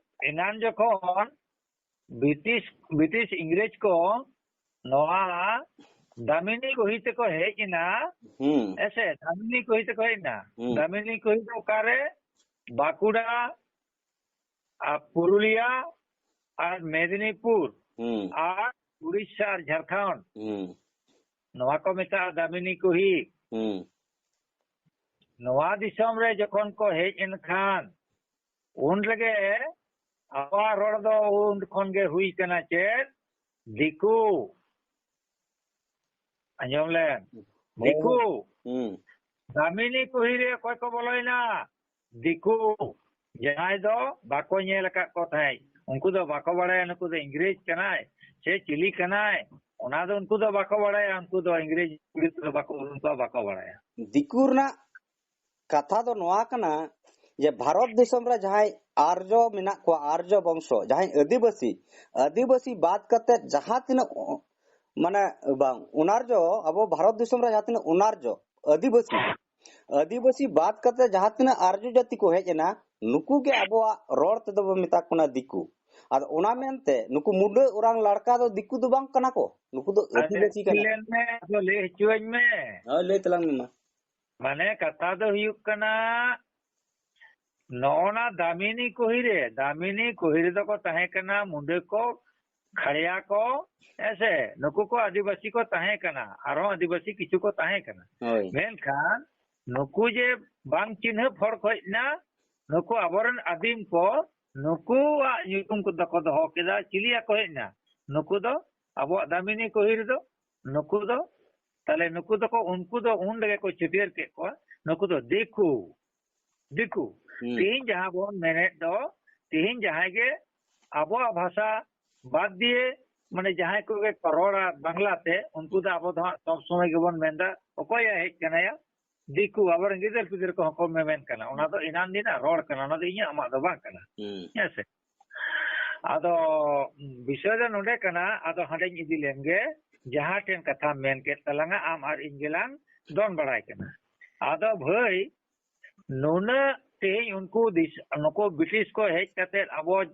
ᱮᱱᱟᱱ ᱡᱚᱠᱷᱚᱱ ᱵᱨᱤᱴᱤᱥ, ᱵᱨᱤᱴᱤᱥ ᱤᱝᱨᱮᱡᱽ ᱠᱚ ᱱᱚᱣᱟ ᱫᱟᱢᱤᱱᱤ ᱠᱚᱦᱤ ᱛᱮᱠᱚ ᱦᱮᱡ ᱮᱱᱟ, ᱦᱩᱸ᱾ ᱦᱮᱸᱥᱮ, ᱫᱟᱢᱤᱱᱤ ᱠᱚᱦᱤ ᱛᱮᱠᱚ ᱦᱮᱡ ᱮᱱᱟ᱾ ᱦᱩᱸ᱾ ᱫᱟᱢᱤᱱᱤ ᱠᱚᱦᱤ ᱫᱚ ᱚᱠᱟᱨᱮ? ᱵᱟᱸᱠᱩᱲᱟ, ᱟᱨ ᱯᱩᱨᱩᱞᱤᱭᱟ, ᱟᱨ ᱢᱮᱫᱤᱱᱤᱯᱩᱨ, ᱦᱩᱸ᱾ ᱟᱨ ᱩᱲᱤᱥᱥᱟ ᱟᱨ ᱡᱷᱟᱲᱠᱷᱚᱸᱰ᱾ ᱦᱩᱸ᱾ ᱱᱚᱣᱟ ᱠᱚ ᱢᱮᱛᱟᱜᱼᱟ ᱫᱟᱢᱤᱱᱤ ᱠᱚᱦᱤ᱾ ᱦᱩᱸ᱾ ᱱᱚᱣᱟ ᱫᱤᱥᱚᱢ ᱨᱮ ᱡᱚᱠᱷᱚᱱ ᱠᱚ ᱦᱮᱡ ᱮᱱ ᱠᱷᱟᱱ, ᱩᱱ ᱨᱮᱜᱮ ᱟᱵᱚᱣᱟᱜ ᱨᱚᱲ ᱫᱚ ᱩᱱ ᱠᱷᱚᱱ ᱜᱮ ᱦᱩᱭ ᱠᱟᱱᱟ ᱪᱮᱫ? ᱫᱤᱠᱩ᱾ ᱟᱸᱡᱚᱢ ᱞᱮᱢ, ᱦᱳᱭ᱾ ᱫᱤᱠᱩ᱾ ᱦᱩᱸ᱾ ᱫᱟᱢᱤᱱᱤ ᱠᱩᱦᱤ ᱨᱮ ᱚᱠᱚᱭ ᱠᱚ ᱵᱚᱞᱚᱭᱮᱱᱟ? ᱫᱤᱠᱩ᱾ ᱡᱟᱦᱟᱸᱭ ᱫᱚ ᱵᱟᱠᱚ ᱧᱮᱞ ᱟᱠᱟᱫ ᱠᱚ ᱛᱟᱦᱮᱸᱫ, ᱩᱱᱠᱩ ᱫᱚ ᱵᱟᱠᱚ ᱵᱟᱲᱟᱭᱟ ᱱᱩᱠᱩ ᱫᱚ ᱤᱝᱨᱮᱡᱽ ᱠᱟᱱᱟᱭ ᱥᱮ ᱪᱤᱞᱤ ᱠᱟᱱᱟᱭ, ᱚᱱᱟ ᱫᱚ ᱩᱱᱠᱩ ᱫᱚ ᱵᱟᱠᱚ ᱵᱟᱲᱟᱭᱟ᱾ ᱩᱱᱠᱩ ᱫᱚ ᱤᱝᱨᱮᱡᱽ ᱠᱚ ᱵᱟᱠᱚ ᱩᱨᱩᱢ ᱠᱚᱣᱟ, ᱵᱟᱠᱚ ᱵᱟᱲᱟᱭᱟ᱾ ᱫᱤᱠᱩ ᱨᱮᱱᱟᱜ ᱠᱟᱛᱷᱟ ᱫᱚ ᱱᱚᱣᱟ ᱠᱟᱱᱟ ᱡᱮ ᱵᱷᱟᱨᱚᱛ ᱫᱤᱥᱚᱢ ᱨᱮ ᱡᱟᱦᱟᱸᱭ ᱟᱨᱡᱚ ᱢᱮᱱᱟᱜ ᱠᱚᱣᱟ, ᱟᱨᱡᱚ ᱵᱚᱝᱥᱚ, ᱡᱟᱦᱟᱸᱭ ᱟᱹᱫᱤᱵᱟᱹᱥᱤ, ᱟᱹᱫᱤᱵᱟᱹᱥᱤ ᱵᱟᱫ ᱠᱟᱛᱮ ᱡᱟᱦᱟᱸ ᱛᱤᱱᱟᱹᱜ, ᱢᱟᱱᱮ, ᱵᱟᱝ, ᱚᱱᱟᱨᱡᱚ, ᱟᱵᱚ ᱵᱷᱟᱨᱚᱛ ᱫᱤᱥᱚᱢ ᱨᱮ ᱡᱟᱦᱟᱸ ᱛᱤᱱᱟᱹᱜ ᱚᱱᱟᱨᱡᱚ, ᱟᱹᱫᱤᱵᱟᱹᱥᱤ, ᱟᱹᱫᱤᱵᱟᱹᱥᱤ ᱵᱟᱫ ᱠᱟᱛᱮ ᱡᱟᱦᱟᱸ ᱛᱤᱱᱟᱹᱜ ᱟᱨᱡᱚ ᱡᱟᱹᱛᱤ ᱠᱚ ᱦᱮᱡ ᱮᱱᱟ, ᱱᱩᱠᱩ ᱜᱮ ᱟᱵᱚᱣᱟᱜ ᱨᱚᱲ ᱛᱮᱫᱚ ᱵᱚ ᱢᱮᱛᱟ ᱠᱚ ᱠᱟᱱᱟ ᱫᱤᱠᱩ᱾ ᱟᱫᱚ ᱚᱱᱟ ᱢᱮᱱᱛᱮ ᱱᱩᱠᱩ ᱢᱩᱰᱟᱹ ᱚᱨᱟᱝ ᱞᱟᱲᱠᱟ ᱫᱚ ᱫᱤᱠᱩ ᱫᱚ ᱵᱟᱝ ᱠᱟᱱᱟ ᱠᱚ, ᱱᱩᱠᱩ ᱫᱚ ᱟᱪᱪᱷᱟ, ᱟᱹᱫᱤᱵᱟᱹᱥᱤ ᱠᱟᱱᱟ᱾ ᱞᱟᱹᱭ ᱢᱮ, ᱟᱫᱚ ᱞᱟᱹᱭ ᱦᱚᱪᱚᱣᱟᱹᱧ ᱢᱮ᱾ ᱦᱳᱭ, ᱞᱟᱹᱭ ᱛᱟᱞᱟᱝ ᱢᱮ ᱢᱟ᱾ ᱢᱟᱱᱮ, ᱠᱟᱛᱷᱟ ᱫᱚ ᱦᱩᱭᱩᱜ ᱠᱟᱱᱟ, ᱱᱚᱜᱼᱚ ᱱᱟ ᱫᱟᱢᱤᱱᱤ ᱠᱩᱦᱤ ᱨᱮ, ᱫᱟᱢᱤᱱᱤ ᱠᱩᱦᱤ ᱨᱮᱫᱚ ᱠᱚ ᱛᱟᱦᱮᱸ ᱠᱟᱱᱟ ᱢᱩᱰᱟᱹ ᱠᱚ, ᱠᱷᱟᱲᱭᱟ ᱠᱚ, ᱦᱮᱸ ᱥᱮ, ᱱᱩᱠᱩ ᱠᱚ ᱟᱹᱫᱤᱵᱟᱹᱥᱤ ᱠᱚ ᱛᱟᱦᱮᱸ ᱠᱟᱱᱟ, ᱟᱨᱦᱚᱸ ᱟᱹᱫᱤᱵᱟᱹᱥᱤ ᱠᱤᱪᱷᱩ ᱠᱚ ᱛᱟᱦᱮᱸ ᱠᱟᱱᱟ᱾ ᱦᱳᱭ᱾ ᱢᱮᱱᱠᱷᱟᱱ ᱱᱩᱠᱩ ᱡᱮ ᱵᱟᱝ ᱪᱤᱱᱦᱟᱹᱯ ᱦᱚᱲ ᱠᱚ ᱦᱮᱡ ᱮᱱᱟ, ᱱᱩᱠᱩ ᱟᱵᱚᱨᱮᱱ ᱟᱹᱫᱤᱢ ᱠᱚ, ᱱᱩᱠᱩᱣᱟᱜ ᱧᱩᱛᱩᱢ ᱠᱚ ᱫᱚᱠᱚ ᱫᱚᱦᱚ ᱠᱮᱫᱟ᱾ ᱪᱤᱞᱤᱭᱟ ᱠᱚ ᱦᱮᱡ ᱮᱱᱟ? ᱱᱩᱠᱩ ᱫᱚ ᱟᱵᱚᱣᱟᱜ ᱫᱟᱢᱤᱱᱤ ᱠᱩᱦᱤ ᱨᱮᱫᱚ, ᱱᱩᱠᱩ ᱫᱚ, ᱛᱟᱦᱞᱮ ᱱᱩᱠᱩ ᱫᱚᱠᱚ, ᱩᱱᱠᱩ ᱫᱚ ᱩᱱ ᱨᱮᱜᱮ ᱠᱚ ᱪᱷᱟᱹᱴᱭᱟᱹᱨ ᱠᱮᱫ ᱠᱚᱣᱟ, ᱱᱩᱠᱩ ᱫᱚ ᱫᱤᱠᱩ, ᱫᱤᱠᱩ᱾ ᱦᱩᱸ᱾ ᱛᱤᱦᱤᱧ ᱡᱟᱦᱟᱸ ᱵᱚᱱ ᱢᱮᱱᱮᱫ ᱫᱚ, ᱛᱤᱦᱤᱧ ᱡᱟᱦᱟᱸᱭ ᱜᱮ ᱟᱵᱚᱣᱟᱜ ᱵᱷᱟᱥᱟ ᱵᱟᱫ ᱫᱤᱭᱮ, ᱢᱟᱱᱮ, ᱡᱟᱦᱟᱸᱭ ᱠᱚᱜᱮ ᱠᱚ ᱨᱚᱲᱟ ᱵᱟᱝᱞᱟ ᱛᱮ, ᱩᱱᱠᱩ ᱫᱚ ᱟᱵᱚ ᱫᱚ ᱦᱟᱸᱜ ᱥᱚᱵᱽ ᱥᱚᱢᱚᱭ ᱜᱮᱵᱚᱱ ᱢᱮᱱᱫᱟ, "ᱚᱠᱚᱭᱮ ᱦᱮᱡ ᱠᱟᱱᱟᱭᱟ?" ᱫᱤᱠᱩ, ᱟᱵᱚᱨᱮᱱ ᱜᱤᱫᱟᱹᱨ ᱯᱤᱫᱟᱹᱨ ᱠᱚᱦᱚᱸ ᱠᱚ ᱢᱮᱢᱮᱱ ᱠᱟᱱᱟ᱾ ᱚᱱᱟ ᱫᱚ ᱮᱱᱟᱱ ᱫᱤᱱᱟᱜ ᱨᱚᱲ ᱠᱟᱱᱟ, ᱚᱱᱟ ᱫᱚ ᱤᱧᱟᱹᱜ ᱟᱢᱟᱜ ᱫᱚ ᱵᱟᱝ ᱠᱟᱱᱟ᱾ ᱦᱩᱸ᱾ ᱦᱮᱸ ᱥᱮ? ᱟᱫᱚ ᱵᱤᱥᱚᱭ ᱫᱚ ᱱᱚᱰᱮ ᱠᱟᱱᱟ, ᱟᱫᱚ ᱦᱟᱸᱰᱮᱧ ᱤᱫᱤ ᱞᱮᱱ ᱜᱮ, ᱡᱟᱦᱟᱸ ᱴᱷᱮᱱ ᱠᱟᱛᱷᱟᱢ ᱢᱮᱱ ᱠᱮᱫ ᱛᱟᱞᱟᱝᱟ, ᱟᱢ ᱟᱨ ᱤᱧ ᱜᱮᱞᱟᱝ ᱫᱚᱱ ᱵᱟᱲᱟᱭ ᱠᱟᱱᱟ᱾ ᱟᱫᱚ ᱵᱷᱟᱹᱭ, ᱱᱩᱱᱟᱹᱜ ᱛᱮᱦᱮᱧ ᱩᱱᱠᱩ ᱫᱤᱥ-, ᱱᱩᱠᱩ ᱵᱨᱤᱴᱤᱥ ᱠᱚ ᱦᱮᱡ ᱠᱟᱛᱮ ᱟᱵᱚ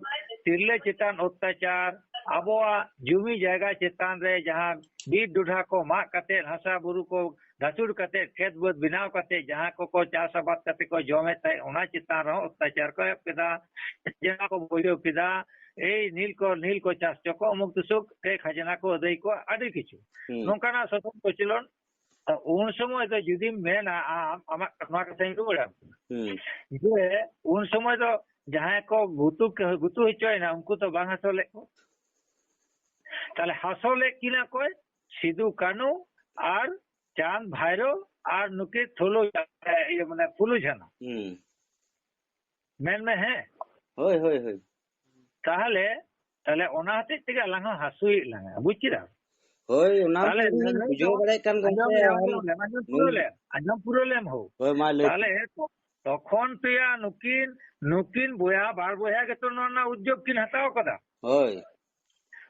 ᱛᱤᱨᱞᱟᱹ ᱪᱮᱛᱟᱱ ᱚᱛᱛᱟᱪᱟᱨ, ᱟᱵᱚᱣᱟᱜ ᱡᱩᱢᱤ ᱡᱟᱭᱜᱟ ᱪᱮᱛᱟᱱ ᱨᱮ ᱡᱟᱦᱟᱸ ᱵᱤᱨ ᱰᱚᱰᱷᱟ ᱠᱚ ᱢᱟᱜ ᱠᱟᱛᱮ, ᱦᱟᱥᱟ ᱵᱩᱨᱩ ᱠᱚ ᱫᱷᱟᱹᱥᱩᱲ ᱠᱟᱛᱮ, ᱠᱷᱮᱛ ᱵᱟᱹᱫᱽ ᱵᱮᱱᱟᱣ ᱠᱟᱛᱮ ᱡᱟᱦᱟᱸ ᱠᱚᱠᱚ ᱪᱟᱥ ᱟᱵᱟᱫ ᱠᱟᱛᱮ ᱠᱚ ᱡᱚᱢᱮᱫ ᱛᱟᱦᱮᱸᱫ, ᱚᱱᱟ ᱪᱮᱛᱟᱱ ᱨᱮᱦᱚᱸ ᱚᱛᱛᱟᱪᱟᱨ ᱠᱚ ᱮᱦᱚᱵ ᱠᱮᱫᱟ, ᱡᱟᱦᱟᱸ ᱠᱚ ᱵᱚᱡᱷᱟᱹᱣ ᱠᱮᱫᱟ, ᱮᱭ ᱱᱤᱞ ᱠᱚ, ᱱᱤᱞ ᱠᱚ ᱪᱟᱥ ᱦᱚᱪᱚ ᱠᱚ, ᱚᱢᱩᱠ ᱛᱩᱥᱩᱠ ᱛᱮ ᱠᱷᱟᱡᱽᱱᱟ ᱠᱚ ᱟᱹᱫᱟᱹᱭ ᱠᱚᱣᱟ, ᱟᱹᱰᱤ ᱠᱤᱪᱷᱩ᱾ ᱦᱩᱸ᱾ ᱱᱚᱝᱠᱟᱱᱟᱜ ᱥᱟᱥᱚᱱ ᱠᱚᱪᱞᱚᱱ᱾ ᱛᱚ ᱩᱱ ᱥᱚᱢᱚᱭ ᱫᱚ ᱡᱩᱫᱤᱢ ᱢᱮᱱᱟ ᱟᱢ, ᱟᱢᱟᱜ ᱱᱚᱣᱟ ᱠᱟᱛᱷᱟᱧ ᱨᱩᱣᱟᱹᱲᱟ, ᱦᱩᱸ᱾ ᱡᱮ ᱩᱱ ᱥᱚᱢᱚᱭ ᱫᱚ ᱡᱟᱦᱟᱸᱭ ᱠᱚ ᱜᱩᱛᱩ, ᱜᱩᱛᱩ ᱦᱚᱪᱚᱭᱮᱱᱟ, ᱩᱱᱠᱩ ᱫᱚ ᱵᱟᱝ ᱦᱟᱥᱚᱞᱮᱫ ᱠᱚ᱾ ᱛᱟᱦᱞᱮ ᱦᱟᱥᱚᱞᱮᱫ ᱠᱤᱱᱟ ᱚᱠᱚᱭ? ᱥᱤᱫᱩ ᱠᱟᱹᱱᱩ ᱟᱨ ᱪᱟᱸᱫ ᱵᱷᱟᱭᱨᱳ ᱟᱨ ᱱᱩᱠᱤᱱ ᱛᱷᱩᱞᱩ, ᱤᱭᱟᱹ, ᱢᱟᱱᱮ ᱯᱷᱩᱞᱩ ᱡᱷᱟᱱᱚ᱾ ᱦᱩᱸ᱾ ᱢᱮᱱ ᱢᱮ, ᱦᱮᱸ? ᱦᱳᱭ, ᱦᱳᱭ, ᱦᱳᱭ᱾ ᱛᱟᱦᱞᱮ, ᱛᱟᱦᱞᱮ ᱚᱱᱟ ᱦᱚᱛᱮᱡ ᱛᱮᱜᱮ ᱟᱞᱟᱝ ᱦᱚᱸ ᱦᱟᱹᱥᱩᱭᱮᱫ ᱞᱟᱝᱟ, ᱵᱩᱡ ᱠᱮᱫᱟ? ᱦᱳᱭ, ᱚᱱᱟ ᱛᱟᱦᱞᱮ ᱠᱚ ᱤᱧ ᱞᱟᱹᱲᱦᱟᱹᱭ ᱵᱩᱡᱷᱟᱹᱣ ᱫᱚ ᱫᱟᱲᱮᱭᱟᱜ ᱠᱟᱱ ᱟᱸᱡᱚᱢ ᱜᱚᱢᱠᱮ, ᱞᱮᱢ, ᱟᱢ ᱟᱸᱡᱚᱢ ᱞᱮᱢ, ᱟᱸᱡᱚᱢ ᱯᱩᱨᱟᱹᱣ ᱞᱮᱢ, ᱟᱸᱡᱚᱢ ᱯᱩᱨᱟᱹᱣ ᱞᱮᱢ ᱦᱳ᱾ ᱦᱳᱭ, ᱢᱟ ᱞᱟᱹᱭ ᱛᱟᱦᱞᱮ ᱢᱮ᱾ ᱛᱚ-, ᱛᱚᱠᱷᱚᱱ ᱛᱮᱭᱟ ᱱᱩᱠᱤᱱ, ᱱᱩᱠᱤᱱ ᱵᱚᱭᱦᱟ, ᱵᱟᱨ ᱵᱚᱭᱦᱟ ᱜᱮᱛᱚ ᱱᱚᱣᱟ ᱨᱮᱱᱟᱜ ᱩᱫᱽᱡᱳᱜᱽ ᱠᱤᱱ ᱦᱟᱛᱟᱣ ᱠᱟᱫᱟ᱾ ᱦᱳᱭ᱾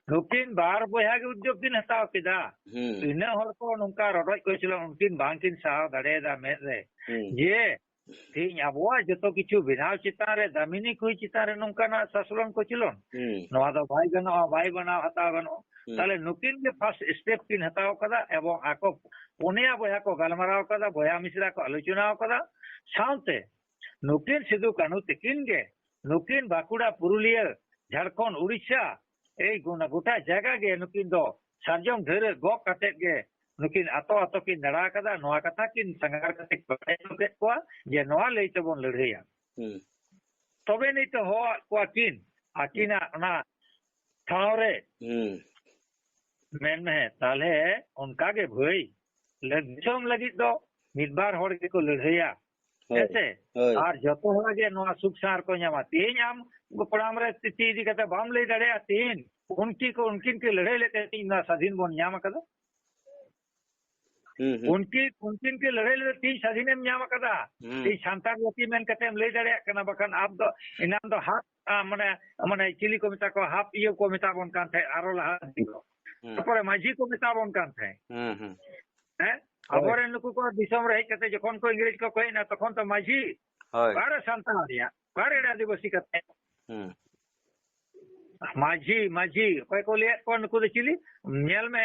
ᱱᱩᱠᱤᱱ ᱵᱟᱨ ᱵᱚᱭᱦᱟ ᱜᱮ ᱩᱫᱽᱡᱳᱜᱽ ᱠᱤᱱ ᱦᱟᱛᱟᱣ ᱠᱮᱫᱟ᱾ ᱦᱩᱸ᱾ ᱛᱤᱱᱟᱹᱜ ᱦᱚᱲ ᱠᱚ ᱱᱚᱝᱠᱟ ᱨᱚᱰᱚᱡ ᱠᱚᱪᱞᱚᱱ, ᱩᱱᱠᱤᱱ ᱵᱟᱝᱠᱤᱱ ᱥᱟᱦᱟᱣ ᱫᱟᱲᱮᱭᱟᱫᱟ ᱢᱮᱫ ᱨᱮ᱾ ᱦᱩᱸ᱾ ᱡᱮ ᱛᱮᱦᱮᱧ ᱟᱵᱚᱣᱟᱜ ᱡᱚᱛᱚ ᱠᱤᱪᱷᱩ ᱵᱮᱱᱟᱣ ᱪᱮᱛᱟᱱ ᱨᱮ, ᱫᱟᱢᱤᱱᱤ ᱠᱚ ᱪᱮᱛᱟᱱ ᱨᱮ ᱱᱚᱝᱠᱟᱱᱟᱜ ᱥᱟᱥᱞᱚᱱ ᱠᱚᱪᱞᱚᱱ, ᱦᱩᱸ᱾ ᱱᱚᱣᱟ ᱫᱚ ᱵᱟᱭ ᱜᱟᱱᱚᱜᱼᱟ, ᱵᱟᱭ ᱢᱟᱱᱟᱣ ᱦᱟᱛᱟᱣ ᱜᱟᱱᱚᱜᱼᱟ᱾ ᱦᱩᱸ᱾ ᱛᱟᱦᱞᱮ ᱱᱩᱠᱤᱱ ᱜᱮ ᱯᱷᱟᱥᱴ ᱥᱴᱮᱯ ᱠᱤᱱ ᱦᱟᱛᱟᱣ ᱠᱟᱫᱟ ᱮᱵᱚᱝ ᱟᱠᱚ ᱯᱩᱱᱭᱟ ᱵᱚᱭᱦᱟ ᱠᱚ ᱜᱟᱞᱢᱟᱨᱟᱣ ᱠᱟᱫᱟ, ᱵᱚᱭᱦᱟ ᱢᱤᱥᱨᱟ ᱠᱚ ᱟᱞᱳᱪᱚᱱᱟ ᱠᱟᱫᱟ᱾ ᱥᱟᱶᱛᱮ ᱱᱩᱠᱤᱱ ᱥᱤᱫᱩ ᱠᱟᱹᱱᱦᱩ ᱛᱤᱠᱤᱱ ᱜᱮ ᱱᱩᱠᱤᱱ ᱵᱟᱸᱠᱩᱲᱟ, ᱯᱩᱨᱩᱞᱤᱭᱟᱹ, ᱡᱷᱟᱲᱠᱷᱚᱸᱰ, ᱩᱲᱤᱥᱥᱟ, ᱮᱭ ᱜᱚᱴᱟ, ᱜᱚᱴᱟ ᱡᱟᱭᱜᱟ ᱜᱮ ᱱᱩᱠᱤᱱ ᱫᱚ ᱥᱟᱨᱡᱚᱢ ᱰᱷᱟᱹᱣᱨᱟᱹᱜ ᱜᱚᱜ ᱠᱟᱛᱮᱫ ᱜᱮ ᱱᱩᱠᱤᱱ ᱟᱛᱳ ᱟᱛᱳ ᱠᱤᱱ ᱫᱟᱬᱟ ᱟᱠᱟᱫᱟ᱾ ᱱᱚᱣᱟ ᱠᱟᱛᱷᱟ ᱠᱤᱱ ᱥᱟᱸᱜᱷᱟᱨ ᱠᱟᱛᱮ ᱠᱤᱱ ᱵᱟᱲᱟᱭ ᱦᱚᱪᱚ ᱠᱮᱫ ᱠᱚᱣᱟ ᱡᱮ ᱱᱚᱣᱟ ᱞᱟᱹᱭ ᱛᱮᱵᱚᱱ ᱞᱟᱹᱲᱦᱟᱹᱭᱟ᱾ ᱦᱩᱸ᱾ ᱛᱚᱵᱮ ᱱᱤᱛ ᱦᱚᱦᱚᱣᱟᱫ ᱠᱚᱣᱟ ᱠᱤᱱ, ᱟᱹᱠᱤᱱᱟᱜ ᱚᱱᱟ ᱴᱷᱟᱶ ᱨᱮ᱾ ᱦᱩᱸ᱾ ᱢᱮᱱ ᱢᱮ, ᱛᱟᱦᱞᱮ ᱚᱱᱠᱟ ᱜᱮ ᱵᱷᱟᱹᱭ, ᱞᱟᱹ-, ᱫᱤᱥᱚᱢ ᱞᱟᱹᱜᱤᱫ ᱫᱚ ᱢᱤᱫ ᱵᱟᱨ ᱦᱚᱲ ᱜᱮᱠᱚ ᱞᱟᱹᱲᱦᱟᱹᱭᱟ᱾ ᱦᱳᱭ, ᱦᱮᱸ ᱥᱮ? ᱦᱳᱭ᱾ ᱟᱨ ᱡᱚᱛᱚ ᱦᱚᱲ ᱜᱮ ᱱᱚᱣᱟ ᱥᱩᱠ ᱥᱟᱨ ᱠᱚ ᱧᱟᱢᱟ᱾ ᱛᱮᱦᱮᱧ ᱟᱢ ᱠᱚᱲᱟᱢ ᱨᱮ ᱛᱤ ᱤᱫᱤ ᱠᱟᱛᱮ ᱵᱟᱢ ᱞᱟᱹᱭ ᱫᱟᱲᱮᱭᱟᱜᱼᱟ, ᱛᱮᱦᱮᱧ ᱩᱱᱠᱤ ᱠᱚ, ᱩᱱᱠᱤᱱ ᱠᱤᱱ ᱞᱟᱹᱲᱦᱟᱹᱭ ᱞᱮᱫ ᱛᱮ ᱛᱮᱦᱮᱧ ᱱᱚᱣᱟ ᱥᱟᱫᱷᱤᱱ ᱵᱚᱱ ᱧᱟᱢ ᱟᱠᱟᱫᱟ᱾ ᱦᱩᱸ, ᱦᱩᱸ᱾ ᱩᱱᱠᱤᱱ, ᱩᱱᱠᱤᱱ ᱠᱤᱱ ᱞᱟᱹᱲᱦᱟᱹᱭ ᱞᱮᱫᱟ, ᱛᱮᱦᱮᱧ ᱥᱟᱫᱷᱤᱱᱮᱢ ᱧᱟᱢ ᱟᱠᱟᱫᱟ᱾ ᱦᱩᱸ᱾ ᱛᱮᱦᱮᱧ ᱥᱟᱱᱛᱟᱲ ᱡᱟᱹᱛᱤ ᱢᱮᱱ ᱠᱟᱛᱮᱢ ᱞᱟᱹᱭ ᱫᱟᱲᱮᱭᱟᱜ ᱠᱟᱱᱟ, ᱵᱟᱠᱷᱟᱱ ᱟᱢ ᱫᱚ ᱮᱱᱟᱱ ᱫᱚ ᱦᱟᱯ, ᱟ, ᱢᱟᱱᱮ, ᱢᱟᱱᱮ ᱪᱤᱞᱤ ᱠᱚ ᱢᱮᱛᱟ ᱠᱚᱣᱟ, ᱦᱟᱯ ᱤᱭᱟᱹ ᱠᱚ ᱢᱮᱛᱟ ᱵᱚᱱ ᱠᱟᱱ ᱛᱟᱦᱮᱸᱫ, ᱟᱨᱚ ᱞᱟᱦᱟ ᱫᱤᱱ ᱫᱚ᱾ ᱦᱩᱸ᱾ ᱛᱟᱨᱯᱚᱨᱮ ᱢᱟᱹᱡᱷᱤ ᱠᱚ ᱢᱮᱛᱟ ᱵᱚᱱ ᱠᱟᱱ ᱛᱟᱦᱮᱸᱫ᱾ ᱦᱩᱸ, ᱦᱩᱸ᱾ ᱦᱮᱸ? ᱟᱵᱚᱨᱮᱱ ᱱᱩᱠᱩ ᱠᱚ ᱫᱤᱥᱚᱢ ᱨᱮ ᱦᱮᱡ ᱠᱟᱛᱮ ᱡᱚᱠᱷᱚᱱ ᱠᱚ ᱤᱝᱨᱮᱡᱽ ᱠᱚ ᱦᱮᱡ ᱮᱱᱟ, ᱛᱚᱠᱷᱚᱱ ᱛᱚ ᱢᱟᱹᱡᱷᱤ, ᱦᱳᱭ᱾ ᱚᱠᱟᱨᱮ ᱥᱟᱱᱛᱟᱲ ᱨᱮᱭᱟᱜ, ᱚᱠᱟᱨᱮ ᱟᱹᱫᱤᱵᱟᱹᱥᱤ ᱠᱟᱛᱮ? ᱦᱩᱸ᱾ ᱢᱟᱹᱡᱷᱤ, ᱢᱟᱹᱡᱷᱤ, ᱚᱠᱚᱭ ᱠᱚ ᱞᱟᱹᱭᱮᱫ ᱠᱚᱣᱟ ᱱᱩᱠᱩ ᱫᱚ ᱪᱤᱞᱤ? ᱧᱮᱞ ᱢᱮ,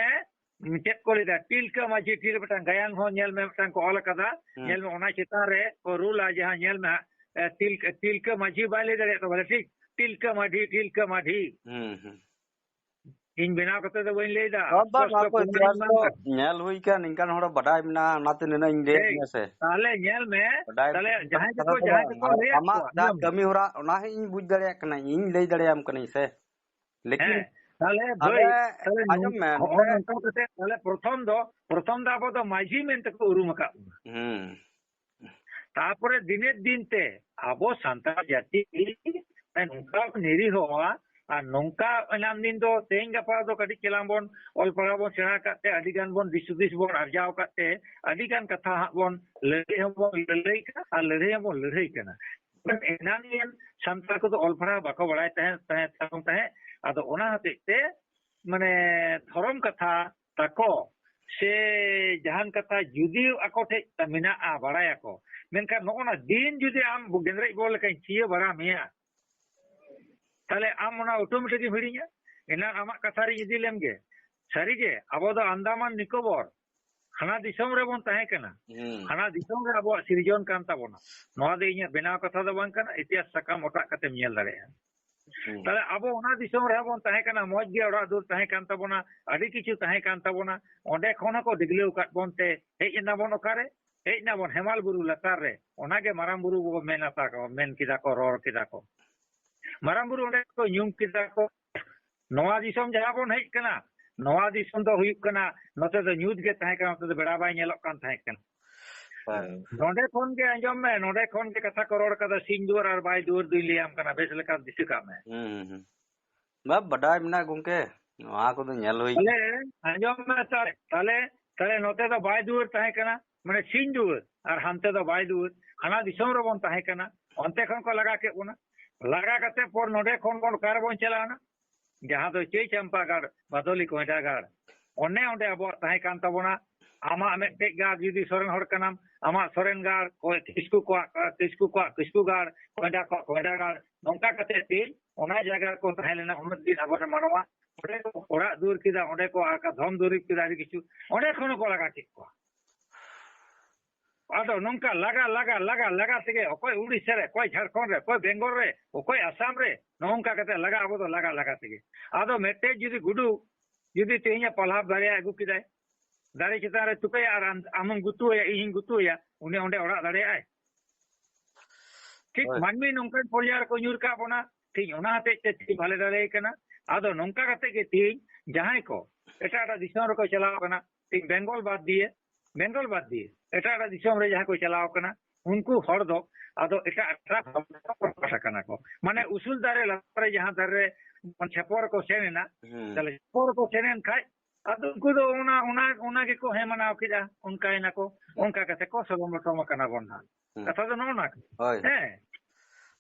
ᱪᱮᱫ ᱠᱚ ᱞᱟᱹᱭᱫᱟ, ᱛᱤᱞᱠᱟᱹ ᱢᱟᱹᱡᱷᱤ ᱴᱷᱤᱠ ᱢᱤᱫᱴᱟᱝ ᱜᱟᱭᱟᱱ ᱦᱚᱸ ᱧᱮᱞ ᱢᱮ, ᱢᱤᱫᱴᱟᱝ ᱠᱚ ᱚᱞ ᱟᱠᱟᱫᱟ᱾ ᱦᱩᱸ᱾ ᱧᱮᱞ ᱢᱮ, ᱚᱱᱟ ᱪᱮᱛᱟᱱ ᱨᱮ ᱠᱚ ᱨᱩᱞᱟ, ᱡᱟᱦᱟᱸ ᱧᱮᱞ ᱢᱮ ᱦᱟᱸᱜ, ᱮ, ᱛᱤᱞᱠᱟᱹ, ᱛᱤᱞᱠᱟᱹ ᱢᱟᱹᱡᱷᱤ ᱵᱟᱭ ᱞᱟᱹᱭ ᱫᱟᱲᱮᱭᱟᱜ ᱛᱟᱵᱚᱱᱟ, ᱴᱷᱤᱠ? ᱛᱤᱞᱠᱟᱹ ᱢᱟᱹᱡᱷᱤ, ᱛᱤᱞᱠᱟᱹ ᱢᱟᱹᱡᱷᱤ᱾ ᱦᱩᱸ, ᱦᱩᱸ᱾ ᱤᱧ ᱵᱮᱱᱟᱣ ᱠᱟᱛᱮ ᱫᱚ ᱵᱟᱹᱧ ᱞᱟᱹᱭ ᱫᱟ, ᱵᱟᱝ, ᱵᱟᱝ, ᱱᱚᱣᱟ ᱠᱚ ᱤᱛᱤᱦᱟᱥ ᱫᱚ ᱧᱮᱞ ᱦᱩᱭ ᱠᱟᱱ, ᱱᱤᱝᱠᱟᱱ ᱦᱚᱲ ᱵᱟᱰᱟᱭ ᱢᱮᱱᱟᱜᱼᱟ, ᱚᱱᱟᱛᱮ ᱱᱤᱱᱟᱹᱜ ᱤᱧ ᱞᱟᱹᱭ ᱴᱷᱤᱠ᱾ ᱢᱮᱭᱟ ᱥᱮ᱾ ᱛᱟᱦᱞᱮ ᱧᱮᱞ ᱢᱮ, ᱵᱟᱰᱟᱭ ᱛᱟᱦᱞᱮ ᱢᱮᱱᱟᱜ ᱡᱟᱦᱟᱸᱭ ᱠᱟᱛᱷᱟ ᱫᱚᱠᱚ, ᱫᱚ ᱡᱟᱦᱟᱸᱭ ᱵᱟᱝ, ᱫᱚᱠᱚ ᱟᱨ ᱞᱟᱹᱭᱟᱫ ᱟᱢᱟᱜ ᱠᱚᱣᱟ, ᱡᱟ ᱟᱸᱡᱚᱢ ᱢᱮ᱾ ᱠᱟᱹᱢᱤ ᱦᱚᱨᱟ, ᱚᱱᱟ ᱦᱚᱸ ᱤᱧ ᱵᱩᱡᱽ ᱫᱟᱲᱮᱭᱟᱜ ᱠᱟᱹᱱᱟᱹᱧ, ᱤᱧ ᱞᱟᱹᱭ ᱫᱟᱲᱮᱭᱟᱢ ᱠᱟᱹᱱᱟᱹᱧ ᱥᱮ᱾ ᱞᱮᱠᱤᱱ ᱦᱮᱸ, ᱛᱟᱦᱞᱮ ᱟᱞᱮ, ᱵᱷᱟᱹᱭ, ᱛᱟᱦᱞᱮ ᱟᱸᱡᱚᱢ ᱱᱚᱝ-, ᱢᱮ, ᱦᱚᱸᱜᱼᱚ ᱱᱚᱰᱮ ᱱᱚᱝᱠᱟ ᱠᱟᱛᱮ, ᱛᱟᱦᱞᱮ ᱯᱨᱚᱛᱷᱚᱢ ᱫᱚ, ᱯᱨᱚᱛᱷᱚᱢ ᱫᱚ ᱟᱵᱚ ᱫᱚ ᱢᱟᱹᱡᱷᱤ ᱢᱮᱱᱛᱮ ᱠᱚ ᱩᱨᱩᱢ ᱟᱠᱟᱫ ᱵᱚᱱᱟ᱾ ᱦᱩᱸ᱾ ᱛᱟᱯᱚᱨᱮ ᱫᱤᱱᱮᱨ ᱫᱤᱱ ᱛᱮ ᱟᱵᱚ ᱥᱟᱱᱛᱟᱲ ᱡᱟᱹᱛᱤ ᱱᱚᱝᱠᱟ ᱱᱤᱨᱤᱦᱚᱣᱟ, ᱟᱨ ᱱᱚᱝᱠᱟ ᱮᱱᱟᱝ ᱫᱤᱱ ᱫᱚ ᱛᱮᱦᱮᱧ ᱜᱟᱯᱟ ᱫᱚ ᱠᱟᱹᱴᱤᱡ ᱪᱮᱞᱟᱝ ᱵᱚᱱ ᱚᱞ ᱯᱟᱲᱦᱟᱣ ᱵᱚᱱ ᱥᱮᱬᱟ ᱟᱠᱟᱫ ᱛᱮ, ᱟᱹᱰᱤ ᱜᱟᱱ ᱵᱚᱱ ᱫᱤᱥ ᱦᱩᱫᱤᱥ ᱵᱚᱱ ᱟᱨᱡᱟᱣ ᱟᱠᱟᱫ ᱛᱮ, ᱟᱹᱰᱤ ᱜᱟᱱ ᱠᱟᱛᱷᱟ ᱦᱟᱸᱜ ᱵᱚᱱ ᱞᱟᱹᱲᱦᱟᱹᱭ ᱦᱚᱸᱵᱚᱱ ᱞᱟᱹᱲᱦᱟᱹᱭ ᱠᱟᱱᱟ ᱟᱨ ᱞᱟᱹᱲᱦᱟᱹᱭ ᱦᱚᱸᱵᱚᱱ ᱞᱟᱹᱲᱦᱟᱹᱭ ᱠᱟᱱᱟ᱾ ᱮᱱᱟᱱᱤᱭᱟᱹ ᱥᱟᱱᱛᱟᱲ ᱠᱚᱫᱚ ᱚᱞ ᱯᱟᱲᱦᱟᱣ ᱵᱟᱠᱚ ᱵᱟᱲᱟᱭ ᱛᱟᱦᱮᱸᱫ, ᱛᱟᱦᱮᱸᱫ, ᱛᱟᱵᱚᱱ ᱛᱟᱦᱮᱸᱫ᱾ ᱟᱫᱚ ᱚᱱᱟ ᱦᱚᱛᱮᱡ ᱛᱮ ᱢᱟᱱᱮ ᱫᱷᱚᱨᱚᱢ ᱠᱟᱛᱷᱟ ᱛᱟᱠᱚ ᱥᱮ ᱡᱟᱦᱟᱱ ᱠᱟᱛᱷᱟ ᱡᱩᱫᱤ ᱟᱠᱚ ᱴᱷᱮᱡ ᱢᱮᱱᱟᱜᱼᱟ, ᱵᱟᱲᱟᱭᱟᱠᱚ, ᱢᱮᱱᱠᱷᱟᱱ ᱱᱚᱜᱼᱚ ᱱᱟ ᱫᱤᱱ ᱡᱩᱫᱤ ᱟᱢ ᱜᱮᱸᱫᱽᱨᱮᱡ ᱵᱚᱞ ᱞᱮᱠᱟᱧ ᱛᱷᱤᱭᱟᱹ ᱵᱟᱲᱟ ᱢᱮᱭᱟ, ᱛᱟᱦᱞᱮ ᱟᱢ ᱚᱱᱟ automatic ᱮᱢ ᱦᱤᱲᱤᱧᱟ᱾ ᱮᱱᱟᱱ ᱟᱢᱟᱜ ᱠᱟᱛᱷᱟ ᱨᱤᱧ ᱤᱫᱤ ᱞᱮᱢ ᱜᱮ, ᱥᱟᱹᱨᱤᱜᱮ ᱟᱵᱚ ᱫᱚ ᱟᱱᱫᱟᱢᱟᱱ ᱱᱤᱠᱳᱵᱚᱨ ᱦᱟᱱᱟ ᱫᱤᱥᱚᱢ ᱨᱮᱵᱚᱱ ᱛᱟᱦᱮᱸ ᱠᱟᱱᱟ᱾ ᱦᱩᱸ᱾ ᱦᱟᱱᱟ ᱫᱤᱥᱚᱢ ᱨᱮ ᱟᱵᱚᱣᱟᱜ ᱥᱤᱨᱡᱚᱱ ᱠᱟᱱ ᱛᱟᱵᱚᱱᱟ᱾ ᱱᱚᱣᱟ ᱫᱚ ᱤᱧᱟᱹᱜ ᱵᱮᱱᱟᱣ ᱠᱟᱛᱷᱟ ᱫᱚ ᱵᱟᱝ ᱠᱟᱱᱟ, ᱤᱛᱤᱦᱟᱥ ᱥᱟᱠᱟᱢ ᱚᱴᱟᱜ ᱠᱟᱛᱮᱢ ᱧᱮᱞ ᱫᱟᱲᱮᱭᱟᱜᱼᱟ᱾ ᱦᱩᱸ᱾ ᱛᱟᱦᱞᱮ ᱟᱵᱚ ᱚᱱᱟ ᱫᱤᱥᱚᱢ ᱨᱮᱦᱚᱸ ᱵᱚᱱ ᱛᱟᱦᱮᱸ ᱠᱟᱱᱟ, ᱢᱚᱡᱽ ᱜᱮ ᱚᱲᱟᱜ ᱫᱩᱣᱟᱹᱨ ᱛᱟᱦᱮᱸ ᱠᱟᱱ ᱛᱟᱵᱚᱱᱟ, ᱟᱹᱰᱤ ᱠᱤᱪᱷᱩ ᱛᱟᱦᱮᱸ ᱠᱟᱱ ᱛᱟᱵᱚᱱᱟ, ᱚᱸᱰᱮ ᱠᱷᱚᱱ ᱦᱚᱸᱠᱚ ᱰᱤᱜᱽᱞᱟᱹᱣ ᱟᱠᱟᱫ ᱵᱚᱱ ᱛᱮ ᱦᱮᱡ ᱮᱱᱟ ᱵᱚᱱ ᱚᱠᱟᱨᱮ? ᱦᱮᱡ ᱮᱱᱟ ᱵᱚᱱ ᱦᱮᱢᱟᱞ ᱵᱩᱨᱩ ᱞᱟᱛᱟᱨ ᱨᱮ᱾ ᱚᱱᱟᱜᱮ ᱢᱟᱨᱟᱝ ᱵᱩᱨᱩ ᱵᱚ ᱢᱮᱱ ᱟᱛᱟ ᱠᱚ, ᱢᱮᱱ ᱠᱮᱫᱟ ᱠᱚ, ᱨᱚᱲ ᱠᱮᱫᱟ ᱠᱚ᱾ ᱢᱟᱨᱟᱝ ᱵᱩᱨᱩ ᱚᱸᱰᱮ ᱠᱚ ᱧᱩᱢ ᱠᱮᱫᱟ ᱠᱚ᱾ ᱱᱚᱣᱟ ᱫᱤᱥᱚᱢ ᱡᱟᱦᱟᱸ ᱵᱚᱱ ᱦᱮᱡ ᱠᱟᱱᱟ, ᱱᱚᱣᱟ ᱫᱤᱥᱚᱢ ᱫᱚ ᱦᱩᱭᱩᱜ ᱠᱟᱱᱟ, ᱱᱚᱛᱮ ᱫᱚ ᱧᱩᱛ ᱜᱮ ᱛᱟᱦᱮᱸ ᱠᱟᱱᱟ, ᱱᱚᱛᱮ ᱫᱚ ᱵᱮᱲᱟ ᱵᱟᱭ ᱧᱮᱞᱚᱜ ᱠᱟᱱ ᱛᱟᱦᱮᱸ ᱠᱟᱱᱟ᱾ ᱦᱮᱸ᱾ ᱱᱚᱰᱮ ᱠᱷᱚᱱ ᱜᱮ ᱟᱸᱡᱚᱢ ᱢᱮ, ᱱᱚᱰᱮ ᱠᱷᱚᱱ ᱜᱮ ᱠᱟᱛᱷᱟ ᱠᱚ ᱨᱚᱲ ᱠᱟᱫᱟ, ᱥᱤᱧ ᱫᱩᱣᱟᱹᱨ ᱟᱨ ᱵᱟᱭ ᱫᱩᱣᱟᱹᱨ ᱫᱩᱧ ᱞᱟᱹᱭᱟᱢ ᱠᱟᱱᱟ, ᱵᱮᱥ ᱞᱮᱠᱟ ᱫᱤᱥᱟᱹ ᱠᱟᱜ ᱢᱮ᱾ ᱦᱩᱸ, ᱦᱩᱸ, ᱦᱩᱸ᱾ ᱵᱟ, ᱵᱟᱰᱟᱭ ᱢᱮᱱᱟᱜ ᱜᱚᱝᱠᱮ, ᱱᱚᱣᱟ ᱠᱚᱫᱚ ᱧᱮᱞ ᱦᱩᱭ ᱛᱟᱦᱞᱮ ᱟᱸᱡᱚᱢ ᱢᱮ ᱛᱟᱦᱞᱮ, ᱛᱟᱦᱞᱮ, ᱛᱟᱦᱞᱮ ᱱᱚᱛᱮ ᱫᱚ ᱵᱟᱭ ᱫᱩᱣᱟᱹᱨ ᱛᱟᱦᱮᱸ ᱠᱟᱱᱟ, ᱢᱟᱱᱮ ᱥᱤᱧ ᱫᱩᱣᱟᱹᱨ, ᱟᱨ ᱦᱟᱱᱛᱮ ᱫᱚ ᱵᱟᱭ ᱫᱩᱣᱟᱹᱨ, ᱦᱟᱱᱟ ᱫᱤᱥᱚᱢ ᱨᱮᱵᱚᱱ ᱛᱟᱦᱮᱸ ᱠᱟᱱᱟ, ᱚᱱᱛᱮ ᱠᱷᱚᱱ ᱠᱚ ᱞᱟᱜᱟ ᱠᱮᱫ ᱵᱚᱱᱟ᱾ ᱞᱟᱜᱟ ᱠᱟᱛᱮ ᱯᱚᱨ ᱱᱚᱰᱮ ᱠᱷᱚᱱ ᱵᱚᱱ ᱚᱠᱟ ᱨᱮᱵᱚᱱ ᱪᱟᱞᱟᱣᱱᱟ? ᱡᱟᱦᱟᱸ ᱫᱚ ᱪᱟᱹᱭ ᱪᱟᱢᱯᱟ ᱜᱟᱲ, ᱵᱟᱫᱚᱞᱤ ᱠᱚᱸᱭᱰᱟ ᱜᱟᱲ, ᱚᱱᱮ ᱚᱸᱰᱮ ᱟᱵᱚᱣᱟᱜ ᱛᱟᱦᱮᱸ ᱠᱟᱱ ᱛᱟᱵᱚᱱᱟ᱾ ᱟᱢᱟᱜ ᱢᱤᱫᱴᱮᱡ ᱜᱟᱲ ᱡᱩᱫᱤ ᱥᱚᱨᱮᱱ ᱦᱚᱲ ᱠᱟᱱᱟᱢ, ᱟᱢᱟᱜ ᱥᱚᱨᱮᱱ ᱜᱟᱲ, ᱚᱠᱚᱭ ᱠᱤᱥᱠᱩ ᱠᱚᱣᱟᱜ, ᱠᱤᱥᱠᱩ ᱠᱚᱣᱟᱜ ᱠᱤᱥᱠᱩ ᱜᱟᱲ, ᱠᱚᱭᱰᱟ ᱠᱚᱣᱟᱜ ᱠᱚᱭᱰᱟ ᱜᱟᱲ, ᱱᱚᱝᱠᱟ ᱠᱟᱛᱮ ᱛᱮ ᱚᱱᱟ ᱡᱟᱭᱜᱟ ᱨᱮᱠᱚ ᱛᱟᱦᱮᱸ ᱞᱮᱱᱟ ᱩᱱᱟᱹᱜ ᱫᱤᱱ ᱟᱵᱚᱨᱮᱱ ᱢᱟᱱᱣᱟ᱾ ᱚᱸᱰᱮ ᱠᱚ ᱚᱲᱟᱜ ᱫᱩᱣᱟᱹᱨ ᱠᱮᱫᱟ, ᱚᱸᱰᱮ ᱠᱚ ᱟᱠᱟ ᱫᱷᱚᱱ ᱫᱩᱨᱤᱵᱽ ᱠᱮᱫᱟ, ᱟᱹᱰᱤ ᱠᱤᱪᱷᱩ, ᱚᱸᱰᱮ ᱠᱷᱚᱱ ᱦᱚᱸᱠᱚ ᱞᱟᱜᱟ ᱠᱮᱫ ᱠᱚᱣᱟ᱾ ᱟᱫᱚ ᱱᱚᱝᱠᱟ ᱞᱟᱜᱟ, ᱞᱟᱜᱟ, ᱞᱟᱜᱟ, ᱞᱟᱜᱟ ᱛᱮᱜᱮ ᱚᱠᱚᱭ ᱩᱲᱤᱥᱥᱟ ᱨᱮ, ᱚᱠᱚᱭ ᱡᱷᱟᱲᱠᱷᱚᱸᱰ ᱨᱮ, ᱚᱠᱚᱭ ᱵᱮᱝᱜᱚᱞ ᱨᱮ, ᱚᱠᱚᱭ ᱟᱥᱟᱢ ᱨᱮ, ᱱᱚᱜᱼᱚ ᱱᱚᱝᱠᱟ ᱠᱟᱛᱮ ᱞᱟᱜᱟ, ᱟᱵᱚ ᱫᱚ ᱞᱟᱜᱟ, ᱞᱟᱜᱟ ᱛᱮᱜᱮ᱾ ᱟᱫᱚ ᱢᱤᱫᱴᱮᱡ ᱡᱩᱫᱤ ᱜᱩᱰᱩ ᱡᱩᱫᱤ ᱛᱮᱦᱮᱧ ᱮ ᱯᱟᱞᱦᱟ ᱫᱟᱨᱮ ᱟᱹᱜᱩ ᱠᱮᱫᱟᱭ, ᱫᱟᱨᱮ ᱪᱮᱛᱟᱱ ᱨᱮ ᱛᱩᱠᱟᱹᱭᱟ ᱟᱨ ᱟᱢ, ᱟᱢᱮᱢ ᱜᱩᱛᱩᱣᱟᱭᱟ, ᱤᱧᱤᱧ ᱜᱩᱛᱩᱣᱟᱭᱟ, ᱩᱱᱤ ᱚᱸᱰᱮ ᱚᱲᱟᱜ ᱫᱟᱲᱮᱭᱟᱜᱼᱟᱭ? ᱴᱷᱤᱠ, ᱦᱳᱭ᱾ ᱢᱟᱹᱱᱢᱤ ᱱᱚᱝᱠᱟᱱ ᱯᱚᱨᱭᱟᱭ ᱨᱮᱠᱚ ᱧᱩᱨ ᱠᱟᱜ ᱵᱚᱱᱟ, ᱴᱷᱤᱠ ᱚᱱᱟ ᱦᱚᱛᱮᱡ ᱛᱮ ᱴᱷᱤᱠ ᱵᱟᱞᱮ ᱫᱟᱲᱮᱭᱟᱭ ᱠᱟᱱᱟ᱾ ᱟᱫᱚ ᱱᱚᱝᱠᱟ ᱠᱟᱛᱮ ᱜᱮ ᱛᱮᱦᱮᱧ ᱡᱟᱦᱟᱸᱭ ᱠᱚ ᱮᱴᱟᱜ ᱮᱴᱟᱜ ᱫᱤᱥᱚᱢ ᱨᱮᱠᱚ ᱪᱟᱞᱟᱣ ᱠᱟᱱᱟ, ᱴᱷᱤᱠ ᱵᱮᱝᱜᱚᱞ ᱵᱟᱫ ᱫᱤᱭᱮ, ᱵᱮᱝᱜᱚᱞ ᱵᱟᱫ ᱫᱤᱭᱮ ᱮᱴᱟᱜ ᱮᱴᱟᱜ ᱫᱤᱥᱚᱢ ᱨᱮ ᱡᱟᱦᱟᱸᱭ ᱠᱚ ᱪᱟᱞᱟᱣ ᱠᱟᱱᱟ, ᱩᱱᱠᱩ ᱦᱚᱲ ᱫᱚ ᱟᱫᱚ ᱮᱴᱟᱜ ᱮᱴᱟᱜ ᱦᱚᱲ ᱠᱚ ᱯᱨᱚᱠᱟᱥ ᱟᱠᱟᱱᱟ ᱠᱚ᱾ ᱢᱟᱱᱮ ᱩᱥᱩᱞ ᱫᱟᱨᱮ ᱞᱟᱛᱟᱨ ᱨᱮ ᱡᱟᱦᱟᱸ ᱫᱟᱨᱮ ᱨᱮ ᱪᱷᱮᱯᱚ ᱨᱮᱠᱚ ᱥᱮᱱ ᱮᱱᱟ, ᱦᱩᱸ᱾ ᱛᱟᱦᱞᱮ ᱪᱷᱮᱯᱚ ᱨᱮᱠᱚ ᱥᱮᱱ ᱮᱱ ᱠᱷᱟᱡ ᱟᱫᱚ ᱩᱱᱠᱩ ᱫᱚ ᱚᱱᱟ, ᱚᱱᱟ, ᱚᱱᱟ ᱜᱮᱠᱚ ᱦᱮᱸ ᱢᱟᱱᱟᱣ ᱠᱮᱫᱟ, ᱚᱱᱠᱟᱭᱮᱱᱟ ᱠᱚ, ᱚᱱᱠᱟ ᱠᱟᱛᱮ ᱠᱚ ᱥᱚᱞᱚᱢ ᱞᱚᱴᱚᱢ ᱟᱠᱟᱱᱟ ᱵᱚᱱ ᱱᱟᱦᱟᱜ᱾ ᱦᱩᱸ᱾ ᱠᱟᱛᱷᱟ ᱫᱚ ᱱᱚᱜᱼᱚ ᱱᱚᱣᱟ ᱠᱟᱱᱟ᱾ ᱦᱳᱭ᱾ ᱦᱮᱸ,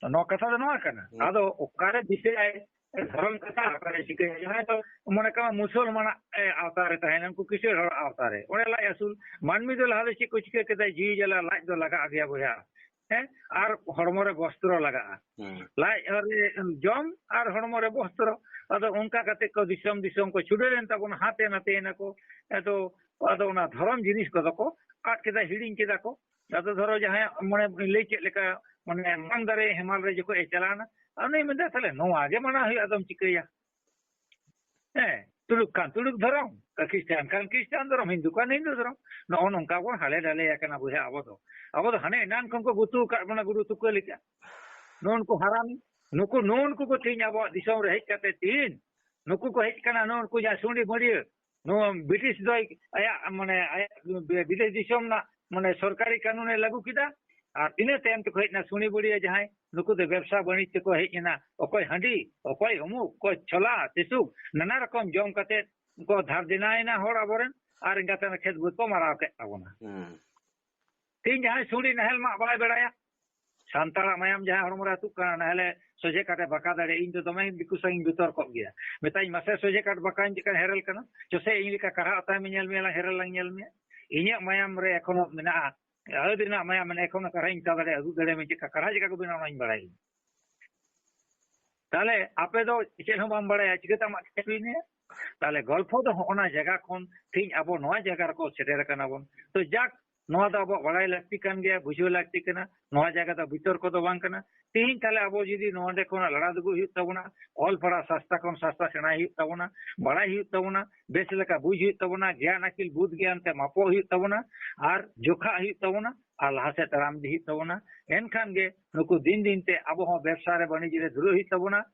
ᱱᱚᱣᱟ ᱠᱟᱛᱷᱟ ᱫᱚ ᱱᱚᱣᱟ ᱠᱟᱱᱟ᱾ ᱦᱩᱸ᱾ ᱟᱫᱚ ᱚᱠᱟᱨᱮ ᱫᱤᱥᱟᱹᱭᱟᱭ ᱫᱷᱚᱨᱚᱢ ᱠᱟᱛᱷᱟ, ᱚᱠᱟᱨᱮ ᱪᱤᱠᱟᱹᱭᱟ? ᱡᱟᱦᱟᱸᱭ ᱫᱚ ᱢᱚᱱᱮ ᱠᱟᱜ ᱢᱮ ᱢᱩᱥᱚᱞᱢᱟᱱᱟᱜ, ᱮ, ᱟᱣᱛᱟ ᱨᱮ ᱛᱟᱦᱮᱱᱟ, ᱩᱱᱠᱩ ᱠᱤᱥᱟᱹᱬ ᱦᱚᱲ ᱟᱣᱛᱟ ᱨᱮ, ᱚᱸᱰᱮ ᱞᱟᱡ ᱟᱹᱥᱩᱞ ᱢᱟᱹᱱᱢᱤ ᱫᱚ ᱞᱟᱦᱟ ᱫᱚ ᱪᱮᱫ ᱠᱚ ᱪᱤᱠᱟᱹ ᱠᱮᱫᱟ? ᱡᱤᱣᱤ ᱡᱟᱞᱟ ᱞᱟᱡ ᱫᱚ ᱞᱟᱜᱟᱜ ᱜᱮᱭᱟ ᱵᱚᱭᱦᱟ, ᱦᱮᱸ, ᱟᱨ ᱦᱚᱲᱢᱚ ᱨᱮ ᱵᱚᱥᱛᱨᱚ ᱞᱟᱜᱟᱜᱼᱟ᱾ ᱦᱩᱸ᱾ ᱞᱟᱡ ᱨᱮ ᱡᱚᱢ ᱟᱨ ᱦᱚᱲᱢᱚ ᱨᱮ ᱵᱚᱥᱛᱨᱚ᱾ ᱟᱫᱚ ᱚᱱᱠᱟ ᱠᱟᱛᱮ ᱠᱚ ᱫᱤᱥᱚᱢ ᱫᱤᱥᱚᱢ ᱠᱚ ᱪᱷᱩᱰᱟᱹᱨ ᱮᱱ ᱛᱟᱵᱚᱱᱟ, ᱦᱟᱱᱛᱮ ᱱᱟᱛᱮ ᱮᱱᱟ ᱠᱚ᱾ ᱟᱫᱚ, ᱟᱫᱚ ᱚᱱᱟ ᱫᱷᱚᱨᱚᱢ ᱡᱤᱱᱤᱥ ᱠᱚᱫᱚ ᱠᱚ ᱟᱫ ᱠᱮᱫᱟ, ᱦᱤᱲᱤᱧ ᱠᱮᱫᱟ ᱠᱚ᱾ ᱟᱫᱚ ᱫᱷᱚᱨᱚ ᱡᱟᱦᱟᱸᱭᱟᱜ ᱢᱟᱱᱮ ᱞᱟᱹᱭ ᱪᱮᱫ ᱞᱮᱠᱟ, ᱢᱟᱱᱮ ᱢᱟᱱ ᱫᱟᱨᱮ ᱦᱮᱢᱟᱞ ᱨᱮ ᱡᱚᱠᱷᱚᱡ ᱮ ᱪᱟᱞᱟᱣᱱᱟ, ᱟᱨ ᱩᱱᱤ ᱢᱮᱱᱫᱟ, "ᱛᱟᱦᱞᱮ ᱱᱚᱣᱟ ᱜᱮ ᱢᱟᱱᱟᱣ ᱦᱩᱭᱩᱜᱼᱟ, ᱟᱫᱚᱢ ᱪᱤᱠᱟᱹᱭᱟ?" ᱦᱮᱸ, ᱛᱩᱲᱩᱠ ᱠᱷᱟᱱ ᱛᱩᱲᱩᱠ ᱫᱷᱚᱨᱚᱢ, ᱠᱷᱨᱤᱥᱴᱟᱱ ᱠᱷᱟᱱ ᱠᱷᱨᱤᱥᱴᱟᱱ ᱫᱷᱚᱨᱚᱢ, ᱦᱤᱱᱫᱩ ᱠᱷᱟᱱ ᱦᱤᱱᱫᱩ ᱫᱷᱚᱨᱚᱢ᱾ ᱱᱚᱜᱼᱚ ᱱᱚᱝᱠᱟ ᱵᱚᱱ ᱦᱟᱞᱮ ᱰᱟᱞᱮ ᱟᱠᱟᱱᱟ ᱵᱚᱭᱦᱟ ᱟᱵᱚ ᱫᱚ᱾ ᱟᱵᱚ ᱫᱚ ᱦᱟᱱᱮ ᱮᱱᱟᱱ ᱠᱷᱚᱱ ᱠᱚ ᱜᱩᱛᱩ ᱟᱠᱟᱫ ᱵᱚᱱᱟ ᱜᱩᱨᱩ ᱛᱩᱠᱟᱹ ᱞᱮᱠᱟ᱾ ᱱᱩᱜᱼᱩ ᱱᱩᱠᱩ ᱦᱟᱨᱟᱢ, ᱱᱩᱠᱩ, ᱱᱩᱜᱼᱩ ᱱᱩᱠᱩ ᱠᱚ ᱛᱮᱦᱮᱧ ᱟᱵᱚᱣᱟᱜ ᱫᱤᱥᱚᱢ ᱨᱮ ᱦᱮᱡ ᱠᱟᱛᱮ ᱛᱤᱦᱤᱧ ᱱᱩᱠᱩ ᱠᱚ ᱦᱮᱡ ᱠᱟᱱᱟ, ᱱᱩᱜᱼᱩ ᱱᱩᱠᱩ ᱡᱟᱦᱟᱸ ᱥᱩᱸᱰᱤ ᱢᱟᱹᱲᱤᱭᱟᱹ, ᱱᱚᱣᱟ ᱵᱨᱤᱴᱤᱥ ᱫᱚᱭ ᱟᱭᱟᱜ, ᱢᱟᱱᱮ, ᱟᱭᱟᱜ ᱵᱤᱫᱮᱥ ᱫᱤᱥᱚᱢ ᱨᱮᱱᱟᱜ, ᱢᱟᱱᱮ, ᱥᱚᱨᱠᱟᱨᱤ ᱠᱟᱹᱱᱩᱱᱮ ᱞᱟᱹᱜᱩ ᱠᱮᱫᱟ᱾ ᱟᱨ ᱤᱱᱟᱹ ᱛᱟᱭᱚᱢ ᱛᱮᱠᱚ ᱦᱮᱡ ᱮᱱᱟ ᱥᱩᱸᱰᱤ ᱢᱟᱹᱲᱤᱭᱟᱹ ᱡᱟᱦᱟᱸᱭ, ᱱᱩᱠᱩ ᱫᱚ ᱵᱮᱵᱽᱥᱟ ᱵᱟᱹᱱᱤᱡᱽ ᱛᱮᱠᱚ ᱦᱮᱡ ᱮᱱᱟ᱾ ᱚᱠᱚᱭ ᱦᱟᱺᱰᱤ, ᱚᱠᱚᱭ ᱩᱢᱩᱠ, ᱚᱠᱚᱭ ᱪᱷᱳᱞᱟ, ᱪᱤᱥᱩᱠ, ᱱᱟᱱᱟ ᱨᱚᱠᱚᱢ ᱡᱚᱢ ᱠᱟᱛᱮ ᱠᱚ ᱫᱷᱟᱨ ᱫᱮᱱᱟᱭᱮᱱᱟ ᱦᱚᱲ ᱟᱵᱚᱨᱮᱱ, ᱟᱨ ᱮᱸᱜᱟᱛᱮ ᱚᱱᱟ ᱠᱷᱮᱛ ᱵᱟᱹᱫᱽ ᱠᱚ ᱢᱟᱨᱟᱣ ᱠᱮᱫ ᱛᱟᱵᱚᱱᱟ᱾ ᱦᱩᱸ᱾ ᱛᱮᱦᱮᱧ ᱡᱟᱦᱟᱸᱭ ᱥᱩᱸᱰᱤ ᱱᱟᱦᱮᱞ ᱢᱟᱜ ᱵᱟᱭ ᱵᱟᱲᱟᱭᱟ, ᱥᱟᱱᱛᱟᱲᱟᱜ ᱢᱟᱭᱟᱢ ᱡᱟᱦᱟᱸ ᱦᱚᱲᱢᱚ ᱨᱮ ᱟᱹᱛᱩᱜ ᱠᱟᱱᱟ, ᱱᱟᱦᱮᱞᱮ ᱥᱚᱡᱷᱮ ᱠᱟᱴᱮ ᱵᱟᱸᱠᱟ ᱫᱟᱲᱮᱭᱟᱜᱼᱟ, ᱤᱧ ᱫᱚ ᱫᱚᱢᱮ ᱫᱤᱠᱩ ᱥᱟᱶ ᱤᱧ ᱵᱚᱛᱚᱨ ᱠᱚᱜ ᱜᱮᱭᱟ᱾ ᱢᱮᱛᱟᱧ, "ᱢᱟᱥᱮ ᱥᱚᱡᱷᱮ ᱠᱟᱴ ᱵᱟᱸᱠᱟᱧ ᱪᱮᱫ ᱞᱮᱠᱟᱧ ᱦᱮᱨᱮᱞ ᱠᱟᱱᱟ, ᱪᱚᱥᱮ ᱤᱧ ᱞᱮᱠᱟ ᱠᱟᱨᱦᱟ ᱟᱛᱟᱭ ᱢᱮ, ᱧᱮᱞ ᱢᱮᱭᱟ ᱞᱟᱝ, ᱦᱮᱨᱮᱞ ᱞᱟᱝ ᱧᱮᱞ ᱢᱮᱭᱟ᱾" ᱤᱧᱟᱹᱜ ᱢᱟᱭᱟᱢ ᱨᱮ ᱮᱠᱷᱚᱱᱳ ᱢᱮᱱᱟᱜᱼᱟ, ᱟᱹᱫ ᱨᱮᱱᱟᱜ ᱢᱟᱭᱟᱢ ᱢᱮᱱᱟᱜᱼᱟ, ᱮᱠᱷᱚᱱᱳ ᱠᱟᱨᱦᱟᱧ ᱦᱟᱛᱟᱣ ᱫᱟᱲᱮᱭᱟᱜᱼᱟ, ᱩᱫᱩᱜ ᱫᱟᱲᱮᱭᱟᱢᱟᱹᱧ ᱪᱮᱫ ᱞᱮᱠᱟ ᱠᱟᱨᱦᱟ ᱪᱮᱫ ᱞᱮᱠᱟ ᱠᱚ ᱵᱮᱱᱟᱣᱟ ᱚᱱᱟᱧ ᱵᱟᱲᱟᱭᱟ᱾ ᱛᱟᱦᱞᱮ ᱟᱯᱮ ᱫᱚ ᱪᱮᱫ ᱦᱚᱸ ᱵᱟᱢ ᱵᱟᱲᱟᱭᱟ, ᱪᱤᱠᱟᱹᱛᱮ ᱟᱢᱟᱜ ᱠᱷᱮᱛ ᱦᱩᱭᱱᱟ? ᱛᱟᱦᱞᱮ ᱜᱚᱞᱯᱷᱚ ᱫᱚ ᱦᱚᱸᱜᱼᱚ ᱱᱟ ᱡᱟᱭᱜᱟ ᱠᱷᱚᱱ ᱛᱮᱦᱤᱧ ᱟᱵᱚ ᱱᱚᱣᱟ ᱡᱟᱭᱜᱟ ᱨᱮᱠᱚ ᱥᱮᱴᱮᱨ ᱟᱠᱟᱱᱟ ᱵᱚᱱ᱾ ᱛᱚ ᱡᱟᱠ, ᱱᱚᱣᱟ ᱫᱚ ᱟᱵᱚᱣᱟᱜ ᱵᱟᱲᱟᱭ ᱞᱟᱹᱠᱛᱤ ᱠᱟᱱ ᱜᱮᱭᱟ, ᱵᱩᱡᱷᱟᱹᱣ ᱞᱟᱹᱠᱛᱤ ᱠᱟᱱᱟ᱾ ᱱᱚᱣᱟ ᱡᱟᱭᱜᱟ ᱫᱚ ᱵᱤᱛᱚᱨᱠᱚ ᱫᱚ ᱵᱟᱝ ᱠᱟᱱᱟ᱾ ᱛᱮᱦᱤᱧ ᱛᱟᱦᱞᱮ ᱟᱵᱚ ᱡᱩᱫᱤ ᱱᱚᱰᱮ ᱠᱷᱚᱱᱟᱜ ᱞᱟᱲᱟ ᱫᱩᱜᱩᱜ ᱦᱩᱭᱩᱜ ᱛᱟᱵᱚᱱᱟ, ᱚᱞ ᱯᱟᱲᱦᱟᱣ ᱥᱟᱥᱛᱟ ᱠᱷᱚᱱ ᱥᱟᱥᱛᱟ ᱥᱮᱬᱟᱭ ᱦᱩᱭᱩᱜ ᱛᱟᱵᱚᱱᱟ, ᱵᱟᱲᱟᱭ ᱦᱩᱭᱩᱜ ᱛᱟᱵᱚᱱᱟ, ᱵᱮᱥ ᱞᱮᱠᱟ ᱵᱩᱡᱽ ᱦᱩᱭᱩᱜ ᱛᱟᱵᱚᱱᱟ, ᱜᱮᱭᱟᱱ ᱟᱹᱠᱤᱞ ᱵᱩᱫᱽ ᱜᱮᱭᱟᱱ ᱛᱮ ᱢᱟᱯᱚᱜ ᱦᱩᱭᱩᱜ ᱛᱟᱵᱚᱱᱟ, ᱟᱨ ᱡᱚᱠᱷᱟᱜ ᱦᱩᱭᱩᱜ ᱛᱟᱵᱚᱱᱟ, ᱟᱨ ᱞᱟᱦᱟ ᱥᱮᱫ ᱛᱟᱲᱟᱢ ᱤᱫᱤ ᱦᱩᱭᱩᱜ ᱛᱟᱵᱚᱱᱟ᱾ ᱮᱱᱠᱷᱟᱱ ᱜᱮ ᱱᱩᱠᱩ ᱫᱤᱱ ᱫᱤᱱ ᱛᱮ ᱟᱵᱚ ᱦᱚᱸ ᱵᱮᱵᱽᱥᱟ ᱨᱮ ᱵᱟᱹᱱᱤᱡᱽ ᱨᱮ ᱫᱷᱩᱨᱟᱹᱜ ᱦᱩᱭᱩᱜ ᱛᱟᱵᱚᱱᱟ᱾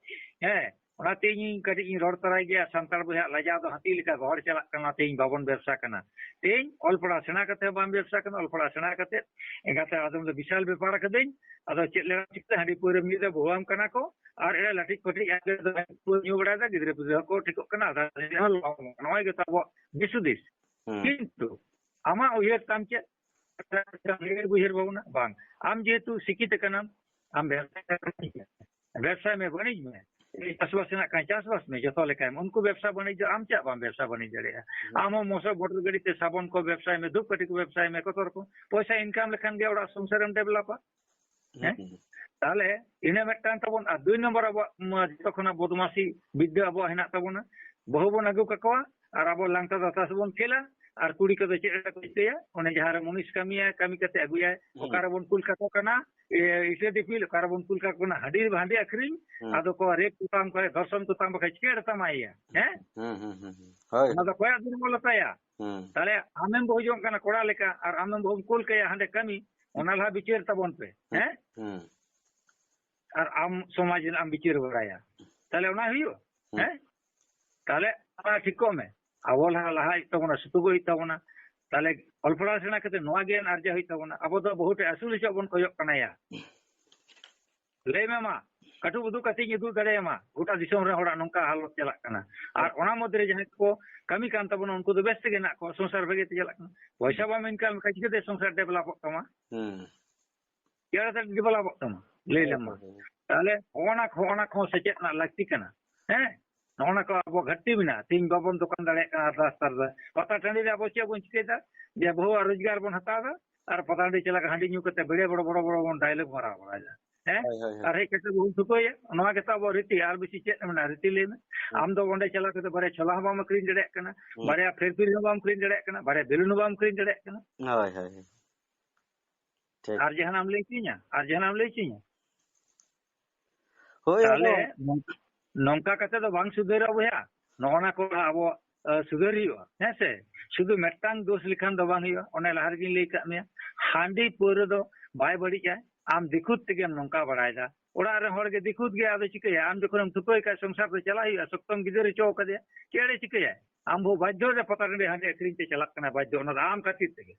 ᱦᱮᱸ, ᱚᱱᱟᱛᱮ ᱤᱧ ᱠᱟᱹᱴᱤᱡ ᱤᱧ ᱨᱚᱲ ᱛᱟᱨᱟᱭ ᱜᱮᱭᱟ, ᱥᱟᱱᱛᱟᱲ ᱵᱚᱭᱦᱟ ᱞᱟᱡᱟᱣ ᱫᱚ ᱦᱟᱹᱛᱤ ᱞᱮᱠᱟ ᱜᱚᱦᱚᱲ ᱪᱟᱞᱟᱜ ᱠᱟᱱᱟ, ᱛᱮᱦᱮᱧ ᱵᱟᱵᱚᱱ ᱵᱮᱵᱽᱥᱟ ᱠᱟᱱᱟ᱾ ᱛᱮᱦᱮᱧ ᱚᱞ ᱯᱟᱲᱦᱟᱣ ᱥᱮᱬᱟ ᱠᱟᱛᱮ ᱦᱚᱸ ᱵᱟᱢ ᱵᱮᱵᱽᱥᱟ ᱠᱟᱱᱟ, ᱚᱞ ᱯᱟᱲᱦᱟᱣ ᱥᱮᱬᱟ ᱠᱟᱛᱮ ᱮᱸᱜᱟᱛᱮ ᱟᱫᱚᱢ ᱫᱚ ᱵᱤᱥᱟᱞ ᱵᱮᱯᱟᱨ ᱠᱟᱹᱫᱟᱹᱧ, ᱟᱫᱚ ᱪᱮᱫ ᱞᱮᱠᱟ ᱪᱤᱠᱟᱹ ᱦᱟᱺᱰᱤ ᱯᱟᱹᱣᱨᱟᱹ ᱧᱩᱭᱮᱫᱟ, ᱵᱟᱹᱦᱩᱣᱟᱢ ᱠᱟᱱᱟ ᱠᱚ, ᱟᱨ ᱮᱲᱮ ᱞᱟᱹᱴᱤᱡ ᱯᱟᱹᱴᱤᱡ ᱟᱜᱮ ᱫᱚ ᱦᱟᱺᱰᱤ ᱯᱟᱹᱣᱨᱟᱹ ᱧᱩ ᱵᱟᱲᱟᱭᱮᱫᱟ, ᱜᱤᱫᱽᱨᱟᱹ ᱯᱤᱫᱽᱨᱟᱹ ᱦᱚᱸᱠᱚ ᱴᱷᱤᱠᱚᱜ ᱠᱟᱱᱟ, ᱟᱫᱷᱟ ᱫᱷᱟᱨᱮ ᱦᱚᱸ ᱞᱚ-, ᱱᱚᱜᱼᱚᱭ ᱜᱮᱛᱚ ᱟᱵᱚᱣᱟᱜ ᱫᱤᱥ ᱦᱩᱫᱤᱥ᱾ ᱦᱩᱸ᱾ ᱠᱤᱱᱛᱩ ᱟᱢᱟᱜ ᱩᱭᱦᱟᱹᱨ ᱛᱟᱢ ᱪᱮᱫ? ᱩᱭᱦᱟᱹᱨ ᱵᱩᱭᱦᱟᱹᱨ ᱵᱷᱟᱵᱽᱱᱟ ᱵᱟᱝ᱾ ᱟᱢ ᱡᱮᱦᱮᱛᱩ ᱥᱤᱠᱠᱷᱤᱛ ᱠᱟᱱᱟᱢ, ᱟᱢ ᱵᱮᱵᱽᱥᱟ ᱵᱮᱵᱽᱥᱟᱭ ᱢᱮ, ᱵᱟᱹᱱᱤᱡᱽ ᱢᱮ, ᱪᱟᱥᱵᱟᱥ ᱨᱮᱱᱟᱜ ᱠᱟᱱᱟ, ᱪᱟᱥᱵᱟᱥ ᱢᱮ, ᱡᱚᱛᱚ ᱞᱮᱠᱟᱭ ᱢᱮ᱾ ᱩᱱᱠᱩ ᱵᱮᱵᱽᱥᱟ ᱵᱟᱹᱱᱤᱡᱽ ᱫᱚ ᱟᱢ ᱪᱮᱫᱟᱜ ᱵᱟᱢ ᱵᱮᱵᱽᱥᱟ ᱵᱟᱹᱱᱤᱡᱽ ᱫᱟᱲᱮᱭᱟᱜᱼᱟ? ᱦᱩᱸ᱾ ᱟᱢ ᱦᱚᱸ ᱢᱚᱴᱚᱨ ᱜᱟᱹᱰᱤ ᱛᱮ ᱥᱟᱵᱚᱱ ᱠᱚ ᱵᱮᱵᱽᱥᱟᱭ ᱢᱮ, ᱫᱷᱩᱯ ᱠᱟᱹᱴᱷᱤ ᱠᱚ ᱵᱮᱵᱽᱥᱟᱭ ᱢᱮ, ᱠᱚᱛᱚ ᱨᱚᱠᱚᱢ ᱯᱚᱭᱥᱟ ᱤᱱᱠᱟᱢ ᱞᱮᱠᱷᱟᱱ ᱜᱮ ᱚᱲᱟᱜ ᱥᱚᱝᱥᱟᱨᱮᱢ ᱰᱮᱵᱷᱞᱚᱯᱟ᱾ ᱦᱮᱸ? ᱦᱩᱸ, ᱦᱩᱸ᱾ ᱛᱟᱦᱞᱮ ᱤᱱᱟᱹ ᱢᱤᱫᱴᱟᱝ ᱛᱟᱵᱚᱱ, ᱟᱨ ᱫᱩᱭ ᱱᱚᱢᱵᱚᱨ ᱟᱵᱚᱣᱟᱜ, ᱢᱟ, ᱡᱚᱛᱚ ᱠᱷᱚᱱᱟᱜ ᱵᱚᱫᱢᱟᱥᱤ ᱵᱤᱫᱽᱫᱟᱹ ᱟᱵᱚᱣᱟᱜ ᱦᱮᱱᱟᱜ ᱛᱟᱵᱚᱱᱟ, ᱵᱟᱹᱦᱩ ᱵᱚᱱ ᱟᱹᱜᱩ ᱠᱟᱠᱚᱣᱟ ᱟᱨ ᱟᱵᱚ ᱞᱟᱝᱴᱟ ᱫᱟᱛᱟᱥ ᱵᱚᱱ ᱠᱷᱮᱞᱟ, ᱟᱨ ᱠᱩᱲᱤ ᱠᱚᱫᱚ ᱪᱮᱫ ᱨᱮᱠᱚ ᱪᱤᱠᱟᱹᱭᱟ? ᱚᱱᱮ ᱡᱟᱦᱟᱸ ᱨᱮ ᱢᱩᱱᱤᱥ ᱠᱟᱹᱢᱤᱭᱟ, ᱠᱟᱹᱢᱤ ᱠᱟᱛᱮ ᱟᱹᱜᱩᱭᱟᱭ, ᱦᱩᱸ᱾ ᱚᱠᱟ ᱨᱮᱵᱚᱱ ᱠᱩᱞ ᱠᱟᱠᱚ ᱠᱟᱱᱟ? ᱮ, ᱤᱴᱟᱹ ᱰᱤᱯᱤᱞ, ᱚᱠᱟ ᱨᱮᱵᱚᱱ ᱠᱩᱞ ᱠᱟᱠᱚ ᱠᱟᱱᱟ? ᱦᱟᱺᱰᱤ, ᱦᱟᱺᱰᱤ ᱟᱹᱠᱷᱨᱤᱧ, ᱦᱩᱸ᱾ ᱟᱫᱚ ᱠᱚ ᱨᱮᱯ ᱠᱚᱛᱟᱢ ᱠᱷᱟᱡ, ᱫᱷᱚᱨᱥᱚᱱ ᱠᱚᱛᱟᱢ ᱵᱟᱠᱷᱟᱡ ᱪᱤᱠᱟᱹ ᱨᱮᱛᱟᱢᱟᱭᱟ? ᱦᱮᱸ? ᱦᱩᱸ, ᱦᱩᱸ, ᱦᱩᱸ, ᱦᱩᱸ᱾ ᱦᱳᱭ᱾ ᱚᱱᱟ ᱫᱚ ᱚᱠᱚᱭᱟᱜ ᱫᱩᱨᱵᱚᱞᱚᱛᱟᱭᱟ? ᱦᱩᱸ᱾ ᱛᱟᱦᱞᱮ ᱟᱢᱮᱢ ᱵᱟᱹᱦᱩ ᱡᱚᱝ ᱠᱟᱱᱟ ᱠᱚᱲᱟ ᱞᱮᱠᱟ, ᱟᱨ ᱟᱢᱮᱢ ᱵᱟᱹᱦᱩᱢ ᱠᱩᱞ ᱠᱟᱭᱟ ᱦᱟᱸᱰᱮ ᱠᱟᱹᱢᱤ, ᱚᱱᱟ ᱞᱟᱦᱟ ᱵᱤᱪᱟᱹᱨ ᱛᱟᱵᱚᱱ ᱯᱮ, ᱦᱩᱸ᱾ ᱦᱮᱸ? ᱦᱩᱸ᱾ ᱟᱨ ᱟᱢ ᱥᱚᱢᱟᱡᱽ ᱨᱮᱱᱟᱜ ᱮᱢ ᱵᱤᱪᱟᱹᱨ ᱵᱟᱲᱟᱭᱟ, ᱛᱟᱦᱞᱮ ᱚᱱᱟ ᱦᱩᱭᱩᱜᱼᱟ? ᱦᱩᱸ᱾ ᱦᱮᱸ? ᱛᱟᱦᱞᱮ ᱚᱱᱟ ᱴᱷᱤᱠᱚᱜ ᱢᱮ, ᱟᱵᱚ ᱞᱟᱦᱟ, ᱞᱟᱦᱟ ᱦᱩᱭᱩᱜ ᱛᱟᱵᱚᱱᱟ, ᱥᱩᱛᱩᱜᱚᱜ ᱦᱩᱭᱩᱜ ᱛᱟᱵᱚᱱᱟ᱾ ᱛᱟᱦᱞᱮ ᱚᱞ ᱯᱟᱲᱦᱟᱣ ᱥᱮᱬᱟ ᱠᱟᱛᱮ ᱱᱚᱣᱟ ᱜᱮᱭᱟᱱ ᱟᱨᱡᱟᱣ ᱦᱩᱭᱩᱜ ᱛᱟᱵᱚᱱᱟ᱾ ᱟᱵᱚ ᱫᱚ ᱵᱟᱹᱦᱩ ᱴᱷᱮᱡ ᱟᱹᱥᱩᱞ ᱦᱚᱪᱚ ᱵᱚᱱ ᱠᱚᱭᱚᱜ ᱠᱟᱱᱟ ᱭᱟ᱾ ᱞᱟᱹᱭ ᱢᱮ ᱢᱟ, ᱠᱟᱹᱴᱩᱵ ᱩᱫᱩᱜ ᱠᱟᱛᱮᱧ ᱩᱫᱩᱜ ᱫᱟᱲᱮᱭᱟᱢᱟ, ᱜᱚᱴᱟ ᱫᱤᱥᱚᱢ ᱨᱮ ᱦᱚᱲᱟᱜ ᱱᱚᱝᱠᱟ ᱦᱟᱞᱚᱛ ᱪᱟᱞᱟᱜ ᱠᱟᱱᱟ᱾ ᱟᱨ ᱚᱱᱟ ᱢᱚᱫᱽᱫᱷᱮ ᱨᱮ ᱡᱟᱦᱟᱸᱭ ᱠᱚ ᱠᱟᱹᱢᱤ ᱠᱟᱱ ᱛᱟᱵᱚᱱᱟ, ᱩᱱᱠᱩ ᱫᱚ ᱵᱮᱥ ᱛᱮᱜᱮ ᱦᱮᱱᱟᱜ ᱠᱚᱣᱟ, ᱥᱚᱝᱥᱟᱨ ᱵᱷᱟᱜᱮ ᱛᱮ ᱪᱟᱞᱟᱜ ᱠᱟᱱᱟ᱾ ᱯᱚᱭᱥᱟ ᱵᱟᱢ ᱤᱱᱠᱟᱢ ᱞᱮᱠᱷᱟᱱ ᱪᱤᱠᱟᱹᱛᱮ ᱥᱚᱝᱥᱟᱨ ᱰᱮᱵᱷᱞᱚᱯᱚᱜ ᱛᱟᱢᱟ? ᱦᱩᱸ᱾ ᱪᱤᱠᱟᱹᱛᱮ ᱰᱮᱵᱷᱞᱚᱯᱚᱜ ᱛᱟᱢᱟ? ᱞᱟᱹᱭ ᱦᱳᱭ, ᱞᱮᱢ ᱢᱟ᱾ ᱦᱳᱭ, ᱦᱳᱭ᱾ ᱛᱟᱦᱞᱮ ᱦᱚᱸᱜᱼᱚ ᱱᱟ, ᱦᱚᱸᱜᱼᱚ ᱱᱟ ᱠᱚᱦᱚᱸ ᱥᱮᱪᱮᱫ ᱨᱮᱱᱟᱜ ᱞᱟᱹᱠᱛᱤ ᱠᱟᱱᱟ᱾ ᱦᱮᱸ? ᱱᱚᱜᱼᱚ ᱱᱟ ᱠᱚ ᱟᱵᱚ ᱜᱷᱟᱹᱴᱛᱤ ᱢᱮᱱᱟᱜᱼᱟ᱾ ᱛᱮᱦᱮᱧ ᱵᱟᱵᱚᱱ ᱫᱚᱠᱟᱱ ᱫᱟᱲᱮᱭᱟᱜ ᱠᱟᱱᱟ ᱨᱟᱥᱛᱟ ᱨᱟᱥᱛᱟ ᱨᱮ᱾ ᱯᱟᱛᱟ ᱴᱟᱺᱰᱤ ᱨᱮ ᱟᱵᱚ ᱪᱮᱫ ᱵᱚᱱ ᱪᱤᱠᱟᱹᱭᱮᱫᱟ? ᱡᱮ ᱵᱟᱹᱦᱩᱣᱟᱜ ᱨᱳᱡᱽᱜᱟᱨ ᱵᱚᱱ ᱦᱟᱛᱟᱣ ᱮᱫᱟ ᱟᱨ ᱯᱟᱛᱟ ᱴᱟᱺᱰᱤ ᱪᱟᱞᱟᱜ ᱠᱟᱱᱟ, ᱦᱟᱺᱰᱤ ᱧᱩ ᱠᱟᱛᱮ ᱵᱮᱲᱮ ᱵᱚᱲᱚ ᱵᱚᱲᱚ ᱵᱚᱲᱚ ᱵᱚᱱ ᱰᱟᱭᱞᱚᱜ ᱢᱟᱨᱟᱣ ᱵᱟᱲᱟᱭᱮᱫᱟ᱾ ᱦᱮᱸ? ᱦᱳᱭ, ᱦᱳᱭ, ᱦᱳᱭ᱾ ᱟᱨ ᱦᱮᱡ ᱠᱟᱛᱮ ᱵᱟᱹᱦᱩ ᱴᱷᱩᱠᱟᱹᱭᱟ, ᱱᱚᱣᱟ ᱜᱮᱛᱚ ᱟᱵᱚᱣᱟᱜ ᱨᱤᱛᱤ᱾ ᱟᱨ ᱵᱮᱥᱤ ᱪᱮᱫ ᱢᱮᱱᱟᱜᱼᱟ ᱨᱤᱛᱤ, ᱞᱟᱹᱭ ᱢᱮ? ᱦᱩᱸ᱾ ᱟᱢ ᱫᱚ ᱚᱸᱰᱮ ᱪᱟᱞᱟᱣ ᱠᱟᱛᱮ ᱵᱟᱨᱭᱟ ᱪᱷᱚᱞᱟ ᱦᱚᱸ ᱵᱟᱢ ᱟᱹᱠᱷᱨᱤᱧ ᱫᱟᱲᱮᱭᱟᱜ ᱠᱟᱱᱟ, ᱦᱩᱸ᱾ ᱵᱟᱨᱭᱟ ᱯᱷᱮᱨᱯᱷᱤᱨ ᱦᱚᱸ ᱵᱟᱢ ᱟᱹᱠᱷᱨᱤᱧ ᱫᱟᱲᱮᱭᱟᱜ ᱠᱟᱱᱟ, ᱵᱟᱨᱭᱟ ᱵᱮᱞᱩᱱ ᱦᱚᱸ ᱵᱟᱢ ᱟᱹᱠᱷᱨᱤᱧ ᱫᱟᱲᱮᱭᱟᱜ ᱠᱟᱱᱟ᱾ ᱦᱳᱭ, ᱦᱳᱭ, ᱦᱳᱭ᱾ ᱴᱷᱤᱠ᱾ ᱟᱨ ᱡᱟᱦᱟᱱᱟᱜ ᱮᱢ ᱞᱟᱹᱭ ᱦᱚᱪᱚᱧᱟ? ᱟᱨ ᱡᱟᱦᱟᱱᱟᱜ ᱮᱢ ᱞᱟᱹᱭ ᱦᱚᱪᱚᱧᱟ? ᱦᱳᱭ, ᱛᱟᱦᱞᱮ ᱟᱫᱚ ᱱᱚᱝ-, ᱱᱚᱝᱠᱟ ᱠᱟᱛᱮ ᱫᱚ ᱵᱟᱝ ᱥᱩᱫᱷᱟᱹᱨᱚᱜᱼᱟ ᱵᱚᱭᱦᱟ᱾ ᱱᱚᱜᱼᱚ ᱱᱟ ᱠᱚ ᱟᱵᱚ, ᱮ, ᱥᱩᱫᱷᱟᱹᱨ ᱦᱩᱭᱩᱜᱼᱟ, ᱦᱮᱸ ᱥᱮ? ᱥᱩᱫᱷᱩ ᱢᱤᱫᱴᱟᱝ ᱫᱳᱥ ᱞᱮᱠᱷᱟᱱ ᱫᱚ ᱵᱟᱝ ᱦᱩᱭᱩᱜᱼᱟ᱾ ᱚᱱᱮ ᱞᱟᱦᱟ ᱨᱮᱜᱤᱧ ᱞᱟᱹᱭ ᱠᱟᱜ ᱢᱮᱭᱟ, ᱦᱟᱺᱰᱤ ᱯᱟᱹᱣᱨᱟᱹ ᱫᱚ ᱵᱟᱭ ᱵᱟᱹᱲᱤᱡᱼᱟ᱾ ᱟᱢ ᱫᱤᱠᱷᱩᱛ ᱛᱮᱜᱮᱢ ᱱᱚᱝᱠᱟ ᱵᱟᱲᱟᱭᱮᱫᱟ᱾ ᱚᱲᱟᱜ ᱨᱮᱱ ᱦᱚᱲ ᱜᱮ ᱫᱤᱠᱷᱩᱛ ᱜᱮ, ᱟᱫᱚ ᱪᱤᱠᱟᱹᱭᱟ? ᱟᱢ ᱡᱚᱠᱷᱚᱱᱮᱢ ᱴᱷᱩᱠᱟᱹᱭ ᱠᱷᱟᱡ ᱥᱚᱝᱥᱟᱨ ᱫᱚ ᱪᱟᱞᱟᱜ ᱦᱩᱭᱩᱜᱼᱟ᱾ ᱥᱚᱠᱛᱚᱢ ᱜᱤᱫᱟᱹᱨ ᱦᱚᱪᱚ ᱠᱟᱫᱮᱭᱟ, ᱪᱮᱫ ᱮ ᱪᱤᱠᱟᱹᱭᱟ? ᱟᱢ ᱵᱟᱹᱦᱩ ᱵᱟᱫᱽᱫᱷᱚ ᱨᱮ ᱯᱟᱛᱟ ᱴᱟᱺᱰᱤ ᱦᱟᱺᱰᱤ ᱟᱹᱠᱷᱨᱤᱧ ᱛᱮ ᱪᱟᱞᱟᱜ ᱠᱟᱱᱟ, ᱵᱟᱫᱽᱫᱷᱚ, ᱚᱱᱟ ᱫᱚ ᱟᱢ ᱠᱷᱟᱹᱛᱤᱨ ᱛᱮᱜᱮ᱾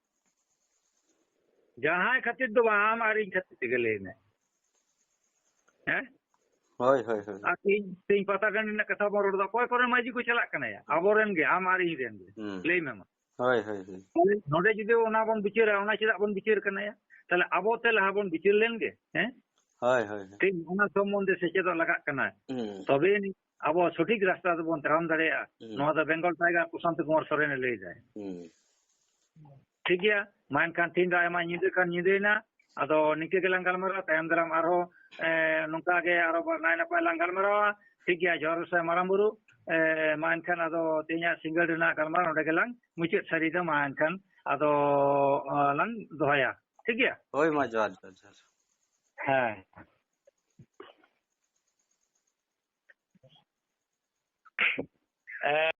ᱡᱟᱦᱟᱸᱭ ᱠᱷᱟᱹᱛᱤᱨ ᱫᱚ ᱵᱟᱝ, ᱟᱢ ᱟᱨ ᱤᱧ ᱠᱷᱟᱹᱛᱤᱨ ᱛᱮᱜᱮ, ᱞᱟᱹᱭ ᱢᱮ᱾ ᱦᱮᱸ? ᱦᱳᱭ, ᱦᱳᱭ, ᱦᱳᱭ᱾ ᱟᱨ ᱛᱮᱦᱮᱧ, ᱛᱮᱦᱮᱧ ᱯᱟᱛᱟ ᱴᱟᱺᱰᱤ ᱨᱮᱱᱟᱜ ᱠᱟᱛᱷᱟ ᱵᱚᱱ ᱨᱚᱲ ᱮᱫᱟ, ᱚᱠᱚᱭ ᱠᱚᱨᱮᱱ ᱢᱟᱹᱡᱷᱤ ᱠᱚ ᱪᱟᱞᱟᱜ ᱠᱟᱱᱟ ᱭᱟ? ᱟᱵᱚᱨᱮᱱ ᱜᱮ, ᱟᱢ ᱟᱨ ᱤᱧ ᱨᱮᱱ ᱜᱮ᱾ ᱦᱩᱸ᱾ ᱞᱟᱹᱭ ᱢᱮ ᱢᱟ᱾ ᱦᱳᱭ, ᱦᱳᱭ, ᱦᱳᱭ᱾ ᱛᱟᱦᱞᱮ ᱱᱚᱰᱮ ᱡᱩᱫᱤ ᱚᱱᱟ ᱵᱚᱱ ᱵᱤᱪᱟᱹᱨᱟ, ᱚᱱᱟ ᱪᱮᱫᱟᱜ ᱵᱚᱱ ᱵᱤᱪᱟᱹᱨ ᱠᱟᱱᱟ ᱭᱟ? ᱛᱟᱦᱞᱮ ᱟᱵᱚ ᱛᱮ ᱞᱟᱦᱟ ᱵᱚᱱ ᱵᱤᱪᱟᱹᱨ ᱞᱮᱱ ᱜᱮ, ᱦᱮᱸ? ᱦᱳᱭ, ᱦᱳᱭ, ᱦᱳᱭ᱾ ᱴᱷᱤᱠ, ᱚᱱᱟ ᱥᱚᱢᱵᱚᱱᱫᱷᱮ ᱥᱮᱪᱮᱫᱚᱜ ᱞᱟᱜᱟᱜ ᱠᱟᱱᱟ᱾ ᱦᱩᱸ᱾ ᱛᱚᱵᱮ ᱟᱹᱱᱤᱡ ᱟᱵᱚ ᱥᱚᱴᱷᱤᱠ ᱨᱟᱥᱛᱟ ᱛᱮᱵᱚᱱ ᱛᱟᱲᱟᱢ ᱫᱟᱲᱮᱭᱟᱜᱼᱟ᱾ ᱦᱩᱸ᱾ ᱱᱚᱣᱟ ᱫᱚ ᱵᱮᱝᱜᱚᱞ ᱴᱟᱭᱜᱟᱨ ᱯᱨᱚᱥᱟᱱᱛ ᱠᱩᱢᱟᱨ ᱥᱚᱨᱮᱱ ᱮ ᱞᱟᱹᱭ ᱮᱫᱟᱭ᱾ ᱦᱩᱸ᱾ ᱴᱷᱤᱠ ᱜᱮᱭᱟ, ᱢᱟ ᱮᱱᱠᱷᱟᱱ ᱛᱮᱦᱮᱧ ᱫᱚ ᱟᱭᱢᱟ ᱧᱤᱫᱟᱹ ᱠᱷᱟᱱ ᱧᱤᱫᱟᱹᱭᱮᱱᱟ᱾ ᱟᱫᱚ ᱱᱤᱝᱠᱟᱹ ᱜᱮᱞᱟᱝ ᱜᱟᱞᱢᱟᱨᱟᱣᱟ, ᱛᱟᱭᱚᱢ ᱫᱟᱨᱟᱢ ᱟᱨᱦᱚᱸ, ᱮ, ᱱᱚᱝᱠᱟ ᱜᱮ ᱟᱨᱦᱚᱸ ᱱᱟᱭ ᱱᱟᱯᱟᱭ ᱞᱟᱝ ᱜᱟᱞᱢᱟᱨᱟᱣᱟ᱾ ᱴᱷᱤᱠ ᱜᱮᱭᱟ, ᱡᱚᱦᱟᱨ ᱜᱚᱸᱥᱟᱭ ᱢᱟᱨᱟᱝ ᱵᱩᱨᱩ᱾ ᱮ, ᱢᱟ ᱮᱱᱠᱷᱟᱱ ᱟᱫᱚ ᱛᱮᱦᱮᱧᱟᱜ ᱥᱤᱸᱜᱟᱹᱲ ᱨᱮᱱᱟᱜ ᱜᱟᱞᱢᱟᱨᱟᱣ ᱱᱚᱸᱰᱮ ᱜᱮᱞᱟᱝ ᱢᱩᱪᱟᱹᱫ ᱥᱟᱹᱨᱤᱭᱮᱫᱟ᱾ ᱢᱟ ᱮᱱᱠᱷᱟᱱ ᱟᱫᱚ, ᱮ, ᱞᱟᱝ ᱫᱚᱦᱚᱭᱟ᱾ ᱴᱷᱤᱠ ᱜᱮᱭᱟ? ᱦᱳᱭ, ᱢᱟ ᱡᱚᱦᱟᱨ, ᱡᱚᱦᱟᱨ, ᱡᱚᱦᱟᱨ᱾ ᱦᱮᱸ᱾ ᱮ,